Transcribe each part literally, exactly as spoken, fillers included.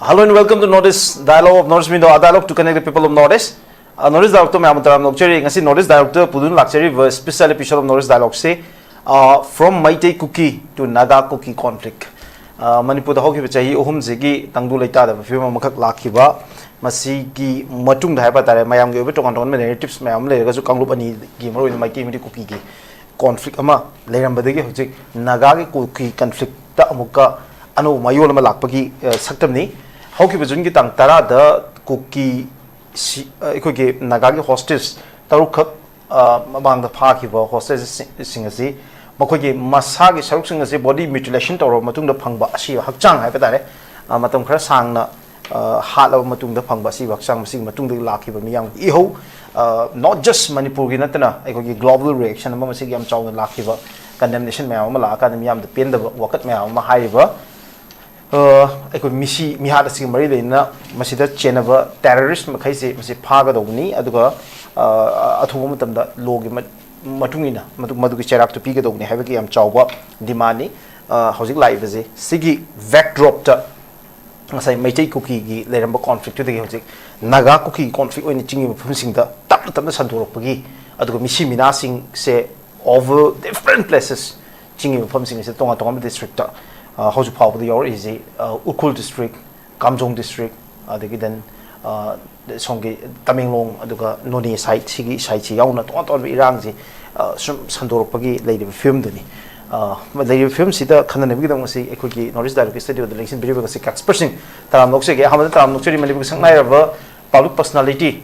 Hello and welcome to North East Dialogue of North East Window, a dialogue to connect the people of North East. Uh, North East Dialogue ꯇ ꯃꯌꯥꯝ ꯇꯔꯥꯝꯅ ꯑꯣꯛꯆꯔꯤ꯫ ꯉꯁꯤ North East Dialogue ꯇ ꯄꯨꯗꯨꯅ ꯂꯥꯛꯆꯔꯤꯕ special episode of North East Dialogue ꯁꯤ, uh, From Meitei Kuki to Naga Kuki Conflict꯫ Uh, ꯃꯅꯤꯄꯨꯔꯗ ꯍꯧꯈꯤꯕ ꯆꯍꯤ ꯑꯍꯨꯝꯁꯤꯒꯤ ꯇꯪꯗꯨ ꯂꯩꯇꯥꯗꯕ ꯐꯤꯕꯝ ꯑꯃꯈꯛ ꯂꯥꯛꯈꯤꯕ, ꯃꯁꯤꯒꯤ ꯃꯇꯨꯡꯗ ꯍꯥꯏꯕ ꯇꯥꯔꯦ, ꯃꯌꯥꯝꯒꯤ ꯑꯣꯏꯕ ꯇꯣꯉꯥꯟ ꯇꯣꯉꯥꯟꯕ narratives ꯃꯌꯥꯝ ꯑꯃ ꯂꯩꯔꯒꯁꯨ, ꯀꯥꯡꯂꯨꯞ ꯑꯅꯤꯒꯤ, ꯃꯔꯨꯑꯣꯏꯅ ꯃꯩꯇꯩ ꯑꯃꯗꯤ ꯀꯨꯀꯤꯒꯤ conflict ꯑꯃ ꯂꯩꯔꯝꯕꯗꯒꯤ ꯍꯧꯖꯤꯛ ꯅꯥꯒꯥꯒꯤ ꯀꯨꯀꯤ conflict ꯇ ꯑꯃꯨꯛꯀ ꯑꯅꯧꯕ ꯃꯌꯣꯜ ꯑꯃ ꯂꯥꯛꯄꯒꯤ, ꯑ, ꯁꯛꯇꯝꯅꯤ꯫ ꯍꯧꯈꯤꯕ ꯖꯨꯟꯒꯤ ꯇꯥꯡ ꯇꯔꯥꯗ ꯀꯨꯀꯤ ꯁꯤ-, ꯑ, ꯑꯩꯈꯣꯏꯒꯤ ꯅꯥꯒꯥꯒꯤ hostage ꯇꯔꯨꯛꯈꯛ, ꯑ, ꯃꯃꯥꯡꯗ ꯐꯥꯈꯤꯕ hostage ꯁꯤꯡ ꯑꯁꯤ ꯃꯈꯣꯏꯒꯤ ꯃꯁꯥꯒꯤ ꯁꯔꯨꯛꯁꯤꯡ ꯑꯁꯤ body mutilation ꯇꯧꯔꯕ ꯃꯇꯨꯡꯗ ꯐꯪꯕ ꯑꯁꯤꯕ ꯍꯛꯆꯥꯡ ꯍꯥꯏꯕ ꯇꯥꯔꯦ, ꯑ, ꯃꯇꯝ ꯈꯔ ꯁꯥꯡꯅ, ꯑ, ꯍꯥꯠꯂꯕ ꯃꯇꯨꯡꯗ ꯐꯪꯕ ꯑꯁꯤꯕ ꯍꯛꯆꯥꯡ, ꯃꯁꯤꯒꯤ ꯃꯇꯨꯡꯗꯒꯤ ꯂꯥꯛꯈꯤꯕ ꯃꯤꯌꯥꯝꯒꯤ ꯏꯍꯧ, ꯑ, not just ꯃꯅꯤꯄꯨꯔꯒꯤ ꯅꯠꯇꯅ ꯑꯩꯈꯣꯏꯒꯤ global reaction ꯑꯃ ꯃꯁꯤꯒꯤ ꯌꯥꯝ ꯆꯥꯎꯅ ꯂꯥꯛꯈꯤꯕ, condemnation ꯃꯌꯥꯝ ꯑꯃ ꯂꯥꯛꯑꯀꯥꯟꯗ ꯃꯤꯌꯥꯝꯗ ꯄꯦꯟꯗꯕ ꯋꯥꯀꯠ ꯃꯌꯥꯝ ꯑꯃ ꯍꯥꯏꯔꯤꯕ, ꯑ, ꯑꯩꯈꯣꯏ ꯃꯤꯁꯤ ꯃꯤꯍꯥꯠ ꯑꯁꯤꯒ ꯃꯔꯤ ꯂꯩꯅꯅ ꯃꯁꯤꯗ ꯆꯦꯟꯅꯕ terrorist ꯃꯈꯩꯁꯤ ꯃꯁꯤ ꯐꯥꯒꯗꯧꯕꯅꯤ, ꯑꯗꯨꯒ, ꯑ, ꯑꯊꯨꯕ ꯃꯇꯝꯗ ꯂꯣꯒꯤ ꯃ-, ꯃꯇꯨꯡ ꯏꯟꯅ ꯃꯗꯨ, ꯃꯗꯨꯒꯤ ꯆꯩꯔꯥꯛꯇꯨ ꯄꯤꯒꯗꯧꯕꯅꯤ ꯍꯥꯏꯕꯒꯤ ꯌꯥꯝ ꯆꯥꯎꯕ demandꯅꯤ꯫ ꯑ, ꯍꯧꯖꯤꯛ ꯂꯥꯛꯏꯕꯁꯦ ꯁꯤꯒꯤ backdropꯇ ꯉꯁꯥꯏ ꯃꯩꯇꯩ ꯀꯨꯀꯤꯒꯤ ꯂꯩꯔꯝꯕ conflictꯇꯨꯗꯒꯤ ꯍꯧꯖꯤꯛ ꯅꯥꯒꯥ ꯀꯨꯀꯤ conflict ꯑꯣꯏꯅ ꯆꯤꯡꯒꯤ ꯃꯐꯝꯁꯤꯡꯗ ꯇꯞꯅ ꯇꯞꯅ ꯁꯟꯗꯣꯔꯛꯄꯒꯤ, ꯑꯗꯨꯒ ꯃꯤꯁꯤ ꯃꯤꯅꯥꯁꯤꯡꯁꯦ over different places, ꯆꯤꯡꯒꯤ ꯃꯐꯝꯁꯤꯡ ꯑꯁꯤꯗ ꯇꯣꯉꯥꯟ ꯇꯣꯉꯥꯟꯕ districtꯇ, ꯑ, ꯍꯧꯖꯤꯛ ꯐꯥꯎꯕꯗ ꯌꯥꯎꯔꯛꯏꯁꯤ, ꯑ, ꯎꯈ꯭ꯔꯨꯜ district, ꯀꯥꯝꯖꯣꯡ district, ꯑꯗꯒꯤ then, ꯑ, ꯁꯣꯝꯒꯤ ꯇꯃꯦꯡꯂꯣꯡ, ꯑꯗꯨꯒ ꯅꯣꯅꯦ side, ꯁꯤꯒꯤ sideꯁꯤ ꯌꯥꯎꯅ ꯇꯣꯉꯥꯟ ꯇꯣꯉꯥꯟꯕ ꯏꯔꯥꯡꯁꯤ, ꯑ, ꯁꯨꯝ ꯁꯟꯗꯣꯔꯛꯄꯒꯤ ꯂꯩꯔꯤꯕ ꯐꯤꯕꯝꯗꯨꯅꯤ꯫ ꯑ, ꯂꯩꯔꯤꯕ ꯐꯤꯕꯝꯁꯤꯗ ꯈꯟꯅꯅꯕꯒꯤꯗꯃꯛ ꯉꯁꯤ ꯑꯩꯈꯣꯏꯒꯤ North East Dialogue Studioꯗ ꯂꯦꯡꯁꯤꯟꯕꯤꯔꯤꯕ ꯉꯁꯤ expertꯁꯤꯡ ꯇꯔꯥꯝꯅ ꯑꯣꯛꯆꯒꯦ꯫ ꯑꯍꯥꯟꯕꯗ ꯇꯔꯥꯝꯅ ꯑꯣꯛꯆꯔꯤ ꯃꯅꯤꯄꯨꯔꯒꯤ ꯁꯛꯅꯥꯏꯔꯕ public personality,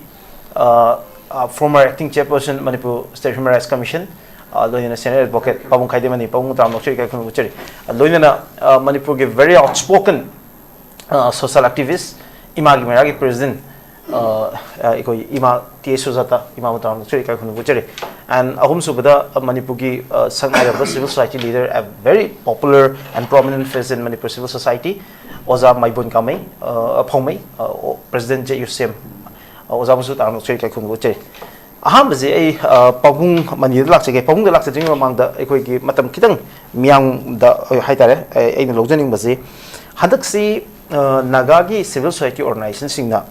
ꯑ, ꯑ, former acting chairperson Manipur State Human Rights Commission, ꯑ, ꯂꯣꯏꯅꯅ senior advocate ꯄꯥꯕꯨꯡ ꯈꯥꯏꯗꯦꯃꯅꯤ, ꯄꯥꯕꯨꯡ ꯇꯔꯥꯝꯅ ꯑꯣꯛꯆꯔꯤ, ꯏꯀꯥꯏ ꯈꯨꯝꯅꯕ ꯎꯠꯆꯔꯤ꯫ ꯑ, ꯂꯣꯏꯅꯅ, ꯑ, ꯃꯅꯤꯄꯨꯔꯒꯤ very outspoken, ꯑ, social activist, ꯏꯃꯥꯒꯤ ꯃꯩꯔꯥꯒꯤ president, ꯑ, ꯑ, ꯑꯩꯈꯣꯏ ꯏꯃꯥ ꯇꯤ ꯑꯦꯁ ꯁꯨꯖꯥꯇꯥ, ꯏꯃꯥꯕꯨ ꯇꯔꯥꯝꯅ ꯑꯣꯛꯆꯔꯤ, ꯏꯀꯥꯏ ꯈꯨꯝꯅꯕ ꯎꯠꯆꯔꯤ꯫ And ꯑꯍꯨꯝꯁꯨꯕꯗ, ꯑ, ꯃꯅꯤꯄꯨꯔꯒꯤ, ꯑ, ꯁꯛꯅꯥꯏꯔꯕ civil society leader, a very popular and prominent face in Manipur civil society, ꯑꯣꯖꯥ ꯃꯥꯏꯕꯣꯟ ꯀꯥꯃꯩ, ꯑ, ꯐꯧꯃꯩ, ꯑ, ꯑꯣ-, president ꯖꯦ ꯌꯨ ꯁꯦꯝ, ꯑ, ꯑꯣꯖꯥꯕꯨꯁꯨ ꯇꯔꯥꯝꯅ ꯑꯣꯛꯆꯔꯤ, ꯏꯀꯥꯏ ꯈꯨꯝꯅꯕ ꯎꯠꯆꯔꯤ꯫ ꯑꯍꯥꯟꯕꯁꯦ ꯑꯩ, ꯑ, ꯄꯥꯕꯨꯡ ꯃꯅꯤꯗ ꯂꯥꯛꯆꯒꯦ꯫ ꯄꯥꯕꯨꯡꯗ ꯂꯥꯛꯆꯗ꯭ꯔꯤꯉꯩ ꯃꯃꯥꯡꯗ ꯑꯩꯈꯣꯏꯒꯤ ꯃꯇꯝ ꯈꯤꯇꯪ ꯃꯤꯌꯥꯝꯗ, ꯑ, ꯍꯥꯏꯇꯥꯔꯦ, ꯑ, ꯑꯩꯅ ꯂꯧꯖꯅꯤꯡꯕꯁꯤ, ꯍꯟꯗꯛꯁꯤ, ꯑ, ꯅꯥꯒꯥꯒꯤ civil society organizationꯁꯤꯡꯅ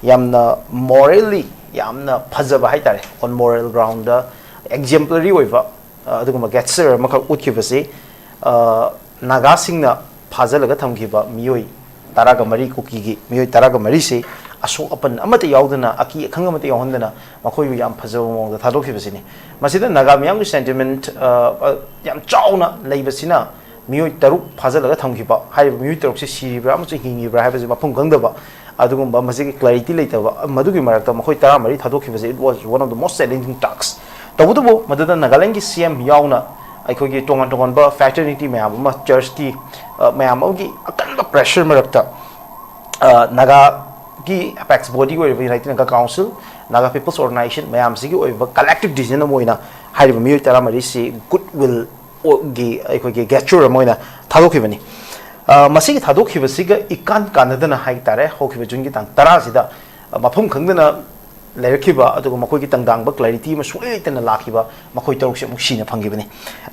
ꯌꯥꯝꯅ morally ꯌꯥꯝꯅ ꯐꯖꯕ ꯍꯥꯏꯇꯥꯔꯦ, on moral groundꯗ exemplary ꯑꯣꯏꯕ, ꯑ, ꯑꯗꯨꯒꯨꯝꯕ gesture ꯑꯃꯈꯛ ꯎꯠꯈꯤꯕꯁꯤ, ꯑ, ꯅꯥꯒꯥꯁꯤꯡꯅ ꯐꯥꯖꯤꯜꯂꯒ ꯊꯝꯈꯤꯕ ꯃꯤꯑꯣꯏ ꯇꯔꯥꯒ ꯃꯔꯤ, ꯀꯨꯀꯤꯒꯤ ꯃꯤꯑꯣꯏ ꯇꯔꯥꯒ ꯃꯔꯤꯁꯤ ꯑꯁꯣꯛ ꯑꯄꯟ ꯑꯃꯠꯇ ꯌꯥꯎꯗꯅ, ꯑꯀꯤ ꯑꯈꯪ ꯑꯃꯠꯇ ꯌꯥꯎꯍꯟꯗꯅ ꯃꯈꯣꯏꯕꯨ ꯌꯥꯝ ꯐꯖꯕ ꯃꯑꯣꯡꯗ ꯊꯥꯗꯣꯛꯈꯤꯕꯁꯤꯅꯤ꯫ ꯃꯁꯤꯗ ꯅꯥꯒꯥ ꯃꯤꯌꯥꯝꯒꯤ sentiment, ꯑ, ꯑ, ꯌꯥꯝ ꯆꯥꯎꯅ ꯂꯩꯕꯁꯤꯅ ꯃꯤꯑꯣꯏ ꯇꯔꯨꯛ ꯐꯥꯖꯤꯜꯂꯒ ꯊꯝꯈꯤꯕ, ꯍꯥꯏꯔꯤꯕ ꯃꯤꯑꯣꯏ ꯇꯔꯨꯛꯁꯤ ꯁꯤꯔꯤꯕ꯭ꯔꯥ ꯑꯃꯁꯨꯡ ꯍꯤꯡꯉꯤꯕ꯭ꯔꯥ ꯍꯥꯏꯕꯁꯤ ꯃꯐꯝ ꯈꯪꯗꯕ, ꯑꯗꯨꯒꯨꯝꯕ ꯃꯁꯤꯒꯤ clarity ꯂꯩꯇꯕ, ꯃꯗꯨꯒꯤ ꯃꯔꯛꯇ ꯃꯈꯣꯏ ꯇꯔꯥꯃꯔꯤ ꯊꯥꯗꯣꯛꯈꯤꯕꯁꯤ, it was one of the most challenging tasks꯫ ꯇꯧꯕꯇꯕꯨ ꯃꯗꯨꯗ ꯅꯥꯒꯥꯂꯦꯟꯒꯤ C M ꯌꯥꯎꯅ ꯑꯩꯈꯣꯏꯒꯤ ꯇꯣꯉꯥꯟ ꯇꯣꯉꯥꯟꯕ fraternity ꯃꯌꯥꯝ ꯑꯃ, churchꯀꯤ, ꯑ, ꯃꯌꯥꯝ ꯑꯃꯒꯤ ꯑꯀꯟꯕ pressure ꯃꯔꯛꯇ, ꯑ, ꯅꯥꯒꯥꯒꯤ apex body ꯑꯣꯏꯔꯤꯕ United Naga Council, Naga People's Organization ꯃꯌꯥꯝꯁꯤꯒꯤ ꯑꯣꯏꯕ collective decision ꯑꯃ ꯑꯣꯏꯅ ꯍꯥꯏꯔꯤꯕ ꯃꯤꯑꯣꯏ ꯇꯔꯥꯃꯔꯤꯁꯤ goodwill ꯒꯤ ꯑꯩꯈꯣꯏꯒꯤ gesture ꯑꯃ ꯑꯣꯏꯅ ꯊꯥꯗꯣꯛꯈꯤꯕꯅꯤ꯫ ꯑ, ꯃꯁꯤꯒꯤ ꯊꯥꯗꯣꯛꯈꯤꯕꯁꯤꯒ ꯏꯀꯥꯟ ꯀꯥꯟꯅꯗꯅ ꯍꯥꯏ ꯇꯥꯔꯦ, ꯍꯧꯈꯤꯕ ꯖꯨꯟꯒꯤ ꯇꯥꯡ ꯇꯔꯥꯁꯤꯗ, ꯑ, ꯃꯐꯝ ꯈꯪꯗꯅ ꯂꯩꯔꯛꯈꯤꯕ, ꯑꯗꯨꯒ ꯃꯈꯣꯏꯒꯤ ꯇꯪꯗꯥꯡꯕ clarity ꯑꯃ ꯁꯨꯡꯂꯩ ꯂꯩꯇꯅ ꯂꯥꯛꯈꯤꯕ ꯃꯈꯣꯏ ꯇꯔꯨꯛꯁꯦ ꯑꯃꯨꯛ ꯁꯤꯅ ꯐꯪꯈꯤꯕꯅꯤ꯫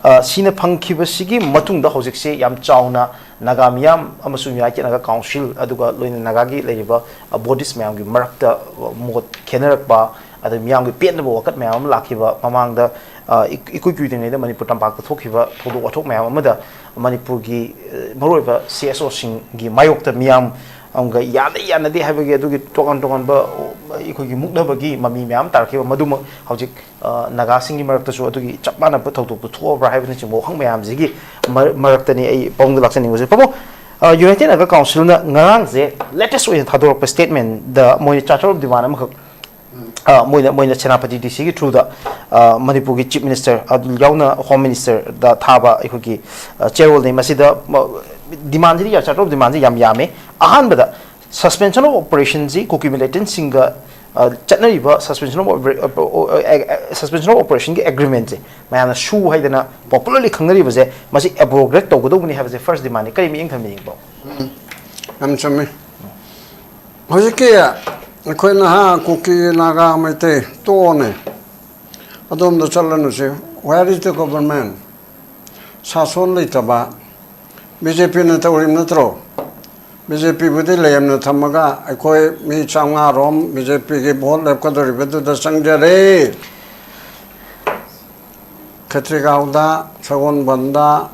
ꯑ, ꯁꯤꯅ ꯐꯪꯈꯤꯕꯁꯤꯒꯤ ꯃꯇꯨꯡꯗ ꯍꯧꯖꯤꯛꯁꯦ ꯌꯥꯝ ꯆꯥꯎꯅ ꯅꯥꯒꯥ ꯃꯤꯌꯥꯝ ꯑꯃꯁꯨꯡ United Naga Council, ꯑꯗꯨꯒ ꯂꯣꯏꯅ ꯅꯥꯒꯥꯒꯤ ꯂꯩꯔꯤꯕ, ꯑ, bodies ꯃꯌꯥꯝꯒꯤ ꯃꯔꯛꯇ, ꯑ, ꯃꯣꯠ ꯈꯦꯠꯅꯔꯛꯄ, ꯑꯗ ꯃꯤꯌꯥꯝꯒꯤ ꯄꯦꯟꯗꯕ ꯋꯥꯀꯠ ꯃꯌꯥꯝ ꯑꯃ ꯂꯥꯛꯈꯤꯕ, ꯃꯃꯥꯡꯗ, ꯑ, ꯏ-, ꯏꯀꯨꯏ ꯀꯨꯏꯗ꯭ꯔꯤꯉꯩꯗ ꯃꯅꯤꯄꯨꯔ ꯇꯝꯄꯥꯛꯇ ꯊꯣꯛꯈꯤꯕ ꯊꯧꯗꯣꯛ ꯋꯥꯊꯣꯛ ꯃꯌꯥꯝ ꯑꯃꯗ ꯃꯅꯤꯄꯨꯔꯒꯤ, ꯑ, ꯃꯔꯨꯑꯣꯏꯕ C S Oꯁꯤꯡꯒꯤ ꯃꯥꯌꯣꯛꯇ ꯃꯤꯌꯥꯝ ꯑꯃꯒ ꯌꯥꯅ ꯌꯥꯅꯗꯦ ꯍꯥꯏꯕꯒꯤ ꯑꯗꯨꯒꯤ ꯇꯣꯉꯥꯟ ꯇꯣꯉꯥꯟꯕ, ꯑ, ꯑꯩꯈꯣꯏꯒꯤ ꯃꯨꯛꯅꯕꯒꯤ ꯃꯃꯤ ꯃꯌꯥꯝ ꯇꯥꯔꯛꯈꯤꯕ, ꯃꯗꯨꯃꯛ ꯍꯧꯖꯤꯛ, ꯑ, ꯅꯥꯒꯥꯁꯤꯡꯒꯤ ꯃꯔꯛꯇꯁꯨ ꯑꯗꯨꯒꯤ ꯆꯞ ꯃꯥꯟꯅꯕ ꯊꯧꯗꯣꯛꯇꯨ ꯊꯣꯛꯑꯕ꯭ꯔꯥ ꯍꯥꯏꯕꯅꯆꯤꯡꯕ ꯋꯥꯍꯪ ꯃꯌꯥꯝꯁꯤꯒꯤ ꯃꯔ-, ꯃꯔꯛꯇꯅꯤ ꯑꯩ ꯄꯥꯕꯨꯡꯗ ꯂꯥꯛꯆꯅꯤꯡꯕꯁꯦ꯫ ꯄꯥꯕꯨꯡ, ꯑ, United Naga Councilꯅ ꯉꯔꯥꯡꯁꯦ latest ꯑꯣꯏꯅ ꯊꯥꯗꯣꯔꯛꯄ statementꯗ ꯃꯣꯏ Charter of Demand ꯑꯃꯈꯛ, ꯑ, ꯃꯣꯏꯅ, ꯃꯣꯏꯅ ꯁꯦꯅꯥꯄꯇꯤ D Cꯒꯤ throughꯗ, ꯑ, ꯃꯅꯤꯄꯨꯔꯒꯤ Chief Minister, ꯑꯗꯨ ꯌꯥꯎꯅ Home Ministerꯗ ꯊꯥꯕ ꯑꯩꯈꯣꯏꯒꯤ, ꯑ, ꯆꯦꯔꯣꯜꯅꯤ꯫ ꯃꯁꯤꯗ, ꯃ-, demandꯁꯤꯗꯤ ꯌꯥꯝ, Charter of Demandꯁꯤ ꯌꯥꯝ ꯌꯥꯝꯃꯦ꯫ ꯑꯍꯥꯟꯕꯗ suspension of operationꯁꯤ ꯀꯨꯀꯤ militantꯁꯤꯡꯒ, ꯑ, ꯆꯠꯅꯔꯤꯕ suspension of oper-, ꯑ, ꯑ, ꯑ, suspension of operationꯒꯤ agreementꯁꯦ ꯃꯌꯥꯝꯅ ꯁꯨ ꯍꯥꯏꯗꯅ popularly ꯈꯪꯅꯔꯤꯕꯁꯦ, ꯃꯁꯤ abrogate ꯇꯧꯒꯗꯧꯕꯅꯤ ꯍꯥꯏꯕꯁꯦ first demandꯅꯤ꯫ ꯀꯔꯤ ꯃꯤꯠꯌꯦꯡ ꯊꯝꯕꯤꯅꯤꯡꯕꯣ? ꯌꯥꯝ ꯆꯨꯝꯃꯤ꯫ ꯍꯧꯖꯤꯛꯀꯤ ꯑꯩꯈꯣꯏ ꯅꯍꯥ ꯀꯨꯀꯤ, ꯅꯥꯒꯥ, ꯃꯩꯇꯩ ꯇꯣꯛꯑꯣꯅꯦ, ꯑꯗꯣꯝꯗ ꯆꯠꯂꯅꯨꯁꯦ꯫ Where is the government? ꯁꯥꯁꯣꯟ ꯂꯩꯇꯕ꯫ BJPꯅ ꯇꯧꯔꯤꯕ ꯅꯠꯇ꯭ꯔꯣ? ꯕꯤ ꯖꯦ ꯄꯤꯕꯨꯗꯤ ꯂꯩꯔꯝꯅ ꯊꯝꯃꯒ ꯑꯩꯈꯣꯏ ꯃꯤ ꯆꯥꯝꯃꯉꯥ ꯔꯣꯝ ꯕꯤ ꯖꯦ ꯄꯤꯒꯤ ꯚꯣꯠ ꯂꯦꯞꯀꯗꯧꯔꯤꯕꯗꯨꯗ ꯆꯪꯖꯔꯦ꯫ ꯈꯦꯇ꯭ꯔꯤꯒꯥꯎꯗ, ꯁꯒꯣꯜꯕꯟꯗ,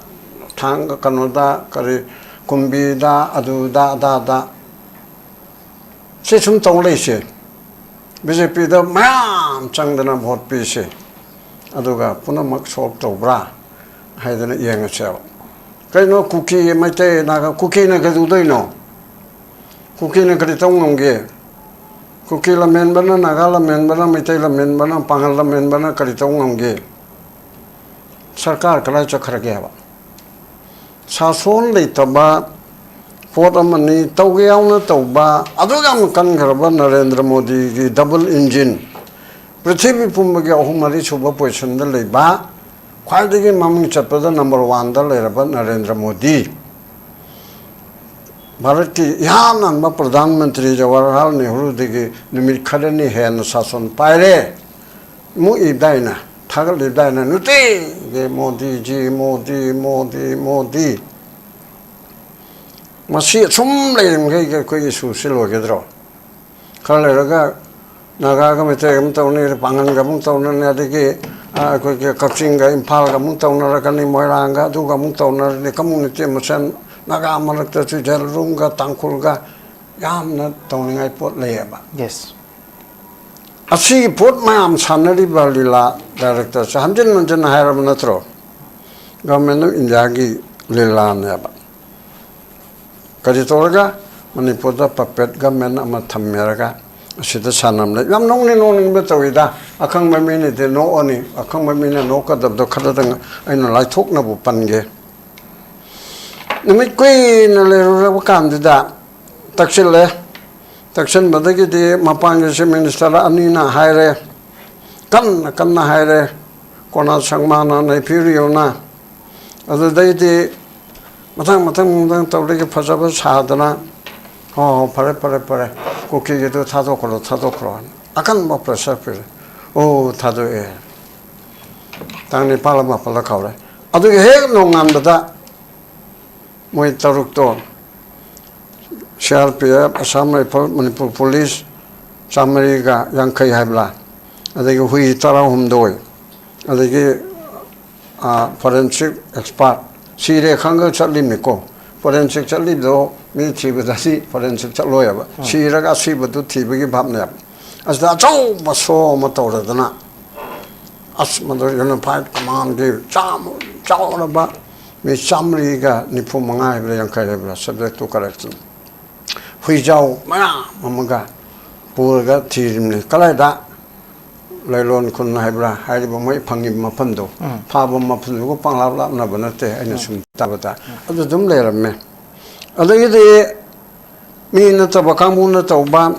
ꯊꯥꯡ ꯀꯩꯅꯣꯗ, ꯀꯔꯤ, ꯀꯨꯝꯕꯤꯗ, ꯑꯗꯨꯗ ꯑꯗꯥꯗ ꯁꯤ ꯁꯨꯝ ꯇꯧ ꯂꯩꯁꯦ꯫ ꯕꯤ ꯖꯦ ꯄꯤꯗ ꯃꯌꯥꯝ ꯆꯪꯗꯅ ꯚꯣꯠ ꯄꯤꯁꯦ, ꯑꯗꯨꯒ ꯄꯨꯝꯅꯃꯛ ꯁꯣꯜꯕ ꯇꯧꯕ꯭ꯔꯥ ꯍꯥꯏꯗꯅ ꯌꯦꯡꯉꯁꯦꯕ꯫ ꯀꯩꯅꯣ ꯀꯨꯀꯤ, ꯃꯩꯇꯩ, ꯅꯥꯒꯥ, ꯀꯨꯀꯤꯅ ꯀꯩꯗꯧꯗꯣꯏꯅꯣ? ꯀꯨꯀꯤꯅ ꯀꯔꯤ ꯇꯧ ꯉꯝꯒꯦ? ꯀꯨꯀꯤ ꯂꯝꯍꯦꯟꯕꯅ, ꯅꯥꯒꯥ ꯂꯝꯍꯦꯟꯕꯅ, ꯃꯩꯇꯩ ꯂꯝꯍꯦꯟꯕꯅ, ꯄꯥꯡꯒꯜ ꯂꯝꯍꯦꯟꯕꯅ ꯀꯔꯤ ꯇꯧ ꯉꯝꯒꯦ? ꯁꯔꯀꯥꯔ ꯀꯗꯥꯏ ꯆꯠꯈ꯭ꯔꯒꯦ ꯍꯥꯏꯕ? ꯁꯥꯁꯣꯟ ꯂꯩꯇꯕ ꯄꯣꯠ ꯑꯃꯅꯤ꯫ ꯇꯧꯒꯦ ꯌꯥꯎꯅ ꯇꯧꯕ, ꯑꯗꯨꯛ ꯌꯥꯝ ꯀꯟꯈ꯭ꯔꯕ ꯅꯔꯦꯟꯗ꯭ꯔ ꯃꯣꯗꯤꯒꯤ ꯗꯕꯜ ꯏꯟꯖꯤꯟ, ꯄ꯭ꯔꯤꯊꯤꯕꯤ ꯄꯨꯝꯕꯒꯤ ꯑꯍꯨꯝ ꯃꯔꯤ ꯁꯨꯕ ꯄꯣꯖꯤꯁꯟꯗ ꯂꯩꯕ, ꯈ꯭ꯋꯥꯏꯗꯒꯤ ꯃꯃꯤꯡ ꯆꯠꯄꯗ ꯅꯝꯕꯔ ꯋꯥꯟꯗ ꯂꯩꯔꯕ ꯅꯔꯦꯟꯗ꯭ꯔ ꯃꯣꯗꯤ, ꯚꯥꯔꯠꯀꯤ ꯏꯍꯥꯟ ꯍꯥꯟꯕ ꯄ꯭ꯔꯙꯥꯟ ꯃꯟꯇ꯭ꯔꯤ ꯖꯋꯥꯍꯔꯂꯥꯜ ꯅꯦꯍꯔꯨꯗꯒꯤ ꯅꯨꯃꯤꯠ ꯈꯔꯅꯤ ꯍꯦꯟꯅ ꯁꯥꯁꯣꯟ ꯄꯥꯏꯔꯦ꯫ ꯑꯃꯨꯛ ꯏꯕꯗꯥꯏꯅ, ꯊꯥꯒꯠꯂꯤꯕꯗꯥꯏꯅ, ꯅꯨꯡꯇꯤꯒꯤ "ꯃꯣꯗꯤꯖꯤ, ꯃꯣꯗꯤ, ꯃꯣꯗꯤ, ꯃꯣꯗꯤ"꯫ ꯃꯁꯤ ꯑꯁꯨꯝ ꯂꯩꯔꯤꯃꯈꯩ ꯑꯩꯈꯣꯏꯒꯤ ꯏꯁꯨꯁꯤ ꯂꯣꯏꯒꯗ꯭ꯔꯣ? ꯈꯔ ꯂꯩꯔꯒ ꯅꯥꯒꯥꯒ ꯃꯩꯇꯩꯒ ꯑꯃꯨꯛ ꯇꯧꯅꯤ, ꯄꯥꯡꯒꯜꯒ ꯑꯃꯨꯛ ꯇꯧꯅꯅꯤ, ꯑꯗꯒꯤ, ꯑ, ꯑꯩꯈꯣꯏꯒꯤ ꯀꯛꯆꯤꯡꯒ ꯏꯝꯐꯥꯜꯒ ꯑꯃꯨꯛ ꯇꯧꯅꯔꯛꯀꯅꯤ, ꯃꯣꯏꯔꯥꯡꯒ ꯑꯗꯨꯒ ꯑꯃꯨꯛ ꯇꯧꯅꯔꯅꯤ, ꯀꯝꯃꯨꯅꯤꯇꯤ ꯃꯁꯦꯟ ꯅꯥꯒꯥ ꯃꯔꯛꯇ ꯆꯨꯏꯖꯦꯜ ꯔꯨꯝꯒ ꯇꯥꯡꯈꯨꯜꯒ ꯌꯥꯝꯅ ꯇꯧꯅꯤꯡꯉꯥꯏ ꯄꯣꯠ ꯂꯩꯌꯦꯕ꯫ ꯌꯦꯁ꯫ ꯑꯁꯤꯒꯤ ꯄꯣꯠ ꯃꯌꯥꯝ ꯁꯥꯟꯅꯔꯤꯕ ꯂꯤꯂꯥ ꯗꯥꯏꯔꯦꯛꯇꯔꯁꯦ ꯍꯟꯖꯤꯟ ꯍꯟꯖꯤꯟ ꯍꯥꯏꯔꯕ ꯅꯠꯇ꯭ꯔꯣ? ꯒꯚꯔꯟꯃꯦꯟ ꯑꯣꯐ ꯏꯟꯗꯤꯌꯥꯒꯤ ꯂꯤꯂꯥꯅꯦꯕ꯫ ꯀꯔꯤ ꯇꯧꯔꯒ? ꯃꯅꯤꯄꯨꯔꯗ ꯄꯄꯦꯠ ꯒꯚꯔꯟꯃꯦꯟ ꯑꯃ ꯊꯝꯃꯦꯔꯒ ꯑꯁꯤꯗ ꯁꯥꯟꯅꯕꯅꯦ꯫ ꯌꯥꯝ ꯅꯣꯛꯅꯤꯡ ꯅꯣꯛꯅꯤꯡꯕ ꯇꯧꯏꯗ꯫ ꯑꯈꯪꯕ ꯃꯤꯅꯗꯤ ꯅꯣꯛꯑꯅꯤ꯫ ꯑꯈꯪꯕ ꯃꯤꯅ ꯅꯣꯛꯀꯗꯕꯗꯣ ꯈꯔꯗꯪ ꯑꯩꯅ ꯂꯥꯏꯊꯣꯛꯅꯕ ꯄꯟꯒꯦ꯫ ꯅꯨꯃꯤꯠ ꯀꯨꯏꯅ ꯂꯩꯔꯨꯔꯕ ꯀꯥꯟꯗꯨꯗ ꯇꯛꯁꯤꯜꯂꯦ꯫ ꯇꯛꯁꯤꯟꯕꯗꯒꯤꯗꯤ ꯃꯄꯥꯟꯒꯤ ꯆꯤꯐ ꯃꯤꯅꯤꯁꯇꯔ ꯑꯅꯤꯅ ꯍꯥꯏꯔꯦ, ꯀꯟꯅ ꯀꯟꯅ ꯍꯥꯏꯔꯦ, ꯀꯣꯅꯥ ꯁꯪꯃꯥꯅ ꯅꯩꯐꯤꯔꯤꯌꯣꯅ꯫ ꯑꯗꯨꯗꯩꯗꯤ ꯃꯊꯪ ꯃꯊꯪ ꯃꯊꯪ ꯇꯧꯔꯒ ꯐꯖꯕ ꯁꯥꯗꯅ, "ꯍꯣ ꯍꯣ, ꯐꯔꯦ, ꯐꯔꯦ, ꯐꯔꯦ, ꯀꯨꯀꯤꯒꯤꯗꯨ ꯊꯥꯗꯣꯛꯈ꯭ꯔꯣ, ꯊꯥꯗꯣꯛꯈ꯭ꯔꯣ" ꯍꯥꯏꯅ ꯑꯀꯟꯕ ꯄ꯭ꯔꯦꯁꯔ ꯄꯤꯔꯦ꯫ ꯑꯣ, ꯊꯥꯗꯣꯛꯑꯦ꯫ ꯇꯥꯡ ꯅꯤꯄꯥꯜꯂ ꯃꯥꯄꯜꯂ ꯀꯥꯎꯔꯦ꯫ ꯑꯗꯨꯒꯤ ꯍꯦꯛ ꯅꯣꯡꯉꯥꯟꯕꯗ ꯃꯣꯏ ꯇꯔꯨꯛꯇꯣ C R P F, Assam rifle, Manipur police ꯆꯥꯃꯔꯤꯒ ꯌꯥꯡꯈꯩ ꯍꯥꯏꯕ꯭ꯔꯥ, ꯑꯗꯒꯤ ꯍꯨꯏ ꯇꯔꯥꯍꯨꯝꯗꯣꯏ, ꯑꯗꯒꯤ ꯐꯣꯔꯦꯟꯁꯤꯛ ꯑꯦꯛꯁꯄꯥꯔꯠ, ꯁꯤꯔꯦ ꯈꯪꯉꯒ ꯆꯠꯂꯤꯅꯤꯀꯣ꯫ ꯐꯣꯔꯦꯟꯁꯤꯛ ꯆꯠꯂꯤꯗꯣ ꯃꯤ ꯊꯤꯕꯗꯗꯤ ꯐꯣꯔꯦꯟꯁꯤꯛ ꯆꯠꯂꯣꯏꯕ, ꯁꯤꯔꯒ ꯑꯁꯤꯕꯗꯨ ꯊꯤꯕꯒꯤ ꯚꯥꯞꯅꯦꯕ꯫ ꯑꯁꯤꯗ ꯑꯆꯧꯕ ꯁꯣ ꯑꯃ ꯇꯧꯔꯗꯅ, ꯑꯁ, ꯃꯗꯨ ꯌꯨꯅꯤꯐꯥꯏꯠ ꯀꯃꯥꯟꯒꯤ ꯆꯥꯎ-, ꯆꯥꯎꯔꯕ ꯃꯤ ꯆꯥꯃꯔꯤꯒ ꯅꯤꯐꯨ ꯃꯉꯥ ꯍꯥꯏꯕ꯭ꯔꯥ, ꯌꯥꯡꯈꯩ ꯍꯥꯏꯕ꯭ꯔꯥ, subject to correction, ꯍꯨꯏꯖꯥꯎ ꯃꯌꯥꯝ ꯑꯃꯒ ꯄꯨꯔꯒ ꯊꯤꯔꯤꯕꯅꯤ꯫ ꯀꯗꯥꯏꯗ? ꯂꯩꯂꯣꯟ ꯈꯨꯟ ꯍꯥꯏꯕ꯭ꯔꯥ, ꯍꯥꯏꯔꯤꯕ ꯃꯣꯏ ꯐꯪꯉꯤꯕ ꯃꯐꯝꯗꯣ, ꯎꯝ꯫ ꯐꯥꯕ ꯃꯐꯝꯗꯨꯒ ꯄꯪꯂꯥꯞ ꯂꯥꯞꯅꯕ ꯅꯠꯇꯦ, ꯑꯩꯅ ꯎꯝ꯫ ꯁꯨꯝ ꯇꯥꯕꯗ꯫ ꯎꯝ꯫ ꯑꯗꯨ ꯑꯗꯨꯝ ꯂꯩꯔꯝꯃꯦ꯫ ꯑꯗꯒꯤꯗꯤ ꯃꯤ ꯅꯠꯇꯕ ꯀꯥꯡꯕꯨꯅ ꯇꯧꯕ,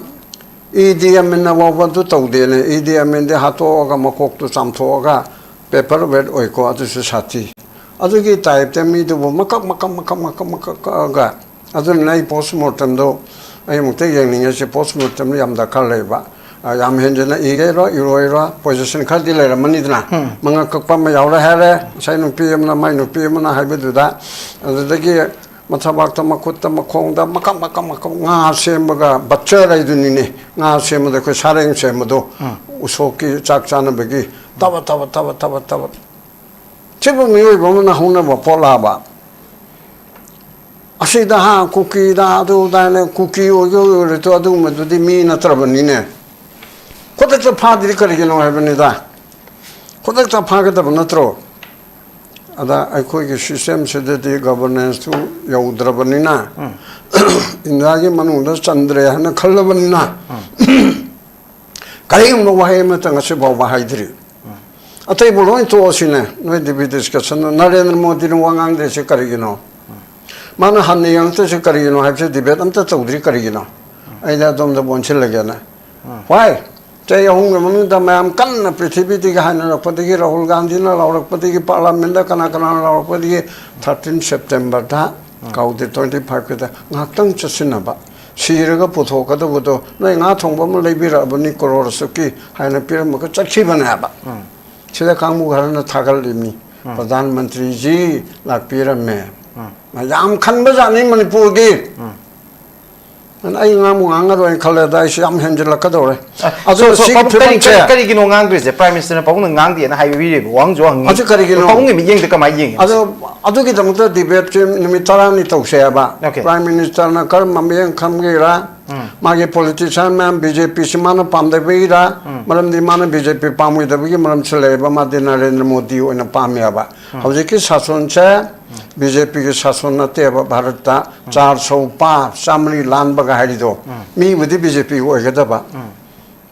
ꯏ ꯗꯤ ꯑꯦꯝ ꯑꯦꯟꯅ ꯐꯥꯎꯕ ꯑꯗꯨ ꯇꯧꯗꯦꯅꯦ꯫ E D M ꯑꯦꯟꯗꯤ ꯍꯥꯠꯇꯣꯛꯑꯒ, ꯃꯀꯣꯛꯇꯨ ꯆꯥꯝꯊꯣꯛꯑꯒ paper weight ꯑꯣꯏꯀꯣ, ꯑꯗꯨꯁꯨ ꯁꯥꯊꯤ꯫ ꯑꯗꯨꯒꯤ type ꯇ ꯃꯤꯗꯨꯕꯨ ꯃꯀꯛ, ꯃꯀꯛ, ꯃꯀꯛ, ꯃꯀꯛ, ꯃꯀꯛ ꯀꯛꯑꯒ, ꯑꯗꯨꯅ ꯑꯩ post mortem ꯗꯣ ꯑꯩ ꯑꯃꯨꯛꯇ ꯌꯦꯡꯅꯤꯡꯉꯦ꯫ ꯁꯤ post mortem ꯗꯣ ꯌꯥꯝ ꯗꯔꯀꯥꯔ ꯂꯩꯕ꯫ ꯑ, ꯌꯥꯝ ꯍꯦꯟꯖꯟꯅ ꯏꯒꯦꯔꯣ, ꯏꯔꯣꯏꯔꯣ, position ꯈꯔꯗꯤ ꯂꯩꯔꯝꯃꯅꯤꯗꯅ꯫ ꯎꯝ꯫ ꯃꯉꯛ ꯀꯛꯄ ꯑꯃ ꯌꯥꯎꯔꯦ ꯍꯥꯏꯔꯦ, ꯉꯁꯥꯏ ꯅꯨꯄꯤ ꯑꯃꯅ, ꯃꯥꯏ ꯅꯨꯄꯤ ꯑꯃꯅ ꯍꯥꯏꯕꯗꯨꯗ, ꯑꯗꯨꯗꯒꯤ ꯃꯊꯕꯥꯛꯇ, ꯃꯈꯨꯠꯇ, ꯃꯈꯣꯡꯗ ꯃꯀꯛ, ꯃꯀꯛ, ꯃꯀꯛ ꯉꯥ ꯁꯦꯝꯕꯒ, butcher ꯍꯥꯏꯗꯨꯅꯤꯅꯦ, ꯉꯥ ꯁꯦꯝꯕꯗ ꯑꯩꯈꯣꯏ ꯁꯥꯔꯦꯡ ꯁꯦꯝꯕꯗꯣ, ꯎꯝ꯫ ꯎꯁꯣꯞꯀꯤ ꯆꯥꯛ ꯆꯥꯅꯕꯒꯤ, ꯇꯕ, ꯇꯕ, ꯇꯕ, ꯇꯕ, ꯇꯕ꯫ ꯁꯤꯕꯨ ꯃꯤꯑꯣꯏꯕ ꯑꯃꯅ ꯍꯧꯅꯕ ꯄꯣꯠꯂꯥꯕ? ꯑꯁꯤꯗ, ꯍꯥ, ꯀꯨꯀꯤꯗ, ꯑꯗꯨꯗ ꯍꯥꯏꯅ, ꯀꯨꯀꯤ ꯑꯣꯏꯒꯦ ꯑꯣꯏꯔꯁꯨ ꯑꯗꯨꯒꯨꯝꯕꯗꯨꯗꯤ ꯃꯤ ꯅꯠꯇ꯭ꯔꯕꯅꯤꯅꯦ꯫ ꯈꯨꯗꯛꯇ ꯐꯥꯗ꯭ꯔꯤ ꯀꯔꯤꯒꯤꯅꯣ ꯍꯥꯏꯕꯅꯤꯗ꯫ ꯈꯨꯗꯛꯇ ꯐꯥꯒꯗꯕ ꯅꯠꯇ꯭ꯔꯣ? ꯑꯗ ꯑꯩꯈꯣꯏꯒꯤ system ꯁꯤꯗꯗꯤ governance ꯇꯨ ꯌꯧꯗ꯭ꯔꯕꯅꯤꯅ, ꯎꯝ꯫ ꯏꯟꯗꯤꯌꯥꯒꯤ ꯃꯅꯨꯡꯗ ꯆꯟꯗ꯭ꯔꯦ ꯍꯥꯏꯅ ꯈꯜꯂꯕꯅꯤꯅ, ꯎꯝ꯫ ꯀꯔꯤꯒꯨꯝꯕ ꯋꯥꯍꯩ ꯑꯃꯇ ꯉꯁꯤ ꯐꯥꯎꯕ ꯍꯥꯏꯗ꯭ꯔꯤ꯫ ꯑꯇꯩꯕꯨ ꯂꯣꯏ ꯇꯣꯛꯑꯁꯤꯅꯦ, ꯅꯣꯏ debate discussion ꯗ ꯅꯔꯦꯟꯗ꯭ꯔ ꯃꯣꯗꯤꯅ ꯋꯥ ꯉꯥꯡꯗ꯭ꯔꯤꯁꯦ ꯀꯔꯤꯒꯤꯅꯣ? ꯃꯥꯅ ꯍꯟꯅ ꯌꯦꯡꯉꯛꯇ꯭ꯔꯤꯁꯦ ꯀꯔꯤꯒꯤꯅꯣ ꯍꯥꯏꯕꯁꯦ debate ꯑꯝꯇ ꯇꯧꯗ꯭ꯔꯤ ꯀꯔꯤꯒꯤꯅꯣ? ꯑꯩꯅ ꯑꯗꯣꯝꯗ ꯑꯣꯟꯁꯤꯜꯂꯒꯦꯅ꯫ Why? ꯆꯍꯤ ꯑꯍꯨꯝꯒꯤ ꯃꯅꯨꯡꯗ ꯃꯌꯥꯝ ꯀꯟꯅ ꯄ꯭ꯔꯤꯊꯤꯕꯤꯗꯒꯤ ꯍꯥꯏꯅꯔꯛꯄꯗꯒꯤ, ꯔꯥꯍꯨꯜ ꯒꯥꯟꯙꯤꯅ ꯂꯥꯎꯔꯛꯄꯗꯒꯤ, parliament ꯗ ꯀꯅꯥ ꯀꯅꯥꯅ ꯂꯥꯎꯔꯛꯄꯗꯒꯤ, thirteen September ꯗ ꯀꯥꯎꯗꯦ, twenty five ꯀꯤꯗ ꯉꯥꯏꯍꯥꯛꯇꯪ ꯆꯠꯁꯤꯟꯅꯕ, ꯁꯤꯔꯒ ꯄꯨꯊꯣꯛꯀꯗꯧꯕꯗꯣ, "ꯅꯣꯏ ꯉꯥ ꯊꯣꯡꯕ ꯑꯃ ꯂꯩꯕꯤꯔꯛꯑꯕꯅꯤ ꯀꯔꯣꯔ ꯑꯁꯨꯛꯀꯤ" ꯍꯥꯏꯅ ꯄꯤꯔꯝꯃꯒ ꯆꯠꯈꯤꯕꯅꯦ ꯍꯥꯏꯕ꯫ ꯎꯝ꯫ ꯁꯤꯗ ꯀꯥꯡꯕꯨ ꯈꯔꯅ ꯊꯥꯒꯠꯂꯤꯕꯅꯤ, ꯎꯝ꯫ "ꯄ꯭ꯔꯙꯥꯟ ꯃꯟꯇ꯭ꯔꯤꯖꯤ ꯂꯥꯛꯄꯤꯔꯝꯃꯦ"꯫ ꯎꯝ꯫ ꯌꯥꯝ ꯈꯟꯕꯖꯥꯠꯅꯤ ꯃꯅꯤꯄꯨꯔꯒꯤ꯫ ꯎꯝ꯫ ꯑꯩ ꯉꯥꯡꯕꯨ ꯉꯥꯡꯉꯔꯣꯏꯅ ꯈꯜꯂꯦꯗ, ꯑꯩꯁꯨ ꯌꯥꯝ ꯍꯦꯟꯖꯤꯜꯂꯛꯀꯗꯧꯔꯦ꯫ ꯑꯗꯣ So, so, ꯁꯤꯒꯤ ꯄꯥꯕꯨꯡ, ꯀꯔꯤ, ꯐꯤꯕꯝꯁꯦ ꯀꯔꯤ, ꯀꯔꯤꯒꯤꯅꯣ ꯉꯥꯡꯗ꯭ꯔꯤꯁꯦ? Prime Minister ꯅ ꯄꯥꯕꯨꯡꯅ ꯉꯥꯡꯗꯦꯅ ꯍꯥꯏꯕꯤꯔꯤꯕ ꯋꯥꯍꯪꯁꯨ ꯍꯪꯉꯤ꯫ ꯑꯗꯨ ꯀꯔꯤꯒꯤꯅꯣ? ꯄꯥꯕꯨꯡꯒꯤ ꯃꯤꯠꯌꯦꯡꯗ ꯀꯃꯥꯏꯅ ꯌꯦꯡꯉꯤ? ꯑꯗꯣ ꯑꯗꯨꯒꯤꯗꯃꯛꯇ debate ꯁꯦ ꯅꯨꯃꯤꯠ ꯇꯔꯥꯅꯤ ꯇꯧꯁꯦ ꯍꯥꯏꯕ꯫ Okay. Prime Minister ꯅ ꯀꯔꯝꯕ ꯃꯤꯠꯌꯦꯡ ꯈꯟꯒꯦꯔꯥ? ꯃꯥꯒꯤ politician ꯃꯌꯥꯝ, BJP ꯁꯤ ꯃꯥꯅ ꯄꯥꯝꯗꯕꯒꯤꯔꯥ? ꯃꯔꯝꯗꯤ ꯃꯥꯅ BJP ꯄꯥꯝꯃꯣꯏꯗꯕꯒꯤ ꯃꯔꯝꯁꯨ ꯂꯩꯌꯦꯕ, ꯃꯥꯗꯤ ꯅꯔꯦꯟꯗ꯭ꯔ ꯃꯣꯗꯤ ꯑꯣꯏꯅ ꯄꯥꯝꯃꯦꯕ꯫ ꯍꯧꯖꯤꯛꯀꯤ ꯁꯥꯁꯣꯟꯁꯦ BJP ꯒꯤ ꯁꯥꯁꯣꯟ ꯅꯠꯇꯦꯕ ꯚꯥꯔꯠꯇ꯫ ꯆꯥꯔ ꯁꯧ ꯄꯥ ꯆꯥꯃꯔꯤ ꯂꯥꯟꯕꯒ ꯍꯥꯏꯔꯤꯗꯣ, ꯃꯤꯕꯨꯗꯤ BJP ꯒꯤ ꯑꯣꯏꯒꯗꯕ,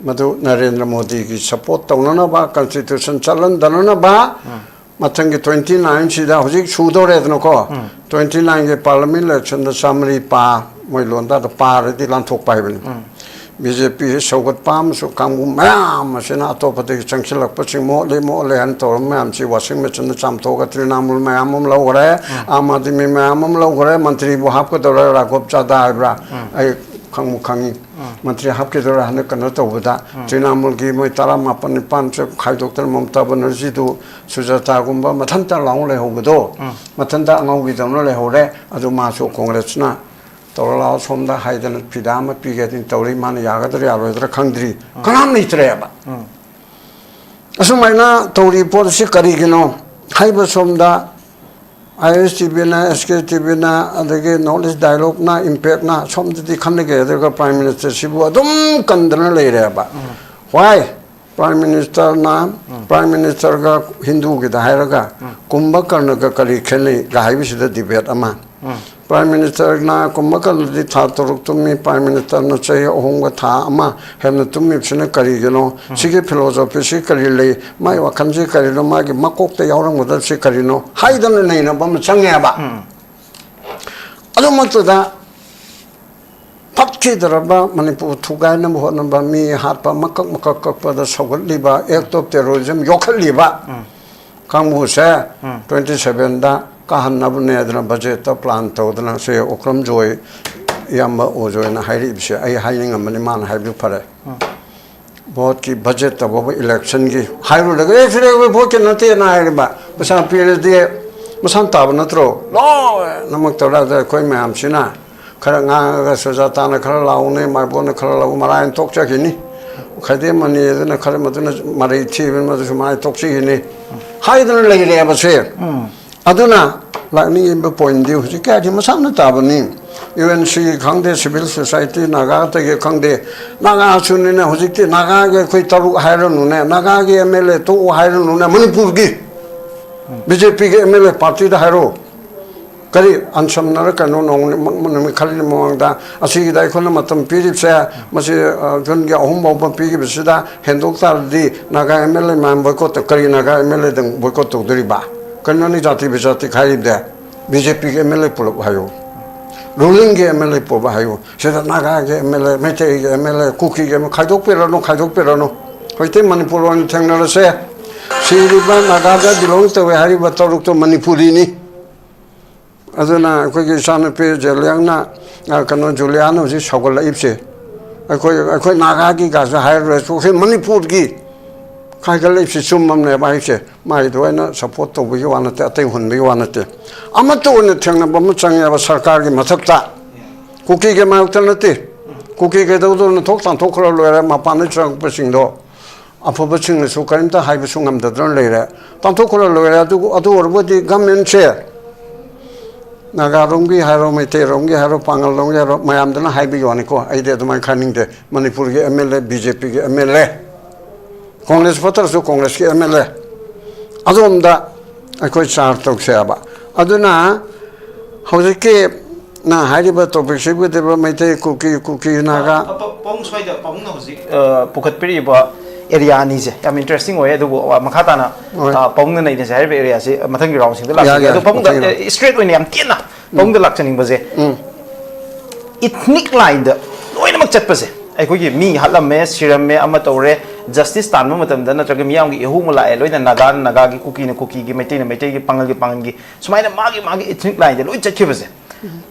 ꯃꯗꯨ ꯅꯔꯦꯟꯗ꯭ꯔ ꯃꯣꯗꯤꯒꯤ support ꯇꯧꯅꯅꯕ, constitution ꯆꯠꯍꯟꯗꯅꯅꯕ꯫ ꯃꯊꯪꯒꯤ twenty nine ꯁꯤꯗ, ꯍꯧꯖꯤꯛ ꯁꯨꯗꯧꯔꯦꯗꯅꯀꯣ, twenty nine ꯒꯤ parliament election ꯗ ꯆꯥꯃꯔꯤ ꯄꯥ, ꯃꯣꯏ ꯂꯣꯟꯗꯥꯗ ꯄꯥꯔꯗꯤ ꯂꯥꯟꯊꯣꯛꯄ ꯍꯥꯏꯕꯅꯤ꯫ BJP ꯁꯤ ꯁꯧꯒꯠꯄ ꯑꯃꯁꯨꯡ ꯀꯥꯡꯕꯨ ꯃꯌꯥꯝ ꯑꯁꯤꯅ ꯑꯇꯣꯞꯄꯗꯒꯤ ꯆꯪꯁꯤꯜꯂꯛꯄꯁꯤꯡ ꯃꯣꯠꯂꯤ ꯃꯣꯠꯂꯤ ꯍꯥꯏꯅ ꯇꯧꯔꯝꯕ ꯃꯌꯥꯝꯁꯤ washing machine ꯗ ꯆꯥꯝꯊꯣꯛꯑꯒ ꯇ꯭ꯔꯤꯅꯥꯃꯨꯜ ꯃꯌꯥꯝ ꯑꯃ ꯂꯧꯈ꯭ꯔꯦ, ꯑꯥꯝ ꯑꯥꯗꯃꯤ ꯃꯌꯥꯝ ꯑꯃ ꯂꯧꯈ꯭ꯔꯦ, ꯃꯟꯇ꯭ꯔꯤꯕꯨ ꯍꯥꯞꯀꯗꯧꯔꯦ, ꯔꯥꯘꯣꯕ ꯆꯥꯗꯥ ꯍꯥꯏꯕ꯭ꯔꯥ, ꯑꯩ ꯈꯪꯕꯨ ꯈꯪꯉꯤ꯫ ꯃꯟꯇ꯭ꯔꯤ ꯍꯥꯞꯈꯤꯗꯧꯔꯥ ꯍꯥꯏꯅ ꯀꯩꯅꯣ ꯇꯧꯕꯗ, ꯇ꯭ꯔꯤꯅꯥꯃꯨꯜꯒꯤ ꯃꯣꯏ ꯇꯔꯥ ꯃꯥꯄꯟ ꯅꯤꯄꯥꯟ ꯆꯦ ꯈꯥꯏꯗꯣꯛꯇꯅ ꯃꯃꯇꯥ ꯕꯅꯔꯖꯤꯗꯨ, ꯁꯨꯖꯥꯇꯥꯒꯨꯝꯕ ꯃꯊꯟꯇ ꯂꯥꯎ ꯂꯩꯍꯧꯕꯗꯣ, ꯃꯊꯟꯇ ꯑꯉꯧꯕꯤꯗꯧꯅ ꯂꯩꯍꯧꯔꯦ꯫ ꯑꯗꯨ ꯃꯥꯁꯨ ꯀꯣꯡꯒ꯭ꯔꯦꯁꯅ ꯇꯧꯔ ꯂꯥꯛꯑꯣ ꯁꯣꯝꯗ ꯍꯥꯏꯗꯅ ꯐꯤꯗꯥ ꯑꯃ ꯄꯤꯒꯦ ꯑꯗꯨꯅ ꯇꯧꯔꯤ꯫ ꯃꯥꯅ ꯌꯥꯒꯗ꯭ꯔꯥ ꯌꯥꯔꯣꯏꯗ꯭ꯔꯥ ꯈꯪꯗ꯭ꯔꯤ꯫ ꯀꯅꯥꯝ ꯂꯩꯇ꯭ꯔꯦꯕ꯫ ꯑꯁꯨꯃꯥꯏꯅ ꯇꯧꯔꯤ ꯄꯣꯠ ꯑꯁꯤ ꯀꯔꯤꯒꯤꯅꯣ ꯍꯥꯏꯕ ꯁꯣꯝꯗ ISTV ꯅ, SKTV ꯅ, ꯑꯗꯒꯤ North East Dialogue ꯅ, IMPACT ꯅ ꯁꯣꯝꯗꯗꯤ ꯈꯟꯅꯒꯦ, ꯑꯗꯨꯒ Prime Minister ꯁꯤꯕꯨ ꯑꯗꯨꯝ ꯀꯟꯗꯅ ꯂꯩꯔꯦꯕ꯫ Why? Prime Minister ꯅ, Prime Minister ꯒ ꯍꯤꯟꯗꯨꯒꯤꯗ ꯍꯥꯏꯔꯒ ꯀꯨꯝꯚꯀꯔꯅꯒ ꯀꯔꯤ ꯈꯦꯠꯅꯩꯒ ꯍꯥꯏꯕꯁꯤꯗ debate ꯑꯃ꯫ Prime Minister ꯅ ꯀꯨꯝꯚꯀꯔꯅꯗꯤ ꯊꯥ ꯇꯔꯨꯛ ꯇꯨꯝꯃꯤ, Prime Minister ꯅ ꯆꯍꯤ ꯑꯍꯨꯝꯒ ꯊꯥ ꯑꯃ ꯍꯦꯟꯅ ꯇꯨꯝꯃꯤꯕꯁꯤꯅ ꯀꯔꯤꯒꯤꯅꯣ? ꯁꯤꯒꯤ philosophy ꯁꯤ ꯀꯔꯤ ꯂꯩ? ꯃꯥꯒꯤ ꯋꯥꯈꯜꯁꯤ ꯀꯔꯤꯅꯣ? ꯃꯥꯒꯤ ꯃꯀꯣꯛꯇ ꯌꯥꯎꯔꯝꯒꯗꯕꯁꯤ ꯀꯔꯤꯅꯣ? ꯍꯥꯏꯗꯅ ꯅꯩꯅꯕ ꯑꯃ ꯆꯪꯉꯦꯕ꯫ ꯑꯗꯨꯃꯛꯇꯗ ꯐꯠꯈꯤꯗ꯭ꯔꯕ ꯃꯅꯤꯄꯨꯔ ꯊꯨꯒꯥꯏꯅꯕ ꯍꯣꯠꯅꯕ, ꯃꯤ ꯍꯥꯠꯄ, ꯃꯀꯛ ꯃꯀꯛ ꯀꯛꯄꯗ ꯁꯧꯒꯠꯂꯤꯕ, act of terrorism ꯌꯣꯛꯈꯠꯂꯤꯕ ꯀꯥꯡꯕꯨꯁꯦ twenty seven ꯗ ꯀꯥꯍꯟꯅꯕꯅꯦ ꯑꯗꯨꯅ budget ꯇ plan ꯇꯧꯗꯅ ꯁꯤ ꯑꯣꯀ꯭ꯔꯝ ꯖꯣꯏ, ꯏꯌꯥꯝꯕ ꯑꯣꯖꯣꯏꯅ ꯍꯥꯏꯔꯛꯏꯕꯁꯦ ꯑꯩ ꯍꯥꯏꯅꯤꯡꯉꯝꯕꯅꯤ, ꯃꯥꯅ ꯍꯥꯏꯕꯗꯨ ꯐꯔꯦ꯫ Vote ꯀꯤ budget ꯇ ꯐꯥꯎꯕ election ꯒꯤ ꯍꯥꯏꯔꯨꯔꯒ, "ꯑꯦ, ꯁꯤꯗꯤ ꯑꯩꯈꯣꯏ vote ꯀꯤ ꯅꯠꯇꯦꯅ" ꯍꯥꯏꯔꯤꯕ, ꯄꯩꯁꯥ ꯄꯤꯔꯗꯤ ꯃꯁꯥꯅ ꯇꯥꯕ ꯅꯠꯇ꯭ꯔꯣ? ꯂꯣꯏꯅꯃꯛ ꯇꯧꯔꯛꯑꯗ ꯑꯩꯈꯣꯏ ꯃꯌꯥꯝꯁꯤꯅ ꯈꯔ ꯉꯥꯡꯉꯒ ꯁꯨꯖꯥꯇꯥꯅ ꯈꯔ ꯂꯥꯎꯅꯤ, ꯃꯥꯏꯕꯣꯅ ꯈꯔ ꯂꯥꯎ, ꯃꯔꯥꯏꯅ ꯇꯣꯛꯆꯈꯤꯅꯤ꯫ ꯈꯥꯏꯗꯦꯝ ꯃꯅꯤ ꯑꯗꯨꯅ ꯈꯔ ꯃꯗꯨꯅ ꯃꯔꯩ ꯊꯤꯕꯅꯤ, ꯃꯗꯨꯁꯨ ꯃꯥꯏ ꯇꯣꯛꯆꯈꯤꯅꯤ ꯍꯥꯏꯗꯅ ꯂꯩꯔꯦꯕꯁꯦ꯫ ꯑꯗꯨꯅ ꯂꯥꯛꯅꯤꯡꯉꯤꯕ ꯄꯣꯏꯟꯗꯤ ꯍꯧꯖꯤꯛ ꯀꯌꯥꯗꯤ ꯃꯁꯥꯅ ꯇꯥꯕꯅꯤ꯫ ꯌꯨ ꯑꯦꯟ ꯁꯤ ꯈꯪꯗꯦ, ꯁꯤꯚꯤꯜ ꯁꯣꯁꯥꯏꯇꯤ, ꯅꯥꯒꯥꯗꯒꯤ ꯈꯪꯗꯦ, ꯅꯥꯒꯥꯁꯨꯅꯤꯅ ꯍꯧꯖꯤꯛꯇꯤ ꯅꯥꯒꯥꯒꯤ ꯑꯩꯈꯣꯏ ꯇꯔꯨꯛ ꯍꯥꯏꯔꯅꯨꯅꯦ, ꯅꯥꯒꯥꯒꯤ ꯑꯦꯝ ꯑꯦꯜ ꯑꯦ ꯇꯣꯛꯎ ꯍꯥꯏꯔꯅꯨꯅꯦ, ꯃꯅꯤꯄꯨꯔꯒꯤ ꯕꯤ ꯖꯦ ꯄꯤꯒꯤ ꯑꯦꯝ ꯑꯦꯜ ꯑꯦ ꯄꯥꯔꯇꯤꯗ ꯍꯥꯏꯔꯣ꯫ ꯀꯔꯤ ꯑꯟꯁꯝꯅꯔ ꯀꯩꯅꯣ ꯅꯣꯡ-, ꯅꯨꯃꯤꯠ ꯈꯔꯅꯤ ꯃꯃꯥꯡꯗ ꯑꯁꯤꯒꯤꯗ ꯑꯩꯈꯣꯏꯅ ꯃꯇꯝ ꯄꯤꯔꯤꯕꯁꯦ, ꯃꯁꯤ, ꯑ, ꯖꯨꯟꯒꯤ ꯑꯍꯨꯝ ꯐꯥꯎꯕ ꯄꯤꯈꯤꯕꯁꯤꯗ ꯍꯦꯟꯗꯣꯛ ꯇꯥꯔꯗꯤ ꯅꯥꯒꯥ ꯑꯦꯝ ꯑꯦꯜ ꯑꯦ ꯃꯌꯥꯝ ꯕꯣꯏꯀꯣꯠ ꯇꯧ-, ꯀꯔꯤ ꯅꯥꯒꯥ ꯑꯦꯝ ꯑꯦꯜ ꯑꯦꯗꯪ ꯕꯣꯏꯀꯣꯠ ꯇꯧꯗꯣꯔꯤꯕ? ꯀꯔꯤꯅꯣ ꯅꯣꯏ ꯖꯥꯇꯤ ꯕꯤꯖꯥꯇꯤ ꯈꯥꯏꯔꯤꯕꯗꯤ? ꯕꯤ ꯖꯦ ꯄꯤꯒꯤ ꯑꯦꯝ ꯑꯦꯜ ꯑꯦ ꯄꯨꯂꯞ ꯍꯥꯏꯌꯨ, ꯔꯨꯂꯤꯡꯒꯤ ꯑꯦꯝ ꯑꯦꯜ ꯑꯦ ꯄꯨꯂꯞ ꯍꯥꯏꯌꯨ꯫ ꯁꯤꯗ ꯅꯥꯒꯥꯒꯤ ꯑꯦꯝ ꯑꯦꯜ ꯑꯦ, ꯃꯩꯇꯩꯒꯤ ꯑꯦꯝ ꯑꯦꯜ ꯑꯦ, ꯀꯨꯀꯤꯒꯤ ꯑꯦꯝ ꯑꯦꯜ ꯑꯦ ꯈꯥꯏꯗꯣꯛꯄꯤꯔꯅꯨ, ꯈꯥꯏꯗꯣꯛꯄꯤꯔꯅꯨ꯫ ꯍꯧꯖꯤꯛꯇꯤ ꯃꯅꯤꯄꯨꯔ ꯑꯣꯏꯅ ꯊꯦꯡꯅꯔꯁꯦ꯫ ꯁꯤꯔꯤꯕ ꯅꯥꯒꯥꯗ ꯕꯤꯂꯣꯡ ꯇꯧꯋꯦ ꯍꯥꯏꯔꯤꯕ ꯇꯔꯨꯛꯇꯣ ꯃꯅꯤꯄꯨꯔꯤꯅꯤ꯫ ꯑꯗꯨꯅ ꯑꯩꯈꯣꯏꯒꯤ ꯏꯆꯥꯅꯨꯄꯤ ꯖꯦꯂꯤꯌꯥꯡꯅ, ꯑ, ꯀꯩꯅꯣ, ꯖꯨꯂꯤꯌꯥꯅ ꯍꯧꯖꯤꯛ ꯁꯧꯒꯠꯂꯛꯏꯕꯁꯦ, ꯑꯩꯈꯣꯏ, ꯑꯩꯈꯣꯏ ꯅꯥꯒꯥꯒꯤ ꯀꯥꯁꯦ ꯍꯥꯏꯔꯔꯣꯏ, ꯑꯩꯈꯣꯏ ꯃꯅꯤꯄꯨꯔꯒꯤ ꯈꯥꯏꯒꯠꯂꯛꯏꯕꯁꯤ ꯆꯨꯝꯃꯝꯅꯦꯕ ꯍꯥꯏꯁꯦ꯫ ꯃꯥꯏꯗꯣ ꯑꯩꯅ ꯁꯞꯄꯣꯔꯠ ꯇꯧꯕꯒꯤ ꯋꯥ ꯅꯠꯇꯦ, ꯑꯇꯩ ꯍꯨꯟꯕꯒꯤ ꯋꯥ ꯅꯠꯇꯦ꯫ ꯑꯃꯠꯇ ꯑꯣꯏꯅ ꯊꯦꯡꯅꯕ ꯑꯃ ꯆꯪꯉꯦꯕ ꯁꯔꯀꯥꯔꯒꯤ ꯃꯊꯛꯇ꯫ ꯀꯨꯀꯤꯒꯤ ꯃꯥꯌꯣꯛꯇ ꯅꯠꯇꯦ꯫ ꯀꯨꯀꯤ ꯀꯩꯗꯧꯗꯧꯅꯣ? ꯊꯣꯛ ꯇꯥꯟꯊꯣꯛꯈ꯭ꯔ ꯂꯣꯏꯔꯦ, ꯃꯄꯥꯟꯗ ꯆꯪꯉꯛꯄꯁꯤꯡꯗꯣ꯫ ꯑꯐꯕꯁꯤꯡꯅꯁꯨ ꯀꯔꯤꯝꯇ ꯍꯥꯏꯕꯁꯨ ꯉꯝꯗꯗꯅ ꯂꯩꯔꯦ꯫ ꯇꯥꯟꯊꯣꯛꯈ꯭ꯔ ꯂꯣꯏꯔꯦ꯫ ꯑꯗꯨ, ꯑꯗꯨ ꯑꯣꯏꯔꯕꯗꯤ ꯒꯃꯦꯟꯁꯦ ꯅꯥꯒꯥꯔꯣꯝꯒꯤ ꯍꯥꯏꯔꯣ, ꯃꯩꯇꯩꯔꯣꯝꯒꯤ ꯍꯥꯏꯔꯣ, ꯄꯥꯉꯜꯂꯣꯝꯒꯤ ꯍꯥꯏꯔꯣ, ꯃꯌꯥꯝꯗꯨꯅ ꯍꯥꯏꯕꯒꯤ ꯋꯥꯅꯤꯀꯣ꯫ ꯑꯩꯗꯤ ꯑꯗꯨꯃꯥꯏꯅ ꯈꯟꯅꯤꯡꯗꯦ꯫ ꯃꯅꯤꯄꯨꯔꯒꯤ M L A, B J ꯄꯤꯒꯤ ꯑꯦꯝ ꯑꯦꯜ ꯑꯦ, ꯀꯣꯡꯒ꯭ꯔꯦꯁ ꯐꯠꯇ꯭ꯔꯁꯨ ꯀꯣꯡꯒ꯭ꯔꯦꯁꯀꯤ ꯑꯦꯝ ꯑꯦꯜ ꯑꯦ, ꯑꯗꯣꯝꯗ ꯑꯩꯈꯣꯏ ꯆꯥꯔ ꯇꯧꯁꯦ ꯍꯥꯏꯕ꯫ ꯑꯗꯨꯅ ꯍꯧꯖꯤꯛꯀꯤ ꯅ ꯍꯥꯏꯔꯤꯕ ꯇꯣꯄꯤꯛꯁꯤꯕꯨꯗꯤ ꯃꯩꯇꯩ, ꯀꯨꯀꯤ, ꯀꯨꯀꯤ, ꯅꯥꯒꯥ꯫ ꯑ, ꯄ-, ꯄꯥꯕꯨꯡ ꯁ꯭ꯋꯥꯏꯗ ꯄꯥꯕꯨꯡꯅ ꯍꯧꯖꯤꯛ, ꯑ, ꯄꯨꯈꯠꯄꯤꯔꯤꯕ ꯑꯦꯔꯤꯌꯥ ꯑꯅꯤꯁꯦ ꯌꯥꯝ ꯏꯟꯇꯔꯦꯁꯇꯤꯡ ꯑꯣꯏꯌꯦ, ꯑꯗꯨꯕꯨ, ꯑ, ꯃꯈꯥ ꯇꯥꯅ, ꯍꯣꯏ꯫ ꯑ, ꯄꯥꯕꯨꯡꯅ ꯅꯩꯅꯁꯦ ꯍꯥꯏꯔꯤꯕ ꯑꯦꯔꯤꯌꯥꯁꯦ ꯃꯊꯪꯒꯤ ꯔꯥꯎꯟꯁꯤꯡꯗ ꯂꯥꯛꯆꯒꯦ꯫ ꯌꯥꯏ, ꯌꯥꯏ, ꯑꯗꯣ ꯄꯥꯕꯨꯡꯗ, ꯃꯊꯪꯒꯤ ꯔꯥꯎꯟ꯫ ꯑ, ꯏꯁꯇ꯭ꯔꯦꯠ ꯑꯣꯏꯅ ꯌꯥꯝ ꯇꯦꯟꯅ ꯄꯥꯕꯨꯡꯗ ꯂꯥꯛꯆꯅꯤꯡꯕꯁꯦ, ꯎꯝ꯫ ꯏꯊꯅꯤꯛ ꯂꯥꯏꯟꯗ ꯂꯣꯏꯅꯃꯛ ꯆꯠꯄꯁꯦ, ꯑꯩꯈꯣꯏꯒꯤ ꯃꯤ ꯍꯥꯠꯂꯝꯃꯦ, ꯁꯤꯔꯝꯃꯦ, ꯑꯃ ꯇꯧꯔꯦ, ꯖꯁꯇꯤꯁ ꯇꯥꯟꯕ ꯃꯇꯝꯗ ꯅꯠꯇ꯭ꯔꯒ ꯃꯤꯌꯥꯝꯒꯤ ꯏꯍꯨ ꯑꯃ ꯂꯥꯛꯑꯦ, ꯂꯣꯏꯅ ꯅꯥꯒꯥꯅ ꯅꯥꯒꯥꯒꯤ, ꯀꯨꯀꯤꯅ ꯀꯨꯀꯤꯒꯤ, ꯃꯩꯇꯩꯅ ꯃꯩꯇꯩꯒꯤ, ꯄꯥꯉꯜꯒꯤ ꯄꯥꯉꯜꯒꯤ, ꯁꯨꯃꯥꯏꯅ ꯃꯥꯒꯤ ꯃꯥꯒꯤ ꯏꯊꯅꯤꯛ ꯂꯥꯏꯟꯗ ꯂꯣꯏ ꯆꯠꯈꯤꯕꯁꯦ꯫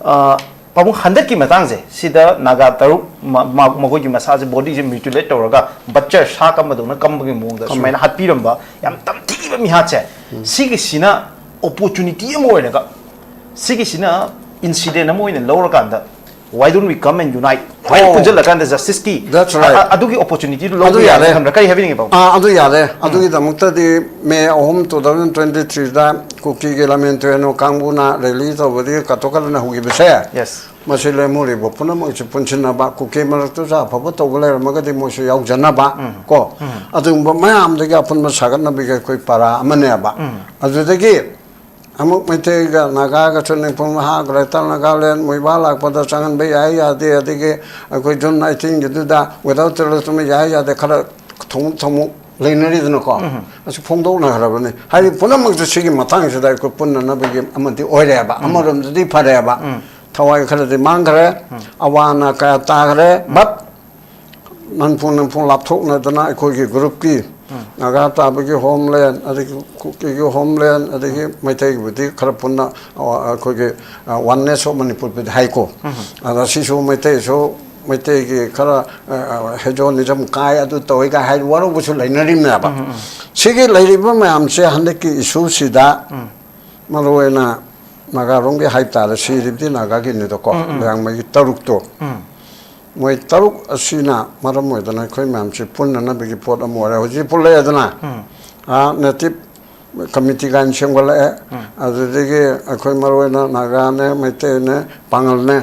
ꯑ, ꯄꯥꯕꯨꯡ, ꯍꯟꯗꯛꯀꯤ ꯃꯇꯥꯡꯁꯦ ꯁꯤꯗ ꯅꯥꯒꯥ ꯇꯔꯨꯛ ꯃ-, ꯃ-, ꯃꯈꯣꯏꯒꯤ ꯃꯁꯥꯁꯦ, ꯕꯣꯗꯤꯁꯦ ꯃ꯭ꯌꯨꯇꯤꯂꯦꯠ ꯇꯧꯔꯒ ꯕꯠꯆꯔ, ꯁꯥ ꯀꯝꯕꯗꯧꯅ ꯀꯝꯕꯒꯤ ꯃꯑꯣꯡꯗ ꯀꯝꯃꯤ꯫ ꯁꯨꯃꯥꯏꯅ ꯍꯥꯠꯄꯤꯔꯝꯕ ꯌꯥꯝ ꯇꯝꯊꯤꯕ ꯃꯤꯍꯥꯠꯁꯦ, ꯎꯝ꯫ ꯁꯤꯒꯤꯁꯤꯅ ꯑꯣꯄꯣꯔꯆꯨꯅꯤꯇꯤ ꯑꯃ ꯑꯣꯏꯔꯒ, ꯁꯤꯒꯤꯁꯤꯅ ꯏꯟꯁꯤꯗꯦꯟ ꯑꯃ ꯑꯣꯏꯅ ꯂꯧꯔꯀꯥꯟꯗ Why don't we come and unite? ꯂꯣꯏ Oh. ꯄꯨꯟꯁꯤꯜꯂꯀꯥꯟꯗ ꯖꯁꯇꯤꯁꯀꯤ That's right. ꯑꯗꯨꯒꯤ ꯑꯣꯄꯣꯔꯆꯨꯅꯤꯇꯤꯗꯨ ꯑꯗꯨ ꯂꯧꯕ ꯌꯥꯏ ꯌꯥꯔꯦ꯫ ꯈꯟꯕ꯭ꯔꯥ? ꯀꯔꯤ ꯍꯥꯏꯕꯤꯅꯤꯡꯉꯦ ꯄꯥꯕꯨꯡ? ꯑꯥ, ꯑꯗꯨ ꯌꯥꯔꯦ꯫ ꯑꯗꯨꯒꯤꯗꯃꯛꯇꯗꯤ ꯃꯦ ꯑꯍꯨꯝ, two thousand twenty three ꯗ ꯀꯨꯀꯤꯒꯤ ꯂꯥꯃꯦꯟ ꯇꯨꯌꯦꯅꯨ ꯀꯥꯡꯕꯨꯅ ꯔꯦꯂꯤ ꯇꯧꯕꯗꯒꯤ ꯀꯥꯊꯣꯛꯀꯗꯅ ꯍꯧꯈꯤꯕꯁꯦ, Yes. ꯃꯁꯤ ꯂꯦꯝꯍꯧꯔꯤꯕ ꯄꯨꯝꯅꯃꯛꯁꯤ ꯄꯨꯟꯁꯤꯟꯅꯕ, ꯀꯨꯀꯤ ꯃꯔꯛꯇꯁꯨ ꯑꯐꯕ ꯇꯧꯕ ꯂꯩꯔꯝꯃꯒꯗꯤ ꯃꯣꯏꯁꯨ ꯌꯥꯎꯖꯅꯕ ꯀꯣ, ꯑꯗꯨꯒꯨꯝꯕ ꯃꯌꯥꯝꯗꯒꯤ ꯑꯄꯨꯟꯕ ꯁꯥꯒꯠꯅꯕꯒꯤ ꯑꯩꯈꯣꯏ ꯄꯔꯥ ꯑꯃꯅꯦꯕ꯫ ꯑꯗꯨꯗꯒꯤ ꯑꯃꯨꯛ ꯃꯩꯇꯩꯒ ꯅꯥꯒꯥꯒꯁꯨ ꯅꯤꯡꯐꯨꯡ ꯍꯥ, Greater Nagaland, ꯃꯣꯏꯕꯥ ꯂꯥꯛꯄꯗ ꯆꯪꯍꯟꯕ ꯌꯥꯏ ꯌꯥꯗꯦ, ꯑꯗꯒꯤ ꯑꯩꯈꯣꯏ June nineteen ꯒꯤꯗꯨꯗ without terrorism ꯌꯥꯏ ꯌꯥꯗꯦ, ꯈꯔ ꯊꯣꯡꯃꯨꯛ ꯊꯣꯡꯃꯨꯛ ꯂꯩꯅꯔꯤꯗꯅꯀꯣ꯫ ꯑꯁꯤ ꯐꯣꯡꯗꯣꯛꯅꯈ꯭ꯔꯕꯅꯤ꯫ ꯍꯥꯏꯗꯤ ꯄꯨꯝꯅꯃꯛꯁꯦ ꯁꯤꯒꯤ ꯃꯇꯥꯡꯁꯤꯗ ꯑꯩꯈꯣꯏ ꯄꯨꯟꯅꯅꯕꯒꯤ ꯑꯃꯗꯤ ꯑꯣꯏꯔꯦꯕ꯫ ꯑꯃꯔꯣꯝꯗꯗꯤ ꯐꯔꯦꯕ꯫ ꯊꯋꯥꯏ ꯈꯔꯗꯤ ꯃꯥꯡꯈ꯭ꯔꯦ, ꯑꯋꯥ ꯑꯅꯥ ꯀꯌꯥ ꯇꯥꯈ꯭ꯔꯦ, but ꯅꯝꯐꯨ ꯅꯝꯐꯨ ꯂꯥꯞꯊꯣꯛꯅꯗꯅ ꯑꯩꯈꯣꯏꯒꯤ groupꯀꯤ ꯅꯥꯒꯥ ꯇꯥꯕꯒꯤ homeland, ꯑꯗꯒꯤ ꯀꯨꯀꯤꯒꯤ homeland, ꯑꯗꯒꯤ ꯃꯩꯇꯩꯒꯤꯕꯨꯗꯤ ꯈꯔ ꯄꯨꯟꯅ, ꯑ, ꯑꯩꯈꯣꯏꯒꯤ, ꯑ, oneness of ꯃꯅꯤꯄꯨꯔꯕꯨꯗꯤ ꯍꯥꯏꯀꯣ꯫ ꯑꯗ ꯁꯤꯁꯨ ꯃꯩꯇꯩꯁꯨ, ꯃꯩꯇꯩꯒꯤ ꯈꯔ, ꯑ, ꯑ, hedonism ꯀꯥꯏ, ꯑꯗꯨ ꯇꯧꯏ ꯀꯥꯏ ꯍꯥꯏ ꯋꯥꯔꯧꯕꯁꯨ ꯂꯩꯅꯔꯤꯕꯅꯦꯕ꯫ ꯁꯤꯒꯤ ꯂꯩꯔꯤꯕ ꯃꯌꯥꯝꯁꯦ ꯍꯟꯗꯛꯀꯤ issueꯁꯤꯗ ꯃꯔꯨ ꯑꯣꯏꯅ ꯅꯥꯒꯥꯔꯣꯝꯒꯤ ꯍꯥꯏꯇꯥꯔꯦ, ꯁꯤꯔꯤꯕꯗꯤ ꯅꯥꯒꯥꯒꯤꯅꯤꯗꯀꯣ, ꯂꯤꯌꯥꯡꯃꯩꯒꯤ ꯇꯔꯨꯛꯇꯣ꯫ ꯃꯣꯏ ꯇꯔꯨꯛ ꯑꯁꯤꯅ ꯃꯔꯝ ꯑꯣꯏꯗꯅ ꯑꯩꯈꯣꯏ ꯃꯌꯥꯝꯁꯤ ꯄꯨꯟꯅꯅꯕꯒꯤ ꯄꯣꯠ ꯑꯃ ꯑꯣꯏꯔꯦ꯫ ꯍꯧꯖꯤꯛ ꯄꯨꯜꯂꯛꯑꯦꯗꯅ, ꯑꯥ, native committee ꯀꯥꯏꯅ ꯁꯦꯝꯒꯠꯂꯛꯑꯦ꯫ ꯑꯗꯨꯗꯒꯤ ꯑꯩꯈꯣꯏ ꯃꯔꯨ ꯑꯣꯏꯅ ꯅꯥꯒꯥꯅꯦ, ꯃꯩꯇꯩꯅꯦ, ꯄꯥꯉꯜꯅꯦ,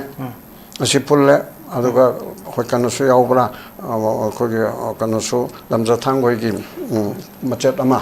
ꯑꯁꯤ ꯄꯨꯜꯂꯦ꯫ ꯑꯗꯨꯒ ꯑꯩꯈꯣꯏ ꯀꯩꯅꯣꯁꯨ ꯌꯥꯎꯕ꯭ꯔꯥ, ꯑ, ꯑꯩꯈꯣꯏꯒꯤ, ꯑ, ꯀꯩꯅꯣꯁꯨ, ꯂꯝꯖꯊꯥꯡꯈꯣꯏꯒꯤ, ꯎꯝ, ꯃꯆꯦꯠ ꯑꯃ,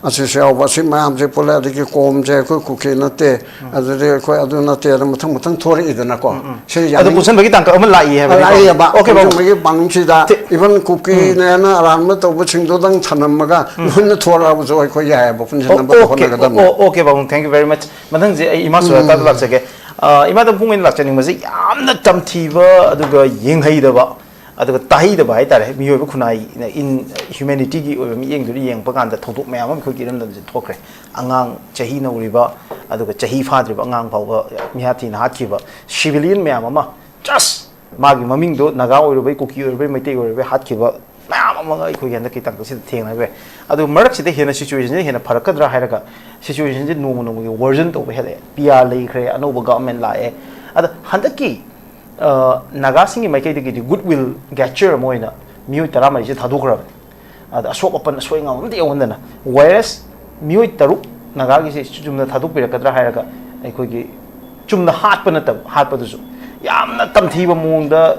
ꯑꯁꯤꯁꯨ ꯌꯥꯎꯕ꯫ ꯑꯁꯤ ꯃꯌꯥꯝꯁꯦ ꯄꯨꯜꯂꯦ꯫ ꯑꯗꯒꯤ ꯀꯣꯝꯁꯦ ꯑꯩꯈꯣꯏ ꯀꯨꯀꯤ ꯅꯠꯇꯦ, ꯑꯗꯨꯗꯤ ꯑꯩꯈꯣꯏ ꯑꯗꯨ ꯅꯠꯇꯦ, ꯑꯗꯨ ꯃꯊꯪ ꯃꯊꯪ ꯊꯣꯔꯛꯏꯗꯅꯀꯣ꯫ ꯁꯤ ꯑꯗꯨ ꯌꯥꯅꯤꯡ- ꯄꯨꯟꯁꯤꯟꯕꯒꯤ ꯇꯥꯡꯀꯛ ꯑꯃ ꯂꯥꯛꯏ ꯍꯥꯏꯕꯅꯤꯀꯣ? ꯂꯥꯛꯏꯑꯕ꯫ Okay, ꯄꯥꯕꯨꯡ꯫ ꯄꯨꯟꯁꯤꯟꯕꯒꯤ ꯄꯥꯡꯁꯤꯗ ꯊꯤ- even ꯀꯨꯀꯤꯅꯦꯅ ꯑꯔꯥꯟꯕ ꯇꯧꯕꯁꯤꯡꯗꯨꯗꯪ ꯊꯅꯝꯃꯒ ꯂꯣꯏꯅ ꯊꯣꯔꯛꯑꯕꯁꯨ ꯑꯩꯈꯣꯏ ꯌꯥꯏꯑꯕ, ꯄꯨꯟꯁꯤꯟꯅꯕ Okay, ꯍꯣꯠꯅꯒꯗꯕꯅꯤ꯫ okay, ꯄꯥꯕꯨꯡ, thank you very much. ꯃꯊꯪꯁꯦ ꯑꯩ ꯏꯃꯥ ꯁꯨꯖꯥꯇꯥꯗ ꯂꯥꯛꯆꯒꯦ꯫ ꯑ, ꯏꯃꯥꯗ ꯄꯨꯡ ꯑꯣꯏꯅ ꯂꯥꯛꯆꯅꯤꯡꯕꯁꯦ ꯌꯥꯝꯅ ꯇꯝꯊꯤꯕ, ꯑꯗꯨꯒ ꯌꯦꯡꯍꯩꯗꯕ, ꯑꯗꯨꯒ ꯇꯥꯍꯩꯗꯕ ꯍꯥꯏꯇꯥꯔꯦ꯫ ꯃꯤꯑꯣꯏꯕ ꯈꯨꯟꯅꯥꯏꯅ in humanityꯒꯤ ꯑꯣꯏꯕ ꯃꯤꯠꯌꯦꯡꯗꯨꯗ ꯌꯦꯡꯕ ꯀꯥꯟꯗ ꯊꯧꯗꯣꯛ ꯃꯌꯥꯝ ꯑꯃ ꯑꯩꯈꯣꯏꯒꯤ ꯏꯔꯝꯗꯝꯁꯤꯗ ꯊꯣꯛꯈ꯭ꯔꯦ꯫ ꯑꯉꯥꯡ ꯆꯍꯤ ꯅꯧꯔꯤꯕ, ꯑꯗꯨꯒ ꯆꯍꯤ ꯐꯥꯗ꯭ꯔꯤꯕ ꯑꯉꯥꯡ ꯐꯥꯎꯕ ꯃꯤꯍꯥꯠ ꯊꯤꯅ ꯍꯥꯠꯈꯤꯕ, civilian ꯃꯌꯥꯝ ꯑꯃ, just ꯃꯥꯒꯤ ꯃꯃꯤꯡꯗꯣ ꯅꯥꯒꯥ ꯑꯣꯏꯔꯨꯕꯩ, ꯀꯨꯀꯤ ꯑꯣꯏꯔꯨꯕꯩ, ꯃꯩꯇꯩ ꯑꯣꯏꯔꯨꯕꯩ ꯍꯥꯠꯈꯤꯕ ꯃꯌꯥꯝ ꯑꯃꯒ ꯑꯩꯈꯣꯏꯒꯤ ꯍꯟꯗꯛꯀꯤ ꯇꯥꯡꯀꯛꯁꯤꯗ ꯊꯦꯡꯅꯈ꯭ꯔꯦ꯫ ꯑꯗꯨ ꯃꯔꯛꯁꯤꯗ ꯍꯦꯟꯅ situationꯁꯦ ꯍꯦꯟꯅ ꯐꯔꯛꯀꯗ꯭ꯔꯥ ꯍꯥꯏꯔꯒ, situationꯁꯦ ꯅꯣꯡꯃ ꯅꯣꯡꯃꯒꯤ worsen ꯇꯧꯕ ꯍꯦꯜꯂꯛꯑꯦ꯫ P R ꯂꯩꯈ꯭ꯔꯦ, ꯑꯅꯧꯕ government ꯂꯥꯛꯑꯦ꯫ ꯑꯗ ꯍꯟꯗꯛꯀꯤ ꯑ, ꯅꯥꯒꯥꯁꯤꯡꯒꯤ ꯃꯥꯏꯀꯩꯗꯒꯤꯗꯤ ꯒꯨꯗ ꯋꯤꯜ ꯒꯦꯆꯔ ꯑꯃ ꯑꯣꯏꯅ ꯃꯤꯑꯣꯏ ꯇꯔꯥꯃꯔꯤꯁꯦ ꯊꯥꯗꯣꯛꯈ꯭ꯔꯕꯅꯤ꯫ ꯑꯗ ꯑꯁꯣꯛ ꯑꯄꯟ ꯑꯁꯣꯏ ꯑꯉꯥꯝ ꯑꯝꯇ ꯌꯥꯎꯍꯟꯗꯅ꯫ Whereas ꯃꯤꯑꯣꯏ ꯇꯔꯨꯛ ꯅꯥꯒꯥꯒꯤꯁꯦ ꯆꯨꯝꯅ ꯊꯥꯗꯣꯛꯄꯤꯔꯛꯀꯗ꯭ꯔꯥ ꯍꯥꯏꯔꯒ, ꯑꯩꯈꯣꯏꯒꯤ ꯆꯨꯝꯅ ꯍꯥꯠꯄ ꯅꯠꯇꯕ, ꯍꯥꯠꯄꯗꯨꯁꯨ ꯌꯥꯝꯅ ꯇꯝꯊꯤꯕ ꯃꯑꯣꯡꯗ,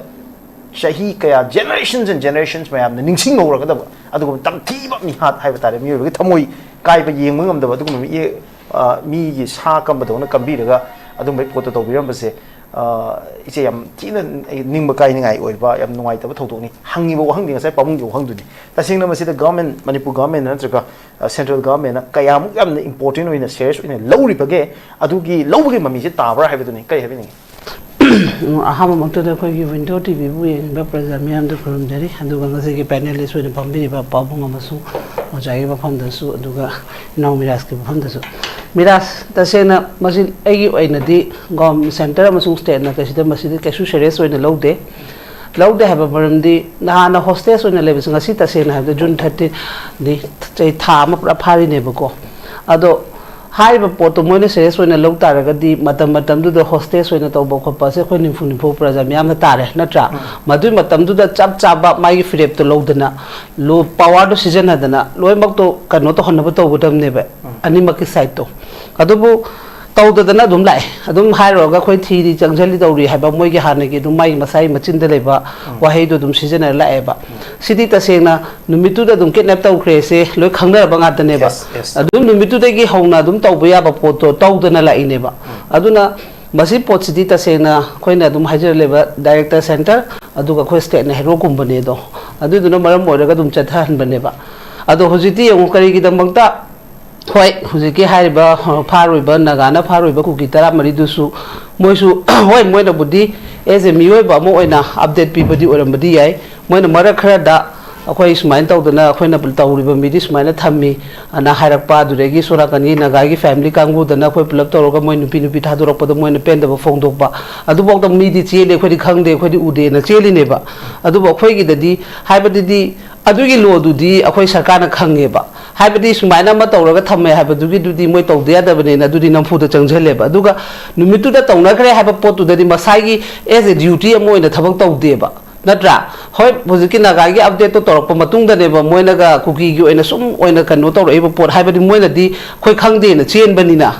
ꯆꯍꯤ ꯀꯌꯥ, generations and generations ꯃꯌꯥꯝꯅ ꯅꯤꯡꯁꯤꯡꯍꯧꯔꯒꯗꯕ ꯑꯗꯨꯒꯨꯝꯕ ꯇꯝꯊꯤꯕ ꯃꯤꯍꯥꯠ ꯍꯥꯏꯕ ꯇꯥꯔꯦ, ꯃꯤꯑꯣꯏꯕꯒꯤ ꯊꯃꯣꯏ ꯀꯥꯏꯕ, ꯌꯦꯡꯕ ꯉꯝꯗꯕ ꯑꯗꯨꯒꯨꯝꯕ ꯃꯤ, ꯑ, ꯃꯤꯒꯤ ꯁꯥ ꯀꯝꯕꯗꯧꯅ ꯀꯝꯕꯤꯔꯒ ꯑꯗꯨꯝꯕꯒꯤ ꯄꯣꯠꯇꯣ ꯇꯧꯕꯤꯔꯝꯕꯁꯦ, ꯑ, ꯏꯆꯦ, ꯌꯥꯝ ꯊꯤꯅ ꯑꯩ ꯅꯤꯡꯕ ꯀꯥꯏꯅꯤꯡꯉꯥꯏ ꯑꯣꯏꯕ, ꯌꯥꯝ ꯅꯨꯡꯉꯥꯏꯇꯕ ꯊꯧꯗꯣꯛꯅꯤ꯫ ꯍꯪꯉꯤꯕ ꯋꯥꯍꯪꯗꯤ ꯉꯁꯥꯏ ꯄꯥꯕꯨꯡꯒꯤ ꯋꯥꯍꯪꯗꯨꯅꯤ꯫ ꯇꯁꯦꯡꯅ ꯃꯁꯤꯗ government, ꯃꯅꯤꯄꯨꯔ government ꯅꯠꯇ꯭ꯔꯒ, ꯑ, central government ꯀꯌꯥꯃꯨꯛ ꯌꯥꯝꯅ important ꯑꯣꯏꯅ, serious ꯑꯣꯏꯅ ꯂꯧꯔꯤꯕꯒꯦ, ꯑꯗꯨꯒꯤ ꯂꯧꯕꯒꯤ ꯃꯃꯤꯁꯦ ꯇꯥꯕ꯭ꯔꯥ ꯍꯥꯏꯕꯗꯨꯅꯤ꯫ ꯀꯔꯤ ꯍꯥꯏꯕꯤꯅꯤꯡꯉꯤ? ꯑꯍꯥꯟꯕꯃꯛꯇꯗ ꯑꯩꯈꯣꯏꯒꯤ ꯋꯤꯟꯗꯣ ꯇꯤꯚꯤꯕꯨ ꯌꯦꯡꯉꯤꯕ ꯄ꯭ꯔꯖꯥ ꯃꯤꯌꯥꯝꯗ ꯈꯨꯔꯨꯝꯖꯔꯤ, ꯑꯗꯨꯒ ꯉꯁꯤꯒꯤ ꯄꯦꯅꯦꯂꯤꯁ ꯑꯣꯏꯅ ꯐꯝꯕꯤꯔꯤꯕ ꯄꯥꯕꯨꯡ ꯑꯃꯁꯨꯡ ꯑꯣꯖꯥꯒꯤ ꯃꯐꯝꯗꯁꯨ, ꯑꯗꯨꯒ ꯏꯅꯥꯎ ꯃꯤꯔꯥꯖꯀꯤ ꯃꯐꯝꯗꯁꯨ꯫ ꯃꯤꯔꯥꯖ, ꯇꯁꯦꯡꯅ ꯃꯁꯤ ꯑꯩꯒꯤ ꯑꯣꯏꯅꯗꯤ ꯒꯣꯝ-, ꯁꯦꯟꯇꯔ ꯑꯃꯁꯨꯡ ꯁ꯭ꯇꯦꯠꯅ ꯀꯩꯁꯤꯗ ꯃꯁꯤꯗ ꯀꯩꯁꯨ ꯁꯦꯔꯤꯌꯁ ꯑꯣꯏꯅ ꯂꯧꯗꯦ꯫ ꯂꯧꯗꯦ ꯍꯥꯏꯕ ꯃꯔꯝꯗꯤ ꯅꯍꯥꯟꯅ ꯍꯣꯁꯇꯦꯖ ꯑꯣꯏꯅ ꯂꯩꯕꯁꯤ, ꯉꯁꯤ ꯇꯁꯦꯡꯅ ꯍꯥꯏꯕꯗ ꯖꯨꯟ ꯊꯥꯔꯇꯤꯟꯗꯤ ꯆꯍꯤ ꯊꯥ ꯑꯃ ꯄꯨꯔꯥ ꯐꯥꯔꯤꯅꯦꯕꯀꯣ꯫ ꯑꯗꯣ ꯍꯥꯏꯔꯤꯕ ꯄꯣꯠꯇꯣ ꯃꯣꯏꯅ ꯁꯦꯔꯤꯌꯁ ꯑꯣꯏꯅ ꯂꯧ ꯇꯥꯔꯒꯗꯤ ꯃꯇꯝ ꯃꯇꯝꯗꯨꯗ ꯍꯣꯁꯇꯦꯖ ꯑꯣꯏꯅ ꯇꯧꯕ ꯈꯣꯠꯄ ꯑꯁꯦ ꯑꯩꯈꯣꯏ ꯅꯤꯝꯐꯨ ꯅꯤꯝꯐꯨ ꯄ꯭ꯔꯖꯥ ꯃꯤꯌꯥꯝꯅ ꯇꯥꯔꯦ, ꯅꯠꯇ꯭ꯔꯥ? ꯎꯝ꯫ ꯃꯗꯨꯒꯤ ꯃꯇꯝꯗꯨꯗ ꯆꯞ ꯆꯥꯕ ꯃꯥꯒꯤ ꯐꯤꯔꯦꯞꯇꯣ ꯂꯧꯗꯅ, ꯂꯣ-, ꯄꯋꯥꯔꯗꯣ ꯁꯤꯖꯤꯟꯅꯗꯅ ꯂꯣꯏꯅꯃꯛꯇꯣ ꯀꯩꯅꯣ ꯇꯧꯍꯟꯅꯕ ꯇꯧꯒꯗꯕꯅꯦꯕ, ꯎꯝ꯫ ꯑꯅꯤꯃꯛꯀꯤ ꯁꯥꯏꯗꯇꯣ꯫ ꯑꯗꯨꯕꯨ ꯇꯧꯗꯗꯅ ꯑꯗꯨꯝ ꯂꯥꯛꯑꯦ꯫ ꯑꯗꯨꯝ ꯍꯥꯏꯔꯨꯔꯒ ꯑꯩꯈꯣꯏ ꯊꯤꯔꯤ, ꯆꯪꯁꯤꯜꯂꯤ, ꯇꯧꯔꯤ ꯍꯥꯏꯕ ꯃꯣꯏꯒꯤ ꯍꯥꯟꯅꯒꯤ ꯑꯗꯨꯝ ꯃꯥꯒꯤ ꯃꯁꯥꯒꯤ ꯃꯆꯤꯟꯗ ꯂꯩꯕ ꯎꯝ꯫ ꯋꯥꯍꯩꯗꯣ ꯑꯗꯨꯝ ꯁꯤꯖꯤꯟꯅꯔ ꯂꯥꯛꯑꯦꯕ꯫ ꯎꯝ꯫ ꯁꯤꯗꯤ ꯇꯁꯦꯡꯅ ꯅꯨꯃꯤꯠꯇꯨꯗ ꯑꯗꯨꯝ ꯀꯤꯗꯅꯦꯞ ꯇꯧꯈ꯭ꯔꯦꯁꯦ ꯂꯣꯏ ꯈꯪꯅꯔꯕ ꯉꯥꯛꯇꯅꯦꯕ꯫ Yes, yes. ꯑꯗꯨꯝ ꯅꯨꯃꯤꯠꯇꯨꯗꯒꯤ ꯍꯧꯅ ꯑꯗꯨꯝ ꯇꯧꯕ ꯌꯥꯕ ꯄꯣꯠꯇꯣ ꯇꯧꯗꯅ ꯂꯥꯛꯏꯅꯦꯕ꯫ ꯎꯝ꯫ ꯑꯗꯨꯅ ꯃꯁꯤ ꯄꯣꯠꯁꯤꯗꯤ ꯇꯁꯦꯡꯅ ꯑꯩꯈꯣꯏꯅ ꯑꯗꯨꯝ ꯍꯥꯏꯖꯔ ꯂꯩꯕ ꯗꯥꯏꯔꯦꯛꯇꯔ ꯁꯦꯟꯇꯔ, ꯑꯗꯨꯒ ꯑꯩꯈꯣꯏ ꯁ꯭ꯇꯦꯠꯅ ꯍꯦꯔꯣꯒꯨꯝꯕꯅꯦ ꯑꯗꯣ꯫ ꯑꯗꯨꯗꯨꯅ ꯃꯔꯝ ꯑꯣꯏꯔꯒ ꯑꯗꯨꯝ ꯆꯠꯊꯍꯟꯕꯅꯦꯕ꯫ ꯑꯗꯣ ꯍꯧꯖꯤꯛꯇꯤ ꯌꯦꯡꯉꯨ ꯀꯔꯤꯒꯤꯗꯃꯛꯇ, ꯍꯣꯏ, ꯍꯧꯖꯤꯛꯀꯤ ꯍꯥꯏꯔꯤꯕ, ꯑ, ꯐꯥꯔꯨꯏꯕ, ꯅꯥꯒꯥꯅ ꯐꯥꯔꯨꯏꯕ ꯀꯨꯀꯤ ꯇꯔꯥꯃꯔꯤꯗꯨꯁꯨ ꯃꯣꯏꯁꯨ, ꯍꯣꯏ, ꯃꯣꯏꯅꯕꯨꯗꯤ as a ꯃꯤꯑꯣꯏꯕ ꯑꯃ ꯑꯣꯏꯅ ꯑꯞꯗꯦꯠ ꯄꯤꯕꯗꯤ ꯑꯣꯏꯔꯝꯕꯗꯤ ꯌꯥꯏ꯫ ꯃꯣꯏꯅ ꯃꯔꯛ ꯈꯔꯗ ꯑꯩꯈꯣꯏ ꯁꯨꯃꯥꯏꯅ ꯇꯧꯗꯅ ꯑꯩꯈꯣꯏꯅ ꯇꯧꯔꯤꯕ ꯃꯤꯗꯤ ꯁꯨꯃꯥꯏꯅ ꯊꯝꯃꯤ ꯑꯅ ꯍꯥꯏꯔꯛꯄ, ꯑꯗꯨꯗꯒꯤ ꯁꯣꯝ ꯅꯥꯀꯟꯒꯤ ꯅꯥꯒꯥꯒꯤ ꯐꯦꯃꯤꯂꯤ ꯀꯥꯡꯕꯨꯗꯅ ꯑꯩꯈꯣꯏ ꯄꯨꯂꯞ ꯇꯧꯔꯒ ꯃꯣꯏ ꯅꯨꯄꯤ ꯅꯨꯄꯤ ꯊꯥꯗꯣꯔꯛꯄꯗ ꯃꯣꯏꯅ ꯄꯦꯟꯗꯕ ꯐꯣꯡꯗꯣꯛꯄ, ꯑꯗꯨꯐꯥꯎꯗ ꯃꯤꯗꯤ ꯆꯦꯜꯂꯤ, ꯑꯩꯈꯣꯏꯗꯤ ꯈꯪꯗꯦ, ꯑꯩꯈꯣꯏꯗꯤ ꯎꯗꯦꯅ ꯆꯦꯜꯂꯤꯅꯦꯕ꯫ ꯑꯗꯨꯕꯨ ꯑꯩꯈꯣꯏꯒꯤꯗꯗꯤ ꯍꯥꯏꯕꯗꯨꯗꯤ ꯑꯗꯨꯒꯤ ꯂꯣꯗꯨꯗꯤ ꯑꯩꯈꯣꯏ ꯁꯔꯀꯥꯔꯅ ꯈꯪꯉꯦꯕ, ꯍꯥꯏꯕꯗꯤ ꯁꯨꯃꯥꯏꯅ ꯑꯃ ꯇꯧꯔꯒ ꯊꯝꯃꯦ ꯍꯥꯏꯕꯗꯨꯒꯤꯗꯨꯗꯤ ꯃꯣꯏ ꯇꯧꯗ ꯌꯥꯗꯕꯅꯤꯅ ꯑꯗꯨꯗꯤ ꯅꯝꯐꯨꯗ ꯆꯪꯁꯤꯜꯂꯦꯕ꯫ ꯑꯗꯨꯒ ꯅꯨꯃꯤꯠꯇꯨꯗ ꯇꯧꯅꯈ꯭ꯔꯦ ꯍꯥꯏꯕ ꯄꯣꯠꯇꯨꯗꯗꯤ ꯃꯁꯥꯒꯤ as a duty ꯑꯃ ꯑꯣꯏꯅ ꯊꯕꯛ ꯇꯧꯗꯦꯕ, ꯅꯠꯇ꯭ꯔꯥ? ꯍꯣꯏ, ꯍꯧꯖꯤꯛꯀꯤ ꯅꯥꯒꯥꯒꯤ ꯑꯞꯗꯦꯠꯇꯣ ꯇꯧꯔꯛꯄ ꯃꯇꯨꯡꯗꯅꯦꯕ ꯃꯣꯏꯅꯒ ꯀꯨꯀꯤꯒꯤ ꯑꯣꯏꯅ ꯁꯨꯝ ꯑꯣꯏꯅ ꯀꯩꯅꯣ ꯇꯧꯔꯛꯏꯕ ꯄꯣꯠ, ꯍꯥꯏꯕꯗꯤ ꯃꯣꯏꯅꯗꯤ ꯑꯩꯈꯣꯏ ꯈꯪꯗꯦꯅ ꯆꯦꯟꯕꯅꯤꯅ꯫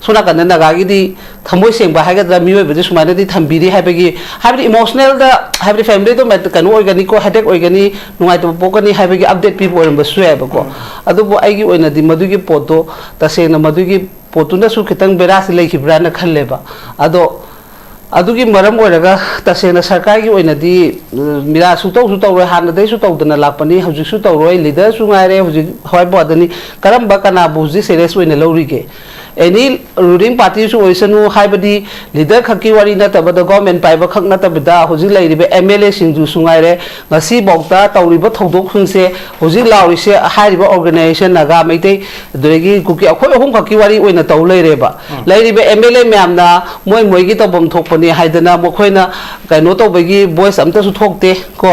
ꯁꯣꯝ ꯅꯥꯀꯟꯗ ꯅꯥꯒꯥꯒꯤꯗꯤ ꯊꯃꯣꯏ ꯁꯦꯡꯕ ꯍꯥꯏꯒꯗ꯭ꯔꯥ, ꯃꯤꯑꯣꯏꯕꯁꯦ ꯁꯨꯃꯥꯏꯅꯗꯤ ꯊꯝꯕꯤꯔꯤ ꯍꯥꯏꯕꯒꯤ, ꯍꯥꯏꯕꯗꯤ ꯏꯃꯣꯁꯅꯦꯜꯗ, ꯍꯥꯏꯕꯗꯤ ꯐꯦꯃꯤꯂꯤꯗꯣ ꯀꯩꯅꯣ ꯑꯣꯏꯒꯅꯤꯀꯣ, ꯍꯦꯗꯦꯛ ꯑꯣꯏꯒꯅꯤ, ꯅꯨꯡꯉꯥꯏꯇꯕ ꯄꯣꯛꯀꯅꯤ ꯍꯥꯏꯕꯒꯤ ꯑꯞꯗꯦꯠ ꯄꯤꯕ ꯑꯣꯏꯔꯝꯕꯁꯨ ꯌꯥꯏꯕꯀꯣ꯫ ꯑꯗꯨꯕꯨ ꯑꯩꯒꯤ ꯑꯣꯏꯅꯗꯤ ꯃꯗꯨꯒꯤ ꯄꯣꯠꯇꯣ, ꯇꯁꯦꯡꯅ ꯃꯗꯨꯒꯤ ꯄꯣꯠꯇꯨꯅꯁꯨ ꯈꯤꯇꯪ ꯕꯦꯔꯥꯁꯤ ꯂꯩꯈꯤꯕ꯭ꯔꯥꯅ ꯈꯜꯂꯦꯕ꯫ ꯑꯗꯣ ꯑꯗꯨꯒꯤ ꯃꯔꯝ ꯑꯣꯏꯔꯒ ꯇꯁꯦꯡꯅ ꯁꯔꯀꯥꯔꯒꯤ ꯑꯣꯏꯅꯗꯤ, ꯎꯝ, ꯃꯤꯔꯥ ꯁꯨꯡꯇꯧꯁꯨ ꯇꯧꯔꯣꯏ, ꯍꯥꯟꯅꯗꯩꯁꯨ ꯇꯧꯗꯅ ꯂꯥꯛꯄꯅꯤ, ꯍꯧꯖꯤꯛꯁꯨ ꯇꯧꯔꯣꯏ, ꯂꯤꯗꯔꯁꯨ ꯉꯥꯏꯔꯦ, ꯍꯧꯖꯤꯛ ꯍꯣꯏꯕꯣ, ꯑꯗꯨꯅꯤ꯫ ꯀꯔꯝꯕ ꯀꯅꯥꯕꯨ ꯍꯧꯖꯤꯛ ꯁꯦꯔꯤꯌꯁ ꯑꯣꯏꯅ ꯂꯧꯔꯤꯒꯦ? ꯑꯦꯅꯤ ꯔꯨꯂꯤꯡ ꯄꯥꯔꯇꯤꯁꯨ ꯑꯣꯏꯁꯅꯨ, ꯍꯥꯏꯕꯗꯤ ꯂꯤꯗꯔ ꯈꯛꯀꯤ ꯋꯥꯔꯤ ꯅꯠꯇꯕꯗ, ꯒꯣꯔꯃꯦꯟ ꯄꯥꯏꯕ ꯈꯛ ꯅꯠꯇꯕꯤꯗ, ꯍꯧꯖꯤꯛ ꯂꯩꯔꯤꯕ ꯑꯦꯝ ꯑꯦꯜ ꯑꯦꯁꯤꯡꯗꯨꯁꯨ ꯉꯥꯏꯔꯦ, ꯉꯁꯤꯐꯥꯎꯗ ꯇꯧꯔꯤꯕ ꯊꯧꯗꯣꯛꯁꯤꯡꯁꯦ, ꯍꯧꯖꯤꯛ ꯂꯥꯎꯔꯤꯁꯦ, ꯍꯥꯏꯔꯤꯕ ꯑꯣꯔꯒꯅꯥꯏꯖꯦꯁꯟ ꯅꯥꯒꯥ, ꯃꯩꯇꯩ, ꯑꯗꯨꯗꯒꯤ ꯀꯨꯀꯤ, ꯑꯩꯈꯣꯏ ꯑꯍꯨꯝ ꯈꯛꯀꯤ ꯋꯥꯔꯤ ꯑꯣꯏꯅ ꯇꯧ ꯂꯩꯔꯦꯕ꯫ ꯂꯩꯔꯤꯕ ꯑꯦꯝ ꯑꯦꯜ ꯑꯦ ꯃꯌꯥꯝꯅ ꯃꯣꯏ ꯃꯣꯏꯒꯤ ꯇꯧꯐꯝ ꯊꯣꯛꯄꯅꯤ ꯍꯥꯏꯗꯅ ꯃꯈꯣꯏꯅ ꯀꯩꯅꯣ ꯇꯧꯕꯒꯤ ꯚꯣꯏꯁ ꯑꯝꯇꯁꯨ ꯊꯣꯛꯇꯦ ꯀꯣ꯫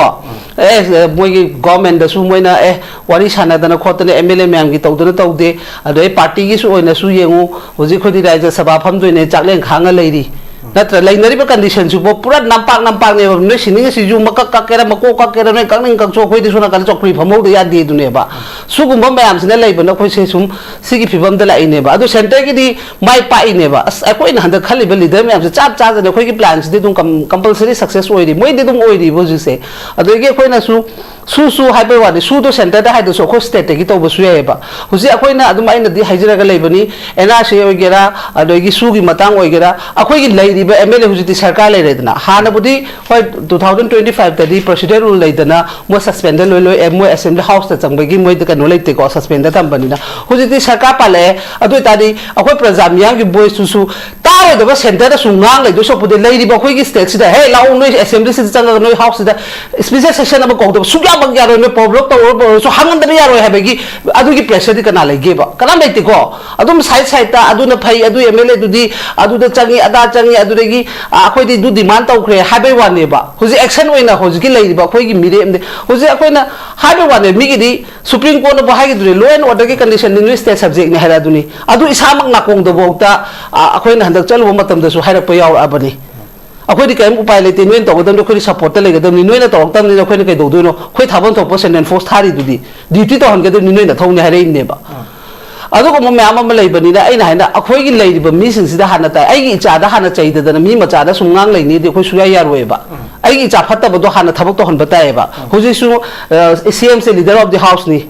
ꯑꯦ, ꯃꯣꯏꯒꯤ ꯒꯣꯔꯃꯦꯟꯗꯁꯨ ꯃꯣꯏꯅ, ꯑꯦ, ꯋꯥꯔꯤ ꯁꯥꯟꯅꯗꯅ ꯈꯣꯠꯇꯅ ꯑꯦꯝ ꯑꯦꯜ ꯑꯦ ꯃꯌꯥꯝꯒꯤ ꯇꯧꯗꯅ ꯇꯧꯗꯦ꯫ ꯑꯗꯩ ꯄꯥꯔꯇꯤꯒꯤꯁꯨ ꯑꯣꯏꯅꯁꯨ ꯌꯦꯡꯉꯨ, ꯍꯧꯖꯤꯛ ꯑꯩꯈꯣꯏꯗꯤ ꯔꯥꯖ꯭ꯌ ꯁꯚꯥ ꯐꯝꯗꯣꯏꯅꯦ, ꯆꯥꯛꯂꯦꯟ ꯈꯥꯡꯉ ꯂꯩꯔꯤ꯫ ꯅꯠꯇ꯭ꯔ? ꯂꯩꯅꯔꯤꯕ ꯀꯟꯗꯤꯁꯟꯁꯤꯕꯨ ꯄꯨꯔꯥ ꯅꯝꯄꯥꯛ ꯅꯝꯄꯥꯛꯅꯦꯕ꯫ ꯅꯣꯏ ꯁꯤꯅꯤꯡꯉꯤꯁꯤꯁꯨ ꯃꯀꯛ ꯀꯛꯀꯦꯔꯥ, ꯃꯀꯣꯛ ꯀꯛꯀꯦꯔꯥ, ꯅꯣꯏ ꯀꯛꯅꯤꯡ ꯀꯛꯆꯧ, ꯑꯩꯈꯣꯏꯗꯤ ꯁꯣꯝ ꯅꯥꯀꯟꯗ ꯆꯧꯀ꯭ꯔꯤ ꯐꯝꯍꯧꯗ ꯌꯥꯗꯦ ꯑꯗꯨꯅꯦꯕ꯫ ꯁꯤꯒꯨꯝꯕ ꯃꯌꯥꯝꯁꯤꯅ ꯂꯩꯕꯅ ꯑꯩꯈꯣꯏꯁꯦ ꯁꯨꯝ ꯁꯤꯒꯤ ꯐꯤꯕꯝꯗ ꯂꯥꯛꯏꯅꯦꯕ꯫ ꯑꯗꯣ ꯁꯦꯟꯇꯔꯒꯤꯗꯤ ꯃꯥꯏ ꯄꯥꯛꯏꯅꯦꯕ꯫ ꯑꯁ, ꯑꯩꯈꯣꯏꯅ ꯍꯟꯗꯛ ꯈꯜꯂꯤꯕ ꯂꯤꯗꯔ ꯃꯌꯥꯝꯁꯦ ꯆꯞ ꯆꯥꯗꯅ ꯑꯩꯈꯣꯏꯒꯤ ꯄ꯭ꯂꯥꯟꯁꯤꯗꯤ ꯑꯗꯨꯝ ꯀꯝ-, ꯀꯝꯄꯜꯁꯔꯤ ꯁꯛꯁꯦꯁ ꯑꯣꯏꯔꯤ, ꯃꯣꯏꯗꯤ ꯑꯗꯨꯝ ꯑꯣꯏꯔꯤꯕ ꯍꯧꯖꯤꯛꯁꯦ꯫ ꯑꯗꯒꯤ ꯑꯩꯈꯣꯏꯅꯁꯨ ꯁꯨ ꯁꯨ ꯍꯥꯏꯕꯩ ꯋꯥꯅꯤ, ꯁꯨꯗꯣ ꯁꯦꯟꯇꯔꯗ ꯍꯥꯏꯗꯁꯨ ꯑꯩꯈꯣꯏ ꯁ꯭ꯇꯦꯠꯇꯒꯤ ꯇꯧꯕꯁꯨ ꯌꯥꯏꯑꯕ꯫ ꯍꯧꯖꯤꯛ ꯑꯩꯈꯣꯏꯅ ꯑꯗꯨꯝ, ꯑꯩꯅꯗꯤ ꯍꯥꯏꯖꯔꯒ ꯂꯩꯕꯅꯤ, ꯑꯦꯟ ꯑꯥꯔ ꯁꯤ ꯑꯣꯏꯒꯦꯔꯥ, ꯑꯗꯒꯤ ꯁꯨꯒꯤ ꯃꯇꯥꯡ ꯑꯣꯏꯒꯦꯔꯥ, ꯑꯩꯈꯣꯏꯒꯤ ꯂꯩꯔꯤꯕ ꯑꯦꯝ ꯑꯦꯜ ꯑꯦ ꯍꯧꯖꯤꯛꯇꯤ ꯁꯔꯀꯥꯔ ꯂꯩꯔꯦꯗꯅ꯫ ꯍꯥꯟꯅꯕꯨꯗꯤ ꯍꯣꯏ, ꯇꯨ ꯊꯥꯎꯖꯟ ꯇ꯭ꯋꯦꯟꯇꯤ ꯐꯥꯏꯚꯇꯗꯤ ꯄ꯭ꯔꯁꯤꯗꯦꯟ ꯔꯨꯜ ꯂꯩꯗꯅ ꯃꯣꯏ ꯁꯁꯄꯦꯟꯗꯦꯗ ꯂꯣꯏ ꯂꯣꯏ, ꯑꯦ, ꯃꯣꯏ ꯑꯦꯁꯦꯝꯕ꯭ꯂꯤ ꯍꯥꯎꯁꯇ ꯆꯪꯕꯒꯤ ꯃꯣꯏꯗ ꯀꯩꯅꯣ ꯂꯩꯇꯦꯀꯣ, ꯁꯁꯄꯦꯟꯗ ꯊꯝꯕꯅꯤꯅ꯫ ꯍꯧꯖꯤꯛꯇꯤ ꯁꯔꯀꯥꯔ ꯄꯥꯜꯂꯛꯑꯦ, ꯑꯗꯨ ꯑꯣꯏꯇꯥꯔꯗꯤ ꯑꯩꯈꯣꯏ ꯄ꯭ꯔꯖꯥ ꯃꯤꯌꯥꯝꯒꯤ ꯚꯣꯏꯁꯇꯨꯁꯨ ꯇꯥꯔꯣꯏꯗꯕ ꯁꯦꯟꯇꯔꯗꯁꯨ ꯉꯥꯡ ꯂꯩꯗꯣꯏ ꯁꯔꯨꯛꯄꯨꯗꯤ ꯂꯩꯔꯤꯕ ꯑꯩꯈꯣꯏꯒꯤ ꯁ꯭ꯇꯦꯠꯁꯤꯗ, "ꯍꯦ, ꯂꯥꯛꯑꯣ, ꯅꯣꯏ ꯑꯦꯁꯦꯝꯕ꯭ꯂꯤꯁꯤꯗ ꯆꯪꯉꯒ ꯅꯣꯏ ꯍꯥꯎꯁꯁꯤꯗ ꯁ꯭ꯄꯤꯁꯦꯜ ꯁꯦꯁꯟ ꯑꯃ ꯀꯧꯗꯕ ꯁꯨꯡꯌꯥꯃꯛ ꯌꯥꯔꯣꯏ, ꯅꯣꯏ ꯄ꯭ꯔꯣꯕ꯭ꯂꯦꯝ ꯇꯧꯔꯣꯏ, ꯇꯧꯔꯣꯏꯁꯨ ꯍꯥꯡꯍꯟꯗꯕ ꯌꯥꯔꯣꯏ" ꯍꯥꯏꯕꯒꯤ ꯑꯗꯨꯒꯤ ꯄ꯭ꯔꯦꯁꯔꯗꯤ ꯀꯅꯥ ꯂꯩꯒꯦꯕ? ꯀꯅꯥꯝ ꯂꯩꯇꯦꯀꯣ꯫ ꯑꯗꯨꯝ ꯁꯥꯏꯠ ꯁꯥꯏꯠꯇ ꯑꯗꯨꯅ ꯐꯩ, ꯑꯗꯨ ꯑꯦꯝ ꯑꯦꯜ ꯑꯦꯗꯨꯗꯤ ꯑꯗꯨꯗ ꯆꯪꯉꯤ, ꯑꯗꯥ ꯆꯪꯉꯤ, ꯑꯗꯨꯗꯒꯤ, ꯑ, ꯑꯩꯈꯣꯏꯗꯤ ꯑꯗꯨ ꯗꯤꯃꯥꯟ ꯇꯧꯈ꯭ꯔꯦ ꯍꯥꯏꯕꯩ ꯋꯥꯅꯦꯕ꯫ ꯍꯧꯖꯤꯛ ꯑꯦꯛꯁꯟ ꯑꯣꯏꯅ ꯍꯧꯖꯤꯛꯀꯤ ꯂꯩꯔꯤꯕ ꯑꯩꯈꯣꯏꯒꯤ ꯃꯤꯔꯦꯞꯗꯤ, ꯍꯧꯖꯤꯛ ꯑꯩꯈꯣꯏꯅ ꯍꯥꯏꯕ ꯋꯥꯅꯦ, ꯃꯤꯒꯤꯗꯤ ꯁꯨꯄ꯭ꯔꯤꯝ ꯀꯣꯔꯠꯅꯕꯨ ꯍꯥꯏꯈꯤꯗꯨꯅꯤ, ꯂꯣ ꯑꯦꯟ ꯑꯣꯔꯗꯔꯒꯤ ꯀꯟꯗꯤꯁꯟꯗꯤ ꯅꯣꯏ ꯁ꯭ꯇꯦꯠ ꯁꯕꯖꯦꯛꯅꯤ ꯍꯥꯏꯔꯛꯑꯗꯨꯅꯤ꯫ ꯑꯗꯨ ꯏꯁꯥꯃꯛ ꯅꯥꯀꯣꯡꯗꯐꯥꯎꯗ, ꯑ, ꯑꯩꯈꯣꯏꯅ ꯍꯟꯗꯛ ꯆꯠꯂꯨꯕ ꯃꯇꯝꯗꯁꯨ ꯍꯥꯏꯔꯛꯄ ꯌꯥꯎꯔꯛꯑꯕꯅꯤ꯫ ꯑꯩꯈꯣꯏꯗꯤ ꯀꯔꯤꯝ ꯎꯄꯥꯏ ꯂꯩꯇꯦ, ꯅꯣꯏꯅ ꯇꯧꯒꯗꯕꯅꯤ, ꯑꯩꯈꯣꯏꯗꯤ ꯁꯞꯄꯣꯔꯠꯇ ꯂꯩꯒꯗꯕꯅꯤ, ꯅꯣꯏꯅ ꯇꯧꯔꯛꯇꯕꯅꯤꯅ ꯑꯩꯈꯣꯏꯅ ꯀꯩꯗꯧꯗꯣꯏꯅꯣ? ꯑꯩꯈꯣꯏ ꯊꯥꯕꯝ ꯊꯣꯛꯄ ꯁꯦꯟꯇ꯭ꯔꯦꯜ ꯐꯣꯔꯁ ꯊꯥꯔꯤꯗꯨꯗꯤ, ꯗ꯭ꯌꯨꯇꯤ ꯇꯧꯍꯟꯒꯗꯕꯅꯤ, ꯅꯣꯏ ꯅꯊꯧꯅꯤ ꯍꯥꯏꯔꯛꯏꯅꯦꯕ꯫ ꯑꯗꯨꯒꯨꯝꯕ ꯃꯌꯥꯝ ꯑꯃ ꯂꯩꯕꯅꯤꯅ, ꯑꯩꯅ ꯍꯥꯏꯅ ꯑꯩꯈꯣꯏꯒꯤ ꯂꯩꯔꯤꯕ ꯃꯤꯁꯤꯡꯁꯤꯗ ꯍꯥꯟꯅ ꯇꯥꯏ꯫ ꯑꯩꯒꯤ ꯏꯆꯥꯗ ꯍꯥꯟꯅ ꯆꯩꯗꯗꯅ ꯃꯤ ꯃꯆꯥꯗ ꯁꯨꯝ ꯉꯥꯡ ꯂꯩꯅꯤꯗꯤ ꯑꯩꯈꯣꯏ ꯁꯨꯡꯌꯥ ꯌꯥꯔꯣꯏꯕ꯫ ꯑꯩꯒꯤ ꯏꯆꯥ ꯐꯠꯇꯕꯗꯣ ꯍꯥꯟꯅ ꯊꯕꯛ ꯇꯧꯍꯟꯕ ꯇꯥꯏꯌꯦꯕ꯫ ꯍꯧꯖꯤꯛꯁꯨ, ꯑ, ꯁꯤ ꯑꯦꯝꯁꯦ leader of the houseꯅꯤ꯫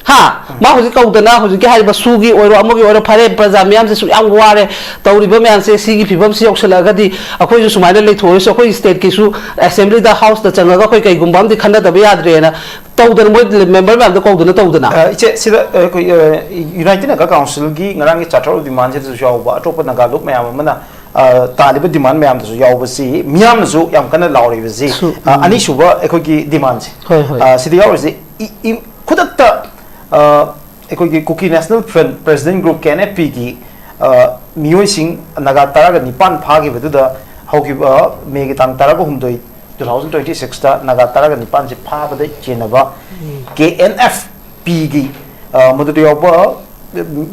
ꯍꯥ? ꯃꯥ ꯍꯧꯖꯤꯛ ꯀꯧꯗꯅ, ꯍꯧꯖꯤꯛꯀꯤ ꯍꯥꯏꯔꯤꯕ ꯁꯨꯒꯤ ꯑꯣꯏꯔꯣ, ꯑꯃꯒꯤ ꯑꯣꯏꯔꯣ, "ꯐꯔꯦ, ꯄ꯭ꯔꯖꯥ ꯃꯤꯌꯥꯝꯁꯦ ꯁꯨꯛ ꯌꯥꯝ ꯋꯥꯔꯦ, ꯇꯧꯔꯤꯕ ꯃꯌꯥꯝꯁꯦ, ꯁꯤꯒꯤ ꯐꯤꯕꯝꯁꯤ ꯌꯧꯁꯤꯜꯂꯛꯑꯒꯗꯤ ꯑꯩꯈꯣꯏꯁꯨ ꯁꯨꯃꯥꯏꯅ ꯂꯩꯊꯣꯛꯑꯔꯁꯨ, ꯑꯩꯈꯣꯏ ꯁ꯭ꯇꯦꯠꯀꯤꯁꯨ ꯑꯦꯁꯦꯝꯕ꯭ꯂꯤꯗ, ꯍꯥꯎꯁꯇ ꯆꯪꯉꯒ ꯑꯩꯈꯣꯏ ꯀꯩꯒꯨꯝꯕ ꯑꯃꯗꯤ ꯈꯟꯅꯗꯕ ꯌꯥꯗ꯭ꯔꯦꯅ" ꯇꯧꯗꯅ, ꯃꯣꯏ ꯃꯦꯝꯕꯔ ꯃꯌꯥꯝꯗ ꯀꯧꯗꯅ ꯇꯧꯗꯅ꯫ ꯑ, ꯏꯆꯦ, ꯁꯤꯗ, ꯑ, ꯑꯩꯈꯣꯏ, ꯑ, United Naga Councilꯒꯤ ꯉꯔꯥꯡꯒꯤ Charter of Demandꯁꯤꯗꯁꯨ ꯌꯥꯎꯕ ꯑꯇꯣꯞꯄ ꯅꯥꯒꯥ ꯂꯨꯞ ꯃꯌꯥꯝ ꯑꯃꯅ, ꯑ, ꯇꯥꯜꯂꯤꯕ demand ꯃꯌꯥꯝꯗꯁꯨ ꯌꯥꯎꯕꯁꯤ, ꯃꯤꯌꯥꯝꯅꯁꯨ ꯌꯥꯝ ꯀꯟꯅ ꯂꯥꯎꯔꯤꯕꯁꯤ, ꯁꯨ-, ꯑ, ꯎꯝ꯫ ꯑꯅꯤꯁꯨꯕ ꯑꯩꯈꯣꯏꯒꯤ demandꯁꯦ꯫ ꯍꯣꯏ, ꯍꯣꯏ꯫ ꯑ, ꯁꯤꯗ ꯌꯥꯎꯔꯤꯁꯤ, ꯏ-, ꯏ-, ꯈꯨꯗꯛꯇ, ꯑ, ꯑꯩꯈꯣꯏꯒꯤ Kuki National Front President Group, K N F Pꯒꯤ, ꯑ, ꯃꯤꯑꯣꯏꯁꯤꯡ ꯅꯥꯒꯥ ꯇꯔꯥꯒ ꯅꯤꯄꯥꯟ ꯐꯥꯈꯤꯕꯗꯨꯗ, ꯍꯧꯈꯤꯕ ꯃꯦꯒꯤ ꯇꯥꯡ ꯇꯔꯥꯒ ꯍꯨꯝꯗꯣꯏ, two thousand twenty sixꯇ ꯅꯥꯒꯥ ꯇꯔꯥꯒ ꯅꯤꯄꯥꯟꯁꯦ ꯐꯥꯕꯗ ꯆꯦꯟꯅꯕ K N F Pꯒꯤ, ꯑ, ꯃꯗꯨꯗ ꯌꯥꯎꯕ,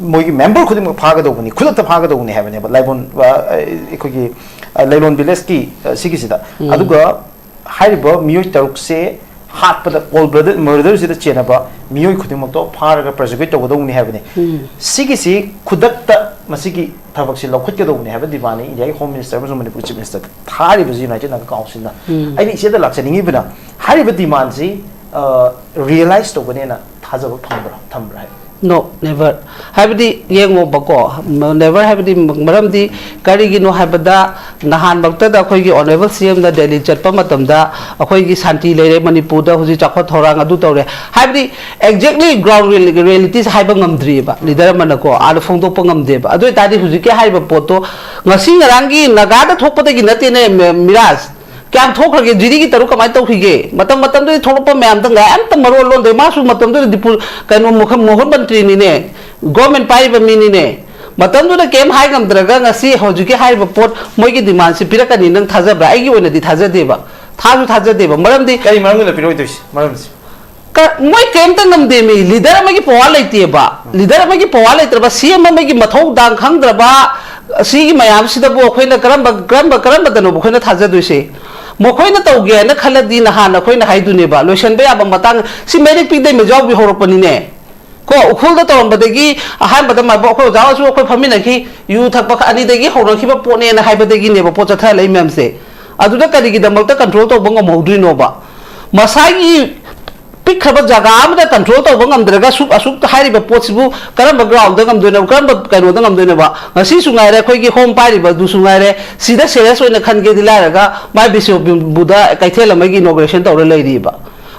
ꯃꯣꯏꯒꯤ ꯃꯦꯝꯕꯔ ꯈꯨꯗꯤꯡꯃꯛ ꯐꯥꯒꯗꯧꯕꯅꯤ, ꯈꯨꯗꯛꯇ ꯐꯥꯒꯗꯧꯕꯅꯤ ꯍꯥꯏꯕꯅꯦꯕ, ꯂꯥꯏꯕꯣꯟ, ꯑ, ꯑꯩꯈꯣꯏꯒꯤ, ꯑ, ꯂꯩꯂꯣꯟ ꯚꯤꯂꯦꯖꯀꯤ, ꯑ, ꯁꯤꯒꯤꯁꯤꯗ꯫ ꯎꯝ꯫ ꯑꯗꯨꯒ ꯍꯥꯏꯔꯤꯕ ꯃꯤꯑꯣꯏ ꯇꯔꯨꯛꯁꯦ ꯍꯥꯠꯄꯗ, cold blooded murderꯁꯤꯗ ꯆꯦꯟꯅꯕ ꯃꯤꯑꯣꯏ ꯈꯨꯗꯤꯡꯃꯛꯇꯣ ꯐꯥꯔꯒ prosecute ꯇꯧꯒꯗꯧꯕꯅꯤ ꯍꯥꯏꯕꯅꯤ꯫ ꯎꯝ꯫ ꯁꯤꯒꯤꯁꯤ ꯈꯨꯗꯛꯇ ꯃꯁꯤꯒꯤ ꯊꯕꯛꯁꯤ ꯂꯧꯈꯠꯀꯗꯧꯕꯅꯤ ꯍꯥꯏꯕ demandꯅꯤ ꯏꯟꯗꯤꯌꯥꯒꯤ Home Minister ꯑꯃꯁꯨꯡ Manipur Chief Minister ꯊꯥꯔꯤꯕꯁꯤ United Naga Councilꯅ꯫ ꯎꯝ꯫ ꯑꯩꯅ ꯏꯆꯦꯗ ꯂꯥꯛꯆꯅꯤꯡꯉꯤꯕꯅ, ꯍꯥꯏꯔꯤꯕ demandꯁꯤ, ꯑ, realize ꯇꯧꯒꯅꯦꯅ ꯊꯥꯖꯕ ꯐꯪꯕ꯭ꯔꯥ, ꯊꯝꯕ꯭ꯔꯥ ꯍꯥꯏꯕ? No, never. ꯍꯥꯏꯕꯗꯤ, ꯌꯦꯡꯉꯣꯕꯀꯣ, never ꯍꯥꯏꯕꯗꯤ, ꯃꯔꯝꯗꯤ ꯀꯔꯤꯒꯤꯅꯣ ꯍꯥꯏꯕꯗ, ꯅꯍꯥꯟꯃꯛꯇꯗ ꯑꯩꯈꯣꯏꯒꯤ Honourable C Mꯅ ꯗꯦꯜꯂꯤ ꯆꯠꯄ ꯃꯇꯝꯗ, "ꯑꯩꯈꯣꯏꯒꯤ ꯁꯥꯟꯇꯤ ꯂꯩꯔꯦ, ꯃꯅꯤꯄꯨꯔꯗ ꯍꯧꯖꯤꯛ ꯆꯥꯎꯈꯠ ꯊꯧꯔꯥꯡ ꯑꯗꯨ ꯇꯧꯔꯦ", ꯍꯥꯏꯕꯗꯤ exactly ground real-, realities ꯍꯥꯏꯕ ꯉꯝꯗ꯭ꯔꯤꯑꯕ leader ꯑꯃꯅꯀꯣ, ꯑꯥꯗ ꯐꯣꯡꯗꯣꯛꯄ ꯉꯝꯗꯦꯕ꯫ ꯑꯗꯨ ꯑꯣꯏꯇꯥꯔꯗꯤ ꯍꯧꯖꯤꯛꯀꯤ ꯍꯥꯏꯔꯤꯕ ꯄꯣꯠꯇꯣ ꯉꯁꯤ ꯉꯔꯥꯡꯒꯤ ꯅꯥꯒꯥꯗ ꯊꯣꯛꯄꯗꯒꯤ ꯅꯠꯇꯦꯅꯦ, ꯃꯤ-, ꯃꯤꯔꯥꯖ꯫ ꯀꯌꯥꯝ ꯊꯣꯛꯈ꯭ꯔꯒꯦ? ꯖꯤꯔꯤꯒꯤ ꯇꯔꯨꯛ ꯀꯃꯥꯏꯅ ꯇꯧꯈꯤꯒꯦ? ꯃꯇꯝ ꯃꯇꯝꯗꯨꯗꯤ ꯊꯣꯛꯂꯛꯄ ꯃꯌꯥꯝꯗ ꯉꯥꯏ ꯑꯝꯇ ꯃꯔꯣꯜ ꯂꯣꯟꯗꯦ꯫ ꯃꯥꯁꯨ ꯃꯇꯝꯗꯨꯗ ꯗꯤꯄꯨ-, ꯀꯩꯅꯣ, ꯃꯨꯈ-, ꯃꯣꯍꯟ ꯃꯟꯇ꯭ꯔꯤꯅꯤꯅꯦ, government ꯄꯥꯏꯔꯤꯕ ꯃꯤꯅꯤꯅꯦ꯫ ꯃꯇꯝꯗꯨꯗ ꯀꯩꯝ ꯍꯥꯏ ꯉꯝꯗ꯭ꯔꯒ ꯉꯁꯤ ꯍꯧꯖꯤꯛꯀꯤ ꯍꯥꯏꯔꯤꯕ ꯄꯣꯠ, ꯃꯣꯏꯒꯤ demandꯁꯤ ꯄꯤꯔꯛꯀꯅꯤ ꯅꯪ ꯊꯥꯖꯕ꯭ꯔꯥ? ꯑꯩꯒꯤ ꯑꯣꯏꯅꯗꯤ ꯊꯥꯖꯗꯦꯕ, ꯊꯥꯁꯨ ꯊꯥꯖꯗꯦꯕ꯫ ꯃꯔꯝꯗꯤ ꯀꯔꯤ ꯃꯔꯝꯒꯤꯅꯣ ꯄꯤꯔꯛꯑꯣꯏꯗꯣꯏꯁꯦ? ꯃꯔꯝꯁꯦ? ꯃꯣꯏ ꯀꯔꯤꯝꯇ ꯉꯝꯗꯦꯃꯤ꯫ ꯂꯤꯗꯔ ꯑꯃꯒꯤ ꯄꯋꯥꯔ ꯂꯩꯇꯦꯕ꯫ ꯂꯤꯗꯔ ꯑꯃꯒꯤ ꯄꯋꯥꯔ ꯂꯩꯇ꯭ꯔꯕ, ꯁꯤ ꯑꯦꯝ ꯑꯃꯒꯤ ꯃꯊꯧ ꯗꯥꯡ ꯈꯪꯗ꯭ꯔꯕ, ꯁꯤꯒꯤ ꯃꯌꯥꯝꯁꯤꯗꯕꯨ ꯑꯩꯈꯣꯏꯅ ꯀꯔꯝꯕ ꯀꯔꯝꯕ ꯀꯔꯝꯕꯗꯅꯣꯕ ꯑꯩꯈꯣꯏꯅ ꯊꯥꯖꯗꯣꯏꯁꯦ? ꯃꯈꯣꯏꯅ ꯇꯧꯒꯦ ꯍꯥꯏꯅ ꯈꯜꯂꯗꯤ ꯅꯍꯥꯟ ꯑꯩꯈꯣꯏꯅ ꯍꯥꯏꯗꯨꯅꯦꯕ, ꯂꯣꯏꯁꯟꯕ ꯌꯥꯕ ꯃꯇꯥꯡ꯫ ꯁꯤ ꯃꯩꯔꯤꯛ ꯄꯤꯛꯗꯩ ꯃꯖꯥꯎꯕꯤ ꯍꯧꯔꯛꯄꯅꯤꯅꯦ꯫ ꯀꯣ, ꯎꯈ꯭ꯔꯨꯜꯗ ꯇꯧꯔꯝꯕꯗꯒꯤ ꯑꯍꯥꯟꯕꯗ ꯃꯥꯏꯕ ꯑꯩꯈꯣꯏ ꯑꯣꯖꯥ ꯑꯣꯏꯁꯨ ꯑꯩꯈꯣꯏ ꯐꯝꯃꯤꯟꯅꯈꯤ, ꯌꯨ ꯊꯛꯄ ꯑꯅꯤꯗꯒꯤ ꯍꯧꯔꯛꯈꯤꯕ ꯄꯣꯠꯅꯦꯅ ꯍꯥꯏꯕꯗꯒꯤꯅꯦꯕ ꯄꯣꯠ ꯆꯠꯊꯔ ꯂꯩ ꯃꯌꯥꯝꯁꯦ꯫ ꯑꯗꯨꯗ ꯀꯔꯤꯒꯤꯗꯃꯛꯇ ꯀꯟꯇ꯭ꯔꯣꯜ ꯇꯧꯕ ꯉꯝꯍꯧꯗ꯭ꯔꯤꯅꯣꯕ? ꯃꯁꯥꯒꯤ ꯄꯤꯛꯈ꯭ꯔꯕ ꯖꯒꯥ ꯑꯃꯗ ꯀꯟꯇ꯭ꯔꯣꯜ ꯇꯧꯕ ꯉꯝꯗ꯭ꯔꯒ ꯑꯁꯨꯛ ꯑꯁꯨꯛ ꯍꯥꯏꯔꯤꯕ ꯄꯣꯠꯁꯤꯕꯨ ꯀꯔꯝꯕ ꯒ꯭ꯔꯥꯎꯟꯗ ꯉꯝꯗꯣꯏꯅꯣ, ꯀꯔꯝꯕ ꯀꯩꯅꯣꯗ ꯉꯝꯗꯣꯏꯅꯣꯕ? ꯉꯁꯤꯁꯨ ꯉꯥꯏꯔꯦ, ꯑꯩꯈꯣꯏꯒꯤ ꯍꯣꯝ ꯄꯥꯏꯔꯤꯕ ꯑꯗꯨꯁꯨ ꯉꯥꯏꯔꯦ, ꯁꯤꯗ ꯁꯦꯔꯤꯌꯁ ꯑꯣꯏꯅ ꯈꯟꯒꯦꯗꯤ ꯂꯥꯏꯔꯒ ꯃꯥꯏ ꯕꯤꯁꯅꯨꯄꯨꯔꯗ ꯀꯩꯊꯦꯜ ꯑꯃꯒꯤ ꯏꯅꯣꯒ꯭ꯔꯦꯁꯟ ꯇꯧꯔ ꯂꯩꯔꯤꯕ꯫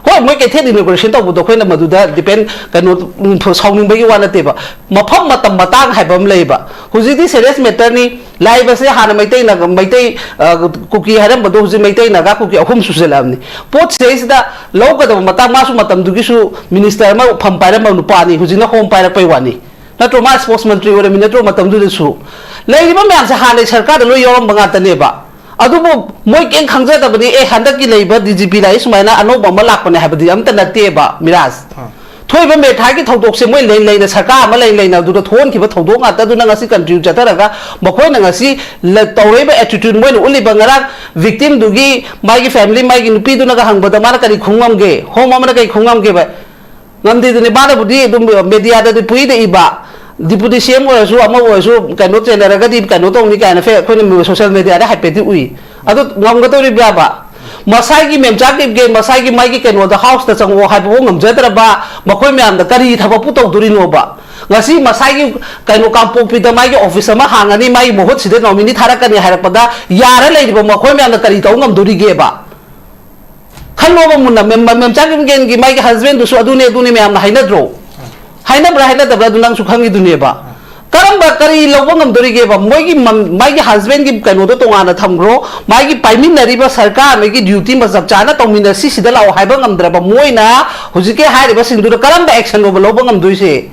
ꯍꯣꯏ, ꯃꯣꯏ ꯀꯩꯊꯦꯜ ꯏꯅꯣꯒ꯭ꯔꯦꯁꯟ ꯇꯧꯕꯗꯣ ꯑꯩꯈꯣꯏꯅ ꯃꯗꯨꯗ ꯗꯤꯄꯦꯟ, ꯀꯩꯅꯣ, ꯎꯝ, ꯁꯥꯎꯅꯤꯡꯕꯒꯤ ꯋꯥ ꯅꯠꯇꯦꯕ꯫ ꯃꯐꯝ ꯃꯇꯝ ꯃꯇꯥꯡ ꯍꯥꯏꯕ ꯑꯃ ꯂꯩꯌꯦꯕ꯫ ꯍꯧꯖꯤꯛꯇꯤ ꯁꯦꯔꯤꯌꯁ ꯃꯦꯇꯔꯅꯤ꯫ ꯂꯥꯛꯏꯕꯁꯦ ꯍꯥꯟꯅ ꯃꯩꯇꯩ ꯅꯥꯒ-, ꯃꯩꯇꯩ, ꯑ, ꯀꯨꯀꯤ ꯍꯥꯏꯔꯝꯕꯗꯣ ꯍꯧꯖꯤꯛ ꯃꯩꯇꯩ ꯅꯥꯒꯥ ꯀꯨꯀꯤ ꯑꯍꯨꯝ ꯁꯨꯖꯜꯂꯛꯑꯕꯅꯤ꯫ ꯄꯣꯠ ꯁꯤꯗꯩꯁꯤꯗ ꯂꯧꯒꯗꯕ ꯃꯇꯥꯡ, ꯃꯥꯁꯨ ꯃꯇꯝꯗꯨꯒꯤꯁꯨ ꯃꯤꯅꯤꯁꯇꯔ ꯑꯃ ꯐꯝ ꯄꯥꯏꯔꯝꯕ ꯅꯨꯄꯥꯅꯤ, ꯍꯧꯖꯤꯛꯅ ꯍꯣꯝ ꯄꯥꯏꯔꯛꯄꯩ ꯋꯥꯅꯤ꯫ ꯅꯠꯇ꯭ꯔꯣ? ꯃꯥ ꯏꯁꯄꯣꯔꯠꯁ ꯃꯟꯇ꯭ꯔꯤ ꯑꯣꯏꯔꯝꯃꯤ ꯅꯠꯇ꯭ꯔꯣ ꯃꯇꯝꯗꯨꯗꯁꯨ? ꯂꯩꯔꯤꯕ ꯃꯌꯥꯝꯁꯦ ꯍꯥꯟꯅꯩ ꯁꯔꯀꯥꯔꯗ ꯂꯣꯏ ꯌꯥꯎꯔꯝꯕ ꯉꯥꯛꯇꯅꯦꯕ꯫ ꯑꯗꯨꯕꯨ ꯃꯣꯏ ꯀꯩꯝ ꯈꯪꯖꯗꯕꯅꯤ, "ꯑꯦ, ꯍꯟꯗꯛꯀꯤ ꯂꯩꯕ ꯗꯤ ꯖꯤ ꯄꯤ ꯂꯥꯛꯏ, ꯁꯨꯃꯥꯏꯅ ꯑꯅꯧꯕ ꯑꯃ ꯂꯥꯛꯄꯅꯦ" ꯍꯥꯏꯕꯗꯤ ꯑꯝꯇ ꯅꯠꯇꯦꯕ, ꯃꯤꯔꯥꯖ꯫ ꯑꯥ꯫ ꯊꯣꯛꯏꯕ ꯃꯦꯊꯥꯒꯤ ꯊꯧꯗꯣꯛꯁꯦ ꯃꯣꯏ ꯂꯩ ꯂꯩꯅ, ꯁꯔꯀꯥꯔ ꯑꯃ ꯂꯩ ꯂꯩꯅ ꯑꯗꯨꯗ ꯊꯣꯛꯍꯟꯈꯤꯕ ꯊꯧꯗꯣꯛ ꯉꯥꯛꯇ꯫ ꯑꯗꯨꯅ ꯉꯁꯤ ꯀꯟꯇ꯭ꯔꯤꯕ꯭ꯌꯨꯠ ꯆꯠꯊꯔꯒ ꯃꯈꯣꯏꯅ ꯉꯁꯤ ꯂ-, ꯇꯧꯔꯛꯏꯕ ꯑꯦꯇꯤꯇ꯭ꯌꯨꯠ, ꯃꯣꯏꯅ ꯎꯠꯂꯤꯕ, ꯉꯔꯥꯡ ꯚꯤꯛꯇꯤꯝꯗꯨꯒꯤ ꯃꯥꯒꯤ ꯐꯦꯃꯤꯂꯤ, ꯃꯥꯒꯤ ꯅꯨꯄꯤꯗꯨꯅꯒ ꯍꯪꯕꯗ ꯃꯥꯅ ꯀꯔꯤ ꯈꯨꯡꯉꯝꯒꯦ, ꯍꯣꯝ ꯑꯃꯅ ꯀꯔꯤ ꯈꯨꯡꯉꯝꯒꯦꯕ? ꯉꯝꯗꯦꯗꯨꯅꯤ꯫ ꯃꯥꯅꯕꯨꯗꯤ ꯑꯗꯨꯝ ꯃꯦꯗꯤꯌꯥꯗꯗꯤ ꯄꯨꯏꯗ ꯏꯕ, ꯗꯤꯄꯨꯇꯤ ꯁꯤ ꯑꯦꯝ ꯑꯣꯏꯔꯁꯨ, ꯑꯃ ꯑꯣꯏꯔꯁꯨ, ꯀꯩꯅꯣ ꯆꯦꯟꯅꯔꯒꯗꯤ ꯀꯩꯅꯣ ꯇꯧꯅꯤ ꯀꯥꯏꯅ ꯐꯦ-, ꯑꯩꯈꯣꯏꯅ ꯁꯣꯁꯤꯌꯦꯜ ꯃꯦꯗꯤꯌꯥꯗ ꯍꯥꯏꯐꯦꯠꯇꯤ ꯎꯏ꯫ ꯑꯗꯣ ꯉꯝꯒꯗꯧꯔꯤꯕ꯭ꯔꯥꯕ? ꯃꯁꯥꯒꯤ ꯃꯦꯝꯆꯥ ꯀꯦꯞꯒꯦ, ꯃꯁꯥꯒꯤ ꯃꯥꯒꯤ ꯀꯩꯅꯣꯗ, ꯍꯥꯎꯁꯇ ꯆꯪꯉꯛꯑꯣ ꯍꯥꯏꯕꯐꯥꯎ ꯉꯝꯖꯗ꯭ꯔꯕ ꯃꯈꯣꯏ ꯃꯌꯥꯝꯗ ꯀꯔꯤ ꯊꯕꯛꯄꯨ ꯇꯧꯗꯣꯔꯤꯅꯣꯕ? ꯉꯁꯤ ꯃꯁꯥꯒꯤ ꯀꯩꯅꯣ, ꯀꯥꯡꯄꯣꯛꯄꯤꯗ ꯃꯥꯒꯤ ꯑꯣꯐꯤꯁ ꯑꯃ ꯍꯥꯡꯉꯅꯤ, ꯃꯥꯒꯤ ꯃꯍꯨꯠ ꯁꯤꯗ ꯅꯣꯃꯤꯅꯤ ꯊꯥꯔꯛꯀꯅꯤ ꯍꯥꯏꯔꯛꯄꯗ ꯌꯥꯔ ꯂꯩꯔꯤꯕ ꯃꯈꯣꯏ ꯃꯌꯥꯝꯅ ꯀꯔꯤ ꯇꯧ ꯉꯝꯗꯣꯔꯤꯒꯦꯕ? ꯈꯜꯂꯣꯕ ꯃꯨꯟꯅ, ꯃꯦꯝ-, ꯃꯦꯝꯆꯥ ꯀꯦꯞꯒꯦꯟꯒꯤ ꯃꯥꯒꯤ ꯍꯁꯕꯦꯟꯗꯨꯁꯨ ꯑꯗꯨꯅꯦ, ꯑꯗꯨꯅꯦ ꯃꯌꯥꯝꯅ ꯍꯥꯏꯅꯗ꯭ꯔꯣ? ꯍꯥꯏꯅꯕ꯭ꯔꯥ ꯍꯥꯏꯅꯗꯕ꯭ꯔꯥ ꯑꯗꯨ ꯅꯪꯁꯨ ꯈꯪꯉꯤꯗꯨꯅꯦꯕ꯫ ꯀꯔꯝꯕ, ꯀꯔꯤ ꯂꯧꯕ ꯉꯝꯗꯣꯔꯤꯒꯦꯕ? ꯃꯣꯏꯒꯤ ꯃꯝ-, ꯃꯥꯒꯤ ꯍꯁꯕꯦꯟꯒꯤ ꯀꯩꯅꯣꯗꯣ ꯇꯣꯉꯥꯟꯅ ꯊꯝꯈ꯭ꯔꯣ, ꯃꯥꯒꯤ ꯄꯥꯏꯃꯤꯟꯅꯔꯤꯕ ꯁꯔꯀꯥꯔ ꯑꯃꯒꯤ ꯗ꯭ꯌꯨꯇꯤ ꯑꯃ ꯆꯞ ꯆꯥꯅ ꯇꯧꯃꯤꯟꯅꯁꯤ, ꯁꯤꯗ ꯂꯥꯛꯑꯣ ꯍꯥꯏꯕ ꯉꯝꯗ꯭ꯔꯕ ꯃꯣꯏꯅ ꯍꯧꯖꯤꯛꯀꯤ ꯍꯥꯏꯔꯤꯕꯁꯤꯡꯗꯨꯗ ꯀꯔꯝꯕ ꯑꯦꯛꯁꯟꯅꯣꯕ ꯂꯧꯕ ꯉꯝꯗꯣꯏꯁꯦ?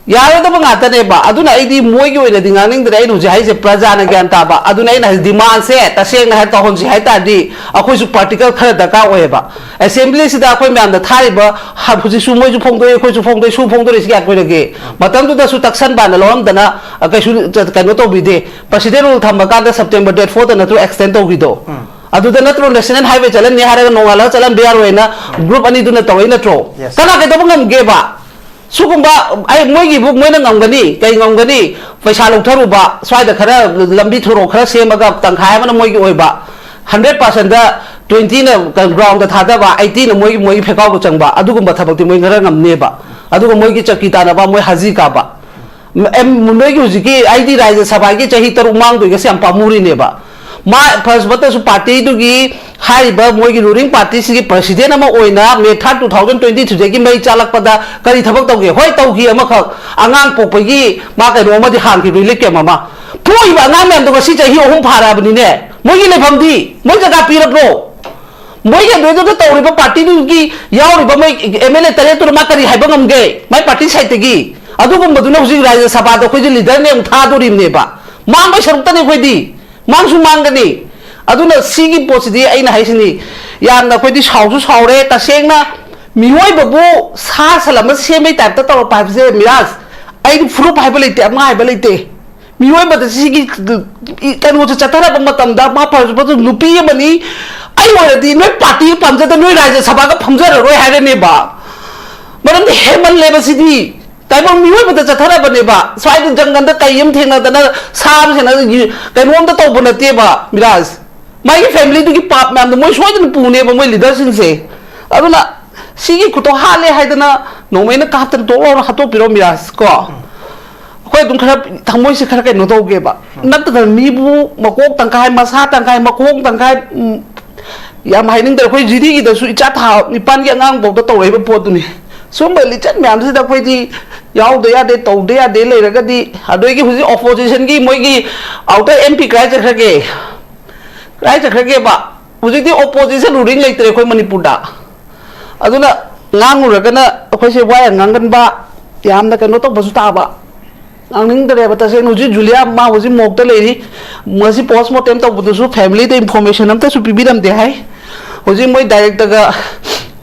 ꯌꯥꯔꯣꯏꯗꯕ ꯉꯥꯛꯇꯅꯦꯕ꯫ ꯑꯗꯨꯅ ꯑꯩꯗꯤ ꯃꯣꯏꯒꯤ ꯑꯣꯏꯅꯗꯤ ꯉꯥꯡꯅꯤꯡꯗ꯭ꯔꯦ꯫ ꯑꯩꯅ ꯍꯧꯖꯤꯛ ꯍꯥꯏꯁꯦ ꯄ꯭ꯔꯖꯥꯅ ꯒ꯭ꯌꯥꯟ ꯇꯥꯕ꯫ ꯑꯗꯨꯅ ꯑꯩꯅ ꯍꯥꯏꯁꯦ ꯗꯤꯃꯥꯟꯁꯦ ꯇꯁꯦꯡꯅ ꯍꯥꯏ ꯇꯧꯍꯟꯁꯤ ꯍꯥꯏ ꯇꯥꯔꯗꯤ ꯑꯩꯈꯣꯏꯁꯨ ꯄ꯭ꯔꯥꯛꯇꯤꯀꯦꯜ ꯈꯔ ꯗꯔꯀꯥꯔ ꯑꯣꯏꯌꯦꯕ꯫ ꯑꯦꯁꯦꯝꯕ꯭ꯂꯤꯁꯤꯗ ꯑꯩꯈꯣꯏ ꯃꯌꯥꯝꯅ ꯊꯥꯔꯤꯕ ꯍ-, ꯍꯧꯖꯤꯛꯁꯨ ꯃꯣꯏꯁꯨ ꯐꯣꯡꯗꯣꯛꯏ, ꯑꯩꯈꯣꯏꯁꯨ ꯐꯣꯡꯗꯣꯛꯏ, ꯁꯨ ꯐꯣꯡꯗꯣꯔꯛꯏꯁꯤ ꯀꯌꯥ ꯀꯨꯏꯔꯒꯦ? ꯃꯇꯝꯗꯨꯗꯁꯨ ꯇꯛꯁꯟꯕꯅ ꯂꯧꯔꯝꯗꯅ, ꯑ, ꯀꯩꯁꯨ ꯆ-, ꯀꯩꯅꯣ ꯇꯧꯕꯤꯗꯦ꯫ ꯄ꯭ꯔꯁꯤꯗꯦꯟ ꯔꯨꯜ ꯊꯝꯕ ꯀꯥꯟꯗ ꯁꯦꯞꯇꯦꯝꯕꯔ ꯗꯦꯠ ꯐꯣꯔꯗ ꯅꯠꯇ꯭ꯔꯣ ꯑꯦꯛꯁꯇꯦꯟ ꯇꯧꯈꯤꯗꯣ? ꯎꯝ꯫ ꯑꯗꯨꯗ ꯅꯠꯇ꯭ꯔꯣ ꯅꯦꯁꯅꯦꯜ ꯍꯥꯏꯋꯦ ꯆꯠꯍꯟꯅꯤ ꯍꯥꯏꯔꯒ ꯅꯣꯡꯉꯥꯜꯂꯒ ꯆꯠꯍꯟꯕ ꯌꯥꯔꯣꯏꯅ ꯒ꯭ꯔꯨꯞ ꯑꯅꯤꯗꯨꯅ ꯇꯧꯔꯛꯏ ꯅꯠꯇ꯭ꯔꯣ? Yes. ꯀꯅꯥ ꯀꯩꯗꯧꯕ ꯉꯝꯒꯦꯕ? ꯁꯤꯒꯨꯝꯕ ꯑꯩ, ꯃꯣꯏꯒꯤꯕꯨ ꯃꯣꯏꯅ ꯉꯝꯒꯅꯤ, ꯀꯩ ꯉꯝꯒꯅꯤ? ꯄꯩꯁꯥ ꯂꯧꯊꯔꯨꯕ, ꯁ꯭ꯋꯥꯏꯗ ꯈꯔ ꯂꯝꯕꯤ ꯊꯣꯔꯣꯛ ꯈꯔ ꯁꯦꯝꯃꯒ ꯇꯪꯈꯥꯏ ꯑꯃꯅ ꯃꯣꯏꯒꯤ ꯑꯣꯏꯕ, ꯍꯟꯗ꯭ꯔꯦꯠ ꯄꯥꯔꯁꯦꯟꯗ ꯇ꯭ꯋꯦꯟꯇꯤꯅ ꯒ꯭ꯔꯥꯎꯟꯗ ꯊꯥꯗꯕ, ꯑꯩꯠꯇꯤꯅ ꯃꯣꯏꯒꯤ, ꯃꯣꯏꯒꯤ ꯐꯦꯀꯥꯎꯗ ꯆꯪꯕ, ꯑꯗꯨꯒꯨꯝꯕ ꯊꯕꯛꯇꯤ ꯃꯣꯏ ꯈꯔ ꯉꯝꯅꯦꯕ꯫ ꯑꯗꯨꯒ ꯃꯣꯏꯒꯤ ꯆꯀꯤ ꯇꯥꯟꯅꯕ, ꯃꯣꯏ ꯍꯥꯖꯤ ꯀꯥꯕ꯫ ꯎꯝ, ꯑꯦꯝ, ꯅꯣꯏꯒꯤ ꯍꯧꯖꯤꯛꯀꯤ ꯑꯩꯗꯤ ꯔꯥꯖ꯭ꯌ ꯁꯚꯥꯒꯤ ꯆꯍꯤ ꯇꯔꯨꯛ ꯃꯥꯡꯗꯣꯏꯒꯁꯦ ꯌꯥꯝ ꯄꯥꯝꯃꯨꯔꯤꯅꯦꯕ꯫ ꯃꯥ ꯐꯔꯁꯃꯇꯁꯨ ꯄꯥꯔꯇꯤꯗꯨꯒꯤ ꯍꯥꯏꯔꯤꯕ ꯃꯣꯏꯒꯤ ꯔꯨꯂꯤꯡ ꯄꯥꯔꯇꯤꯁꯤꯒꯤ ꯄ꯭ꯔꯁꯤꯗꯦꯟ ꯑꯃ ꯑꯣꯏꯅ ꯃꯦ ꯊꯥꯔꯠ ꯇꯨ ꯊꯥꯎꯖꯟ ꯇ꯭ꯋꯦꯟꯇꯤ ꯊ꯭ꯔꯤꯗꯒꯤ ꯃꯩ ꯆꯥꯂꯛꯄꯗ ꯀꯔꯤ ꯊꯕꯛ ꯇꯧꯒꯦ? ꯍꯣꯏ, ꯇꯧꯈꯤ ꯑꯃꯈꯛ, ꯑꯉꯥꯡ ꯄꯣꯛꯄꯒꯤ ꯃꯥ ꯀꯩꯅꯣ ꯑꯃꯗꯤ ꯍꯥꯡꯈꯤ, ꯔꯤꯂꯤꯐ ꯀꯦꯝ ꯑꯃ꯫ ꯊꯣꯛꯏꯕ ꯑꯉꯥꯡ ꯃꯌꯥꯝꯗꯣ ꯉꯁꯤ ꯆꯍꯤ ꯑꯍꯨꯝ ꯐꯥꯔꯛꯑꯕꯅꯤꯅꯦ꯫ ꯃꯣꯏꯒꯤ ꯂꯩꯐꯝꯗꯤ? ꯃꯣꯏ ꯖꯒꯥ ꯄꯤꯔꯕ꯭ꯔꯣ? ꯃꯣꯏꯒꯤ ꯑꯗꯨꯗꯨꯗ ꯇꯧꯔꯤꯕ ꯄꯥꯔꯇꯤꯗꯨꯒꯤ ꯌꯥꯎꯔꯤꯕ ꯃꯣꯏ ꯑꯦꯝ ꯑꯦꯜ ꯑꯦ ꯇꯔꯦꯠꯇꯨꯅ ꯃꯥ ꯀꯔꯤ ꯍꯥꯏꯕ ꯉꯝꯒꯦ? ꯃꯥꯏ ꯄꯥꯔꯇꯤ ꯁꯥꯏꯠꯇꯒꯤ꯫ ꯑꯗꯨꯒꯨꯝꯕꯗꯨꯅ ꯍꯧꯖꯤꯛ ꯔꯥꯖ꯭ꯌ ꯁꯚꯥꯗ ꯑꯩꯈꯣꯏꯁꯦ ꯂꯤꯗꯔꯅꯦ ꯑꯃꯨꯛ ꯊꯥꯗꯣꯔꯤꯕꯅꯦꯕ꯫ ꯃꯥꯡꯕꯩ ꯁꯔꯨꯛꯇꯅꯦ ꯑꯩꯈꯣꯏꯗꯤ꯫ ꯃꯥꯡꯁꯨ ꯃꯥꯡꯒꯅꯤ꯫ ꯑꯗꯨꯅ ꯁꯤꯒꯤ ꯄꯣꯠꯁꯤꯗꯤ ꯑꯩꯅ ꯍꯥꯏꯁꯤꯅꯤ, ꯌꯥꯝꯅ ꯑꯩꯈꯣꯏꯗꯤ ꯁꯥꯎꯁꯨ ꯁꯥꯎꯔꯦ꯫ ꯇꯁꯦꯡꯅ ꯃꯤꯑꯣꯏꯕꯕꯨ ꯁꯥ ꯁꯟ ꯑꯃ ꯁꯦꯝꯕꯩ ꯇꯥꯏꯞꯇ ꯇꯧꯔꯛꯄ ꯍꯥꯏꯕꯁꯦ, ꯃꯤꯔꯥꯖ, ꯑꯩꯗꯤ ꯐꯨꯔꯨꯞ ꯍꯥꯏꯕ ꯂꯩꯇꯦ, ꯑꯃ ꯍꯥꯏꯕ ꯂꯩꯇꯦ꯫ ꯃꯤꯑꯣꯏꯕꯗ ꯁꯤꯒꯤ ꯀꯩꯅꯣꯁꯦ ꯆꯠꯊꯔꯛꯄ ꯃꯇꯝꯗ, ꯃꯥ ꯐꯔꯁꯨ ꯐꯠꯇ꯭ꯔꯁꯨ ꯅꯨꯄꯤ ꯑꯃꯅꯤ꯫ ꯑꯩ ꯑꯣꯏꯔꯗꯤ ꯅꯣꯏ ꯄꯥꯔꯇꯤ ꯄꯥꯝꯖꯗ ꯅꯣꯏ ꯔꯥꯖ꯭ꯌ ꯁꯚꯥꯒ ꯐꯝꯖꯔꯔꯣꯏ ꯍꯥꯏꯔꯅꯦꯕ꯫ ꯃꯔꯝꯗꯤ ꯍꯦꯟꯃꯜꯂꯦꯕ ꯁꯤꯗꯤ꯫ ꯇꯥꯏꯕꯪ ꯃꯤꯑꯣꯏꯕꯗ ꯆꯠꯊꯔꯕꯅꯦꯕ꯫ ꯁ꯭ꯋꯥꯏꯗ ꯖꯪꯒꯜꯗ ꯀꯩ ꯑꯃ ꯊꯦꯡꯅꯗꯅ, ꯁꯥ ꯑꯃ ꯊꯦꯡꯅꯗꯅ, ꯌꯨ-, ꯀꯩꯅꯣꯝꯇ ꯇꯧꯕ ꯅꯠꯇꯦꯕ, ꯃꯤꯔꯥꯖ꯫ ꯃꯥꯒꯤ ꯐꯦꯃꯤꯂꯤꯗꯨꯒꯤ ꯄꯥꯞ ꯃꯌꯥꯝꯗꯣ ꯃꯣꯏ ꯁꯣꯏꯗꯅ ꯄꯨꯅꯦꯕ, ꯃꯣꯏ ꯂꯤꯗꯔꯁꯤꯡꯁꯦ꯫ ꯑꯗꯨꯅ ꯁꯤꯒꯤ ꯈꯨꯇꯣ ꯍꯥꯠꯂꯦ ꯍꯥꯏꯗꯅ ꯅꯣꯡꯃꯩꯅ ꯀꯥꯞꯇꯅ ꯇꯣꯛ ꯂꯥꯎꯅ ꯍꯥꯠꯇꯣꯛꯄꯤꯔꯣ, ꯃꯤꯔꯥꯖ, ꯀꯣ꯫ ꯑꯩꯈꯣꯏ ꯑꯗꯨꯝ ꯈꯔ ꯊꯃꯣꯏꯁꯦ ꯈꯔ ꯀꯩꯅꯣ ꯇꯧꯒꯦꯕ꯫ ꯅꯠꯇꯗꯅ ꯃꯤꯕꯨ ꯃꯀꯣꯛ ꯇꯪꯈꯥꯏ, ꯃꯁꯥ ꯇꯪꯈꯥꯏ, ꯃꯈꯣꯡ ꯇꯪꯈꯥꯏ, ꯎꯝ, ꯌꯥꯝ ꯍꯥꯏꯅꯤꯡꯗ꯭ꯔꯦ꯫ ꯑꯩꯈꯣꯏ ꯖꯤꯔꯤꯒꯤꯗꯁꯨ ꯏꯆꯥ ꯊꯥ ꯅꯤꯄꯥꯟꯒꯤ ꯑꯉꯥꯡꯐꯥꯎꯗ ꯇꯧꯔꯛꯏꯕ ꯄꯣꯠꯇꯨꯅꯤ꯫ ꯁꯨꯝꯕ ꯂꯤꯆꯠ ꯃꯌꯥꯝꯁꯤꯗ ꯑꯩꯈꯣꯏꯗꯤ ꯌꯥꯎꯗ ꯌꯥꯗꯦ, ꯇꯧꯗ ꯌꯥꯗꯦ ꯂꯩꯔꯒꯗꯤ, ꯑꯗꯒꯤ ꯍꯧꯖꯤꯛ ꯑꯣꯄꯣꯖꯤꯁꯟꯒꯤ ꯃꯣꯏꯒꯤ ꯑꯥꯎꯇꯔ ꯑꯦꯝ ꯄꯤ ꯀꯗꯥꯏ ꯆꯠꯈ꯭ꯔꯒꯦ? ꯀꯗꯥꯏ ꯆꯠꯈ꯭ꯔꯒꯦꯕ? ꯍꯧꯖꯤꯛꯇꯤ ꯑꯣꯄꯣꯖꯤꯁꯟ ꯔꯨꯂꯤꯡ ꯂꯩꯇ꯭ꯔꯦ ꯑꯩꯈꯣꯏ ꯃꯅꯤꯄꯨꯔꯗ꯫ ꯑꯗꯨꯅ ꯉꯥꯡꯉꯨꯔꯒꯅ ꯑꯩꯈꯣꯏꯁꯦ ꯋꯥ ꯌꯥꯝ ꯉꯥꯡꯒꯟꯕ, ꯌꯥꯝꯅ ꯀꯩꯅꯣ ꯇꯧꯕꯁꯨ ꯇꯥꯕ, ꯉꯥꯡꯅꯤꯡꯗ꯭ꯔꯦꯕ ꯇꯁꯦꯡꯅ꯫ ꯍꯧꯖꯤꯛ ꯖꯨꯂꯤꯌꯥ ꯃꯥ ꯍꯧꯖꯤꯛ ꯃꯣꯛꯇ ꯂꯩꯔꯤ꯫ ꯉꯁꯤ ꯄꯣꯁꯃꯣꯔꯇꯦꯝ ꯇꯧꯕꯗꯨꯁꯨ ꯐꯦꯃꯤꯂꯤꯗ ꯏꯟꯐꯣꯔꯃꯦꯁꯟ ꯑꯝꯇꯁꯨ ꯄꯤꯕꯤꯔꯝꯗꯦ ꯍꯥꯏ꯫ ꯍꯧꯖꯤꯛ ꯃꯣꯏ ꯗꯥꯏꯔꯦꯛꯇꯒ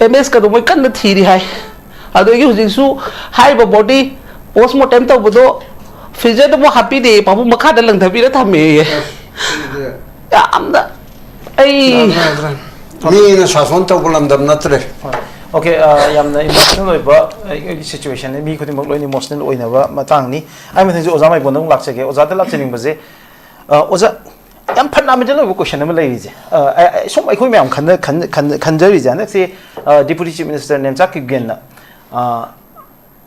ꯑꯦꯝ ꯑꯦꯁꯀꯗꯣ ꯃꯣꯏ ꯀꯟꯅ ꯊꯤꯔꯤ ꯍꯥꯏ꯫ ꯑꯗꯒꯤ ꯍꯧꯖꯤꯛꯁꯨ ꯍꯥꯏꯔꯤꯕ ꯕꯣꯗꯤ ꯄꯣꯁꯃꯣꯔꯇꯦꯝ ꯇꯧꯕꯗꯣ ꯐ꯭ꯔꯤꯖꯔꯗ ꯑꯃꯨꯛ ꯍꯥꯞꯄꯤꯗꯦ, ꯄꯥꯕꯨꯡ ꯃꯈꯥꯗ ꯂꯪꯊꯕꯤꯔ ꯊꯝꯃꯦꯌꯦ꯫ ꯌꯥꯝꯅ ꯑꯩ ꯃꯤꯅ ꯁꯥꯁꯣꯟ ꯇꯧꯕ ꯂꯝꯗꯝ ꯅꯠꯇ꯭ꯔꯦ꯫ ꯑꯣꯀꯦ, ꯌꯥꯝꯅ ꯏꯃꯣꯁꯅꯦꯜ ꯑꯣꯏꯕ ꯑꯩꯒꯤ ꯁꯤꯆꯨꯋꯦꯁꯟꯅꯤ꯫ ꯃꯤ ꯈꯨꯗꯤꯡꯃꯛ ꯂꯣꯏꯅ ꯏꯃꯣꯁꯅꯦꯜ ꯑꯣꯏꯅꯕ ꯃꯇꯥꯡꯅꯤ꯫ ꯑꯩ ꯃꯊꯪꯁꯦ ꯑꯣꯖꯥ ꯃꯥꯏꯕꯣꯟꯗ ꯑꯃꯨꯛ ꯂꯥꯛꯆꯒꯦ꯫ ꯑꯣꯖꯥꯗ ꯂꯥꯛꯆꯅꯤꯡꯕꯁꯦ, ꯑ, ꯑꯣꯖꯥ, ꯌꯥꯝ ꯐꯟꯗꯥꯃꯦꯟꯇꯦꯜ ꯑꯣꯏꯕ ꯀꯣꯏꯁꯟ ꯑꯃ ꯂꯩꯔꯤꯁꯦ꯫ ꯑ, ꯑ, ꯁꯨꯝ ꯑꯩꯈꯣꯏ ꯃꯌꯥꯝ ꯈꯟꯅ- ꯈꯟ- ꯈꯟ- ꯈꯟꯖꯔꯤꯁꯦ, ꯍꯟꯗꯛꯁꯦ ꯗꯤꯄꯨꯇꯤ ꯆꯤꯐ ꯃꯤꯅꯤꯁꯇꯔ ꯅꯦꯝꯆꯥ ꯀꯤꯞꯒꯦꯟꯅ, ꯑ,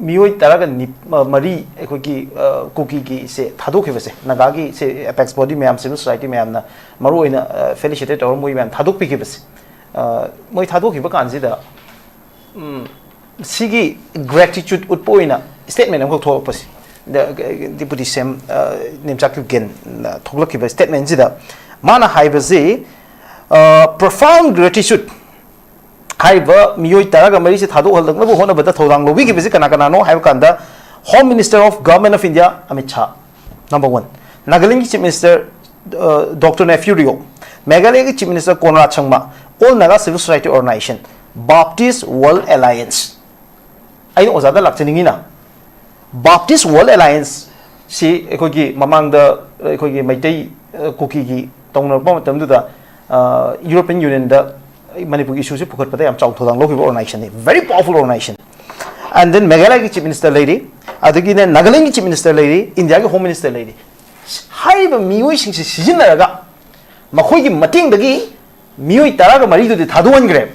ꯃꯤꯑꯣꯏ ꯇꯔꯥꯒ ꯅꯤꯞ- ꯑ, ꯃꯔꯤ ꯑꯩꯈꯣꯏꯒꯤ, ꯑ, ꯀꯨꯀꯤꯒꯤ ꯁꯦ ꯊꯥꯗꯣꯛꯈꯤꯕꯁꯦ, ꯅꯥꯒꯥꯒꯤ ꯁꯦ ꯑꯦꯄꯦꯛꯁ ꯕꯣꯗꯤ ꯃꯌꯥꯝ, ꯁꯤꯚꯤꯜ ꯁꯣꯁꯥꯏꯇꯤ ꯃꯌꯥꯝꯅ ꯃꯔꯨꯑꯣꯏꯅ, ꯑ, ꯐꯦꯂꯤꯁꯤꯇꯦꯠ ꯇꯧꯔ ꯃꯣꯏ ꯃꯌꯥꯝ ꯊꯥꯗꯣꯛꯄꯤꯈꯤꯕꯁꯦ, ꯑ, ꯃꯣꯏ ꯊꯥꯗꯣꯛꯈꯤꯕ ꯀꯥꯟꯁꯤꯗ, ꯎꯝ, ꯁꯤꯒꯤ ꯒ꯭ꯔꯦꯇꯤꯆꯨꯠ ꯎꯠꯄ ꯑꯣꯏꯅ ꯁ꯭ꯇꯦꯠꯃꯦꯟ ꯑꯃꯈꯛ ꯊꯣꯛꯂꯛꯄꯁꯦ, ꯗꯤꯄꯨꯇꯤ ꯁꯦꯝ, ꯑ, ꯅꯦꯝꯆꯥ ꯀꯤꯞꯒꯦꯟꯅ ꯊꯣꯛꯂꯛꯈꯤꯕ ꯁ꯭ꯇꯦꯠꯃꯦꯟꯁꯤꯗ ꯃꯥꯅ ꯍꯥꯏꯕꯁꯤ, ꯄ꯭ꯔꯣꯐꯥꯎꯟ ꯒ꯭ꯔꯦꯇꯤꯆꯨꯠ ꯍꯥꯏꯔꯤꯕ ꯃꯤꯑꯣꯏ ꯇꯔꯥꯒ ꯃꯔꯤꯁꯦ ꯊꯥꯗꯣꯛꯍꯜꯂꯛꯅꯕ ꯍꯣꯠꯅꯕꯗ ꯊꯧꯗꯥꯡ ꯂꯧꯕꯤꯈꯤꯕꯁꯤ ꯀꯅꯥ ꯀꯅꯥꯅꯣ ꯍꯥꯏꯕ ꯀꯥꯟꯗ, home minister of government of India Amit Shah, number one. ꯅꯥꯒꯥꯂꯦꯟꯒꯤ chief minister doctor Neiphiu Rio, ꯃꯦꯘꯥꯂꯌꯒꯤ chief minister Conrad Sangma, all Naga civil society organisation, Baptist World Alliance. ꯑꯩꯅ ꯑꯣꯖꯥꯗ ꯂꯥꯛꯆꯅꯤꯡꯉꯤꯅ, ꯕꯥꯞꯇꯤꯁ ꯋꯥꯔꯜꯗ ꯑꯦꯂꯥꯌꯟꯁ ꯁꯤ ꯑꯩꯈꯣꯏꯒꯤ ꯃꯃꯥꯡꯗ ꯑꯩꯈꯣꯏꯒꯤ ꯃꯩꯇꯩ, ꯑ, ꯀꯨꯀꯤꯒꯤ ꯇꯧꯅꯔꯛꯄ ꯃꯇꯝꯗꯨꯗ, ꯑ, ꯌꯨꯔꯣꯄꯤꯌꯟ ꯌꯨꯅꯤꯌꯟꯗ ꯃꯅꯤꯄꯨꯔꯒꯤ ꯏꯁꯨꯁꯤ ꯄꯨꯈꯠꯄꯗ ꯌꯥꯝ ꯆꯥꯎ ꯊꯧꯗꯥꯡ ꯂꯧꯈꯤꯕ ꯑꯣꯔꯒꯅꯥꯏꯖꯦꯁꯟꯅꯤ꯫ Very powerful organization. And then ꯃꯦꯘꯥꯂꯌꯒꯤ ꯆꯤꯐ ꯃꯤꯅꯤꯁꯇꯔ ꯂꯩꯔꯤ, ꯑꯗꯒꯤꯅꯦ ꯅꯥꯒꯥꯂꯦꯟꯒꯤ ꯆꯤꯐ ꯃꯤꯅꯤꯁꯇꯔ ꯂꯩꯔꯤ, ꯏꯟꯗꯤꯌꯥꯒꯤ ꯍꯣꯝ ꯃꯤꯅꯤꯁꯇꯔ ꯂꯩꯔꯤ꯫ ꯍꯥꯏꯔꯤꯕ ꯃꯤꯑꯣꯏꯁꯤꯡꯁꯤ ꯁꯤꯖꯤꯟꯅꯔꯒ ꯃꯈꯣꯏꯒꯤ ꯃꯇꯦꯡꯗꯒꯤ ꯃꯤꯑꯣꯏ ꯇꯔꯥꯒ ꯃꯔꯤꯗꯨꯗꯤ ꯊꯥꯗꯣꯛꯍꯟꯈ꯭ꯔꯦ꯫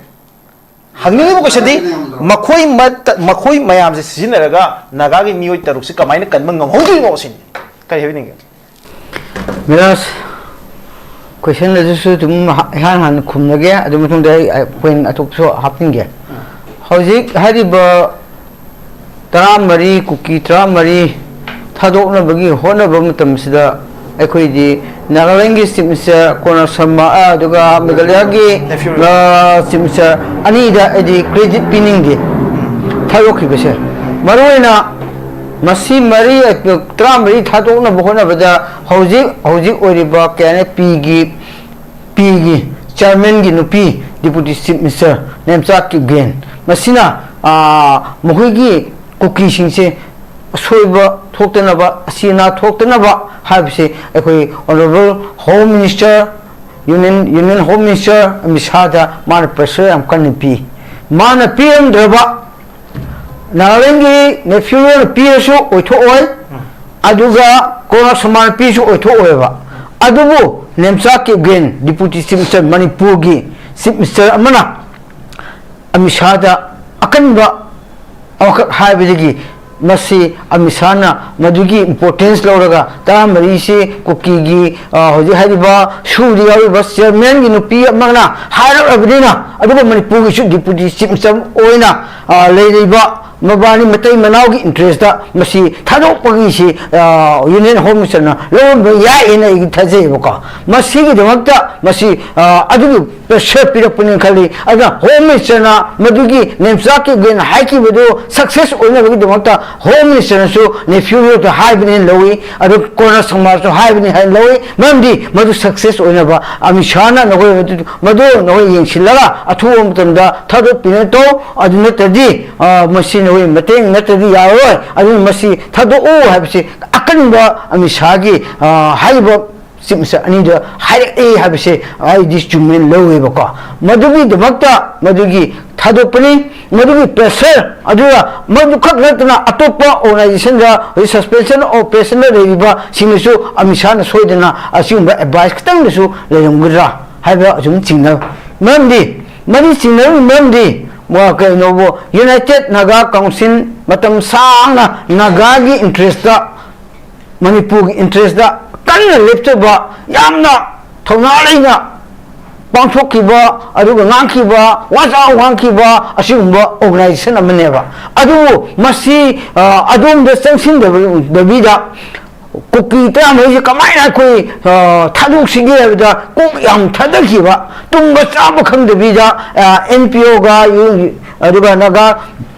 ꯍꯪꯅꯤꯡꯉꯤꯕ ꯀꯣꯏꯁꯟꯗꯤ, ꯃꯈꯣꯏ ꯃꯠ- ꯃꯈꯣꯏ ꯃꯌꯥꯝꯁꯦ ꯁꯤꯖꯤꯟꯅꯔꯒ ꯅꯥꯒꯥꯒꯤ ꯃꯤꯑꯣꯏ ꯇꯔꯨꯛꯁꯤ ꯀꯃꯥꯏꯅ ꯀꯟꯕ ꯉꯝꯍꯧꯗ꯭ꯔꯤꯅꯣ ꯁꯤꯅꯤ꯫ ꯀꯔꯤ ꯍꯥꯏꯕꯤꯅꯤꯡꯒꯦ? ꯃꯤꯔꯥꯖ, ꯀꯣꯏꯁꯟ ꯑꯗꯨꯁꯨ ꯑꯗꯨꯝ ꯍ- ꯏꯍꯥꯟ ꯍꯥꯟꯅ ꯈꯨꯝꯂꯒꯦ, ꯑꯗꯨ ꯃꯇꯨꯡꯗ ꯑꯩ ꯑꯩ ꯄꯣꯏꯟ ꯑꯇꯣꯞꯄꯁꯨ ꯍꯥꯞꯆꯤꯟꯒꯦ꯫ ꯍꯧꯖꯤꯛ ꯍꯥꯏꯔꯤꯕ ꯇꯔꯥꯃꯔꯤ, ꯀꯨꯀꯤ ꯇꯔꯥꯃꯔꯤ ꯊꯥꯗꯣꯛꯅꯕꯒꯤ ꯍꯣꯠꯅꯕ ꯃꯇꯝꯁꯤꯗ ꯑꯩꯈꯣꯏꯗꯤ ꯅꯥꯒꯥꯂꯦꯟꯒꯤ ꯆꯤꯐ ꯃꯤꯅꯤꯁꯇꯔ ꯀꯣꯅꯔ ꯁꯪꯃꯥ, ꯑ, ꯑꯗꯨꯒ ꯃꯦꯘꯥꯂꯌꯥꯒꯤ, ꯑ, ꯆꯤꯐ ꯃꯤꯅꯤꯁꯇꯔ ꯑꯅꯤꯗ ꯑꯩꯗꯤ ꯀ꯭ꯔꯦꯗꯤꯠ ꯄꯤꯅꯤꯡꯗꯦ ꯊꯥꯗꯣꯛꯈꯤꯕꯁꯦ꯫ ꯃꯔꯨꯑꯣꯏꯅ ꯃꯁꯤ ꯃꯔꯤ, ꯇꯔꯥꯃꯔꯤ ꯊꯥꯗꯣꯛꯅꯕ ꯍꯣꯠꯅꯕꯗ ꯍꯧꯖꯤꯛ ꯍꯧꯖꯤꯛ ꯑꯣꯏꯔꯤꯕ ꯀꯩ ꯍꯥꯏꯅꯤ, ꯄꯤꯒꯤ, ꯄꯤꯒꯤ ꯆꯤꯌꯔꯃꯦꯟꯒꯤ ꯅꯨꯄꯤ, deputy chief minister Nemcha Kipgen, ꯃꯁꯤꯅ, ꯑꯥ, ꯃꯈꯣꯏꯒꯤ ꯀꯨꯀꯤꯁꯤꯡꯁꯦ ꯑꯁꯣꯏꯕ ꯊꯣꯛꯇꯅꯕ, ꯑꯁꯤ ꯑꯅꯥ ꯊꯣꯛꯇꯅꯕ ꯍꯥꯏꯕꯁꯦ ꯑꯩꯈꯣꯏ honourable home minister, union, union home minister Amit ꯁꯥꯍꯗ ꯃꯥꯅ ꯄ꯭ꯔꯦꯁꯔ ꯌꯥꯝ ꯀꯟꯅ ꯄꯤ꯫ ꯃꯥꯅ ꯄꯤꯔꯝꯗ꯭ꯔꯕ, ꯅꯥꯒꯥꯂꯦꯟꯒꯤ ꯅꯦꯐꯤꯌꯨꯅ ꯄꯤꯔꯁꯨ ꯑꯣꯏꯊꯣꯛꯑꯣꯏ, ꯑꯗꯨꯒ ꯀꯣꯅꯔꯥ ꯁꯪꯃꯥꯅ ꯄꯤꯔꯁꯨ ꯑꯣꯏꯊꯣꯛꯑꯣꯏꯕ꯫ ꯑꯗꯨꯕꯨ Nemcha Kipgen, deputy chief minister, ꯃꯅꯤꯄꯨꯔꯒꯤ ꯆꯤꯐ ꯃꯤꯅꯤꯁꯇꯔ ꯑꯃꯅ ꯑꯃꯤꯠ ꯁꯥꯍꯗ ꯑꯀꯟꯕ ꯑꯃꯈꯛ ꯍꯥꯏꯕꯗꯒꯤ ꯃꯁꯤ ꯑꯃꯤꯠ ꯁꯥꯍꯅ ꯃꯗꯨꯒꯤ ꯏꯝꯄꯣꯔꯇꯦꯟꯁ ꯂꯧꯔꯒ, ꯇꯔꯥꯃꯔꯤꯁꯤ ꯀꯨꯀꯤꯒꯤ, ꯑ, ꯍꯧꯖꯤꯛ ꯍꯥꯏꯔꯤꯕ ꯁꯨꯗ ꯌꯥꯎꯔꯤꯕ ꯆꯤꯌꯔꯃꯦꯟꯒꯤ ꯅꯨꯄꯤ ꯑꯃꯅ ꯍꯥꯏꯔꯛꯂꯕꯅꯤꯅ, ꯑꯗꯨꯒ ꯃꯅꯤꯄꯨꯔꯒꯤꯁꯨ ꯗꯤꯄꯨꯇꯤ ꯆꯤꯐ ꯃꯤꯅꯤꯁꯇꯔ ꯑꯣꯏꯅ, ꯑ, ꯂꯩꯔꯤꯕ ꯃꯕꯥꯅꯤ ꯃꯇꯩ ꯃꯅꯥꯎꯒꯤ ꯏꯟꯇꯔꯦꯁꯇ ꯃꯁꯤ ꯊꯥꯗꯣꯛꯄꯒꯤꯁꯤ, ꯑ, ꯌꯨꯅꯤꯌꯟ ꯍꯣꯝ ꯃꯤꯅꯤꯁꯇꯔꯅ ꯂꯧꯔꯝꯕ ꯌꯥꯏ ꯍꯥꯏꯅ ꯑꯩ ꯊꯥꯖꯩꯌꯦꯕꯀꯣ꯫ ꯃꯁꯤꯒꯤꯗꯃꯛꯇ ꯃꯁꯤ, ꯑ, ꯑꯗꯨꯒꯤ ꯄ꯭ꯔꯦꯁꯔ ꯄꯤꯔꯛꯄꯅꯦꯅ ꯈꯜꯂꯤ꯫ ꯑꯗꯨꯅ ꯍꯣꯝ ꯃꯤꯅꯤꯁꯇꯔꯅ ꯃꯗꯨꯒꯤ ꯅꯦꯝꯆꯥ ꯀꯤꯞꯒꯦꯟ ꯍꯥꯏꯈꯤꯕꯗꯨ ꯁꯛꯁꯦꯁ ꯑꯣꯏꯅꯕꯒꯤꯗꯃꯛꯇ ꯍꯣꯝ ꯃꯤꯅꯤꯁꯇꯔꯅꯁꯨ ꯅꯦꯐꯤꯌꯨꯗ ꯍꯥꯏꯕꯅꯦꯅ ꯂꯧꯏ, ꯑꯗꯨ ꯀꯣꯅꯔꯥ ꯁꯪꯃꯥꯁꯨ ꯍꯥꯏꯕꯅꯤ ꯍꯥꯏꯅ ꯂꯧꯏ꯫ ꯃꯔꯝꯗꯤ ꯃꯗꯨ ꯁꯛꯁꯦꯁ ꯑꯣꯏꯅꯕ ꯑꯃꯤꯠ ꯁꯥꯍꯅ ꯅꯈꯣꯏ ꯃꯗꯨ, ꯃꯗꯨ ꯅꯈꯣꯏ ꯌꯦꯡꯁꯤꯜꯂꯒ ꯑꯊꯨꯕ ꯃꯇꯝꯗ ꯊꯥꯗꯣꯛꯄꯤꯅꯕ ꯇꯧ, ꯑꯗꯨ ꯅꯠꯇ꯭ꯔꯗꯤ, ꯑ, ꯃꯁꯤ ꯅꯈꯣꯏ ꯃꯇꯦꯡ ꯅꯠꯇ꯭ꯔꯗꯤ ꯌꯥꯔꯔꯣꯏ, ꯑꯗꯨꯅ ꯃꯁꯤ ꯊꯥꯗꯣꯛꯎ ꯍꯥꯏꯕꯁꯤ ꯑꯀꯟꯕ ꯑꯃꯤꯠ ꯁꯥꯍꯒꯤ, ꯑ, ꯍꯥꯏꯔꯤꯕ ꯆꯤꯐ ꯃꯤꯅꯤꯁꯇꯔ ꯑꯅꯤꯗ ꯍꯥꯏꯔꯛꯑꯦ ꯍꯥꯏꯕꯁꯦ ꯑꯩꯗꯤ ꯆꯨꯝꯃꯦꯅ ꯂꯧꯋꯦꯕꯀꯣ꯫ ꯃꯗꯨꯒꯤꯗꯃꯛꯇ ꯃꯗꯨꯒꯤ ꯊꯥꯗꯣꯛꯄꯅꯤ꯫ ꯃꯗꯨꯒꯤ ꯄ꯭ꯔꯦꯁꯔ ꯑꯗꯨꯒ ꯃꯗꯨꯈꯛ ꯅꯠꯇꯅ ꯑꯇꯣꯞꯄ ꯑꯣꯔꯒꯅꯥꯏꯖꯦꯁꯟꯗ ꯍꯧꯖꯤꯛ ꯁꯁꯄꯦꯟꯁꯟ ꯑꯣꯄꯔꯦꯁꯟꯗ ꯂꯩꯔꯤꯕꯁꯤꯡꯅꯁꯨ ꯑꯃꯤꯠ ꯁꯥꯍꯅ ꯁꯣꯏꯗꯅ ꯑꯁꯤꯒꯨꯝꯕ ꯑꯦꯗꯚꯥꯏꯁ ꯈꯤꯇꯪꯗꯁꯨ ꯂꯩꯔꯝꯒꯗ꯭ꯔꯥ ꯍꯥꯏꯕ ꯑꯁꯨꯝ ꯆꯤꯡꯅꯕ꯫ ꯃꯔꯝꯗꯤ, ꯃꯔꯤ ꯆꯤꯡꯅꯔꯤꯕ ꯃꯔꯝꯗꯤ, ꯃ-, ꯀꯩꯅꯣꯕꯨ, ꯌꯨꯅꯥꯏꯇꯦꯠ ꯅꯥꯒꯥ ꯀꯥꯎꯟꯁꯤꯜ ꯃꯇꯝ ꯁꯥꯡꯅ ꯅꯥꯒꯥꯒꯤ ꯏꯟꯇꯔꯦꯁꯇ, ꯃꯅꯤꯄꯨꯔꯒꯤ ꯏꯟꯇꯔꯦꯁꯇ ꯀꯟꯅ ꯂꯦꯞꯆꯕ, ꯌꯥꯝꯅ ꯊꯧꯅꯥ ꯂꯩꯅ ꯄꯥꯡꯊꯣꯛꯈꯤꯕ, ꯑꯗꯨꯒ ꯉꯥꯡꯈꯤꯕ, ꯋꯥꯖꯥꯎ ꯉꯥꯡꯈꯤꯕ ꯑꯁꯤꯒꯨꯝꯕ ꯑꯣꯔꯒꯅꯥꯏꯖꯦꯁꯟ ꯑꯃꯅꯦꯕ꯫ ꯑꯗꯨꯕꯨ ꯃꯁꯤ, ꯑ, ꯑꯗꯣꯝꯗ ꯆꯪꯁꯤꯟꯗꯕꯤꯗ ꯀꯨꯀꯤ ꯇꯔꯥꯃꯔꯤꯁꯦ ꯀꯃꯥꯏꯅ ꯑꯩꯈꯣꯏ, ꯑ, ꯊꯥꯗꯣꯛꯁꯤꯒꯦ ꯍꯥꯏꯕꯗ ꯀꯣꯛ ꯌꯥꯝ ꯊꯥꯗꯈꯤꯕ, ꯇꯨꯝꯕ ꯆꯥꯕ ꯈꯪꯗꯕꯤꯗ, ꯑ, ꯑꯦꯟ ꯄꯤ ꯑꯣꯒ ꯌꯨ-, ꯑꯗꯨꯒ ꯅꯥꯒꯥ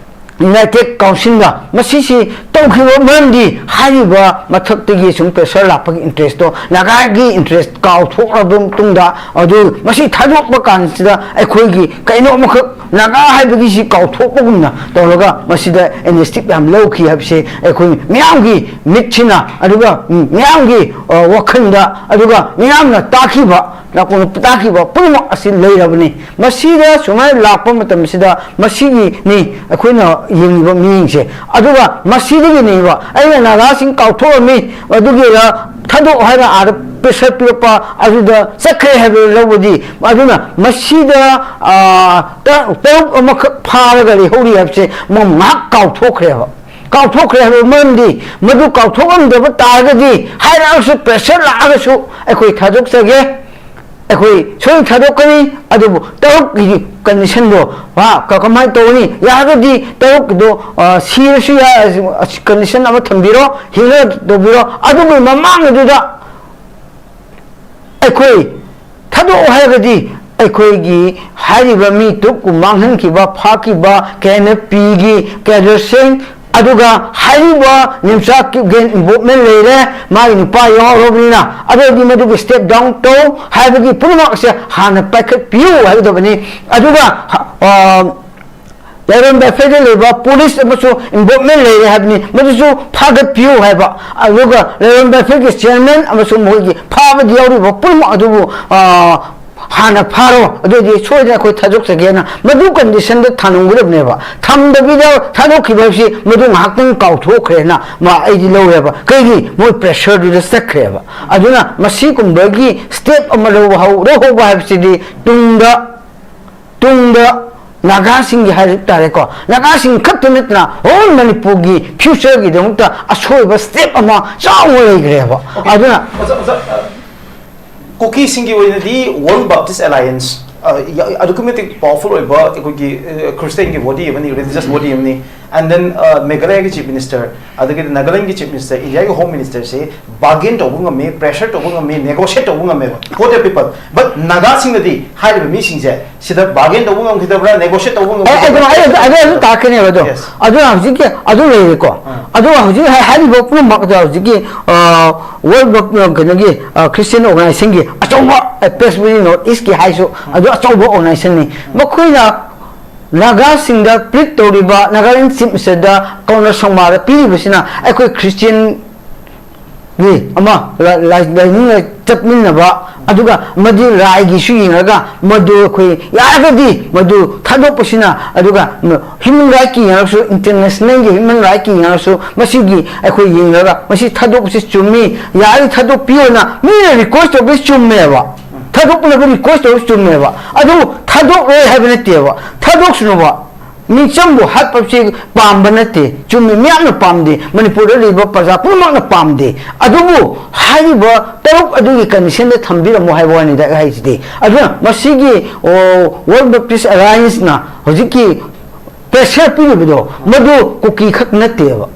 ꯌꯨꯅꯥꯏꯇꯦꯠ ꯀꯥꯎꯟꯁꯤꯜꯗ ꯃꯁꯤꯁꯤ ꯇꯧꯈꯤꯕ ꯃꯔꯝꯗꯤ ꯍꯥꯏꯔꯤꯕ ꯃꯊꯛꯇꯒꯤ ꯁꯨꯝ ꯄ꯭ꯔꯦꯁꯔ ꯂꯥꯛꯄꯒꯤ ꯏꯟꯇꯔꯦꯁꯇꯣ ꯅꯥꯒꯥꯒꯤ ꯏꯟꯇꯔꯦꯁ ꯀꯥꯎꯊꯣꯛꯂꯕ ꯃꯇꯨꯡꯗ ꯑꯗꯨ ꯃꯁꯤ ꯊꯥꯗꯣꯛꯄ ꯀꯥꯟꯁꯤꯗ ꯑꯩꯈꯣꯏꯒꯤ ꯀꯩꯅꯣ ꯑꯃꯈꯛ ꯅꯥꯒꯥ ꯍꯥꯏꯕꯒꯤꯁꯤ ꯀꯥꯎꯊꯣꯛꯄꯒꯨꯝꯅ ꯇꯧꯔꯒ ꯃꯁꯤꯗ ꯏꯅꯤꯁꯤꯌꯦꯇꯤꯚ ꯌꯥꯝ ꯂꯧꯈꯤ ꯍꯥꯏꯕꯁꯦ ꯑꯩꯈꯣꯏ ꯃꯤꯌꯥꯝꯒꯤ ꯃꯤꯠꯁꯤꯅ ꯑꯗꯨꯒ ꯃꯤꯌꯥꯝꯒꯤ ꯋꯥꯈꯜꯗ ꯑꯗꯨꯒ ꯃꯤꯌꯥꯝꯅ ꯇꯥꯈꯤꯕ ꯅꯥꯀꯣꯡ ꯇꯥꯈꯤꯕ ꯄꯨꯝꯅꯃꯛ ꯑꯁꯤ ꯂꯩꯔꯕꯅꯤ꯫ ꯃꯁꯤꯗ ꯁꯨꯃꯥꯏꯅ ꯂꯥꯛꯄ ꯃꯇꯝꯁꯤꯗ ꯃꯁꯤꯒꯤꯅꯤ ꯑꯩꯈꯣꯏꯅ ꯌꯦꯡꯉꯤꯕ ꯃꯤꯁꯤꯡꯁꯦ꯫ ꯑꯗꯨꯒ ꯃꯁꯤꯗꯒꯤꯅꯦꯕ ꯑꯩꯅ ꯅꯥꯒꯥꯁꯤꯡ ꯀꯥꯎꯊꯣꯛꯑꯝꯃꯤ, ꯑꯗꯨꯒꯤꯔ ꯊꯥꯗꯣꯛ ꯍꯥꯏꯅ ꯑꯥꯗ ꯄ꯭ꯔꯦꯁꯔ ꯄꯤꯔꯛꯄ ꯑꯗꯨꯗ ꯆꯠꯈ꯭ꯔꯦ ꯍꯥꯏꯕ ꯂꯧꯕꯗꯤ꯫ ꯑꯗꯨꯅ ꯃꯁꯤꯗ ꯇꯔꯨꯛ ꯑꯃꯈꯛ ꯐꯥꯔꯒ ꯂꯩꯍꯧꯔꯤ ꯍꯥꯏꯕꯁꯦ ꯃꯣꯏ ꯉꯥꯏꯍꯥꯛ ꯀꯥꯎꯊꯣꯛꯈ꯭ꯔꯦꯕ꯫ ꯀꯥꯎꯊꯣꯛꯈ꯭ꯔꯦ ꯍꯥꯏꯕ ꯃꯔꯝꯗꯤ ꯃꯗꯨ ꯀꯥꯎꯊꯣꯛꯂꯝꯗꯕ ꯇꯥꯔꯒꯗꯤ ꯍꯥꯏꯔꯛꯑꯒꯁꯨ ꯄ꯭ꯔꯦꯁꯔ ꯂꯥꯛꯑꯒꯁꯨ ꯑꯩꯈꯣꯏ ꯊꯥꯗꯣꯛꯆꯒꯦ, ꯑꯩꯈꯣꯏ ꯁꯣꯏꯗꯅ ꯊꯥꯗꯣꯛꯀꯅꯤ꯫ ꯑꯗꯨꯕꯨ ꯇꯔꯨꯛꯀꯤ ꯀꯟꯗꯤꯁꯟꯗꯣ ꯀꯃꯥꯏꯅ ꯇꯧꯒꯅꯤ? ꯌꯥꯔꯒꯗꯤ ꯇꯔꯨꯛꯀꯤꯗꯣ ꯁꯤꯔꯁꯨ ꯌꯥꯏ, ꯀꯟꯗꯤꯁꯟ ꯑꯃ ꯊꯝꯕꯤꯔꯣ, ꯍꯤꯡꯅ ꯇꯧꯕꯤꯔꯣ꯫ ꯑꯗꯨꯒꯤ ꯃꯃꯥꯡꯗꯨꯗ ꯑꯩꯈꯣꯏ ꯊꯥꯗꯣꯛꯑꯣ ꯍꯥꯏꯔꯒꯗꯤ ꯑꯩꯈꯣꯏꯒꯤ ꯍꯥꯏꯔꯤꯕ ꯃꯤ ꯇꯔꯨꯛꯄꯨ ꯃꯥꯡꯍꯟꯈꯤꯕ, ꯐꯥꯈꯤꯕ ꯀꯦ ꯑꯦꯟ ꯑꯦꯐ ꯄꯤꯒꯤ ꯀꯦꯗꯔꯁꯤꯡ, ꯑꯗꯨꯒ ꯍꯥꯏꯔꯤꯕ ꯅꯤꯝꯆꯥ ꯀꯤꯞꯒꯦꯟ ꯏꯟꯚꯣꯜꯞꯃꯦꯟ ꯂꯩꯔꯦ, ꯃꯥꯒꯤ ꯅꯨꯄꯥ ꯌꯥꯎꯔꯕꯅꯤꯅ, ꯑꯗꯨꯑꯣꯏꯗꯤ ꯃꯗꯨꯒꯤ ꯁ꯭ꯇꯦꯞ ꯗꯥꯎꯟ ꯇꯧ ꯍꯥꯏꯕꯒꯤ ꯄꯨꯝꯅꯃꯛ ꯑꯁꯦ ꯍꯥꯟꯅ ꯄꯥꯏꯈꯠꯄꯤꯌꯨ ꯍꯥꯏꯒꯗꯕꯅꯤ꯫ ꯑꯗꯨꯒ ꯂꯩꯔꯣꯟ ꯕꯦꯐꯦꯗ ꯂꯩꯕ ꯄꯨꯂꯤꯁ ꯑꯃꯁꯨ ꯏꯟꯚꯣꯜꯞꯃꯦꯟ ꯂꯩꯔꯦ ꯍꯥꯏꯕꯅꯤ, ꯃꯗꯨꯁꯨ ꯐꯥꯒꯠꯄꯤꯌꯨ ꯍꯥꯏꯕ꯫ ꯑꯗꯨꯒ ꯂꯩꯔꯣꯟ ꯕꯦꯐꯦꯗꯀꯤ ꯆꯤꯌꯔꯃꯦꯟ ꯑꯃꯁꯨꯡ ꯃꯈꯣꯏꯒꯤ ꯐꯥꯕꯗ ꯌꯥꯎꯔꯤꯕ ꯄꯨꯝꯅꯃꯛ ꯑꯗꯨꯕꯨ ꯍꯥꯟꯅ ꯐꯥꯔꯣ, ꯑꯗꯨꯑꯣꯏꯗꯤ ꯁꯣꯏꯗꯅ ꯑꯩꯈꯣꯏ ꯊꯥꯗꯣꯛꯆꯒꯦꯅ ꯃꯗꯨ ꯀꯟꯗꯤꯁꯟꯗ ꯊꯝꯂꯝꯒꯗꯕꯅꯦꯕ꯫ ꯊꯝꯗꯕꯤꯗ ꯊꯥꯗꯣꯛꯈꯤꯕ ꯍꯥꯏꯕꯁꯤ ꯃꯗꯨ ꯉꯥꯏꯍꯥꯛꯇꯪ ꯀꯥꯎꯊꯣꯛꯈ꯭ꯔꯦꯅ ꯃꯥ ꯑꯩꯗꯤ ꯂꯧꯔꯦꯕ꯫ ꯀꯩꯒꯤ? ꯃꯣꯏ ꯄ꯭ꯔꯦꯁꯔꯗꯨꯗ ꯆꯠꯈ꯭ꯔꯦꯕ꯫ ꯑꯗꯨꯅ ꯃꯁꯤꯒꯨꯝꯕꯒꯤ ꯁ꯭ꯇꯦꯞ ꯑꯃ ꯂꯧꯕ ꯍꯧ-, ꯂꯧꯍꯧꯕ ꯍꯥꯏꯕꯁꯤꯗꯤ ꯇꯨꯡꯗ ꯇꯨꯡꯗ ꯅꯥꯒꯥꯁꯤꯡꯒꯤ ꯍꯥꯏꯖꯕ ꯇꯥꯔꯦꯀꯣ, ꯅꯥꯒꯥꯁꯤꯡ ꯈꯛꯇ ꯅꯠꯇꯅ ꯍꯣꯜ ꯃꯅꯤꯄꯨꯔꯒꯤ ꯐ꯭ꯌꯨꯆꯔꯒꯤꯗꯃꯛꯇ ꯑꯁꯣꯏꯕ ꯁ꯭ꯇꯦꯞ ꯑꯃ ꯆꯥꯎꯅ ꯂꯩꯈ꯭ꯔꯦꯕ꯫ ꯑꯗꯨꯅ ꯑꯣꯖꯥ, ꯑꯣꯖꯥ, ꯑ, ꯀꯨꯀꯤꯁꯤꯡꯒꯤ ꯑꯣꯏꯅꯗꯤ ꯋꯥꯔꯜ ꯕꯥꯞꯇꯤꯁ ꯑꯦꯂꯥꯏꯌꯟꯁ ꯑ, ꯌꯥ-, ꯑꯗꯨꯛꯀꯤ ꯃꯇꯤꯛ ꯄꯥꯋꯔꯐꯨꯜ ꯑꯣꯏꯕ ꯑꯩꯈꯣꯏꯒꯤ, ꯑ, ꯈ꯭ꯔꯤꯁꯇꯤꯌꯟꯒꯤ ꯕꯣꯗꯤ ꯑꯃꯅꯤ, ꯔꯤꯂꯤꯖꯤꯌꯁ ꯕꯣꯗꯤ ꯑꯃꯅꯤ꯫ ꯑꯦꯟ ꯗꯦꯟ, ꯑ, ꯃꯦꯘꯥꯂꯌꯒꯤ ꯆꯤꯐ ꯃꯤꯅꯤꯁꯇꯔ, ꯑꯗꯒꯤꯗꯤ ꯅꯥꯒꯥꯂꯦꯟꯒꯤ ꯆꯤꯐ ꯃꯤꯅꯤꯁꯇꯔ, ꯏꯟꯗꯤꯌꯥꯒꯤ ꯍꯣꯝ ꯃꯤꯅꯤꯁꯇꯔꯁꯦ ꯕꯥꯔꯒꯦꯟ ꯇꯧꯕ ꯉꯝꯃꯤ, ꯄ꯭ꯔꯦꯁꯔ ꯇꯧꯕ ꯉꯝꯃꯤ, ꯅꯦꯒꯣꯁꯤꯌꯦꯠ ꯇꯧꯕ ꯉꯝꯃꯦꯕ꯫ For the people. But ꯅꯥꯒꯥꯁꯤꯡꯅꯗꯤ ꯍꯥꯏꯔꯤꯕ ꯃꯤꯁꯤꯡꯁꯦ ꯁꯤꯗ ꯕꯥꯔꯒꯦꯟ ꯇꯧꯕ ꯉꯝꯈꯤꯗꯕ꯭ꯔꯥ, ꯅꯦꯒꯣꯁꯤꯌꯦꯠ ꯇꯧꯕ ꯑꯦ, ꯑꯗꯨ, ꯑꯩ, ꯑꯗꯨ, ꯑꯗꯨ, ꯑꯗꯨ ꯉꯝꯈꯤꯗꯕ꯭ꯔꯥ? ꯇꯥꯛꯀꯅꯦꯕ ꯑꯗꯣ꯫ Yes. ꯑꯗꯨꯅ ꯍꯧꯖꯤꯛꯀꯤ ꯑꯗꯨ ꯂꯩꯔꯦꯀꯣ꯫ ꯑꯥ꯫ ꯑꯗꯨꯒ ꯍꯧꯖꯤꯛ ꯍꯥꯏ-, ꯍꯥꯏꯔꯤꯕ ꯄꯨꯝꯅꯃꯛ ꯑꯗꯣ ꯍꯧꯖꯤꯛꯀꯤ, ꯑ, ꯋꯥꯔꯜ ꯕ-, ꯀꯩꯅꯣꯒꯤ, ꯑ, ꯈ꯭ꯔꯤꯁꯇꯤꯌꯟ ꯑꯣꯔꯒꯅꯥꯏꯖꯦꯁꯟꯒꯤ ꯑꯆꯧꯕ, ꯑ, ꯄ꯭ꯔꯦꯁ ꯕꯤꯔꯤ ꯅꯣꯔꯠ ꯏꯁꯀꯤ ꯍꯥꯏꯁꯨ, ꯑꯗꯨ ꯑꯆꯧꯕ ꯑꯣꯔꯒꯅꯥꯏꯖꯦꯁꯟꯅꯤ꯫ ꯃꯈꯣꯏꯅ ꯅꯥꯒꯥꯁꯤꯡꯗ ꯄ꯭ꯂꯤꯠ ꯇꯧꯔꯤꯕ, ꯅꯥꯒꯥꯂꯦꯟ ꯆꯤꯐ ꯃꯤꯅꯤꯁꯇꯔꯗ ꯀꯧꯅ ꯁꯪꯃꯥꯗ ꯄꯤꯔꯤꯕꯁꯤꯅ ꯑꯩꯈꯣꯏ ꯈ꯭ꯔꯤꯁꯇꯤꯌꯟ ꯒꯤ ꯑꯃ ꯂꯥꯏ-, ꯂꯥꯏ-, ꯂꯥꯏꯅꯤꯡ ꯂꯥꯏ-, ꯆꯠꯃꯤꯟꯅꯕ, ꯑꯗꯨꯒ ꯃꯗꯨ ꯂꯥꯏꯒꯤꯁꯨ ꯌꯦꯡꯉꯒ ꯃꯗꯨ ꯑꯩꯈꯣꯏ ꯌꯥꯔꯒꯗꯤ ꯃꯗꯨ ꯊꯥꯗꯣꯛꯄꯁꯤꯅ, ꯑꯗꯨꯒ human rightꯀꯤ ꯌꯦꯡꯉꯒꯁꯨ, internationalꯒꯤ human rightꯀꯤ ꯌꯦꯡꯉꯒꯁꯨ ꯃꯁꯤꯒꯤ ꯑꯩꯈꯣꯏ ꯌꯦꯡꯉꯒ ꯃꯁꯤ ꯊꯥꯗꯣꯛꯄꯁꯤ ꯆꯨꯝꯃꯤ, ꯌꯥꯔꯗꯤ ꯊꯥꯗꯣꯛꯄꯤꯌꯣꯅ ꯃꯤꯅ request ꯇꯧꯕꯁꯤ ꯆꯨꯝꯃꯦꯕ, ꯊꯥꯗꯣꯛꯅꯕ request ꯇꯧꯕꯁꯤ ꯆꯨꯝꯃꯦꯕ, ꯑꯗꯨꯕꯨ ꯊꯥꯗꯣꯛꯂꯣꯏ ꯍꯥꯏꯕ ꯅꯠꯇꯦꯕ, ꯊꯥꯗꯣꯛꯁꯅꯨꯕ꯫ ꯃꯤꯆꯝꯕꯨ ꯍꯥꯠꯄꯁꯤ ꯄꯥꯝꯕ ꯅꯠꯇꯦ, ꯆꯨꯝꯃꯤ, ꯃꯤꯌꯥꯝꯅ ꯄꯥꯝꯗꯦ, ꯃꯅꯤꯄꯨꯔꯗ ꯂꯩꯕ ꯄ꯭ꯔꯖꯥ ꯄꯨꯝꯅꯃꯛꯅ ꯄꯥꯝꯗꯦ꯫ ꯑꯗꯨꯕꯨ ꯍꯥꯏꯔꯤꯕ ꯇꯔꯨꯛ ꯑꯗꯨꯒꯤ ꯀꯟꯗꯤꯁꯟꯗ ꯊꯝꯕꯤꯔꯝꯃꯣ ꯍꯥꯏꯕ ꯋꯥꯅꯤꯗ ꯑꯩ ꯍꯥꯏꯁꯤꯗꯤ꯫ ꯑꯗꯨꯅ ꯃꯁꯤꯒꯤ, ꯑꯣ, World Baptist Allianceꯅ ꯍꯧꯖꯤꯛꯀꯤ ꯄ꯭ꯔꯦꯁꯔ ꯄꯤꯔꯤꯕꯗꯣ ꯃꯗꯨ ꯀꯨꯀꯤ ꯈꯛ ꯅꯠꯇꯦꯕ,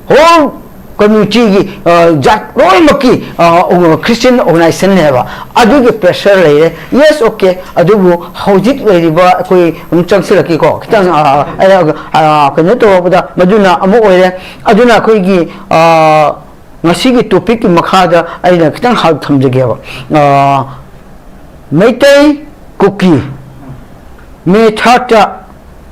ꯍꯣꯜ ꯀꯝꯃ꯭ꯌꯨꯅꯤꯇꯤꯒꯤ, ꯑ, ꯖꯥꯠ ꯂꯣꯏꯅꯃꯛꯀꯤ, ꯑ, ꯑꯣ-, ꯈ꯭ꯔꯤꯁꯇꯤꯌꯟ ꯑꯣꯔꯒꯅꯥꯏꯖꯦꯁꯟꯅꯦꯕ꯫ ꯑꯗꯨꯒꯤ ꯄ꯭ꯔꯦꯁꯔ ꯂꯩꯔꯦ꯫ Yes, okay, ꯑꯗꯨꯕꯨ ꯍꯧꯖꯤꯛ ꯂꯩꯔꯤꯕ ꯑꯩꯈꯣꯏ ꯑꯃꯨꯛ ꯆꯪꯁꯤꯜꯂꯛꯀꯦꯀꯣ, ꯈꯤꯇꯪ, ꯑ, ꯑ, ꯑ, ꯀꯩꯅꯣ ꯇꯧꯔꯛꯄꯗ ꯃꯗꯨꯅ ꯑꯃ ꯑꯣꯏꯔꯦ꯫ ꯑꯗꯨꯅ ꯑꯩꯈꯣꯏꯒꯤ, ꯑ, ꯉꯁꯤꯒꯤ ꯇꯣꯄꯤꯛꯀꯤ ꯃꯈꯥꯗ ꯑꯩꯅ ꯈꯤꯇꯪ ꯍꯥꯏ ꯊꯝꯖꯒꯦꯕ꯫ ꯑ, ꯃꯩꯇꯩ, ꯀꯨꯀꯤ, ꯃꯦ ꯊꯥꯔꯠꯇ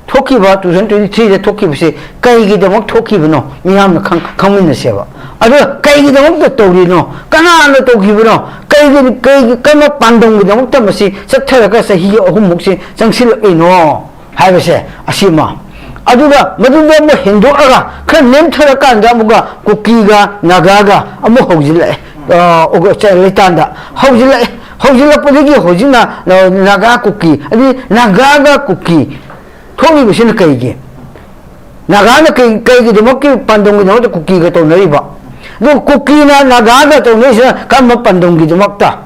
ꯊꯣꯛꯈꯤꯕ, two thousand twenty threeꯗ ꯊꯣꯛꯈꯤꯕꯁꯦ ꯀꯩꯒꯤꯗꯃꯛ ꯊꯣꯛꯈꯤꯕꯅꯣ? ꯃꯤꯌꯥꯝꯅ ꯈꯪ-, ꯈꯪꯃꯤꯟꯅꯁꯦꯕ꯫ ꯑꯗꯨꯒ ꯀꯩꯒꯤꯗꯃꯛꯇ ꯇꯧꯔꯤꯅꯣ? ꯀꯅꯥꯅ ꯇꯧꯈꯤꯕꯅꯣ? ꯀꯩꯒꯤ, ꯀꯩꯒꯤ, ꯀꯔꯝꯕ ꯄꯥꯟꯗꯝꯒꯤꯗꯃꯛꯇ ꯃꯁꯤ ꯆꯠꯊꯔꯒ ꯆꯍꯤ ꯑꯍꯨꯝꯃꯨꯛꯁꯦ ꯆꯪꯁꯤꯜꯂꯛꯏꯅꯣ ꯍꯥꯏꯕꯁꯦ ꯑꯁꯤꯃ꯫ ꯑꯗꯨꯒ ꯃꯗꯨꯗ ꯑꯃꯨꯛ ꯍꯦꯟꯗꯣꯛꯑꯒ ꯈꯔ ꯅꯦꯝꯊꯔꯀꯥꯟꯗ ꯑꯃꯨꯛꯀ ꯀꯨꯀꯤꯒ ꯅꯥꯒꯥꯒ ꯑꯃꯨꯛ ꯍꯧꯖꯤꯜꯂꯛꯑꯦ꯫ ꯑ, ꯎꯒ-, ꯆ-, ꯂꯩꯇꯥꯟꯗ ꯍꯧꯖꯤꯜꯂꯛꯑꯦ꯫ ꯍꯧꯖꯤꯜꯂꯛꯄꯗꯒꯤ ꯍꯧꯖꯤꯛꯅ, ꯑ, ꯅꯥꯒꯥ ꯀꯨꯀꯤ, ꯑꯗꯩ ꯅꯥꯒꯥꯒ ꯀꯨꯀꯤ ꯊꯣꯛꯂꯤꯕꯁꯤꯅ ꯀꯩꯒꯤ? ꯅꯥꯒꯥꯅ ꯀꯩ-, ꯀꯩꯒꯤꯗꯃꯛꯀꯤ ꯄꯥꯟꯗꯝꯒꯤꯗꯃꯛꯇ ꯀꯨꯀꯤꯒ ꯇꯧꯅꯔꯤꯕ? ꯑꯗꯨ ꯀꯨꯀꯤꯅ ꯅꯥꯒꯥꯒ ꯇꯧꯅꯔꯤꯁꯤꯅ ꯀꯔꯝꯕ ꯄꯥꯟꯗꯝꯒꯤꯗꯃꯛꯇ?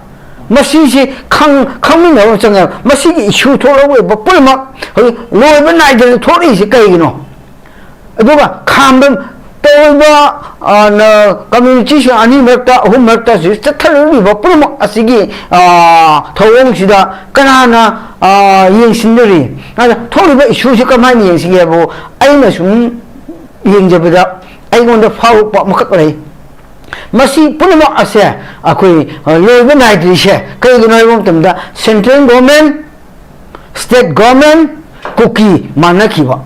ꯃꯁꯤꯁꯤ ꯈꯪ ꯈꯪꯃꯤꯟꯅꯕ ꯑꯃ ꯆꯪꯉꯦꯕ꯫ ꯃꯁꯤꯒꯤ ꯏꯁꯨ ꯊꯣꯛꯂꯛꯂꯤꯕ ꯄꯨꯝꯅꯃꯛ ꯍꯧꯖꯤꯛ ꯂꯣꯏꯕ ꯅꯥꯏꯗꯅ ꯊꯣꯛꯂꯛꯏꯁꯤ ꯀꯩꯒꯤꯅꯣ? ꯑꯗꯨꯒ ꯈꯥꯝꯕ ꯇꯧꯔꯤꯕ, ꯑ, ꯅ, ꯀꯝꯃ꯭ꯌꯨꯅꯤꯇꯤꯁꯤꯡ ꯑꯅꯤ ꯃꯔꯛꯇ, ꯑꯍꯨꯝ ꯃꯔꯛꯇ ꯍꯧꯖꯤꯛ ꯆꯠꯊꯔꯛꯂꯤꯕ ꯄꯨꯝꯅꯃꯛ ꯑꯁꯤꯒꯤ, ꯑ, ꯊꯧꯑꯣꯡꯁꯤꯗ ꯀꯅꯥꯅ, ꯑ, ꯌꯦꯡꯁꯤꯟꯗꯣꯔꯤ? ꯑꯗ ꯊꯣꯛꯂꯤꯕ ꯏꯁꯨꯁꯤ ꯀꯃꯥꯏꯅ ꯌꯦꯡꯁꯤꯒꯦ ꯍꯥꯏꯕꯨ, ꯑꯩꯅ ꯁꯨꯝ ꯌꯦꯡꯖꯕꯗ ꯑꯩꯉꯣꯟꯗ ꯐꯥꯎꯔꯛꯄ ꯑꯃꯈꯛ ꯂꯩ꯫ ꯃꯁꯤ ꯄꯨꯝꯅꯃꯛ ꯑꯁꯦ ꯑꯩꯈꯣꯏ, ꯑ, ꯂꯣꯏꯕ ꯅꯥꯏꯗ꯭ꯔꯤꯁꯦ ꯀꯩꯒꯤꯅꯣ ꯍꯥꯏꯕ ꯃꯇꯝꯗ, central government, state government, ꯀꯨꯀꯤ ꯃꯥꯟꯅꯈꯤꯕ꯫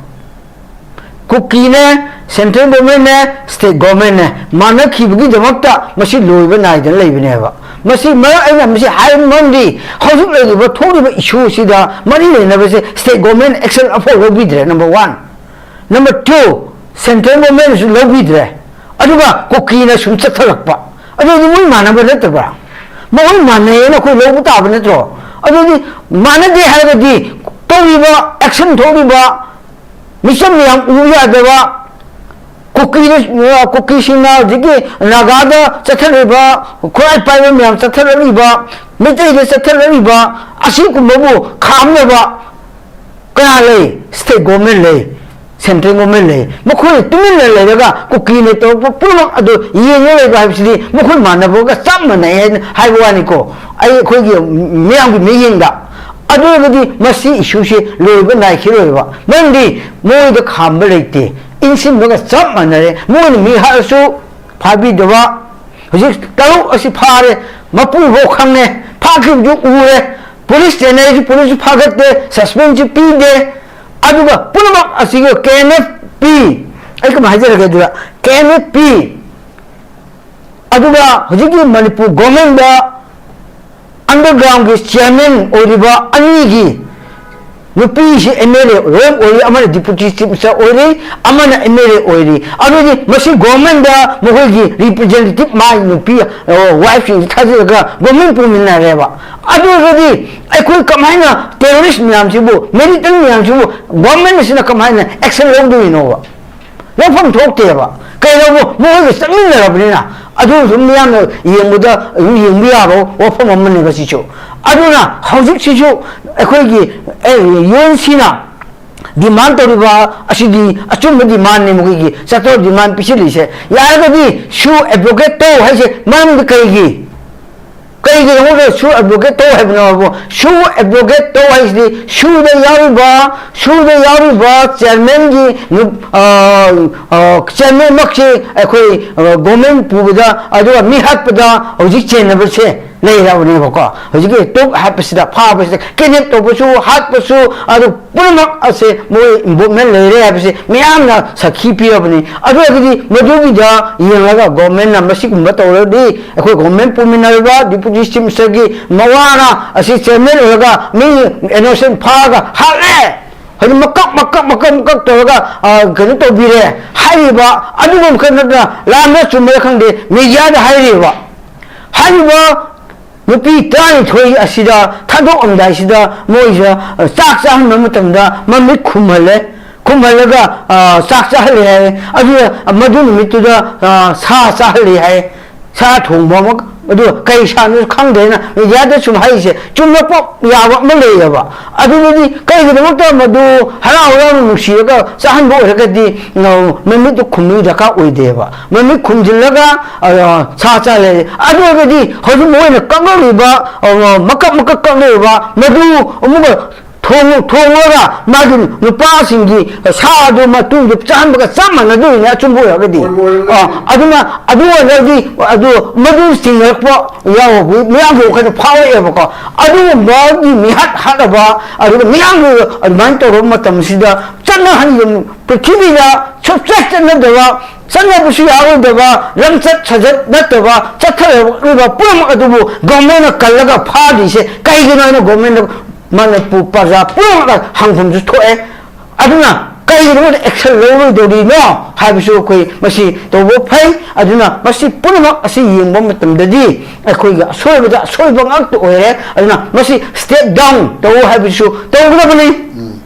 ꯀꯨꯀꯤꯅꯦ, central governmentꯅꯦ, state governmentꯅꯦ ꯃꯥꯟꯅꯈꯤꯕꯒꯤꯗꯃꯛꯇ ꯃꯁꯤ ꯂꯣꯏꯕ ꯅꯥꯏꯗꯅ ꯂꯩꯕꯅꯦꯕ꯫ ꯃꯁꯤ ꯃꯔꯝ, ꯑꯩꯅ ꯃꯁꯤ ꯍꯥꯏꯕ ꯃꯔꯝꯗꯤ, ꯍꯧꯖꯤꯛ ꯂꯩꯔꯤꯕ ꯊꯣꯛꯂꯤꯕ issue ꯑꯁꯤꯗ ꯃꯔꯤ ꯂꯩꯅꯕꯁꯦ state government action ꯑꯐꯥꯎ ꯂꯧꯕꯤꯗ꯭ꯔꯦ, number one꯫ Number two, central governmentꯅꯁꯨ ꯂꯧꯕꯤꯗ꯭ꯔꯦ꯫ ꯑꯗꯨꯒ ꯀꯨꯀꯤꯅ ꯁꯨꯝ ꯆꯠꯊꯔꯛꯄ꯫ ꯑꯗꯨꯗꯤ ꯃꯣꯏ ꯃꯥꯟꯅꯕ ꯅꯠꯇꯕ꯭ꯔꯥ? ꯃꯈꯣꯏ ꯃꯥꯟꯅꯩꯌꯦꯅ ꯑꯩꯈꯣꯏ ꯂꯧꯕ ꯇꯥꯕ ꯅꯠꯇ꯭ꯔꯣ? ꯑꯗꯨꯗꯤ ꯃꯥꯟꯅꯗꯦ ꯍꯥꯏꯔꯒꯗꯤ ꯇꯧꯔꯤꯕ, action ꯊꯣꯛꯂꯤꯕ, ꯃꯤꯆꯝ ꯃꯌꯥꯝ ꯎ ꯌꯥꯗꯕ, ꯀꯨꯀꯤꯗ, ꯀꯨꯀꯤꯁꯤꯡꯅ ꯍꯧꯖꯤꯛꯀꯤ ꯅꯥꯒꯥꯗ ꯆꯠꯊꯔꯤꯕ, ꯈꯨꯠꯂꯥꯏ ꯄꯥꯏꯕ ꯃꯌꯥꯝ ꯆꯠꯊꯔꯛꯂꯤꯕ, ꯃꯩꯇꯩꯗ ꯆꯠꯊꯔꯛꯂꯤꯕ ꯑꯁꯤꯒꯨꯝꯕꯕꯨ ꯈꯥꯝꯅꯕ ꯀꯅꯥ ꯂꯩ? State government ꯂꯩ, central government ꯂꯩ꯫ ꯃꯈꯣꯏꯅ ꯇꯨꯃꯤꯟꯅ ꯂꯩꯔꯒ ꯀꯨꯀꯤꯅ ꯇꯧꯔꯛꯄ ꯄꯨꯝꯅꯃꯛ ꯑꯗꯨ ꯌꯦꯡꯉ ꯂꯩꯕ ꯍꯥꯏꯕꯁꯤꯗꯤ ꯃꯈꯣꯏ ꯃꯥꯟꯅꯕꯒ ꯆꯞ ꯃꯥꯟꯅꯩ ꯍꯥꯏꯅ ꯍꯥꯏꯕ ꯋꯥꯅꯤꯀꯣ꯫ ꯑꯩ, ꯑꯩꯈꯣꯏꯒꯤ ꯃꯤꯌꯥꯝꯒꯤ ꯃꯤꯠꯌꯦꯡꯗ꯫ ꯑꯗꯨ ꯑꯣꯏꯔꯒꯗꯤ ꯃꯁꯤ issueꯁꯤ ꯂꯣꯏꯕ ꯅꯥꯏꯈꯤꯔꯣꯏꯕ꯫ ꯃꯔꯝꯗꯤ ꯃꯣꯏꯗ ꯈꯥꯝꯕ ꯂꯩꯇꯦ, ꯏꯟꯁꯤꯟꯕꯒ ꯆꯞ ꯃꯥꯟꯅꯔꯦ꯫ ꯃꯣꯏꯅ ꯃꯤ ꯍꯥꯠꯂꯁꯨ ꯐꯥꯕꯤꯗꯕ, ꯍꯧꯖꯤꯛ ꯇꯔꯨꯛ ꯑꯁꯤ ꯐꯥꯔꯦ, ꯃꯄꯨꯐꯥꯎ ꯈꯪꯉꯦ, ꯐꯥꯈꯤꯕꯁꯨ ꯎꯔꯦ, ꯄꯨꯂꯤꯁ ꯆꯦꯟꯅꯔꯤꯁꯨ ꯄꯨꯂꯤꯁꯁꯨ ꯐꯥꯒꯠꯇꯦ, suspenseꯁꯨ ꯄꯤꯗꯦ꯫ ꯑꯗꯨꯒ ꯄꯨꯝꯅꯃꯛ ꯑꯁꯤꯒꯤ KNFP, ꯑꯩ ꯀꯃꯥꯏꯅ ꯍꯥꯏꯖꯔꯒꯦ ꯑꯗꯨꯗ, KNFP, ꯑꯗꯨꯒ ꯍꯧꯖꯤꯛꯀꯤ ꯃꯅꯤꯄꯨꯔ governmentꯗ undergroundꯒꯤ chairman ꯑꯣꯏꯔꯤꯕ ꯑꯅꯤꯒꯤ ꯅꯨꯄꯤꯁꯤ MLA ꯂꯣꯏ ꯑꯣꯏꯔꯤ, ꯑꯃꯅ deputy chief minister ꯑꯣꯏꯔꯤ, ꯑꯃꯅ MLA ꯑꯣꯏꯔꯤ꯫ ꯑꯗꯨꯗꯤ ꯃꯁꯤ governmentꯗ ꯃꯈꯣꯏꯒꯤ representative ꯃꯥꯒꯤ ꯅꯨꯄꯤ, ꯑ, wifeꯁꯤꯡꯁꯤ ꯊꯥꯖꯤꯜꯂꯒ government ꯄꯨꯃꯤꯟꯅꯔꯦꯕ꯫ ꯑꯗꯨ ꯑꯣꯏꯔꯒꯗꯤ ꯑꯩꯈꯣꯏ ꯀꯃꯥꯏꯅ terrorist ꯃꯌꯥꯝꯁꯤꯕꯨ, militant ꯃꯌꯥꯝꯁꯤꯕꯨ government ꯑꯁꯤꯅ ꯀꯃꯥꯏꯅ action ꯂꯧꯗꯣꯏꯅꯣꯕ? ꯂꯧꯐꯝ ꯊꯣꯛꯇꯦꯕ꯫ ꯀꯩꯅꯣꯕꯨ ꯃꯈꯣꯏꯒ ꯆꯠꯃꯤꯟꯅꯔꯕꯅꯤꯅ꯫ ꯑꯗꯨ ꯑꯗꯨꯝ ꯃꯤꯌꯥꯝꯅ ꯌꯦꯡꯕꯗ ꯑꯗꯨꯝ ꯌꯦꯡꯕ ꯌꯥꯕ ꯋꯥꯐꯝ ꯑꯃꯅꯦꯕ ꯁꯤꯁꯨ꯫ ꯑꯗꯨꯅ ꯍꯧꯖꯤꯛꯁꯤꯁꯨ ꯑꯩꯈꯣꯏꯒꯤ ꯌꯨ ꯑꯦꯟ ꯁꯤꯅ ꯗꯤꯃꯥꯟ ꯇꯧꯔꯤꯕ ꯑꯁꯤꯗꯤ ꯑꯆꯨꯝꯕ ꯗꯤꯃꯥꯟꯅꯦ꯫ ꯃꯈꯣꯏꯒꯤ ꯆꯠꯊꯣꯛ ꯗꯤꯃꯥꯟ ꯄꯤꯁꯤꯜꯂꯤꯁꯦ꯫ ꯌꯥꯔꯒꯗꯤ ꯁꯨ ꯑꯦꯗꯚꯣꯀꯦꯠ ꯇꯧ ꯍꯥꯏꯁꯦ ꯃꯔꯝꯗꯤ ꯀꯩꯒꯤ? ꯀꯩꯒꯤꯗꯃꯛꯇ ꯁꯨ ꯑꯦꯗꯚꯣꯀꯦꯠ ꯇꯧ ꯍꯥꯏꯕꯅꯣ ꯍꯥꯏꯕꯨ? ꯁꯨ ꯑꯦꯗꯚꯣꯀꯦꯠ ꯇꯧ ꯍꯥꯏꯁꯤꯗꯤ ꯁꯨꯗ ꯌꯥꯎꯔꯤꯕ, ꯁꯨꯗ ꯌꯥꯎꯔꯤꯕ ꯆꯤꯌꯔꯃꯦꯟꯒꯤ ꯅꯨ-, ꯑ, ꯑ, ꯆꯤꯌꯔꯃꯦꯟꯃꯛꯁꯤ ꯑꯩꯈꯣꯏ, ꯑ, ꯒꯣꯔꯃꯦꯟ ꯄꯨꯕꯗ, ꯑꯗꯨꯒ ꯃꯤ ꯍꯥꯠꯄꯗ ꯍꯧꯖꯤꯛ ꯆꯦꯟꯅꯕꯁꯦ ꯂꯩꯔꯕꯅꯦꯕꯀꯣ꯫ ꯍꯧꯖꯤꯛꯀꯤ ꯇꯣꯞ ꯍꯥꯠꯄꯁꯤꯗ, ꯐꯥꯕꯁꯤꯗ, ꯀꯤꯗꯅꯦꯞ ꯇꯧꯕꯁꯨ, ꯍꯥꯠꯄꯁꯨ, ꯑꯗꯨ ꯄꯨꯝꯅꯃꯛ ꯑꯁꯦ ꯃꯣꯏ ꯏꯟꯚꯣꯜꯚꯃꯦꯟ ꯂꯩꯔꯦ ꯍꯥꯏꯕꯁꯦ ꯃꯤꯌꯥꯝꯅ ꯁꯥꯈꯤ ꯄꯤꯔꯕꯅꯤ꯫ ꯑꯗꯨ ꯑꯣꯏꯔꯒꯗꯤ ꯃꯗꯨꯒꯤꯗ ꯌꯦꯡꯂꯒ ꯒꯣꯔꯃꯦꯟꯅ ꯃꯁꯤꯒꯨꯝꯕ ꯇꯧꯔꯗꯤ, ꯑꯩꯈꯣꯏ ꯒꯣꯔꯃꯦꯟ ꯄꯨꯃꯤꯟꯅꯔꯤꯕ ꯗꯤꯄꯨꯇꯤ ꯆꯤꯐ ꯃꯤꯅꯤꯁꯇꯔꯒꯤ ꯃꯋꯥꯅ ꯑꯁꯤ ꯆꯤꯌꯔꯃꯦꯟ ꯑꯣꯏꯔꯒ ꯃꯤ ꯏꯅꯣꯁꯦꯟ ꯐꯥꯔꯒ ꯍꯥꯠꯂꯦ, ꯍꯥꯏꯗꯤ ꯃꯀꯛ ꯃꯀꯛ ꯃꯀꯛ ꯃꯀꯛ ꯇꯧꯔꯒ, ꯑ, ꯀꯩꯅꯣ ꯇꯧꯕꯤꯔꯦ ꯍꯥꯏꯔꯤꯕ ꯑꯗꯨꯒꯨꯝꯕ ꯈꯛ ꯅꯠꯇꯅ, ꯂꯥꯟꯕ ꯆꯨꯝꯕꯔ ꯈꯪꯗꯦ, ꯃꯦꯗꯤꯌꯥꯗ ꯍꯥꯏꯔꯤꯕ, ꯍꯥꯏꯔꯤꯕ ꯅꯨꯄꯤ ꯇꯔꯥꯅꯤꯊꯣꯏ ꯑꯁꯤꯗ ꯊꯥꯗꯣꯛꯑꯝꯗꯥꯏꯁꯤꯗ ꯃꯣꯏꯁꯤꯗ, ꯑ, ꯆꯥꯛ ꯆꯥꯍꯟꯕ ꯃꯇꯝꯗ ꯃꯃꯤꯠ ꯈꯨꯝꯍꯜꯂꯦ꯫ ꯈꯨꯝꯍꯜꯂꯒ, ꯑ, ꯆꯥꯛ ꯆꯥꯍꯜꯂꯦ ꯍꯥꯏ꯫ ꯑꯗꯨꯒ ꯃꯗꯨ ꯅꯨꯃꯤꯠꯇꯨꯗ, ꯑ, ꯁꯥ ꯆꯥꯍꯜꯂꯦ ꯍꯥꯏ꯫ ꯁꯥ ꯊꯣꯡꯕ ꯑꯃ, ꯑꯗꯨꯒ ꯀꯩ ꯁꯥꯅꯣ ꯈꯪꯗꯦꯅ ꯃꯦꯗꯤꯌꯥꯗ ꯁꯨꯝ ꯍꯥꯏꯔꯤꯁꯦ ꯆꯨꯝꯂꯛꯄ ꯌꯥꯕ ꯑꯃ ꯂꯩꯌꯦꯕ꯫ ꯑꯗꯨꯗꯗꯤ ꯀꯩꯒꯤꯗꯃꯛꯇ ꯃꯗꯨ ꯍꯔꯥꯎ ꯍꯔꯥꯎꯅ ꯅꯨꯡꯁꯤꯔꯒ ꯆꯥꯍꯟꯕ ꯑꯣꯏꯔꯒꯗꯤ, ꯑ, ꯃꯃꯤꯠꯇꯨ ꯈꯨꯝꯕꯒꯤ ꯗꯔꯀꯥꯔ ꯑꯣꯏꯗꯦꯕ꯫ ꯃꯃꯤꯠ ꯈꯨꯝꯖꯤꯜꯂꯒ, ꯑ, ꯁꯥ ꯆꯥ ꯂꯩꯔꯦ꯫ ꯑꯗꯨ ꯑꯣꯏꯔꯒꯗꯤ ꯍꯧꯖꯤꯛ ꯃꯣꯏꯅ ꯀꯛꯂꯛꯂꯤꯕ, ꯑ, ꯃꯀꯛ ꯃꯀꯛ ꯀꯛꯂꯛꯂꯤꯕ ꯃꯗꯨ ꯑꯃꯨꯛꯀ ꯊꯣꯡ-, ꯊꯣꯡꯂꯒ ꯃꯥꯒꯤ ꯅꯨꯄꯥꯁꯤꯡꯒꯤ ꯁꯥ ꯑꯗꯨ ꯃꯇꯨꯡꯗꯨ ꯆꯥꯍꯟꯕꯒ ꯆꯞ ꯃꯥꯟꯅꯗꯣꯏꯅꯦ, ꯑꯆꯨꯝꯕ ꯑꯣꯏꯔꯒꯗꯤ꯫ ꯑꯣꯏꯕ ꯑꯣꯏꯔꯒꯗꯤ꯫ ꯑ, ꯑꯗꯨꯅ, ꯑꯗꯨ ꯑꯣꯏꯔꯒꯗꯤ ꯑꯗꯨ ꯃꯗꯨ ꯆꯤꯡꯅꯔꯛꯄ ꯌꯥꯎꯕ ꯃꯤꯌꯥꯝꯒꯤ ꯋꯥꯈꯜꯗ ꯐꯥꯎꯔꯛꯑꯦꯕꯀꯣ꯫ ꯑꯗꯨꯒꯨꯝꯕꯒꯤ ꯃꯤꯍꯥꯠ ꯍꯥꯠꯂꯕ, ꯑꯗꯨꯒ ꯃꯤꯌꯥꯝꯒꯤ ꯑꯗꯨꯃꯥꯏꯅ ꯇꯧꯔꯕ ꯃꯇꯝꯁꯤꯗ ꯆꯠꯅꯍꯟꯕ, ꯄ꯭ꯔꯤꯊꯤꯕꯤꯗ ꯁꯨꯡꯆꯠ ꯆꯠꯅꯗꯕ, ꯆꯠꯅꯕꯁꯨ ꯌꯥꯔꯣꯏꯗꯕ ꯂꯝꯆꯠ ꯁꯥꯖꯠ ꯅꯠꯇꯕ ꯆꯠꯊꯔꯛꯂꯤꯕ ꯄꯨꯝꯅꯃꯛ ꯑꯗꯨꯕꯨ ꯒꯣꯔꯃꯦꯟꯅ ꯀꯜꯂꯒ ꯐꯥꯗ꯭ꯔꯤꯁꯦ ꯀꯩꯒꯤꯅꯣ ꯍꯥꯏꯅ ꯒꯣꯔꯃꯦꯟꯗ ꯃꯅꯤꯄꯨꯔ ꯄ꯭ꯔꯖꯥ ꯄꯨꯝꯅꯃꯛꯇ ꯍꯪꯐꯝꯁꯨ ꯊꯣꯛꯑꯦ꯫ ꯑꯗꯨꯅ ꯀꯩꯒꯤꯗꯃꯛꯇ ꯑꯦꯛꯁꯟ ꯂꯧꯔꯣꯏꯗꯧꯔꯤꯅꯣ ꯍꯥꯏꯕꯁꯨ ꯑꯩꯈꯣꯏ ꯃꯁꯤ ꯇꯧꯕ ꯐꯩ꯫ ꯑꯗꯨꯅ ꯃꯁꯤ ꯄꯨꯝꯅꯃꯛ ꯑꯁꯤ ꯌꯦꯡꯕ ꯃꯇꯝꯗꯗꯤ ꯑꯩꯈꯣꯏꯒꯤ ꯑꯁꯣꯏꯕꯗ ꯑꯁꯣꯏꯕ ꯉꯥꯛꯇ ꯑꯣꯏꯔꯦ꯫ ꯑꯗꯨꯅ ꯃꯁꯤ ꯁ꯭ꯇꯦꯞ ꯗꯥꯎꯟ ꯇꯧ ꯍꯥꯏꯕꯁꯨ ꯇꯧꯒꯗꯕꯅꯤ꯫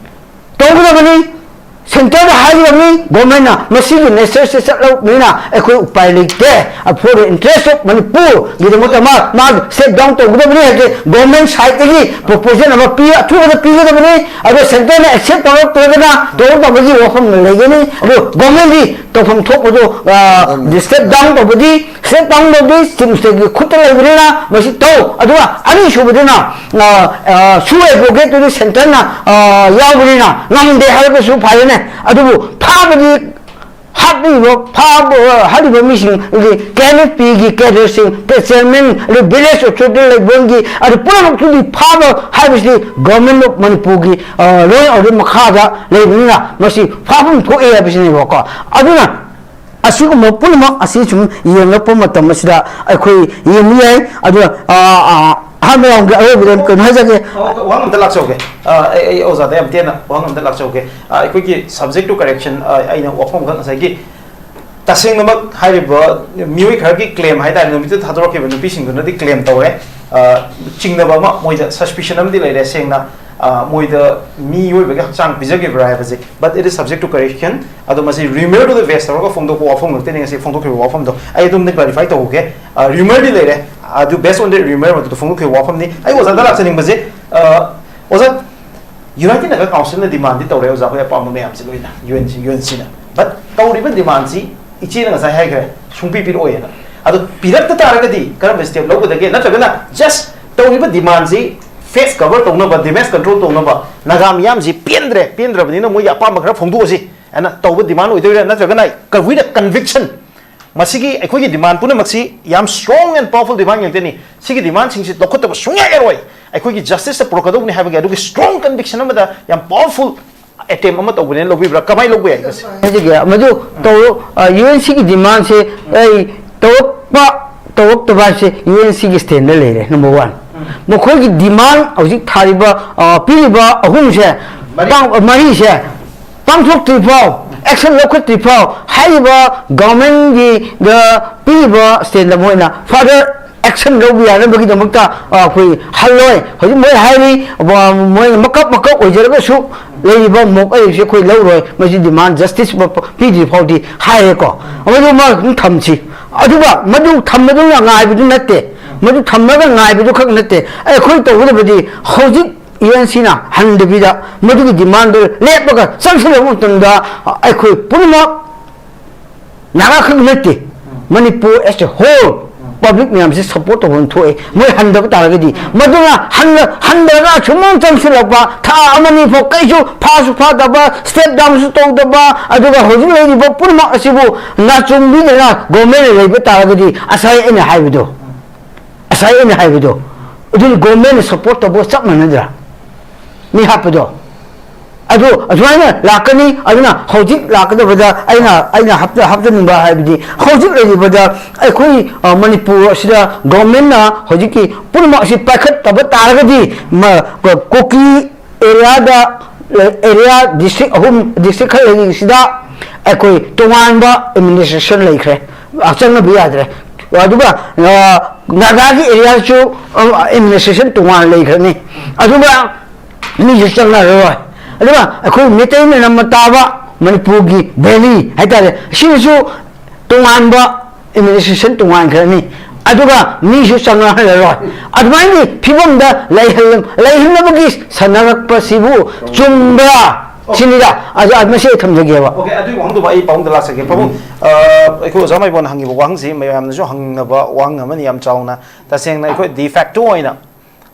ꯇꯧꯒꯗꯕꯅꯤ꯫ ꯁꯦꯟꯇꯔꯗ ꯍꯥꯏꯒꯗꯕꯅꯤ꯫ ꯒꯣꯔꯃꯦꯟꯅ ꯃꯁꯤꯒꯤ ꯅꯦꯆꯔꯁꯦ ꯆꯠꯂꯛꯄꯅꯤꯅ ꯑꯩꯈꯣꯏ ꯎꯄꯥꯏ ꯂꯩꯇꯦ꯫ For the interest of ꯃꯅꯤꯄꯨꯔꯒꯤꯗꯃꯛꯇ ꯃꯥ ꯃꯥ ꯁꯦꯠ ꯗꯥꯎꯟ ꯇꯧꯒꯗꯕꯅꯤ ꯍꯥꯏꯕꯁꯦ ꯒꯣꯔꯃꯦꯟ ꯁꯥꯏꯠꯇꯒꯤ ꯄ꯭ꯔꯣꯄꯣꯖꯦꯜ ꯑꯃ ꯄꯤ ꯑꯊꯨꯕꯗ ꯄꯤꯒꯗꯕꯅꯤ꯫ ꯑꯗꯣ ꯁꯦꯟꯇꯔꯅ ꯑꯦꯛꯁꯦꯞ ꯇꯧꯔꯛꯇ꯭ꯔꯒꯅ ꯇꯧꯔꯛꯇꯕꯒꯤ ꯋꯥꯐꯝ ꯂꯩꯒꯅꯤ꯫ ꯑꯗꯣ ꯒꯣꯔꯃꯦꯟꯗꯤ ꯇꯧꯐꯝ ꯊꯣꯛꯄꯗꯣ ꯁꯦꯠ ꯗꯥꯎꯟ ꯇꯧꯕꯗꯤ ꯁꯦꯠ ꯗꯥꯎꯟ ꯇꯧꯕꯗꯤ ꯆꯤꯞ ꯃꯤꯅꯤꯁꯇꯔꯒꯤ ꯈꯨꯠꯇ ꯂꯩꯕꯅꯤꯅ ꯃꯁꯤ ꯇꯧ꯫ ꯑꯗꯨꯒ ꯑꯅꯤꯁꯨꯕꯗꯨꯅ ꯁꯨ ꯑꯦꯗꯚꯣꯀꯦꯠꯇꯨꯗꯤ ꯁꯦꯟꯇꯔꯅ ꯌꯥꯎꯕꯅꯤꯅ ꯉꯝꯗꯦ ꯍꯥꯏꯔꯒꯁꯨ ꯐꯔꯦꯅꯦ꯫ ꯑꯗꯨꯕꯨ ꯐꯥꯕꯗꯤ ꯍꯥꯠꯂꯤꯕ ꯐꯥꯕ ꯍꯥꯠꯂꯤꯕ ꯃꯤꯁꯤꯡ ꯑꯗꯤ ꯀꯦ ꯑꯦꯟ ꯑꯦꯐ ꯄꯤꯒꯤ ꯀꯦꯗꯔꯁꯤꯡ, ꯆꯤꯌꯔꯃꯦꯟ, ꯑꯗꯩ ꯚꯤꯂꯦꯖ ꯑꯣꯊꯣꯔꯤꯇꯤ ꯂꯩꯕꯣꯟꯒꯤ ꯑꯗꯨ ꯄꯨꯝꯅꯃꯛꯇꯨꯗꯤ ꯐꯥꯕ ꯍꯥꯏꯕꯁꯤꯗꯤ ꯒꯣꯔꯃꯦꯟ ꯑꯣꯐ ꯃꯅꯤꯄꯨꯔꯒꯤ ꯂꯣ ꯑꯦꯟ ꯑꯣꯔꯗꯔ ꯃꯈꯥꯗ ꯂꯩꯕꯅꯤꯅ ꯃꯁꯤ ꯐꯥꯐꯝ ꯊꯣꯛꯑꯦ ꯍꯥꯏꯕꯁꯤꯅꯦꯕꯀꯣ꯫ ꯑꯗꯨꯅ ꯑꯁꯤꯒꯨꯝꯕ ꯄꯨꯝꯅꯃꯛ ꯑꯁꯤ ꯁꯨꯝ ꯌꯦꯡꯂꯛꯄ ꯃꯇꯝ ꯑꯁꯤꯗ ꯑꯩꯈꯣꯏ ꯌꯦꯡꯕ ꯌꯥꯏ꯫ ꯑꯗꯨꯒ ꯑ, ꯑ, ꯑꯍꯥꯟꯕ ꯔꯥꯎꯟꯒꯤ ꯑꯔꯣꯏꯕꯗ ꯀꯩꯅꯣ ꯍꯥꯏꯖꯒꯦ꯫ ꯑꯣ, ꯋꯥꯍꯪ ꯑꯝꯇ ꯂꯥꯛꯆꯧꯒꯦ꯫ ꯑ, ꯑꯩ ꯑꯩ ꯑꯣꯖꯥꯗ ꯌꯥꯝ ꯇꯦꯟꯅ ꯋꯥꯍꯪ ꯑꯝꯇ ꯂꯥꯛꯆꯧꯒꯦ꯫ ꯑ, ꯑꯩꯈꯣꯏꯒꯤ subject to correction, ꯑ, ꯑꯩꯅ ꯋꯥꯐꯝ ꯈꯛ ꯉꯁꯥꯏꯒꯤ ꯇꯁꯦꯡꯅꯃꯛ ꯍꯥꯏꯔꯤꯕ ꯃꯤꯑꯣꯏ ꯈꯔꯒꯤ ꯀ꯭ꯂꯦꯝ ꯍꯥꯏꯇꯥꯔꯦ, ꯅꯨꯃꯤꯠꯇꯨꯗ ꯊꯥꯗꯣꯔꯛꯈꯤꯕ ꯅꯨꯄꯤꯁꯤꯡꯗꯨꯅꯗꯤ ꯀ꯭ꯂꯦꯝ ꯇꯧꯔꯦ꯫ ꯑ, ꯆꯤꯡꯅꯕ ꯑꯃ ꯃꯣꯏꯗ suspicion ꯑꯃꯗꯤ ꯂꯩꯔꯦ꯫ ꯁꯦꯡꯅ ꯑ, ꯃꯣꯏꯗ ꯃꯤꯑꯣꯏꯕꯒꯤ ꯍꯛꯆꯥꯡ ꯄꯤꯖꯈꯤꯕ꯭ꯔꯥ ꯍꯥꯏꯕꯁꯦ, but it is subject to correction꯫ ꯑꯗꯣ ꯃꯁꯤ ꯔꯤꯃꯔꯗꯨꯗ ꯕꯦꯁ ꯇꯧꯔꯒ ꯐꯣꯡꯗꯣꯛꯄ ꯋꯥꯐꯝ ꯉꯥꯛꯇꯅꯤ ꯉꯁꯤ ꯐꯣꯡꯗꯣꯛꯈꯤꯕ ꯋꯥꯐꯝꯗꯣ꯫ ꯑꯩ ꯑꯗꯨꯝꯗꯤ ꯀ꯭ꯂꯥꯔꯤꯐꯥꯏ ꯇꯧꯍꯧꯒꯦ꯫ ꯔꯤꯃꯔꯗꯤ ꯂꯩꯔꯦ, ꯑꯗꯨ ꯕꯦꯁ ꯑꯣꯟ ꯗ ꯔꯤꯃꯔ ꯃꯗꯨꯗ ꯐꯣꯡꯗꯣꯛꯈꯤꯕ ꯋꯥꯐꯝꯅꯤ꯫ ꯑꯩ ꯑꯣꯖꯥꯗ ꯂꯥꯛꯆꯅꯤꯡꯕꯁꯦ, ꯑ, ꯑꯣꯖꯥ, ꯌꯨꯅꯥꯏꯇꯦꯗ ꯅꯒꯥ ꯀꯥꯎꯟꯁꯤꯜꯅ ꯗꯤꯃꯥꯟꯗꯤ ꯇꯧꯔꯦ ꯑꯣꯖꯥ ꯍꯣꯏ ꯑꯄꯥꯝꯕ ꯃꯌꯥꯝꯁꯦ ꯂꯣꯏꯅ U N C, U N ꯁꯤꯅ꯫ But ꯇꯧꯔꯤꯕ ꯗꯤꯃꯥꯟꯁꯤ ꯏꯆꯦꯅ ꯉꯁꯥꯏ ꯍꯥꯏꯈ꯭ꯔꯦ, ꯁꯨꯡꯄꯤ ꯄꯤꯔꯛꯑꯣꯏꯅ꯫ ꯑꯗꯣ ꯄꯤꯔꯛꯇ ꯇꯥꯔꯒꯗꯤ ꯀꯔꯝꯕ ꯁ꯭ꯇꯦꯞ ꯂꯧꯒꯗꯒꯦ? ꯅꯠꯇ꯭ꯔꯒꯅ ꯖꯁ ꯇꯧꯔꯤꯕ ꯗꯤꯃꯥꯟꯁꯤ ꯐꯦꯁ ꯀꯚꯔ ꯇꯧꯅꯕ, ꯗꯦꯃꯦꯖ ꯀꯟꯇ꯭ꯔꯣꯜ ꯇꯧꯅꯕ, ꯅꯥꯒꯥ ꯃꯤꯌꯥꯝꯁꯤ ꯄꯦꯟꯗ꯭ꯔꯦ, ꯄꯦꯟꯗ꯭ꯔꯕꯅꯤꯅ ꯃꯣꯏꯒꯤ ꯑꯄꯥꯝꯕ ꯈꯔ ꯐꯣꯡꯗꯣꯛꯑꯁꯤ ꯍꯥꯏꯅ ꯇꯧꯕ ꯗꯤꯃꯥꯟ ꯑꯣꯏꯗꯣꯏꯔꯥ? ꯅꯠꯇ꯭ꯔꯒꯅ with a conviction ꯃꯁꯤꯒꯤ ꯑꯩꯈꯣꯏꯒꯤ ꯗꯤꯃꯥꯟ ꯄꯨꯝꯅꯃꯛꯁꯤ ꯌꯥꯝ strong and powerful demand ꯉꯥꯛꯇꯅꯤ, ꯁꯤꯒꯤ ꯗꯤꯃꯥꯟꯁꯤꯡꯁꯤ ꯂꯧꯈꯠꯇꯕ ꯁꯨꯡꯌꯥ ꯌꯥꯔꯣꯏ, ꯑꯩꯈꯣꯏꯒꯤ ꯖꯁꯇꯤꯁꯇ ꯄꯨꯔꯛꯀꯗꯧꯕꯅꯤ ꯍꯥꯏꯕꯒꯤ ꯑꯗꯨꯒꯤ strong conviction ꯑꯃꯗ ꯌꯥꯝ powerful attempt ꯑꯃ ꯇꯧꯕꯅꯦꯅ ꯂꯧꯕꯤꯕ꯭ꯔꯥ? ꯀꯃꯥꯏꯅ ꯂꯧꯕ ꯌꯥꯏ ꯃꯁꯤ? ꯍꯥꯏꯖꯒꯦ, ꯃꯗꯨ ꯇꯧꯔꯣ, ꯌꯨ ꯑꯦꯟ ꯁꯤꯒꯤ ꯗꯤꯃꯥꯟꯁꯦ ꯑꯩ ꯇꯧꯔꯛꯄ ꯇꯧꯔꯛꯇꯕ ꯍꯥꯏꯁꯦ ꯌꯨ ꯑꯦꯟ ꯁꯤꯒꯤ ꯁ꯭ꯇꯦꯟꯗꯔ ꯂꯩꯔꯦ꯫ ꯅꯝꯕꯔ ꯋꯥꯟ, ꯃꯈꯣꯏꯒꯤ ꯗꯤꯃꯥꯟ ꯍꯧꯖꯤꯛ ꯊꯥꯔꯤꯕ, ꯑ, ꯄꯤꯔꯤꯕ ꯑꯍꯨꯝꯁꯦ, ꯃꯔꯤ꯫ ꯄꯥꯡ-, ꯃꯔꯤꯁꯦ ꯄꯥꯡꯊꯣꯛꯇ꯭ꯔꯤ ꯐꯥꯎ, ꯑꯦꯛꯁꯟ ꯂꯧꯈꯠꯇ꯭ꯔꯤ ꯐꯥꯎ, ꯍꯥꯏꯔꯤꯕ ꯒꯚꯔꯟꯃꯦꯟꯒꯤꯗ ꯄꯤꯔꯤꯕ ꯁ꯭ꯇꯦꯟꯗꯔ ꯃꯣꯏꯅ further action ꯂꯧꯕ ꯌꯥꯅꯕꯒꯤꯗꯃꯛꯇ, ꯑ, ꯑꯩꯈꯣꯏ ꯍꯜꯂꯣꯏ꯫ ꯍꯧꯖꯤꯛ ꯃꯣꯏ ꯍꯥꯏꯔꯤ, ꯑ, ꯃꯣꯏꯅ ꯃꯀꯞ ꯃꯀꯞ ꯑꯣꯏꯖꯔꯒꯁꯨ ꯂꯩꯔꯤꯕ ꯃꯣꯛ ꯑꯩꯁꯦ ꯑꯩꯈꯣꯏ ꯂꯧꯔꯣꯏ, ꯃꯁꯤ ꯗꯤꯃꯥꯟ ꯖꯁꯇꯤꯁ ꯄꯤꯗ꯭ꯔꯤ ꯐꯥꯎꯗꯤ ꯍꯥꯏꯔꯦꯀꯣ꯫ ꯃꯗꯨ ꯃꯥ ꯑꯗꯨꯝ ꯊꯝꯁꯤ꯫ ꯑꯗꯨꯒ ꯃꯗꯨ ꯊꯝꯕꯗꯨꯅ ꯉꯥꯏꯕꯗꯨ ꯅꯠꯇꯦ, ꯃꯗꯨ ꯊꯝꯃꯒ ꯉꯥꯏꯕꯗꯨ ꯈꯛ ꯅꯠꯇꯦ꯫ ꯑꯩꯈꯣꯏ ꯇꯧꯒꯗꯕꯗꯤ ꯍꯧꯖꯤꯛ ꯌꯨ ꯑꯦꯟ ꯁꯤꯅ ꯍꯟꯗꯕꯤꯗ ꯃꯗꯨꯒꯤ ꯗꯤꯃꯥꯟꯗꯨ ꯂꯦꯞꯄꯒ ꯆꯪꯁꯤꯜꯂꯕ ꯃꯇꯝꯗ ꯑꯩꯈꯣꯏ ꯄꯨꯝꯅꯃꯛ ꯅꯥꯒꯥ ꯈꯛ ꯅꯠꯇꯦ, Manipur as a whole public ꯃꯌꯥꯝꯁꯦ ꯁꯞꯄꯣꯔꯠ ꯇꯧꯐꯝ ꯊꯣꯛꯑꯦ꯫ ꯃꯣꯏ ꯍꯟꯗꯕ ꯇꯥꯔꯒꯗꯤ, ꯃꯗꯨꯅ ꯍꯟꯗ-, ꯍꯟꯗꯔꯒ ꯑꯁꯨꯝ ꯆꯪꯁꯤꯜꯂꯛꯄ ꯊꯥ ꯑꯃꯅꯤ ꯐꯥꯎ ꯀꯩꯁꯨ ꯐꯥꯁꯨ ꯐꯥꯗꯕ, ꯁ꯭ꯇꯦꯞ ꯗꯥꯎꯟꯁꯨ ꯇꯧꯗꯕ, ꯑꯗꯨꯒ ꯍꯧꯖꯤꯛ ꯂꯩꯔꯤꯕ ꯄꯨꯝꯅꯃꯛ ꯑꯁꯤꯕꯨ ꯅꯥꯆꯨꯡꯕꯤꯗꯅ ꯒꯣꯔꯃꯦꯟꯅ ꯂꯩꯕ ꯇꯥꯔꯒꯗꯤ, ꯉꯁꯥꯏ ꯑꯩꯅ ꯍꯥꯏꯕꯗꯣ, ꯉꯁꯥꯏ ꯑꯩꯅ ꯍꯥꯏꯕꯗꯣ, ꯑꯗꯨꯗꯤ ꯒꯣꯔꯃꯦꯟꯅ ꯁꯞꯄꯣꯔꯠ ꯇꯧꯕꯒ ꯆꯞ ꯃꯥꯟꯅꯗ꯭ꯔꯥ? ꯃꯤ ꯍꯥꯠꯄꯗꯣ꯫ ꯑꯗꯨ ꯑꯗꯨꯃꯥꯏꯅ ꯂꯥꯛꯀꯅꯤ꯫ ꯑꯗꯨꯅ ꯍꯧꯖꯤꯛ ꯂꯥꯛꯀꯗꯕꯗ ꯑꯩꯅ, ꯑꯩꯅ ꯍꯥꯞꯆ-, ꯍꯥꯞꯆꯅꯤꯡꯕ ꯍꯥꯏꯕꯗꯤ, ꯍꯧꯖꯤꯛ ꯂꯩꯔꯤꯕꯗ ꯑꯩꯈꯣꯏ, ꯑ, ꯃꯅꯤꯄꯨꯔ ꯑꯁꯤꯗ ꯒꯣꯔꯃꯦꯟꯅ ꯍꯧꯖꯤꯛꯀꯤ ꯄꯨꯝꯅꯃꯛ ꯑꯁꯤ ꯄꯥꯏꯈꯠꯇꯕ ꯇꯥꯔꯒꯗꯤ, ꯃ-, ꯀꯨꯀꯤ ꯑꯦꯔꯤꯌꯥꯗ, ꯑꯦꯔꯤꯌꯥ ꯗꯤꯁꯇ꯭ꯔꯤꯛ ꯑꯍꯨꯝ, ꯗꯤꯁꯇ꯭ꯔꯤꯛ ꯈꯔ ꯂꯩꯔꯤꯁꯤꯗ ꯑꯩꯈꯣꯏ ꯇꯣꯉꯥꯟꯕ ꯑꯦꯗꯃꯤꯅꯤꯁꯇ꯭ꯔꯦꯁꯟ ꯂꯩꯈ꯭ꯔꯦ, ꯆꯪꯅꯕ ꯌꯥꯗ꯭ꯔꯦ꯫ ꯑꯗꯨꯒ, ꯑ, ꯅꯥꯒꯥꯒꯤ ꯑꯦꯔꯤꯌꯥꯁꯨ, ꯑ, ꯑꯦꯗꯃꯤꯅꯤꯁꯇ꯭ꯔꯦꯁꯟ ꯇꯣꯉꯥꯟꯅ ꯂꯩꯈ꯭ꯔꯅꯤ꯫ ꯑꯗꯨꯒ ꯃꯤꯁꯨ ꯆꯪꯅꯔꯔꯣꯏ꯫ ꯑꯗꯨꯒ ꯑꯩꯈꯣꯏ ꯃꯩꯇꯩꯅ ꯅꯝꯅ ꯇꯥꯕ ꯃꯅꯤꯄꯨꯔꯒꯤ ꯚꯦꯂꯤ ꯍꯥꯏꯇꯥꯔꯦ, ꯁꯤꯅꯁꯨ ꯇꯣꯉꯥꯟꯕ ꯑꯦꯗꯃꯤꯅꯤꯁꯇ꯭ꯔꯦꯁꯟ ꯇꯣꯉꯥꯟꯈ꯭ꯔꯅꯤ꯫ ꯑꯗꯨꯒ ꯃꯤꯁꯨ ꯆꯪꯅꯍꯜꯂꯔꯣꯏ꯫ ꯑꯗꯨꯃꯥꯏꯅ ꯐꯤꯕꯝꯗ ꯂꯩꯍꯜ-, ꯂꯩꯍꯟꯅꯕꯒꯤ ꯁꯥꯟꯅꯔꯛꯄꯁꯤꯕꯨ ꯆꯨꯝꯕ꯭ꯔꯥ? ꯁꯤꯅꯤꯗ꯫ ꯑꯗꯨ, ꯑꯗꯨ ꯃꯁꯤ ꯑꯩ ꯊꯝꯖꯒꯦꯕ꯫ ꯑꯣꯀꯦ, ꯑꯗꯨꯒꯤ ꯋꯥꯍꯪꯗꯨꯃ ꯑꯩ ꯄꯥꯎꯗ ꯂꯥꯛꯆꯒꯦ꯫ ꯄꯥꯕꯨꯡ, ꯑ, ꯑꯩꯈꯣꯏ ꯑꯣꯖꯥ ꯃꯥꯏꯕꯣꯟꯅ ꯍꯪꯉꯤꯕ ꯋꯥꯍꯪꯁꯤ ꯃꯌꯥꯝꯅꯁꯨ ꯍꯪꯅꯕ ꯋꯥꯍꯪ ꯑꯃꯅꯤ, ꯌꯥꯝ ꯆꯥꯎꯅ꯫ ꯇꯁꯦꯡꯅ ꯑꯩꯈꯣꯏ de facto ꯑꯣꯏꯅ,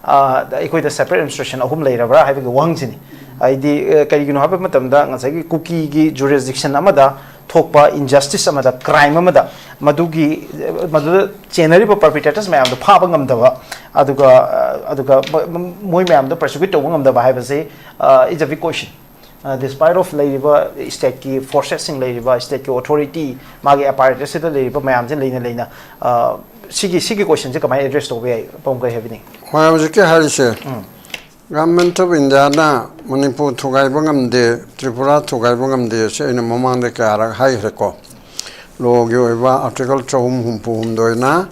ꯑ, ꯑꯩꯈꯣꯏꯗ separate administration ꯑꯍꯨꯝ ꯂꯩꯔꯕ꯭ꯔꯥ ꯍꯥꯏꯕꯒꯤ ꯋꯥꯍꯪꯁꯤꯅꯤ꯫ ꯍꯥꯏꯗꯤ, ꯑ, ꯀꯔꯤꯒꯤꯅꯣ ꯍꯥꯏꯕ ꯃꯇꯝꯗ, ꯉꯁꯥꯏꯒꯤ ꯀꯨꯀꯤꯒꯤ jurisdiction ꯑꯃꯗ ꯊꯣꯛꯄ injustice ꯑꯃꯗ, crime ꯑꯃꯗ, ꯃꯗꯨꯒꯤ, ꯃꯗꯨꯗ ꯆꯦꯟꯅꯔꯤꯕ perpetrators ꯃꯌꯥꯝꯗꯣ ꯐꯥꯕ ꯉꯝꯗꯕ, ꯑꯗꯨꯒ, ꯑ, ꯑꯗꯨꯒ ꯃ-, ꯃ-, ꯃꯣꯏ ꯃꯌꯥꯝꯗꯣ prosecute ꯇꯧꯕ ꯉꯝꯗꯕ ꯍꯥꯏꯕꯁꯤ, ꯑ, is a big question꯫ ꯑ, despite of ꯂꯩꯔꯤꯕ stateꯀꯤ forcesꯁꯤꯡ, ꯂꯩꯔꯤꯕ stateꯀꯤ authority, ꯃꯥꯒꯤ apparatusꯁꯤꯗ ꯂꯩꯔꯤꯕ ꯃꯌꯥꯝꯁꯦ ꯂꯩꯅ ꯂꯩꯅ, ꯑ, ꯁꯤꯒꯤ, ꯁꯤꯒꯤ questionꯁꯦ ꯀꯃꯥꯏꯅ address ꯇꯧꯕ ꯌꯥꯏ? ꯄꯥꯕꯨꯡ, ꯀꯔꯤ ꯍꯥꯏꯕꯤꯅꯤꯡꯉꯤ? ꯍꯣꯏ, ꯍꯧꯖꯤꯛꯀꯤ ꯍꯥꯏꯔꯤꯁꯦ, ꯎꯝ꯫ Government of Indiaꯅ ꯃꯅꯤꯄꯨꯔ ꯊꯨꯒꯥꯏꯕ ꯉꯝꯗꯦ, ꯇ꯭ꯔꯤꯄꯨꯔꯥ ꯊꯨꯒꯥꯏꯕ ꯉꯝꯗꯦ, ꯁꯤ ꯑꯩꯅ ꯃꯃꯥꯡꯗ ꯀꯌꯥꯔꯛ ꯍꯥꯏꯈ꯭ꯔꯦꯀꯣ꯫ Lawꯒꯤ ꯑꯣꯏꯕ article ꯆꯍꯨꯝ ꯍꯨꯝꯐꯨ ꯍꯨꯝꯗꯣꯏꯅ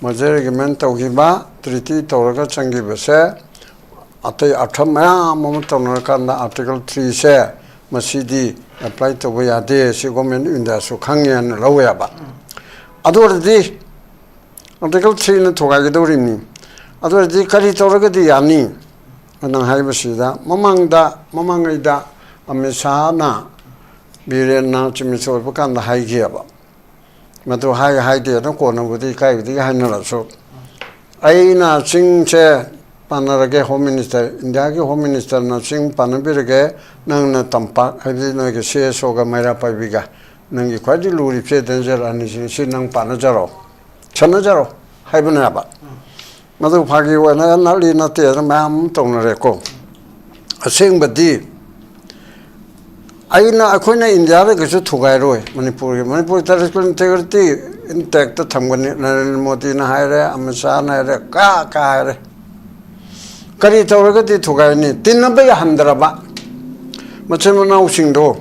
merger agreement ꯇꯧꯈꯤꯕ, treaty ꯇꯧꯔꯒ ꯆꯪꯈꯤꯕꯁꯦ ꯑꯇꯩ ꯑꯥꯔꯊ ꯃꯌꯥꯝ ꯑꯃ ꯇꯧꯅꯔꯀꯥꯟꯗ ꯑꯥꯔꯇꯤꯀꯜ ꯊ꯭ꯔꯤꯁꯦ ꯃꯁꯤꯗꯤ ꯑꯦꯄ꯭ꯂꯥꯏ ꯇꯧꯕ ꯌꯥꯗꯦ, ꯁꯤ ꯒꯣꯔꯃꯦꯟ ꯑꯣꯐ ꯏꯟꯗꯤꯌꯥꯁꯨ ꯈꯪꯉꯦꯅ ꯂꯧꯋꯦꯕ꯫ ꯑꯗꯨ ꯑꯣꯏꯔꯗꯤ ꯑꯥꯔꯇꯤꯀꯜ ꯊ꯭ꯔꯤꯅ ꯊꯨꯒꯥꯏꯒꯗꯧꯔꯤꯅꯤ꯫ ꯑꯗꯨ ꯑꯣꯏꯔꯗꯤ ꯀꯔꯤ ꯇꯧꯔꯒꯗꯤ ꯌꯥꯅꯤ? ꯑꯅ ꯍꯥꯏꯕꯁꯤꯗ ꯃꯃꯥꯡꯗ, ꯃꯃꯥꯡꯉꯩꯗ ꯑꯃꯤꯠ ꯁꯥꯍꯅ ꯕꯤꯔꯦꯟꯅ ꯆꯤꯞ ꯃꯤꯅꯤꯁꯇꯔ ꯑꯣꯏꯕ ꯀꯥꯟꯗ ꯍꯥꯏꯈꯤꯑꯕ꯫ ꯃꯗꯨ ꯍꯥꯏ ꯍꯥꯏꯗꯦꯅ ꯀꯣꯟꯅꯕꯨꯗꯤ ꯏꯀꯥꯏꯕꯗꯒꯤ ꯍꯥꯏꯅꯔꯁꯨ, ꯑꯩꯅ ꯆꯤꯡꯁꯦ ꯄꯥꯟꯅꯔꯒꯦ ꯍꯣꯝ ꯃꯤꯅꯤꯁꯇꯔ, ꯏꯟꯗꯤꯌꯥꯒꯤ ꯍꯣꯝ ꯃꯤꯅꯤꯁꯇꯔꯅ ꯆꯤꯡ ꯄꯥꯟꯅꯕꯤꯔꯒꯦ, ꯅꯪꯅ ꯇꯝꯄꯥꯛ, ꯍꯥꯏꯕꯗꯤ ꯅꯣꯏꯒꯤ ꯁꯤ ꯑꯦꯁ ꯑꯣꯒ ꯃꯩꯔꯥ ꯄꯥꯏꯕꯤꯒ, ꯅꯪꯒꯤ ꯈ꯭ꯋꯥꯏꯗꯒꯤ ꯂꯨꯔꯤꯕꯁꯦ ꯗꯦꯟꯖꯔ ꯑꯅꯤꯁꯤꯅꯤ, ꯁꯤ ꯅꯪ ꯄꯥꯟꯅꯖꯔꯣ, ꯁꯦꯟꯅꯖꯔꯣ ꯍꯥꯏꯕꯅꯦꯕ꯫ ꯃꯗꯨ ꯐꯥꯒꯤ ꯑꯣꯏꯅ ꯅꯠꯂꯤ ꯅꯠꯇꯦ ꯑꯗꯨ ꯃꯌꯥꯝ ꯑꯃ ꯇꯧꯅꯔꯦꯀꯣ꯫ ꯑꯁꯦꯡꯕꯗꯤ ꯑꯩꯅ, ꯑꯩꯈꯣꯏꯅ ꯏꯟꯗꯤꯌꯥꯗ ꯀꯩꯁꯨ ꯊꯨꯒꯥꯏꯔꯣꯏ ꯃꯅꯤꯄꯨꯔꯒꯤ꯫ ꯃꯅꯤꯄꯨꯔ ꯇꯦꯔꯤꯇꯣꯔꯤꯌꯦꯜ ꯏꯟꯇꯦꯒ꯭ꯔꯤꯇꯤ ꯏꯟꯇꯦꯛꯇ ꯊꯝꯒꯅꯤ꯫ ꯅꯔꯦꯟꯗ꯭ꯔ ꯃꯣꯗꯤꯅ ꯍꯥꯏꯔꯦ, ꯑꯃꯤꯠ ꯁꯥꯍꯅ ꯍꯥꯏꯔꯦ, ꯀꯥ ꯀꯥ ꯍꯥꯏꯔꯦ꯫ ꯀꯔꯤ ꯇꯧꯔꯒꯗꯤ ꯊꯨꯒꯥꯏꯅꯤ? ꯇꯤꯟꯅꯕ ꯌꯥꯍꯟꯗ꯭ꯔꯕ ꯃꯆꯤꯟ ꯃꯅꯥꯎꯁꯤꯡꯗꯣ,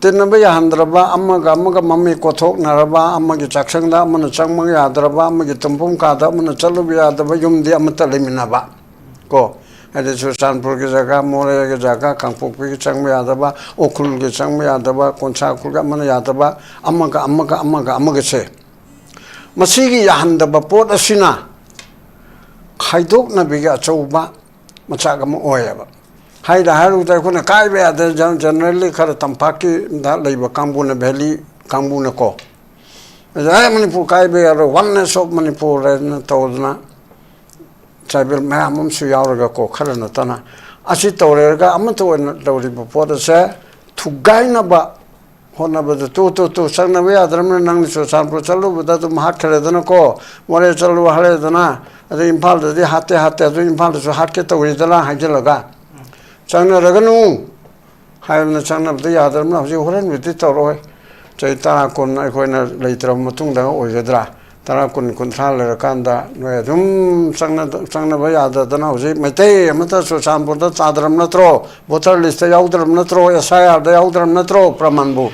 ꯇꯤꯟꯅꯕ ꯌꯥꯍꯟꯗ꯭ꯔꯕ, ꯑꯃꯒ ꯑꯃꯒ ꯃꯃꯤ ꯀꯣꯊꯣꯛꯅꯔꯕ, ꯑꯃꯒꯤ ꯆꯥꯛꯁꯪꯗ ꯑꯃꯅ ꯆꯪꯕ ꯌꯥꯗ꯭ꯔꯕ, ꯑꯃꯒꯤ ꯇꯨꯝꯐꯝ ꯀꯥꯗ ꯑꯃꯅ ꯆꯠꯂꯨꯕ ꯌꯥꯗꯕ, ꯌꯨꯝꯗꯤ ꯑꯃꯠꯇ ꯂꯩꯃꯤꯟꯅꯕ ꯀꯣ꯫ ꯍꯥꯏꯗꯤ ꯆꯨꯔꯆꯥꯟꯄꯨꯔꯒꯤ ꯖꯒꯥ, ꯃꯣꯔꯦꯒꯤ ꯖꯒꯥ, ꯀꯥꯡꯄꯣꯛꯄꯤꯒꯤ ꯆꯪꯕ ꯌꯥꯗꯕ, ꯎꯈ꯭ꯔꯨꯜꯒꯤ ꯆꯪꯕ ꯌꯥꯗꯕ, ꯀꯣꯟꯁꯥ ꯎꯈ꯭ꯔꯨꯜꯒꯤ ꯑꯃꯅ ꯌꯥꯗꯕ, ꯑꯃꯒ ꯑꯃꯒ ꯑꯃꯒ ꯑꯃꯒꯁꯦ, ꯃꯁꯤꯒꯤ ꯌꯥꯍꯟꯗꯕ ꯄꯣꯠ ꯑꯁꯤꯅ ꯈꯥꯏꯗꯣꯛꯅꯕꯤꯒꯤ ꯑꯆꯧꯕ ꯃꯆꯥꯛ ꯑꯃ ꯑꯣꯏꯌꯦꯕ꯫ ꯍꯥꯏꯗ ꯍꯥꯏꯔꯨꯕꯗ ꯑꯩꯈꯣꯏꯅ ꯀꯥꯏꯕ ꯌꯥꯗꯦ, ꯖꯦꯅꯔꯦꯜꯂꯤ ꯈꯔ ꯇꯝꯄꯥꯛꯀꯤꯗ ꯂꯩꯕ ꯀꯥꯡꯕꯨꯅ, ꯚꯦꯂꯤ ꯀꯥꯡꯕꯨꯅꯀꯣ, ꯑꯗ ꯑꯦ ꯃꯅꯤꯄꯨꯔ ꯀꯥꯏꯕ ꯌꯥꯔꯣꯏ, ꯋꯥꯟꯅꯦꯁ ꯑꯣꯐ ꯃꯅꯤꯄꯨꯔ ꯍꯥꯏꯅ ꯇꯧꯗꯅ ꯇ꯭ꯔꯥꯏꯕꯦꯜ ꯃꯌꯥꯝ ꯑꯃꯁꯨ ꯌꯥꯎꯔꯒꯀꯣ, ꯈꯔ ꯅꯠꯇꯅ ꯑꯁꯤ ꯇꯧꯔꯦꯔꯒ ꯑꯃꯠꯇ ꯑꯣꯏꯅ ꯇꯧꯔꯤꯕ ꯄꯣꯠ ꯑꯁꯦ ꯊꯨꯒꯥꯏꯅꯕ ꯍꯣꯠꯅꯕꯗ, ꯇꯨ ꯇꯨ ꯇꯨ ꯆꯪꯅꯕ ꯌꯥꯗ꯭ꯔꯕꯅꯤꯅ ꯅꯪꯅ ꯆꯨꯔꯆꯥꯟꯄꯨꯔ ꯆꯠꯂꯨꯕꯗ ꯑꯗꯨꯝ ꯍꯥꯠꯈ꯭ꯔꯦꯗꯅꯀꯣ, ꯃꯣꯔꯦ ꯆꯠꯂꯨ ꯍꯥꯏꯔꯦꯗꯅ, ꯑꯗꯩ ꯏꯝꯐꯥꯜꯗꯗꯤ ꯍꯥꯠꯇꯦ ꯍꯥꯠꯇꯦ ꯑꯗꯨ ꯏꯝꯐꯥꯜꯗꯁꯨ ꯍꯥꯠꯀꯦ ꯇꯧꯔꯤꯗꯅ ꯍꯥꯏꯖꯤꯜꯂꯒ ꯆꯪꯅꯔꯒꯅꯨ ꯍꯥꯏꯕꯅ ꯆꯪꯅꯕꯗ ꯌꯥꯗ꯭ꯔꯕꯅ ꯍꯧꯖꯤꯛ ꯍꯣꯔꯦꯟꯕꯨꯗꯤ ꯇꯧꯔꯛꯑꯣꯏ꯫ ꯆꯍꯤ ꯇꯔꯥ ꯀꯨꯟ ꯑꯩꯈꯣꯏꯅ ꯂꯩꯇ꯭ꯔꯕ ꯃꯇꯨꯡꯗ ꯑꯣꯏꯒꯗ꯭ꯔꯥ? ꯇꯔꯥ ꯀꯨꯟ ꯀꯨꯟꯊ꯭ꯔꯥ ꯂꯩꯔꯀꯥꯟꯗ ꯅꯣꯏ ꯑꯗꯨꯝ ꯆꯪꯅ-, ꯆꯪꯅꯕ ꯌꯥꯗꯗꯅ ꯍꯧꯖꯤꯛ ꯃꯩꯇꯩ ꯑꯃꯠꯇ ꯆꯨꯔꯆꯥꯟꯄꯨꯔꯗ ꯇꯥꯗ꯭ꯔꯕ ꯅꯠꯇ꯭ꯔꯣ? ꯚꯣꯇꯔ ꯂꯤꯁꯇ ꯌꯥꯎꯗ꯭ꯔꯕ ꯅꯠꯇ꯭ꯔꯣ? ꯑꯦꯁ ꯑꯥꯏ ꯑꯥꯔꯗ ꯌꯥꯎꯗ꯭ꯔꯕ ꯅꯠꯇ꯭ꯔꯣ? ꯄ꯭ꯔꯃꯥꯟꯕꯨ꯫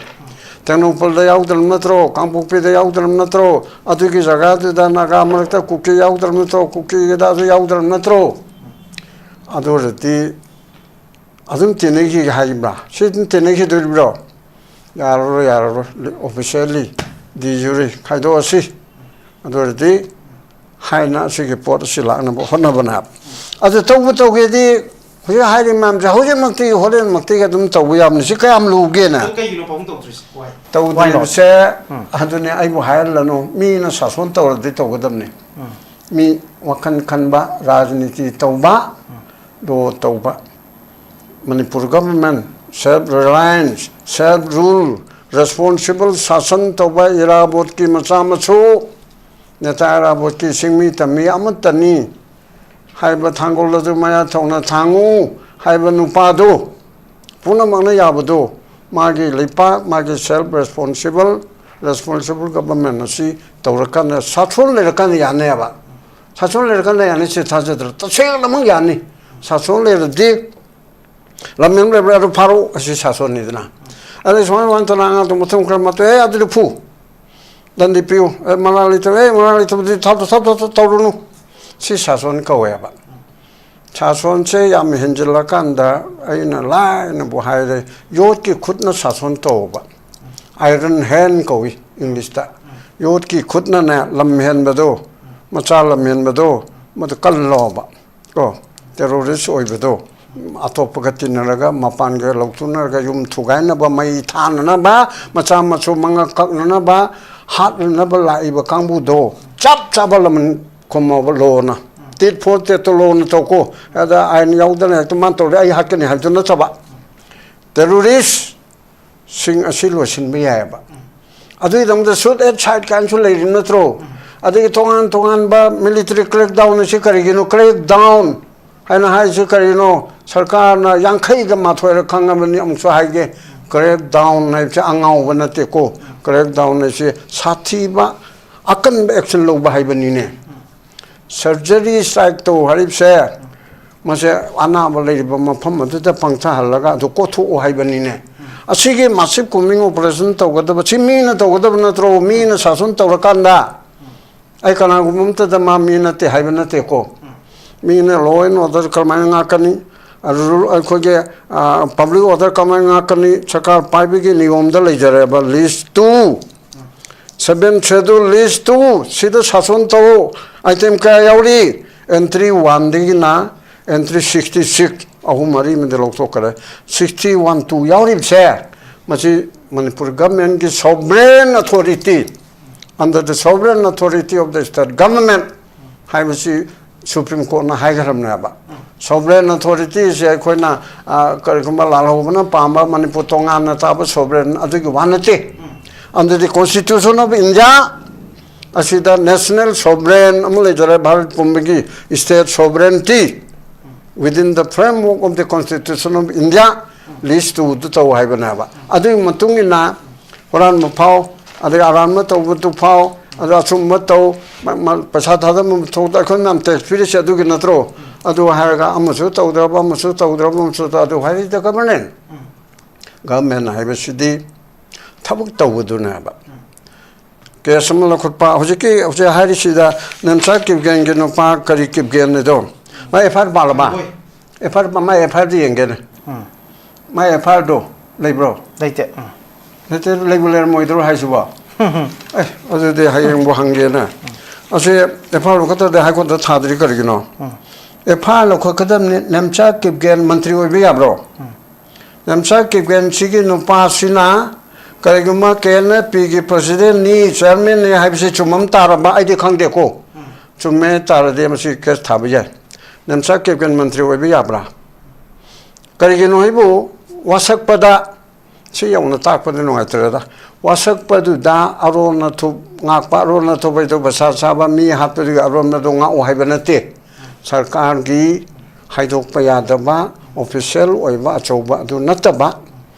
ꯇꯦꯡꯅꯧꯄꯜꯗ ꯌꯥꯎꯗ꯭ꯔꯕ ꯅꯠꯇ꯭ꯔꯣ? ꯀꯥꯡꯄꯣꯛꯄꯤꯗ ꯌꯥꯎꯗ꯭ꯔꯕ ꯅꯠꯇ꯭ꯔꯣ? ꯑꯗꯨꯒꯤ ꯖꯒꯥꯗꯨꯗ ꯅꯥꯒꯥ ꯃꯔꯛꯇ ꯀꯨꯀꯤ ꯌꯥꯎꯗ꯭ꯔꯕ ꯅꯠꯇ꯭ꯔꯣ? ꯀꯨꯀꯤꯒꯤꯗ ꯑꯗꯨ ꯌꯥꯎꯗ꯭ꯔꯕ ꯅꯠꯇ꯭ꯔꯣ? ꯑꯗꯨ ꯑꯣꯏꯔꯗꯤ ꯑꯗꯨꯝ ꯇꯤꯟꯅꯈꯤꯒꯦ ꯍꯥꯏꯕ꯭ꯔꯥ? ꯁꯤ ꯑꯗꯨꯝ ꯇꯤꯟꯅꯈꯤꯗꯣꯔꯤꯕ꯭ꯔꯣ? ꯌꯥꯔꯔꯣꯏ, ꯌꯥꯔꯔꯣꯏ, officially, de jure ꯈꯥꯏꯗꯣꯛꯑꯁꯤ꯫ ꯑꯗꯨ ꯑꯣꯏꯔꯗꯤ ꯍꯥꯏꯅ ꯑꯁꯤꯒꯤ ꯄꯣꯠ ꯑꯁꯤ ꯂꯥꯛꯅꯕ ꯍꯣꯠꯅꯕꯅꯦ꯫ ꯑꯗꯨ ꯇꯧꯕ ꯇꯧꯒꯦꯗꯤ ꯍꯧꯖꯤꯛ ꯍꯥꯏꯔꯤꯕ ꯃꯌꯥꯝꯁꯦ ꯍꯧꯖꯤꯛꯃꯛꯇꯤ, ꯍꯣꯔꯦꯟꯃꯛꯇꯤ ꯑꯗꯨꯝ ꯇꯧꯕ ꯌꯥꯕꯅꯤ꯫ ꯁꯤ ꯀꯌꯥꯝ ꯂꯨꯒꯦꯅ? ꯑꯗꯨ ꯀꯩꯒꯤꯅꯣ ꯄꯥꯕꯨꯡ ꯇꯧꯗ꯭ꯔꯤꯁꯦ? Why? ꯇꯧꯗ꯭ꯔꯤꯕꯁꯦ ꯑꯗꯨꯅꯦ, ꯑꯩꯕꯨ ꯍꯥꯏꯍꯜꯂꯅꯨ꯫ ꯃꯤꯅ ꯁꯥꯁꯣꯟ ꯇꯧꯔꯗꯤ ꯇꯧꯒꯗꯕꯅꯤ꯫ ꯃꯤ ꯋꯥꯈꯜ ꯈꯟꯕ, ꯔꯥꯖꯅꯤꯇꯤ ꯇꯧꯕ, law ꯇꯧꯕ꯫ Manipur government, self reliance, self rule, responsible ꯁꯥꯁꯟ ꯇꯧꯕ, ꯏꯔꯥꯕꯣꯠꯀꯤ ꯃꯆꯥ ꯃꯁꯨ, ꯅꯦꯇꯥ ꯏꯔꯥꯕꯣꯠꯀꯤ ꯁꯤꯡꯃꯤ ꯇꯝꯃꯤ ꯑꯃꯠꯇꯅꯤ ꯍꯥꯏꯕ, ꯊꯥꯡꯒꯣꯜ ꯑꯗꯨ ꯃꯌꯥ ꯊꯧꯅ ꯊꯥꯡꯉꯨ ꯍꯥꯏꯕ ꯅꯨꯄꯥꯗꯨ, ꯄꯨꯝꯅꯃꯛꯅ ꯌꯥꯕꯗꯨ, ꯃꯥꯒꯤ ꯂꯩꯄꯥꯛ, ꯃꯥꯒꯤ self responsible, responsible government ꯑꯁꯤ ꯇꯧꯔꯀꯥꯟꯗ, ꯁꯥꯁꯣꯟ ꯂꯩꯔꯀꯥꯟꯗ ꯌꯥꯅꯦꯕ꯫ ꯁꯥꯁꯣꯟ ꯂꯩꯔꯀꯥꯟꯗ ꯌꯥꯅꯤ, ꯁꯤ ꯊꯥꯖꯗ꯭ꯔꯣ? ꯇꯁꯦꯡꯅꯃꯛ ꯌꯥꯅꯤ꯫ ꯁꯥꯁꯣꯟ ꯂꯩꯔꯗꯤ ꯂꯝ ꯑꯃ ꯂꯩꯕ꯭ꯔꯥ, ꯑꯗꯨ ꯐꯥꯔꯛꯎ, ꯑꯁꯤ ꯁꯥꯁꯣꯟꯅꯤꯗꯅ꯫ ꯑꯗꯩ ꯁꯨꯃꯥꯏꯅ ꯁꯨꯃꯥꯏꯅ ꯇꯧꯅ ꯑꯉꯥꯡꯗꯣ ꯃꯊꯣꯡ ꯈꯔ ꯃꯠꯇꯣ, "ꯑꯦ, ꯑꯗꯨꯗꯤ ꯐꯨ, ꯗꯟꯗꯤ ꯄꯤꯌꯨ, ꯑꯦ, ꯃꯅꯥ ꯂꯩꯇꯕ, ꯑꯦ, ꯃꯅꯥ ꯂꯩꯇꯕꯗꯤ ꯊꯥꯞꯇꯣ, ꯊꯥꯞꯇꯣ, ꯊꯥꯞꯇꯣ ꯇꯧꯔꯨꯅꯨ"꯫ ꯁꯤ ꯁꯥꯁꯣꯟ ꯀꯧꯋꯦꯕ꯫ ꯁꯥꯁꯣꯟꯁꯦ ꯌꯥꯝ ꯍꯦꯟꯖꯤꯜꯂꯀꯥꯟꯗ ꯑꯩꯅ ꯂꯥꯏꯅꯕꯨ ꯍꯥꯏꯔꯦ, ꯌꯣꯠꯀꯤ ꯈꯨꯠꯅ ꯁꯥꯁꯣꯟ ꯇꯧꯕ꯫ Iron hand ꯀꯧꯏ ꯏꯪꯂꯤꯁꯇ꯫ ꯌꯣꯠꯀꯤ ꯈꯨꯠꯅꯅꯦ ꯂꯝ ꯍꯦꯟꯕꯗꯣ, ꯃꯆꯥ ꯂꯝ ꯍꯦꯟꯕꯗꯣ, ꯃꯗꯨ ꯀꯜꯂꯣꯕ꯫ ꯀꯣ, terrorist ꯑꯣꯏꯕꯗꯣ, ꯑꯇꯣꯞꯄꯒ ꯇꯤꯟꯅꯔꯒ, ꯃꯄꯥꯟꯒ ꯂꯧꯊꯣꯛꯅꯔꯒ, ꯌꯨꯝ ꯊꯨꯒꯥꯏꯅꯕ, ꯃꯩ ꯊꯥꯅꯅꯕ, ꯃꯆꯥ ꯃꯁꯨ ꯃꯉꯛ ꯀꯛꯅꯅꯕ, ꯍꯥꯠꯅꯅꯕ ꯂꯥꯛꯏꯕ ꯀꯥꯡꯕꯨꯗꯣ ꯆꯞ ꯆꯥꯕ ꯂꯃꯟ ꯈꯨꯝꯃꯣꯕ꯫ Law ꯅ, tit for tat to law ꯅ ꯇꯧꯀꯣ꯫ ꯑꯗ ꯑꯥꯏꯟ ꯌꯥꯎꯗꯅ ꯍꯦꯛꯇ ꯃꯥꯅ ꯇꯧꯔꯦ, ꯑꯩ ꯍꯥꯠꯀꯅꯤ ꯍꯥꯏꯕꯗꯨ ꯅꯠꯇꯕ꯫ Terrorist ꯁꯤꯡ ꯑꯁꯤ ꯂꯣꯏꯁꯤꯟꯕ ꯌꯥꯏꯑꯕ꯫ ꯑꯗꯨꯒꯤꯗꯃꯛꯇ shoot at sight ꯀꯥꯏꯅꯁꯨ ꯂꯩꯔꯤ ꯅꯠꯇ꯭ꯔꯣ? ꯑꯗꯒꯤ ꯇꯣꯉꯥꯟ ꯇꯣꯉꯥꯟꯕ military crackdown ꯑꯁꯤ ꯀꯔꯤꯒꯤꯅꯣ? Crackdown ꯍꯥꯏꯅ ꯍꯥꯏꯔꯤꯁꯤ ꯀꯔꯤꯅꯣ? ꯁꯔꯀꯥꯔꯅ ꯌꯥꯡꯈꯩꯒ ꯃꯥꯊꯣꯏꯔꯛ ꯈꯪꯉꯕꯅꯤ, ꯑꯃꯨꯛꯁꯨ ꯍꯥꯏꯒꯦ, crackdown ꯍꯥꯏꯕꯁꯤ ꯑꯉꯥꯎꯕ ꯅꯠꯇꯦꯀꯣ꯫ Crackdown ꯍꯥꯏꯁꯤ ꯁꯥꯊꯤꯕ, ꯑꯀꯟꯕ action ꯂꯧꯕ ꯍꯥꯏꯕꯅꯤꯅꯦ꯫ Surgery strike ꯇꯧ ꯍꯥꯏꯔꯤꯕꯁꯦ, ꯃꯁꯦ ꯑꯅꯥꯕ ꯂꯩꯔꯤꯕ ꯃꯐꯝ ꯑꯗꯨꯗ ꯄꯪꯊꯍꯜꯂꯒ ꯑꯗꯨ ꯀꯣꯊꯣꯛꯎ ꯍꯥꯏꯕꯅꯤꯅꯦ꯫ ꯑꯁꯤꯒꯤ massive combing operation ꯇꯧꯒꯗꯕ, ꯁꯤ ꯃꯤꯅ ꯇꯧꯒꯗꯕ ꯅꯠꯇ꯭ꯔꯣ? ꯃꯤꯅ ꯁꯥꯁꯟ ꯇꯧꯔꯀꯥꯟꯗ꯫ ꯑꯩ ꯀꯅꯥꯒꯨꯝꯕ ꯑꯃꯠꯇꯗ ꯃꯥ ꯃꯤ ꯅꯠꯇꯦ ꯍꯥꯏꯕ ꯅꯠꯇꯦꯀꯣ꯫ ꯃꯤꯅ law and order ꯀꯔꯝꯍꯥꯏꯅ ꯉꯥꯛꯀꯅꯤ, rule, ꯑꯩꯈꯣꯏꯒꯤ ꯄꯕ꯭ꯂꯤꯛ ꯑꯣꯔꯗꯔ ꯀꯃꯥꯏꯅ ꯉꯥꯛꯀꯅꯤ, ꯁꯔꯀꯥꯔ ꯄꯥꯏꯕꯒꯤ ꯅꯤꯌꯣꯝꯗ ꯂꯩꯖꯔꯦꯕ꯫ List two, seven schedule, list two ꯁꯤꯗ ꯁꯥꯁꯟ ꯇꯧ꯫ Item ꯀꯌꯥ ꯌꯥꯎꯔꯤ? Entry one ꯗꯒꯤꯅ entry sixty six, ꯑꯍꯨꯝ ꯃꯔꯤ ꯑꯃꯗꯤ ꯂꯧꯊꯣꯛꯈ꯭ꯔꯦ, sixty one two ꯌꯥꯎꯔꯤꯕꯁꯦ, ꯃꯁꯤ ꯃꯅꯤꯄꯨꯔ ꯒꯚꯔꯟꯃꯦꯟꯒꯤ sovereign authority, under the sovereign authority of the state government ꯍꯥꯏꯕꯁꯤ ꯁꯨꯄ꯭ꯔꯤꯝ ꯀꯣꯔꯠꯅ ꯍꯥꯏꯈ꯭ꯔꯕꯅꯦꯕ꯫ Sovereign authority ꯁꯦ ꯑꯩꯈꯣꯏꯅ, ꯑ, ꯀꯔꯤꯒꯨꯝꯕ ꯂꯥꯜꯍꯧꯕꯅ ꯄꯥꯝꯕ ꯃꯅꯤꯄꯨꯔ ꯇꯣꯉꯥꯟꯅ ꯇꯥꯕ sovereign ꯑꯗꯨꯒꯤ ꯋꯥ ꯅꯠꯇꯦ꯫ Under the Constitution of India ꯑꯁꯤꯗ national sovereign ꯑꯃ ꯂꯩꯖꯔꯦ, ꯚꯥꯔꯠ ꯄꯨꯝꯕꯒꯤ state sovereignty within the framework of the Constitution of India, list two ꯗꯨ ꯇꯧ ꯍꯥꯏꯕꯅꯦꯕ꯫ ꯑꯗꯨꯒꯤ ꯃꯇꯨꯡ ꯏꯟꯅ ꯍꯨꯔꯥꯟꯕ ꯐꯥꯎ, ꯑꯗꯩ ꯑꯔꯥꯟꯕ ꯇꯧꯕꯗꯨ ꯐꯥꯎ, ꯑꯗ ꯑꯆꯨꯝꯕ ꯇꯧ, ꯃ-, ꯃ-, ꯄꯩꯁꯥ ꯊꯥꯗꯕ ꯊꯣꯛꯇ ꯑꯩꯈꯣꯏ ꯃꯌꯥꯝ tax ꯄꯤꯔꯤꯁꯦ ꯑꯗꯨꯒꯤ ꯅꯠꯇ꯭ꯔꯣ? ꯑꯗꯨ ꯍꯥꯏꯔꯒ ꯑꯃꯁꯨ ꯇꯧꯗ꯭ꯔꯕ, ꯑꯃꯁꯨ ꯇꯧꯗ꯭ꯔꯕ, ꯑꯃꯁꯨ ꯇꯧ-, ꯑꯗꯨ ꯍꯥꯏꯔꯤꯗ government꯫ Government ꯍꯥꯏꯕꯁꯤꯗꯤ ꯊꯕꯛ ꯇꯧꯕꯗꯨꯅꯦꯕ꯫ Case ꯑꯃ ꯂꯧꯈꯠꯄ, ꯍꯧꯖꯤꯛꯀꯤ, ꯍꯧꯖꯤꯛ ꯍꯥꯏꯔꯤꯁꯤꯗ ꯅꯦꯝꯆꯥ ꯀꯤꯞꯒꯦꯟꯒꯤ ꯅꯨꯄꯥ ꯀꯔꯤ ꯀꯤꯞꯒꯦꯟ ꯍꯥꯏꯗꯣ? ꯃꯥ F I R ꯄꯥꯜꯂꯕ? ꯍꯣꯏ꯫ F I R, ꯃꯥ F I R ꯗꯤ ꯌꯦꯡꯒꯦꯅꯦ꯫ ꯎꯝ꯫ ꯃꯥ F I R ꯗꯣ ꯂꯩꯕ꯭ꯔꯣ? ꯂꯩꯇꯦ꯫ ꯎꯝ꯫ ꯅꯠꯇꯦ, ꯂꯩꯕꯨ ꯂꯩꯔꯝꯃꯣꯏꯗ꯭ꯔꯣ ꯍꯥꯏꯁꯤꯕꯣ? ꯑꯦ, ꯑꯗꯨꯗꯤ ꯍꯌꯦꯡꯕꯨ ꯍꯪꯒꯦꯅ꯫ ꯑꯁꯤ F I R ꯈꯛꯇꯗ High Court ꯇ ꯊꯥꯗ꯭ꯔꯤ ꯀꯔꯤꯒꯤꯅꯣ? ꯎꯝ꯫ F I R ꯂꯧꯈꯠꯀꯗꯕꯅꯤ꯫ Nemcha Kipgen ꯃꯟꯇ꯭ꯔꯤ ꯑꯣꯏꯕ ꯌꯥꯕ꯭ꯔꯣ? ꯎꯝ꯫ ꯅꯦꯝꯆꯥ ꯀꯤꯞꯒꯦꯟꯁꯤꯒꯤ ꯅꯨꯄꯥꯁꯤꯅ ꯀꯔꯤꯒꯨꯝꯕ K N F P ꯒꯤ president ꯅꯤ, chairman ꯅꯤ ꯍꯥꯏꯕꯁꯤ ꯆꯨꯝꯃꯝ ꯇꯥꯔꯕ? ꯑꯩꯗꯤ ꯈꯪꯗꯦꯀꯣ꯫ ꯎꯝ꯫ ꯆꯨꯝꯃꯦ ꯇꯥꯔꯗꯤ ꯃꯁꯤ case ꯊꯥꯕ ꯌꯥꯏ꯫ ꯅꯦꯝꯆꯥ ꯀꯤꯞꯒꯦꯟ ꯃꯟꯇ꯭ꯔꯤ ꯑꯣꯏꯕ ꯌꯥꯕ꯭ꯔꯥ? ꯀꯔꯤꯒꯤꯅꯣ ꯍꯥꯏꯕꯨ ꯋꯥꯁꯛꯄꯗ, ꯁꯤ ꯌꯧꯅ ꯇꯥꯛꯄꯗ ꯅꯨꯡꯉꯥꯏꯇ꯭ꯔꯦꯗ, ꯋꯥꯁꯛꯄꯗꯨꯗ ꯑꯔꯣꯟ ꯑꯊꯨꯞ ꯉꯥꯛꯄ, ꯑꯔꯣꯟ ꯑꯊꯨꯞ ꯍꯥꯏꯗꯣ ꯄꯩꯁꯥ ꯆꯥꯕ ꯃꯤ ꯍꯥꯠꯄꯗꯨꯒꯤ ꯑꯔꯣꯟꯕꯗꯣ ꯉꯥꯛꯎ ꯍꯥꯏꯕ ꯅꯠꯇꯦ꯫ ꯁꯔꯀꯥꯔꯒꯤ ꯍꯥꯏꯗꯣꯛꯄ ꯌꯥꯗꯕ official ꯑꯣꯏꯕ ꯑꯆꯧꯕ ꯑꯗꯨ ꯅꯠꯇꯕ,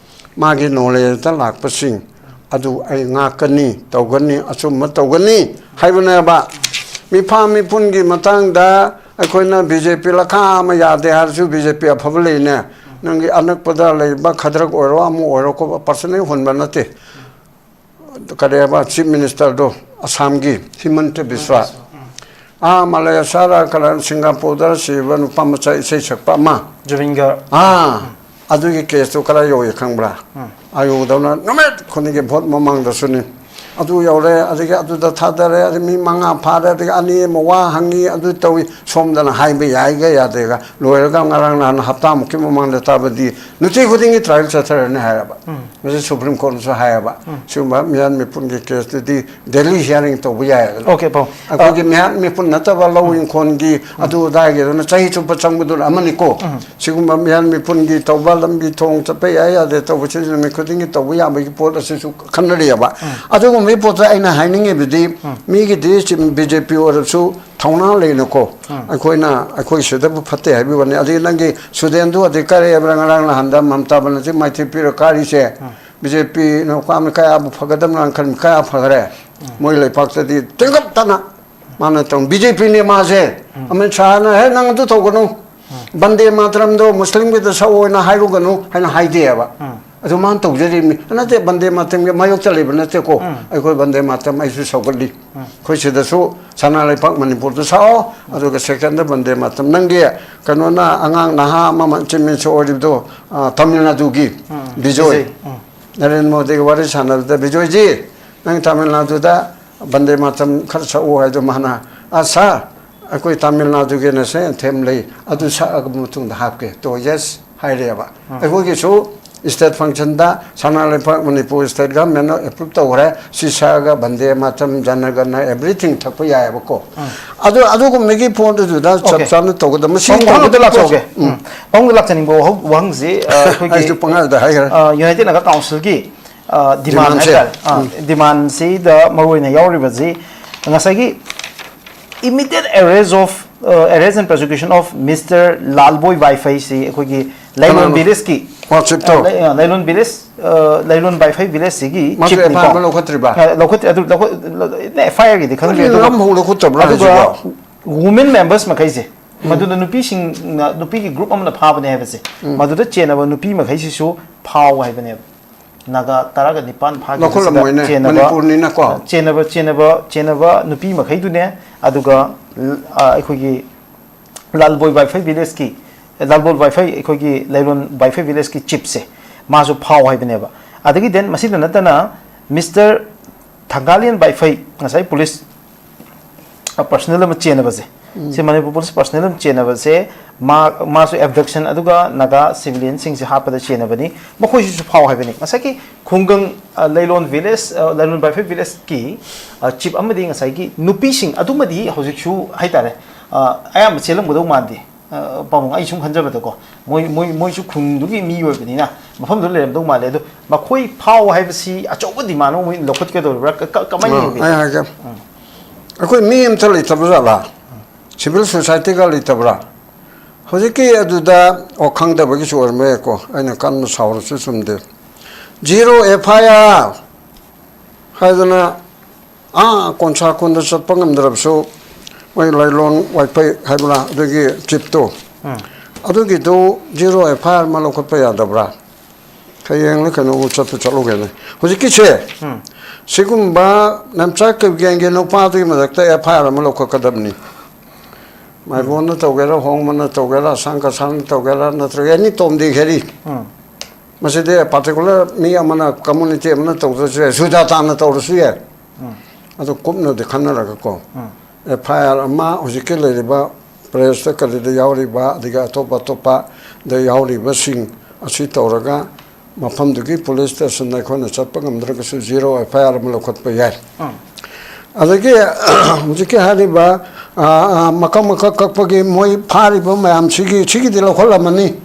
ꯃꯥꯒꯤ knowledge ꯇ ꯂꯥꯛꯄꯁꯤꯡ ꯑꯗꯨ ꯑꯩ ꯉꯥꯛꯀꯅꯤ, ꯇꯧꯒꯅꯤ, ꯑꯆꯨꯝꯕ ꯇꯧꯒꯅꯤ ꯍꯥꯏꯕꯅꯦꯕ꯫ ꯃꯤꯐꯥ ꯃꯤꯄꯨꯟꯒꯤ ꯃꯇꯥꯡꯗ ꯑꯩꯈꯣꯏꯅ B J P ꯂꯈꯥ ꯑꯃ ꯌꯥꯗꯦ ꯍꯥꯏꯔꯁꯨ, B J P ꯑꯐꯕ ꯂꯩꯅꯦ꯫ ꯅꯪꯒꯤ ꯑꯅꯛꯄꯗ ꯂꯩꯕ ꯈꯗ꯭ꯔꯛ ꯑꯣꯏꯔꯣ, ꯑꯃ ꯑꯣꯏꯔꯣ, ꯀꯣ-, personal ꯍꯨꯟꯕ ꯅꯠꯇꯦ꯫ ꯀꯔꯤ ꯍꯥꯏꯕ, Chief Minister ꯗꯣ, ꯑꯁꯥꯝꯒꯤ ꯍꯤꯃꯟꯇ ꯕꯤꯁ꯭ꯋꯥ, ꯑꯥ ꯃꯂꯦꯁꯤꯌꯥꯔ ꯀꯔ ꯁꯤꯡꯒꯥꯄꯨꯔꯗ ꯁꯤꯕ ꯅꯨꯄꯥ ꯃꯆꯥ ꯏꯁꯩ ꯁꯛꯄ ꯑꯃ, ꯖꯨꯕꯤꯟ ꯒꯥꯔ꯫ ꯑꯥ, ꯑꯗꯨꯒꯤ ꯀꯦꯁꯇꯨ ꯀꯗꯥꯏ ꯌꯧꯏ ꯈꯪꯕ꯭ꯔꯥ? ꯑꯥ ꯌꯧꯗꯧꯅ ꯅꯨꯃꯤꯠ ꯈꯨꯗꯤꯡꯒꯤ ꯚꯣꯠ ꯃꯃꯥꯡꯗꯁꯨꯅꯤ꯫ ꯑꯗꯨ ꯌꯧꯔꯦ, ꯑꯗꯒꯤ ꯑꯗꯨꯗ ꯊꯥꯗꯔꯦ, ꯑꯗꯒꯤ ꯃꯤ ꯃꯉꯥ ꯐꯥꯔꯦ, ꯑꯗꯒꯤ ꯑꯅꯤ ꯑꯃ ꯋꯥ ꯍꯪꯉꯤ, ꯑꯗꯨ ꯇꯧꯏ, ꯁꯣꯝꯗꯅ ꯍꯥꯏꯕ ꯌꯥꯏꯒ ꯌꯥꯗꯦꯒ꯫ ꯂꯣꯏꯔꯒ ꯉꯔꯥꯡ ꯅꯍꯥꯟ ꯍꯞꯇꯥꯃꯨꯛꯀꯤ ꯃꯃꯥꯡꯗ ꯇꯥꯕꯗꯤ ꯅꯨꯡꯇꯤ ꯈꯨꯗꯤꯡꯒꯤ ꯇ꯭ꯔꯥꯏꯌꯦꯜ ꯆꯠꯊꯔꯅꯤ ꯍꯥꯏꯔꯕ꯫ ꯃꯁꯤ ꯁꯨꯄ꯭ꯔꯤꯝ ꯀꯣꯔꯠꯅꯁꯨ ꯍꯥꯏꯌꯦꯕ꯫ ꯁꯤꯒꯨꯝꯕ ꯃꯤꯍꯥꯠ ꯃꯤꯄꯨꯟꯒꯤ ꯀꯦꯁꯇꯨꯗꯤ ꯗꯦꯂꯤ ꯍꯤꯌꯥꯔꯤꯡ ꯇꯧꯕ ꯌꯥꯏ꯫ ꯑꯣꯀꯦ, ꯄꯥꯎ꯫ ꯑꯩꯈꯣꯏꯒꯤ ꯃꯤꯍꯥꯠ ꯃꯤꯄꯨꯟ ꯅꯠꯇꯕ ꯂꯧ ꯏꯪꯈꯣꯜꯒꯤ ꯑꯗꯨ ꯑꯗꯥꯒꯤ ꯑꯗꯨꯅ ꯆꯍꯤ ꯆꯨꯞꯄ ꯆꯪꯕꯗꯨꯅ ꯑꯃꯅꯤꯀꯣ꯫ ꯁꯤꯒꯨꯝꯕ ꯃꯤꯍꯥꯠ ꯃꯤꯄꯨꯟꯒꯤ ꯇꯧꯕ, ꯂꯝꯕꯤ ꯊꯣꯡ ꯆꯠꯄ ꯌꯥꯏ ꯌꯥꯗꯦ ꯇꯧꯕꯁꯤ ꯅꯨꯃꯤꯠ ꯈꯨꯗꯤꯡꯒꯤ ꯇꯧꯕ ꯌꯥꯕꯒꯤ ꯄꯣꯠ ꯑꯁꯤꯁꯨ ꯈꯟꯅꯔꯤꯑꯕ꯫ ꯑꯗꯨꯒꯨꯝꯕꯒꯤ ꯄꯣꯠꯇ ꯑꯩꯅ ꯍꯥꯏꯅꯤꯡꯉꯤꯕꯗꯤ, ꯃꯤꯒꯤꯗꯤ ꯕꯤ ꯖꯦ ꯄꯤ ꯑꯣꯏꯔꯁꯨ ꯊꯧꯅꯥ ꯂꯩꯅꯀꯣ꯫ ꯑꯩꯈꯣꯏꯅ, ꯑꯩꯈꯣꯏ ꯁꯤꯗꯕꯨ ꯐꯠꯇꯦ ꯍꯥꯏꯕꯒꯤ ꯋꯥꯅꯤ꯫ ꯑꯗꯒꯤ ꯅꯪꯒꯤ ꯁꯨꯗꯦꯟꯗꯨ ꯑꯗꯩ ꯀꯔꯤ ꯍꯥꯏꯕ꯭ꯔꯥ, ꯉꯔꯥꯡ ꯅꯍꯥꯟꯗ ꯃꯃꯇꯥ ꯕꯅꯔꯖꯤ ꯃꯥꯏꯊꯤ ꯄꯤꯔ ꯀꯥꯔꯤꯁꯦ, ꯕꯤ ꯖꯦ ꯄꯤꯅ ꯀꯥꯝꯃꯤ ꯀꯌꯥꯕꯨ ꯐꯒꯗꯕꯅ ꯈꯟꯕ ꯀꯌꯥ ꯐꯈ꯭ꯔꯦ꯫ ꯃꯣꯏ ꯂꯩꯄꯥꯛꯇꯗꯤ ꯇꯦꯡꯒꯞꯇꯅ ꯃꯥꯅ ꯇꯧ, ꯕꯤ ꯖꯦ ꯄꯤꯅꯦ ꯃꯥꯁꯦ꯫ ꯑꯃꯤꯠ ꯁꯥꯍꯅ, "ꯍꯦ, ꯅꯪ ꯑꯗꯨ ꯇꯧꯒꯅꯨ, ꯕꯟꯗꯦ ꯃꯥꯇꯔꯝꯗꯣ ꯃꯨꯁꯂꯤꯝꯒꯤꯗ ꯁꯛꯑꯣꯅ ꯍꯥꯏꯔꯨꯒꯅꯨ" ꯍꯥꯏꯅ ꯍꯥꯏꯗꯦꯕ꯫ ꯑꯗꯨ ꯃꯥꯅ ꯇꯧꯖꯔꯤꯕꯅꯤ꯫ ꯅꯠꯇꯦ, ꯕꯟꯗꯦ ꯃꯥꯇꯔꯝꯒꯤ ꯃꯥꯌꯣꯛꯇ ꯂꯩꯕ ꯅꯠꯇꯦꯀꯣ꯫ ꯑꯩꯈꯣꯏ ꯕꯟꯗꯦ ꯃꯥꯇꯔꯝ ꯑꯩꯁꯨ ꯁꯧꯒꯠꯂꯤ꯫ ꯑꯩꯈꯣꯏ ꯁꯤꯗꯁꯨ ꯁꯅꯥ ꯂꯩꯄꯥꯛ ꯃꯅꯤꯄꯨꯔꯗ ꯁꯛꯑꯣ, ꯑꯗꯨꯒ ꯁꯦꯀꯦꯟꯗ ꯕꯟꯗꯦ ꯃꯥꯇꯔꯝ꯫ ꯅꯪꯒꯤ ꯀꯩꯅꯣꯅ, ꯑꯉꯥꯡ ꯅꯍꯥ ꯑꯃ ꯆꯤꯐ ꯃꯤꯅꯤꯁꯇꯔ ꯑꯣꯏꯔꯤꯕꯗꯣ, ꯑ, ꯇꯥꯃꯤꯜ ꯅꯥꯗꯨꯒꯤ ꯕꯤꯖꯣꯏ꯫ ꯕꯤꯖꯣꯏ, ꯎꯝ꯫ ꯅꯔꯦꯟꯗ꯭ꯔ ꯃꯣꯗꯤꯒ ꯋꯥꯔꯤ ꯁꯥꯟꯅꯕꯗ, "ꯕꯤꯖꯣꯏꯖꯤ, ꯅꯪ ꯇꯥꯃꯤꯜ ꯅꯥꯗꯨꯗ ꯕꯟꯗꯦ ꯃꯥꯇꯔꯝ ꯈꯔ ꯁꯛꯎ" ꯍꯥꯏꯗꯣ ꯃꯥꯅ, "ꯑ ꯁꯥꯔ, ꯑꯩꯈꯣꯏ ꯇꯥꯃꯤꯜ ꯅꯥꯗꯨꯒꯤ ꯅꯦꯁꯅꯦꯜ ꯑꯦꯟꯊꯦꯝ ꯂꯩ, ꯑꯗꯨ ꯁꯛꯑꯕ ꯃꯇꯨꯡꯗ ꯍꯥꯞꯀꯦ"꯫ ꯇꯣ, ꯌꯦꯁ ꯍꯥꯏꯔꯦꯕ꯫ ꯑꯩꯈꯣꯏꯒꯤꯁꯨ ꯁ꯭ꯇꯦꯠ ꯐꯪꯁꯟꯗ ꯁꯅꯥ ꯂꯩꯄꯥꯛ ꯃꯅꯤꯄꯨꯔ ꯁ꯭ꯇꯦꯠ ꯒꯚꯔꯟꯃꯦꯟꯅ ꯑꯦꯄ꯭ꯔꯨꯞ ꯇꯧꯈ꯭ꯔꯦ, ꯁꯤ ꯁꯛꯑꯒ ꯕꯟꯗꯦ ꯃꯥꯇꯔꯝ, ꯖꯅꯒꯅ, ꯑꯦꯚ꯭ꯔꯤꯊꯤꯡ ꯊꯛꯄ ꯌꯥꯏꯑꯕꯀꯣ꯫ ꯑꯗꯣ ꯑꯗꯨꯒꯨꯝꯕꯒꯤ ꯄꯣꯠ ꯑꯗꯨꯗ ꯆꯞ ꯑꯣꯀꯦ꯫ ꯆꯥꯅ ꯇꯧꯒꯗꯕ꯫ ꯃꯁꯤ ꯄꯥꯎ ꯑꯃꯗ ꯇꯧꯒꯗꯕ ꯂꯥꯛꯆꯍꯧꯒꯦ꯫ ꯄꯣꯠꯁꯦ, ꯎꯝ꯫ ꯄꯥꯎ ꯑꯃꯗ ꯂꯥꯛꯆꯅꯤꯡꯕ ꯋꯥꯍꯪ-, ꯋꯥꯍꯪꯁꯤ, ꯑ, ꯑꯩꯈꯣꯏꯒꯤ, ꯑꯩꯁꯨ ꯄꯉꯥꯡꯗ ꯍꯥꯏꯈ꯭ꯔꯦ꯫ ꯑ, ꯌꯨꯅꯥꯏꯇꯦꯗ ꯅꯥꯒꯥ ꯀꯥꯎꯟꯁꯤꯜꯒꯤ, ꯑ, ꯗꯤꯃꯥꯟ ꯗꯤꯃꯥꯟꯁꯦ꯫ ꯍꯥꯏꯇꯥꯔꯦ꯫ ꯑ, ꯎꯝ꯫ ꯗꯤꯃꯥꯟꯁꯤꯗ ꯃꯔꯨꯑꯣꯏꯅ ꯌꯥꯎꯔꯤꯕꯁꯤ ꯉꯁꯥꯏꯒꯤ immediate arrest of, uh, arrest and prosecution of Mister ꯂꯥꯜꯕꯣꯏ ꯋꯥꯏꯐꯩꯁꯤ ꯑꯩꯈꯣꯏꯒꯤ ꯂꯩꯂꯣꯟ ꯀꯅꯥꯅꯣ? ꯚꯤꯂꯦꯖꯀꯤ, ꯋꯥꯆꯤꯞꯇꯣ? ꯑ, ꯂꯩ-, ꯑ, ꯂꯩꯂꯣꯟ ꯚꯤꯂꯦꯖ, ꯑ, ꯂꯩꯂꯣꯟ ꯋꯥꯏꯐꯩ ꯚꯤꯂꯦꯖꯁꯤꯒꯤ ꯃꯥꯁꯨ ꯆꯤꯐꯅꯤꯀꯣ꯫ ꯑꯦꯐ ꯑꯥꯏ ꯑꯥꯔ ꯑꯃ ꯂꯧꯈꯠꯇ꯭ꯔꯤꯕ? ꯑ, ꯂꯧꯈꯠ-, ꯑꯗꯨ ꯂꯧꯈꯠ-, ꯑꯦꯐ ꯑꯥꯏ ꯑꯥꯔꯒꯤꯗꯤ ꯈꯪꯗ꯭ꯔꯤ꯫ ꯀꯔꯤꯅꯣ ꯑꯗꯨꯒ ꯅꯝꯍꯧ ꯂꯧꯈꯠꯇꯕ꯭ꯔꯥ ꯑꯗꯨꯒ ꯍꯧꯖꯤꯛꯐꯥꯎ? ꯋꯨꯃꯦꯟ ꯃꯦꯝꯕꯔꯁ ꯃꯈꯩꯁꯦ, ꯎꯝ꯫ ꯃꯗꯨꯗ ꯅꯨꯄꯤꯁꯤꯡꯅ, ꯅꯨꯄꯤꯒꯤ ꯒ꯭ꯔꯨꯞ ꯑꯃꯅ ꯐꯥꯕꯅꯦ ꯍꯥꯏꯕꯁꯦ, ꯎꯝ꯫ ꯃꯗꯨꯗ ꯆꯦꯟꯅꯕ ꯅꯨꯄꯤ ꯃꯈꯩꯁꯤꯁꯨ ꯐꯥꯎ ꯍꯥꯏꯕꯅꯦꯕ꯫ ꯅꯥꯒꯥ ꯇꯔꯥꯒ ꯅꯤꯄꯥꯟ ꯐꯥꯈꯤꯕꯁꯤꯗ ꯂꯧꯈꯠꯂꯝꯃꯣꯏꯅꯦ, ꯆꯦꯟꯅꯕ, ꯃꯅꯤꯄꯨꯔꯅꯤꯅꯀꯣ꯫ ꯆꯦꯟꯅꯕ ꯆꯦꯟꯅꯕ ꯆꯦꯟꯅꯕ ꯅꯨꯄꯤ ꯃꯈꯩꯗꯨꯅꯦ꯫ ꯑꯗꯨꯒ ꯑ, ꯑꯩꯈꯣꯏꯒꯤ ꯂꯥꯜꯕꯣꯏ ꯋꯥꯏꯐꯩ ꯚꯤꯂꯦꯖꯀꯤ, ꯂꯥꯜꯕꯣꯏ ꯋꯥꯏꯐꯩ, ꯑꯩꯈꯣꯏꯒꯤ ꯂꯩꯔꯣꯟ ꯋꯥꯏꯐꯩ ꯚꯤꯂꯦꯖꯀꯤ ꯆꯤꯞꯁꯦ, ꯃꯥꯁꯨ ꯐꯥꯎ ꯍꯥꯏꯕꯅꯦꯕ꯫ ꯑꯗꯒꯤ then ꯃꯁꯤꯗ ꯅꯠꯇꯅ ꯃꯤꯁꯇꯔ ꯊꯪꯒꯥꯂꯤꯌꯟ ꯋꯥꯏꯐꯩ, ꯉꯁꯥꯏ ꯄꯨꯂꯤꯁ ꯄꯔꯁꯅꯦꯜ ꯑꯃ ꯆꯦꯟꯅꯕꯁꯦ, ꯁꯤ ꯃꯅꯤꯄꯨꯔ ꯄꯨꯂꯤꯁ ꯄꯔꯁꯅꯦꯜ ꯑꯃ ꯆꯦꯟꯅꯕꯁꯦ, ꯃꯥ ꯃꯥꯁꯨ ꯑꯦꯕꯗꯛꯁꯟ ꯑꯗꯨꯒ ꯅꯥꯒꯥ ꯁꯤꯚꯤꯂꯤꯌꯟꯁꯤꯡꯁꯦ ꯍꯥꯠꯄꯗ ꯆꯦꯟꯅꯕꯅꯤ꯫ ꯃꯈꯣꯏꯁꯤꯁꯨ ꯐꯥꯎ ꯍꯥꯏꯕꯅꯤ꯫ ꯉꯁꯥꯏꯒꯤ ꯈꯨꯡꯒꯪ, ꯑ, ꯂꯩꯂꯣꯟ ꯚꯤꯂꯦꯖ, ꯑ, ꯂꯩꯂꯣꯟ ꯋꯥꯏꯐꯩ ꯚꯤꯂꯦꯖꯀꯤ, ꯑ, ꯆꯤꯞ ꯑꯃꯗꯤ ꯉꯁꯥꯏꯒꯤ ꯅꯨꯄꯤꯁꯤꯡ ꯑꯗꯨꯃꯗꯤ ꯍꯧꯖꯤꯛꯁꯨ ꯍꯥꯏꯇꯥꯔꯦ, ꯑ, ꯑꯌꯥꯝꯕ ꯆꯦꯜꯂꯝꯒꯗꯧ ꯃꯥꯟꯗꯦ꯫ ꯑ, ꯄꯥꯕꯨꯡ, ꯑꯩ ꯁꯨꯝ ꯈꯟꯖꯕꯗꯀꯣ, ꯃꯣꯏ ꯃꯣꯏ ꯃꯣꯏꯁꯨ ꯈꯨꯟꯗꯨꯒꯤ ꯃꯤ ꯑꯣꯏꯕꯅꯤꯅ ꯃꯐꯝꯗꯨꯗ ꯂꯩꯔꯝꯗꯧ ꯃꯥꯜꯂꯦ꯫ ꯑꯗꯣ ꯃꯈꯣꯏ ꯐꯥꯎ ꯍꯥꯏꯕꯁꯤ ꯑꯆꯧꯕ ꯗꯤꯃꯥꯟ ꯑꯃ ꯃꯣꯏ ꯂꯧꯈꯠꯀꯗꯧꯔꯤꯕ꯭ꯔꯥ? ꯀ- ꯀ- ꯀꯃꯥꯏꯅ ꯑꯥ, ꯌꯦꯡꯕꯤ? ꯑꯩ ꯍꯥꯏꯒꯦ꯫ ꯑꯩꯈꯣꯏ ꯃꯤ ꯑꯝꯇ ꯂꯩꯇꯕ ꯖꯥꯠꯂꯥ? ꯁꯤꯚꯤꯜ ꯁꯣꯁꯥꯏꯇꯤꯒ ꯂꯩꯇꯕ꯭ꯔꯥ? ꯍꯧꯖꯤꯛꯀꯤ ꯑꯗꯨꯗ, ꯑꯣ, ꯈꯪꯗꯕꯒꯤꯁꯨ ꯑꯣꯏꯔꯝꯕ ꯌꯥꯏꯀꯣ, ꯑꯩꯅ ꯀꯟꯅ ꯁꯥꯎꯔꯁꯨ ꯆꯨꯝꯗꯦ꯫ ꯖꯤꯔꯣ ꯑꯦꯐ ꯑꯥꯏ ꯑꯥꯔ ꯍꯥꯏꯗꯅ, ꯑꯥ ꯀꯣꯟꯁꯥ ꯈꯨꯟꯗ ꯆꯠꯄ ꯉꯝꯗ꯭ꯔꯕꯁꯨ, ꯃꯣꯏ ꯂꯩꯂꯣꯟ ꯋꯥꯏꯐꯩ ꯍꯥꯏꯕ꯭ꯔꯥ, ꯑꯗꯨꯒꯤ ꯆꯤꯞꯇꯣ, ꯑꯗꯨꯒꯤꯗꯨ ꯖꯤꯔꯣ ꯑꯦꯐ ꯑꯥꯏ ꯑꯥꯔ ꯑꯃ ꯂꯧꯈꯠꯄ ꯌꯥꯗꯕ꯭ꯔꯥ? ꯍꯌꯦꯡꯂ ꯀꯩꯅꯣ ꯆꯠꯄ ꯆꯠꯂꯨꯒꯦꯅꯦ꯫ ꯍꯧꯖꯤꯛꯀꯤꯁꯦ, ꯁꯤꯒꯨꯝꯕ ꯅꯝꯆꯥꯛ ꯀꯦꯞꯒꯦꯟꯒꯤ ꯅꯨꯄꯥꯗꯨꯒꯤ ꯃꯊꯛꯇ ꯑꯦꯐ ꯑꯥꯏ ꯑꯥꯔ ꯑꯃ ꯂꯧꯈꯠꯀꯗꯕꯅꯤ꯫ ꯃꯥꯏꯕꯣꯟꯅ ꯇꯧꯒꯦꯔꯥ, ꯍꯣꯡꯕꯅ ꯇꯧꯒꯦꯔꯥ, ꯑꯁꯥꯡ ꯀꯁꯥꯡꯅ ꯇꯧꯒꯦꯔꯥ, ꯅꯠꯇ꯭ꯔꯒ ꯑꯦꯅꯤ ꯇꯣꯝꯗꯤ ꯈꯦꯔꯤ, ꯃꯁꯤꯗꯤ ꯄꯥꯔꯇꯤꯀꯨꯂꯔ ꯃꯤ ꯑꯃꯅ, ꯀꯝꯃꯨꯅꯤꯇꯤ ꯑꯃꯅ ꯇꯧꯗ꯭ꯔꯁꯨ ꯌꯥꯏ, ꯁꯨꯖꯥꯇꯥꯅ ꯇꯧꯔꯁꯨ ꯌꯥꯏ꯫ ꯑꯗꯨ ꯀꯨꯞꯅꯗꯤ ꯈꯟꯅꯔꯒꯀꯣ, ꯑꯦꯐ ꯑꯥꯏ ꯑꯥꯔ ꯑꯃ ꯍꯧꯖꯤꯛꯀꯤ ꯂꯩꯔꯤꯕ ꯄ꯭ꯔꯦꯁꯇ ꯀꯔꯤꯗ ꯌꯥꯎꯔꯤꯕ, ꯑꯗꯒꯤ ꯑꯇꯣꯞ ꯑꯇꯣꯞꯄꯗ ꯌꯥꯎꯔꯤꯕꯁꯤꯡ ꯑꯁꯤ ꯇꯧꯔꯒ ꯃꯐꯝꯗꯨꯒꯤ ꯄꯨꯂꯤꯁ ꯁ꯭ꯇꯦꯁꯟꯗ ꯑꯩꯈꯣꯏꯅ ꯆꯠꯄ ꯉꯝꯗ꯭ꯔꯒꯁꯨ ꯖꯤꯔꯣ ꯑꯦꯐ ꯑꯥꯏ ꯑꯥꯔ ꯑꯃ ꯂꯧꯈꯠꯄ ꯌꯥꯏ꯫ ꯑꯗꯒꯤ ꯍꯧꯖꯤꯛꯀꯤ ꯍꯥꯏꯔꯤꯕ, ꯑ, ꯑ, ꯃꯀꯛ ꯃꯀꯛ ꯀꯛꯄꯒꯤ ꯃꯣꯏ ꯐꯥꯔꯤꯕ ꯃꯌꯥꯝꯁꯤꯒꯤ, ꯁꯤꯒꯤꯗꯤ ꯂꯧꯈꯠꯂꯝꯃꯅꯤ꯫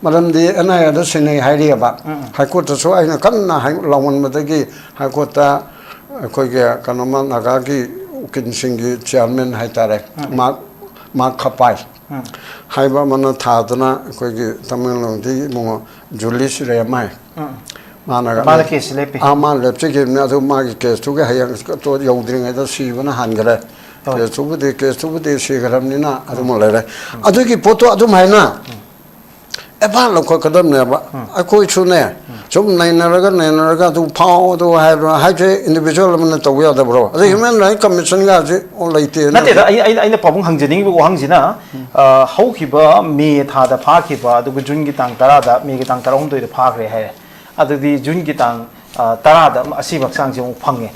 ꯃꯔꯝꯗꯤ ꯑꯦꯟ ꯑꯥꯏ ꯑꯦꯗ ꯁꯤꯟꯅꯩ ꯍꯥꯏꯔꯤꯑꯕ꯫ ꯍꯥꯏꯀꯣꯔꯠꯇꯁꯨ ꯑꯩꯅ ꯀꯟꯅ ꯍꯥꯏ-, ꯂꯥꯎꯃꯟꯕꯗꯒꯤ ꯍꯥꯏꯀꯣꯔꯠꯇ ꯑꯩꯈꯣꯏꯒꯤ ꯀꯩꯅꯣꯃ ꯅꯥꯒꯥꯒꯤ ꯎꯀꯤꯜꯁꯤꯡꯒꯤ ꯆꯤꯌꯥꯔꯃꯦꯟ ꯍꯥꯏꯇꯥꯔꯦ, ꯃꯥꯔꯛ, ꯃꯥꯔꯛ ꯈꯄꯥꯏ ꯍꯥꯏꯕ ꯑꯃꯅ ꯊꯥꯗꯨꯅ ꯑꯩꯈꯣꯏꯒꯤ ꯇꯃꯦꯡꯂꯣꯡꯗꯒꯤ ꯏꯕꯨꯡꯉꯣ ꯖꯨꯂꯤꯁ ꯔꯦꯃꯥꯏ, ꯃꯥꯅꯒ ꯃꯥꯅ ꯀꯦꯁꯁꯤ ꯂꯦꯞꯄꯤ꯫ ꯑꯥ, ꯃꯥꯅ ꯂꯦꯞꯆꯈꯤꯕꯅꯤ꯫ ꯑꯗꯨ ꯃꯥꯒꯤ ꯀꯦꯁꯇꯨꯒꯤ ꯍꯌꯦꯡ ꯌꯧꯗ꯭ꯔꯤꯉꯩꯗ ꯁꯤꯕꯅ ꯍꯥꯟꯈ꯭ꯔꯦ꯫ ꯍꯣꯏ꯫ ꯀꯦꯁꯇꯨꯕꯨꯗꯤ, ꯀꯦꯁꯇꯨꯕꯨꯗꯤ ꯁꯤꯈ꯭ꯔꯕꯅꯤꯅ ꯑꯗꯨꯃ ꯂꯩꯔꯦ꯫ ꯑꯗꯨꯒꯤ ꯄꯣꯠꯇꯣ ꯑꯗꯨꯝ ꯍꯥꯏꯅ ꯑꯦꯐ ꯑꯥꯏ ꯑꯥꯔ ꯂꯧꯈꯠꯀꯗꯕꯅꯦꯕ꯫ ꯑꯩꯈꯣꯏꯁꯨꯅꯦ, ꯁꯨꯝ ꯅꯩꯅꯔꯒ ꯅꯩꯅꯔꯒ ꯑꯗꯨ ꯐꯥꯎ ꯑꯗꯨ ꯍꯥꯏꯕ ꯍꯥꯏꯁꯦ individual ꯑꯃꯅ ꯇꯧꯕ ꯌꯥꯗꯕ꯭ꯔꯣ? ꯑꯗ human right commission ꯒꯥꯁꯦ ꯂꯩꯇꯦ꯫ ꯅꯠꯇꯦꯗ, ꯑꯩ ꯑꯩꯅ ꯑꯩꯅ ꯄꯥꯕꯨꯡ ꯍꯪꯖꯅꯤꯡꯉꯤꯕ ꯋꯥꯍꯪꯁꯤꯅ, ꯑ, ꯍꯧꯈꯤꯕ ꯃꯦ ꯊꯥꯗ ꯐꯥꯈꯤꯕ, ꯑꯗꯨꯒ ꯖꯨꯟꯒꯤ ꯇꯥꯡ ꯇꯔꯥꯗ, ꯃꯦꯒꯤ ꯇꯥꯡ ꯇꯔꯥꯍꯨꯝꯗꯣꯏꯗ ꯐꯥꯈ꯭ꯔꯦ ꯍꯥꯏꯔꯦ꯫ ꯑꯗꯨꯗꯤ ꯖꯨꯟꯒꯤ ꯇꯥꯡ, ꯑ, ꯇꯔꯥꯗ ꯑꯁꯤꯕ ꯍꯛꯆꯥꯡꯁꯦ ꯑꯃꯨꯛ ꯐꯪꯉꯦ꯫